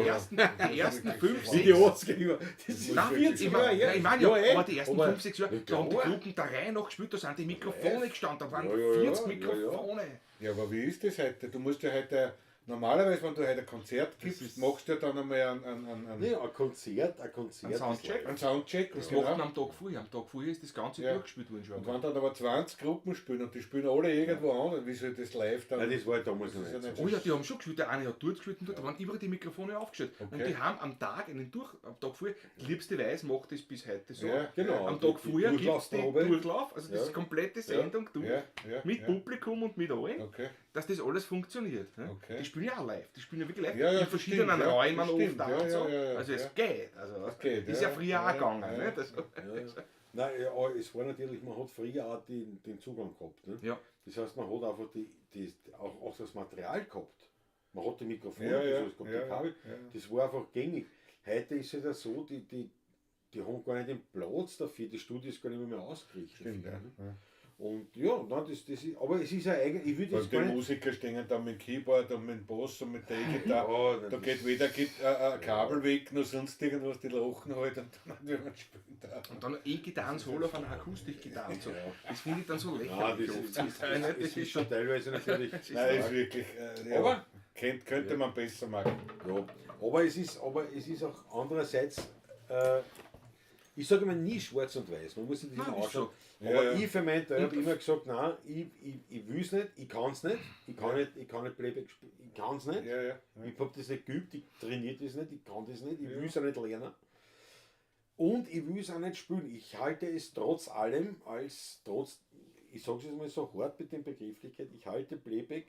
Ja. ersten 5, Wie die 6. 80er Jahre. Das ist Nein, 40 ich meine, Jahre her. nein, ich meine ja, eh. aber die ersten Aber- 5, 6 Jahre, da haben die klar. Gruppen der Reihe nach gespielt, da sind die Mikrofone gestanden, da waren Ja, ja, ja, 40 ja, ja. Mikrofone. Ja, aber wie ist das heute? Du musst ja heute, normalerweise, wenn du heute ein Konzert gibst, ist- machst du ja dann einmal einen, Nee, ein Konzert, ein Konzert. Ein Soundcheck. einen Soundcheck. Das genau. macht man am Tag vorher. Am Tag vorher ist das Ganze Ja. durchgespielt worden schon. Und wenn dann aber 20 Gruppen spielen und die spielen alle irgendwo an, wie soll das live dann? Nein, das war damals noch Das ist ja nicht so. nicht Oh ja, die haben schon gespielt. Der eine hat dort gespielt und dort. Da waren überall die Mikrofone aufgestellt. Und Okay. die haben am Tag einen Durch... Am Tag vorher, die liebste Weiß macht das bis heute so. Ja, Genau. Am Tag Die vorher gibt es die Durchlaufprobe. Durchlauf, also das Ja. ist komplette Sendung durch, Ja, ja, mit ja. Publikum und mit allen, Okay. dass das alles funktioniert. Ne? Okay. Die spielen ja auch live, die spielen ja wirklich live, Ja, ja, in das verschiedenen stimmt, ja, Räumen das oft stimmt, auch ja, und so. ja, ja, ja, also es ja. geht, also geht, ist ja, ja früher ja, auch gegangen. ja. Ne? Das, Ja. Nein, ja, aber es war natürlich, man hat früher auch den Zugang gehabt. Ne? Ja. Das heißt, man hat einfach auch das Material gehabt. Man hat die Mikrofone, Ja, ja, das gehabt, ja, die Kabel. ja. Das war einfach gängig. Heute ist es ja so, die haben gar nicht den Platz dafür, die Studios gar nicht mehr ausgerichtet. Stimmt, ja. dafür, ne? ja. Und ja, nein, das ist, aber es ist ja eigentlich, ich würde Weil jetzt die gar nicht. Musiker stehen dann mit dem Keyboard und mit dem Bass und mit der E-Gitarre. Ja, Da das- geht weder Kabel weg, noch sonst irgendwas, die lachen halt und dann wenn man spielt. Da. Und dann E-Gitarren-Solo auf einer Akustikgitarre. und So. Das finde ich dann so Nein, lächerlich. das oft ist, zum das, Teil, ne? das, Das ist schon teilweise natürlich. Nein, ist wirklich. Ja, Aber- könnte man besser machen. Ja, aber es ist, auch andererseits, ich sage immer nie schwarz und weiß, man muss sich das Nein, immer ist anschauen. so. Aber Ja, ja. ich für meinen Teil habe immer gesagt, nein, ich will es nicht, ich kann es nicht, ich kann nicht Playback spielen, ich kann es nicht. Ja, ja. Ich habe das nicht geübt, ich trainiere das nicht, ich kann das nicht, ich will es auch nicht lernen. Und ich will es auch nicht spielen. Ich halte es trotz allem als trotz, ich sage es jetzt mal so hart mit den Begrifflichkeit, ich halte Playback,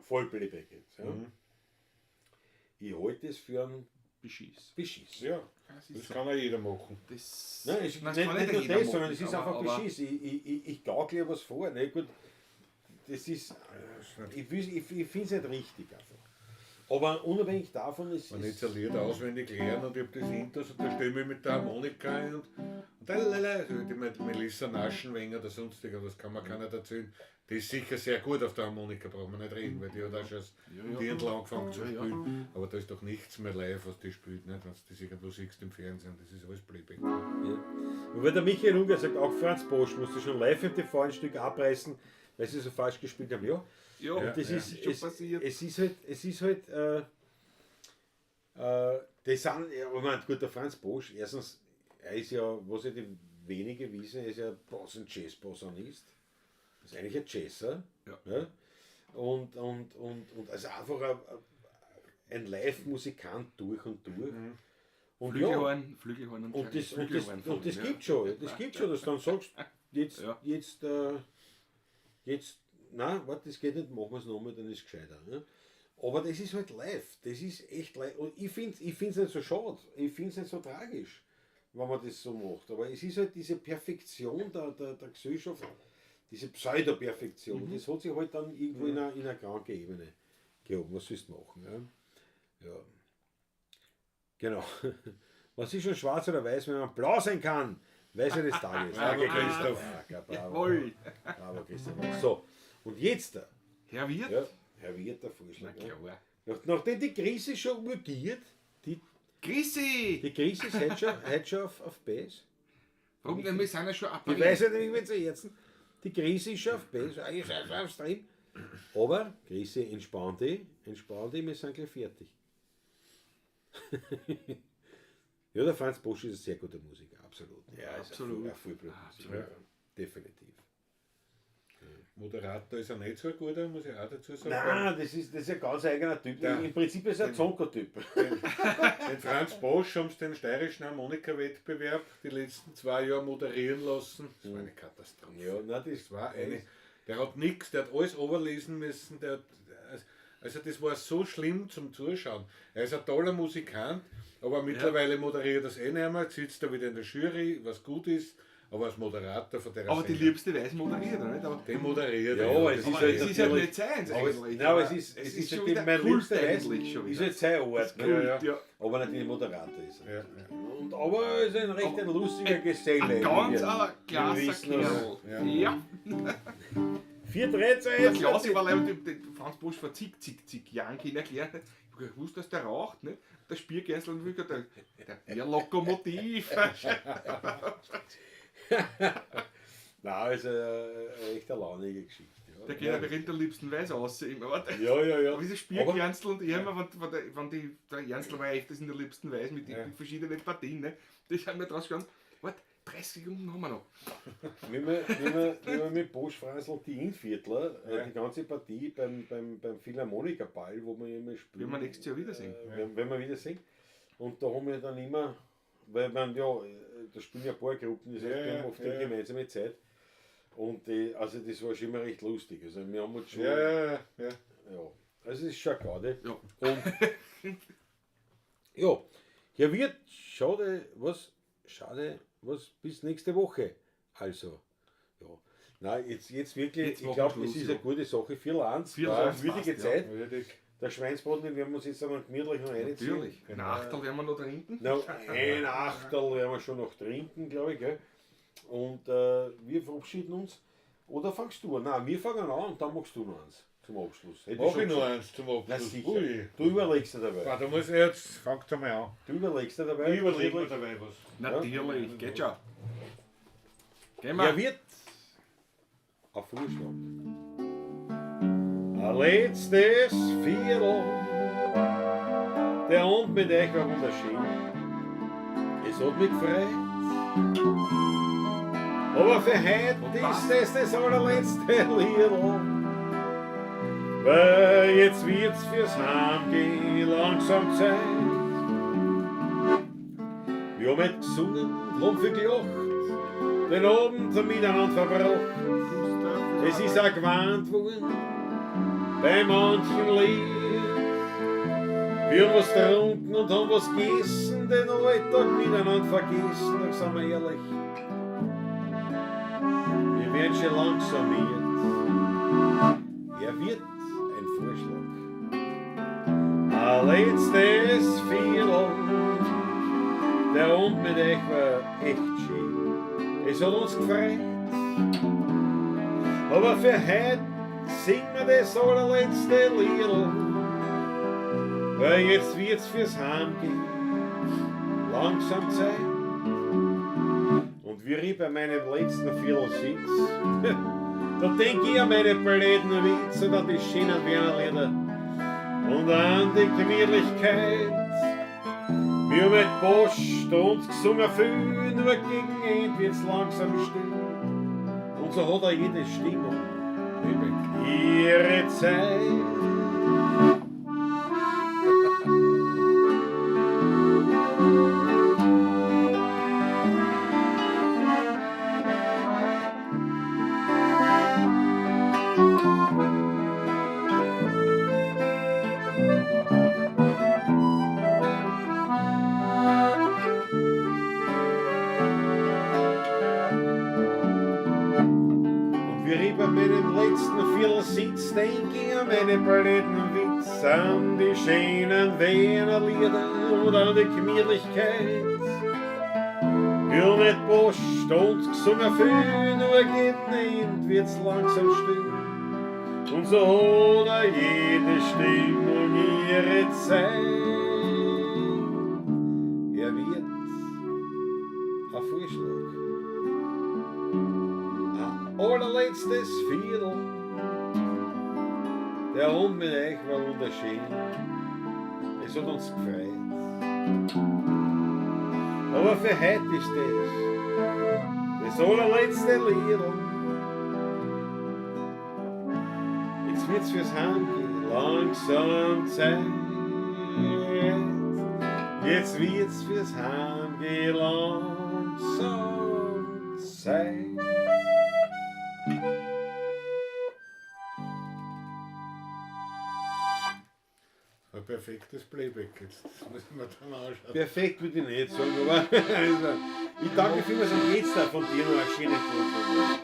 Vollplayback jetzt. Ja. Ich halte es für einen Beschiss. Beschiss. Ja, Das das ist so. kann ja jeder machen. Das, Nein, es ist Nein, das nicht, kann nicht nur jeder das, machen, sondern es ist aber- einfach aber- Beschiss. Ich gaukle ja was vor. Ne? Gut, das ist, ich, ich finde es nicht richtig einfach. Aber unabhängig davon ist Wenn ich es. jetzt ein Lied auswendig lerne und ich habe das Intus und da stehe ich mich mit der Harmonika ein und lalala, also die Melissa Naschenwenger oder sonstiger, das kann man keiner erzählen. Die ist sicher sehr gut auf der Harmonika, braucht man nicht reden, weil die hat auch schon als Dirndl angefangen zu spielen. Aber da ist doch nichts mehr live, was die spielt, nicht? Wenn du das irgendwo siehst im Fernsehen, das ist alles Playback. Ja. Und weil der Michael Unger sagt, auch Franz Bosch musste schon live im TV ein Stück abreißen, weil sie so falsch gespielt haben. Ja, Ja, und das ja. ist, schon es, passiert. es ist halt, das sind, ja, ich meine, gut, der Franz Bosch, erstens, er ist ja, was ja die wenige wissen, er ist ja Bass- und Jazz-Posaunist. Ist eigentlich ein Jazzer. Ja. Ja? Und also einfach ein Live-Musikant durch und durch. Und ja, Flügelhorn, Flügelhorn und und das, und das, Flügelhorn und das ja. gibt schon, das gibt schon, dass du dann sagst, jetzt, Ja. jetzt, jetzt, nein, warte, das geht nicht, machen wir es nochmal, dann ist es gescheiter. Ne? Aber das ist halt live, das ist echt live. Und ich finde es ich nicht so schade, ich finde es nicht so tragisch, wenn man das so macht. Aber es ist halt diese Perfektion der Gesellschaft, diese Pseudo-Perfektion, das hat sich halt dann irgendwo in eine kranke Ebene gehoben. Was sollst du machen? Ja? Ja. Genau. Was ist schon schwarz oder weiß, wenn man blau sein kann? Weiß des Tages. Bravo, Christoph. Danke, bravo. Jawohl. Bravo, Christoph. So, und jetzt, Herr Wirt? ja, Herr Wirt, der Vorschlag. Na Ja. klar. Nachdem die Krise schon urgiert, die, Chrissy! die Krise ist heute schon auf Base. Warum denn? Wir sind ja schon Ich appariert. weiß ja nicht, wenn sie jetzt. Die Krise ist schon auf Base, eigentlich schon auf Stream. Aber, Krise, entspann dich, wir sind gleich fertig. Ja, der Franz Bosch ist ein sehr guter Musiker, absolut. Ja, ist Absolut. Ein Vollblutmusiker, ja, definitiv. Moderator ist er nicht so ein guter, muss ich auch dazu sagen. Nein, das ist ein ganz eigener Typ. Ja. Im Prinzip ist er ein Zonker-Typ. Den Franz Bosch haben sie den steirischen Harmonikawettbewerb die letzten 2 Jahre moderieren lassen. Das war eine Katastrophe. Ja, nein, das Das war eine. Der hat nichts, der hat alles overlesen müssen. Der hat, also das war so schlimm zum Zuschauen. Er ist ein toller Musikant, aber mittlerweile moderiert das eh nicht mehr. Jetzt sitzt er wieder in der Jury, was gut ist, aber als Moderator von der Aber die Sendung. liebste Weiß moderiert, oder nicht? Aber, Den moderiert Ja, er. aber es ist aber halt es ist halt natürlich- nicht seins Aber es, eigentlich. nein, aber es ist, es ist schon halt wieder mein Kult liebster Weiß, eigentlich schon ist wieder. halt sein Ort. Ne? Ja, ja. Ja. Aber natürlich Moderator ist er. Ja, ja. Und, aber er ist ein recht ein lustiger Geselle. Ein ganz Wir- ein wir klasse wissen es. Kerl. Ja. Ja. 4, 3, 2, Der 1. Klaus, ich war leider den Franz Bosch vor zig, zig, zig Jahren kennengelernt. Ich hab gewusst, dass der raucht, ne? Der Spiergeißel und wirklich der Bierlokomotiv. Nein, ist eine echt eine launige Geschichte. Ja. Der geht aber in der liebsten Weiß aus. Immer. Aber der- Ja, ja, ja. Aber diese Spiergernstl und ich immer, wenn die, der Ernstl war ja echt das in der liebsten Weiß mit den Ja. verschiedenen Partien, ne? Das haben wir draus gegangen. Warte, 30 Sekunden haben wir noch. Wenn wir mit Bosch Franzl die Innviertler, die ganze Partie beim Philharmonikerball, wo wir immer spielen. Werden wir nächstes Jahr wiedersehen. Wenn wir wiedersehen. Und da haben wir dann immer, weil man ja, da spielen ja ein paar Gruppen, das heißt, Ja, wir haben oft ja, eine ja. gemeinsame Zeit. Und die, also das war schon immer recht lustig. Also wir haben uns schon. Ja, ja, ja, ja. Ja. Also es ist schon eine Garde. Ja. Und ja, hier wird schade, was, bis nächste Woche. Also, ja. Nein, jetzt wirklich, Jetzt ich machen glaube, wir es Schluss, ist ja. eine gute Sache. 4:1, 4:1 war eine würdige passt, ja. Zeit. Würdig. Der Schweinsbraten, den werden wir uns jetzt einmal gemütlich noch reinziehen. Natürlich. Ein Achtel werden wir noch trinken. Na, ein Achtel werden wir schon noch trinken, glaube ich. Gell? Und wir verabschieden uns. Oder fangst du an? Nein, wir fangen an und dann machst du noch eins zum Abschluss. Hätte Mach schon ich noch gesagt. eins zum Na Abschluss. sicher. Ui. Du überlegst dir dabei. Warte, muss ich jetzt, fangt einmal an. Du überlegst dir dabei. Ich überlege mir dabei was. Natürlich, geht schon. Gehen wir. Ja, wird auf Vorschlag. Ein letztes Viertel. Der Abend mit euch war wunderschön. Es hat mich gefreut. Aber für heute ist es das allerletzte Liedl. Weil jetzt wird's fürs Heimgehen langsam Zeit. Wir haben heute gesungen und haben viel gelacht. Den Abend miteinander verbracht. Es ist auch gewarnt worden bei manchen Lied. Wir haben was getrunken und haben was gegessen, den Alltag miteinander vergessen, doch sind wir ehrlich. Wir werden schon langsam miert. Er wird ein Vorschlag. Ein letztes Viertel. Der Abend mit euch war echt schön. Es hat uns gefreut. Aber für heute singen wir das allerletzte Liedl. Weil jetzt wird's fürs Heimgehen langsam Zeit. Und wie ich bei meinem letzten Viertel sitz, da denk ich an meine blöden Witze und an die schönen Wiener Lieder und an die Gemütlichkeit. Wir haben mit Post und gesungen viel, nur gegen Ende wird's langsam still. Und so hat auch jede Stimmung ihre Zeit. Und wie ich bei meinem letzten Viertel sitz, denk ich an meine blöden Witz, an die schönen Wiener Lieder und an die Gemütlichkeit. Wir haben nicht Post und gesungen viel, nur geht nicht, wird's langsam still. Und so hat auch jede Stimmung ihre Zeit. Er wird ein Vorschlag. Ein allerletztes Viertel. Der Abend mit euch war wunderschön. Es hat uns gefreut. Aber für heute ist das allerletzte Liedl. Jetzt wird's fürs Heimgehen langsam Zeit. Jetzt wird's fürs Heimgehen langsam Zeit. Ein perfektes Playback jetzt. Das muss ich mir dann anschauen. Perfekt würde ich nicht sagen, aber also, ich danke vielmals und jetzt auch von dir noch eine schöne Vorschlag.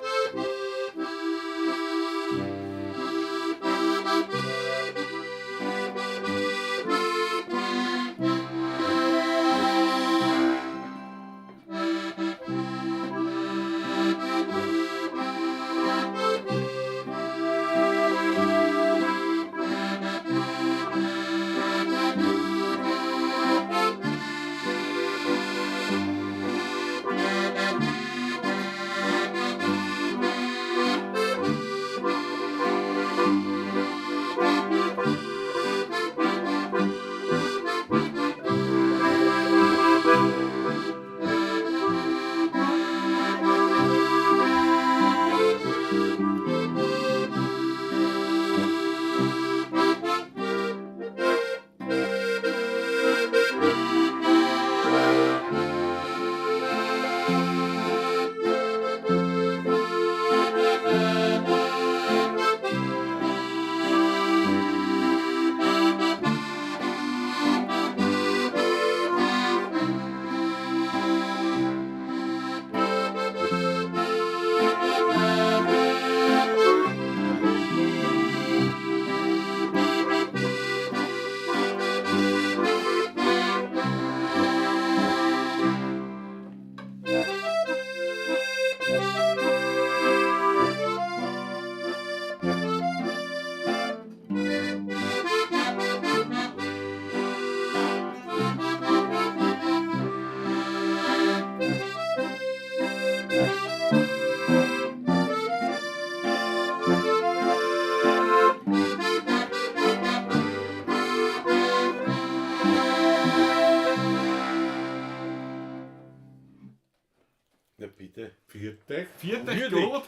Na bitte. Vierte. Vierte Würdig. gut.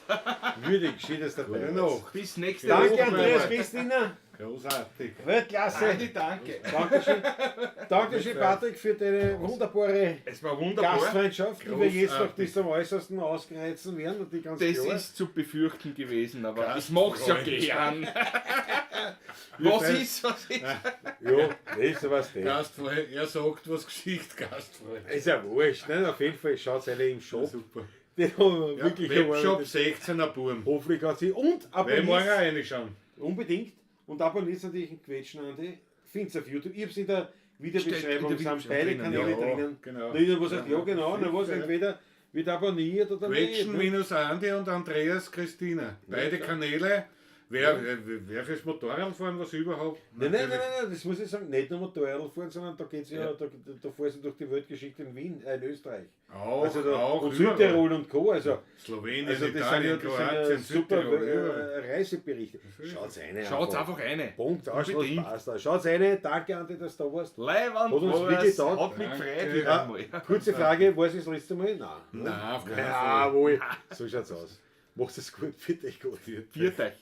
Würdig, schön, dass du dabei Gute warst. Nacht. Bis nächste Danke, Woche. Andreas Westiner. Großartig. Weltklasse. Andi, danke. Dankeschön. Dankeschön, Patrick, für deine wunderbare Es war wunderbar. Gastfreundschaft, die wir jetzt noch Großartig. bis zum Äußersten ausreizen werden. Und die ganz Das klar. ist zu befürchten gewesen, aber ich mach's ja gern. Was ist, was ist? Ja, das ist was das. Gastfreund, er sagt was Geschichte, Gastfreund. Ist ja wurscht, ne? Auf jeden Fall schaut alle im Shop. Super. Den haben wir Ja, wirklich Webshop einmal- 16er Burm. Hoffentlich hat sie. Und Weil morgen abonniert. reinschauen. Unbedingt. Und abonniert natürlich den Quetschen, Andi. Find's auf YouTube. Ich hab's in der Videobeschreibung, Steht in der sind beide Videobeschreibung Kanäle drinnen. Ja, drinnen. genau. Na, jeder, was sagt, ja genau, na was, entweder wird abonniert oder nicht. Quetschen Ne? minus Andi und Andreas Christina. Beide Kanäle. Wer fürs Motorradfahren was überhaupt? Nein, nein, nein, nein, nein, das muss ich sagen, nicht nur Motorradl fahren, sondern da geht's ja, da fahren sie durch die Weltgeschichte in Wien, in Österreich. Auch, also da, auch und überall. Südtirol und Co. Also, Slowenien, also das sind ja, Italien, das sind ja Kroatien, super Südtirol, überall. Reiseberichte. Schaut's rein. Schaut's einfach rein. Punkt, Ausschluss, Unbedingt. passt. Schaut's rein. Danke, Andi, dass du da warst. Leiwand, Hat uns wirklich taugt. hat mich Danke. gefreut wieder einmal. Kurze Frage, war es das letzte Mal? Nein. Nein, auf keinen Fall. Jawohl. So schaut's aus. Macht es gut, bitte gut. Viert euch.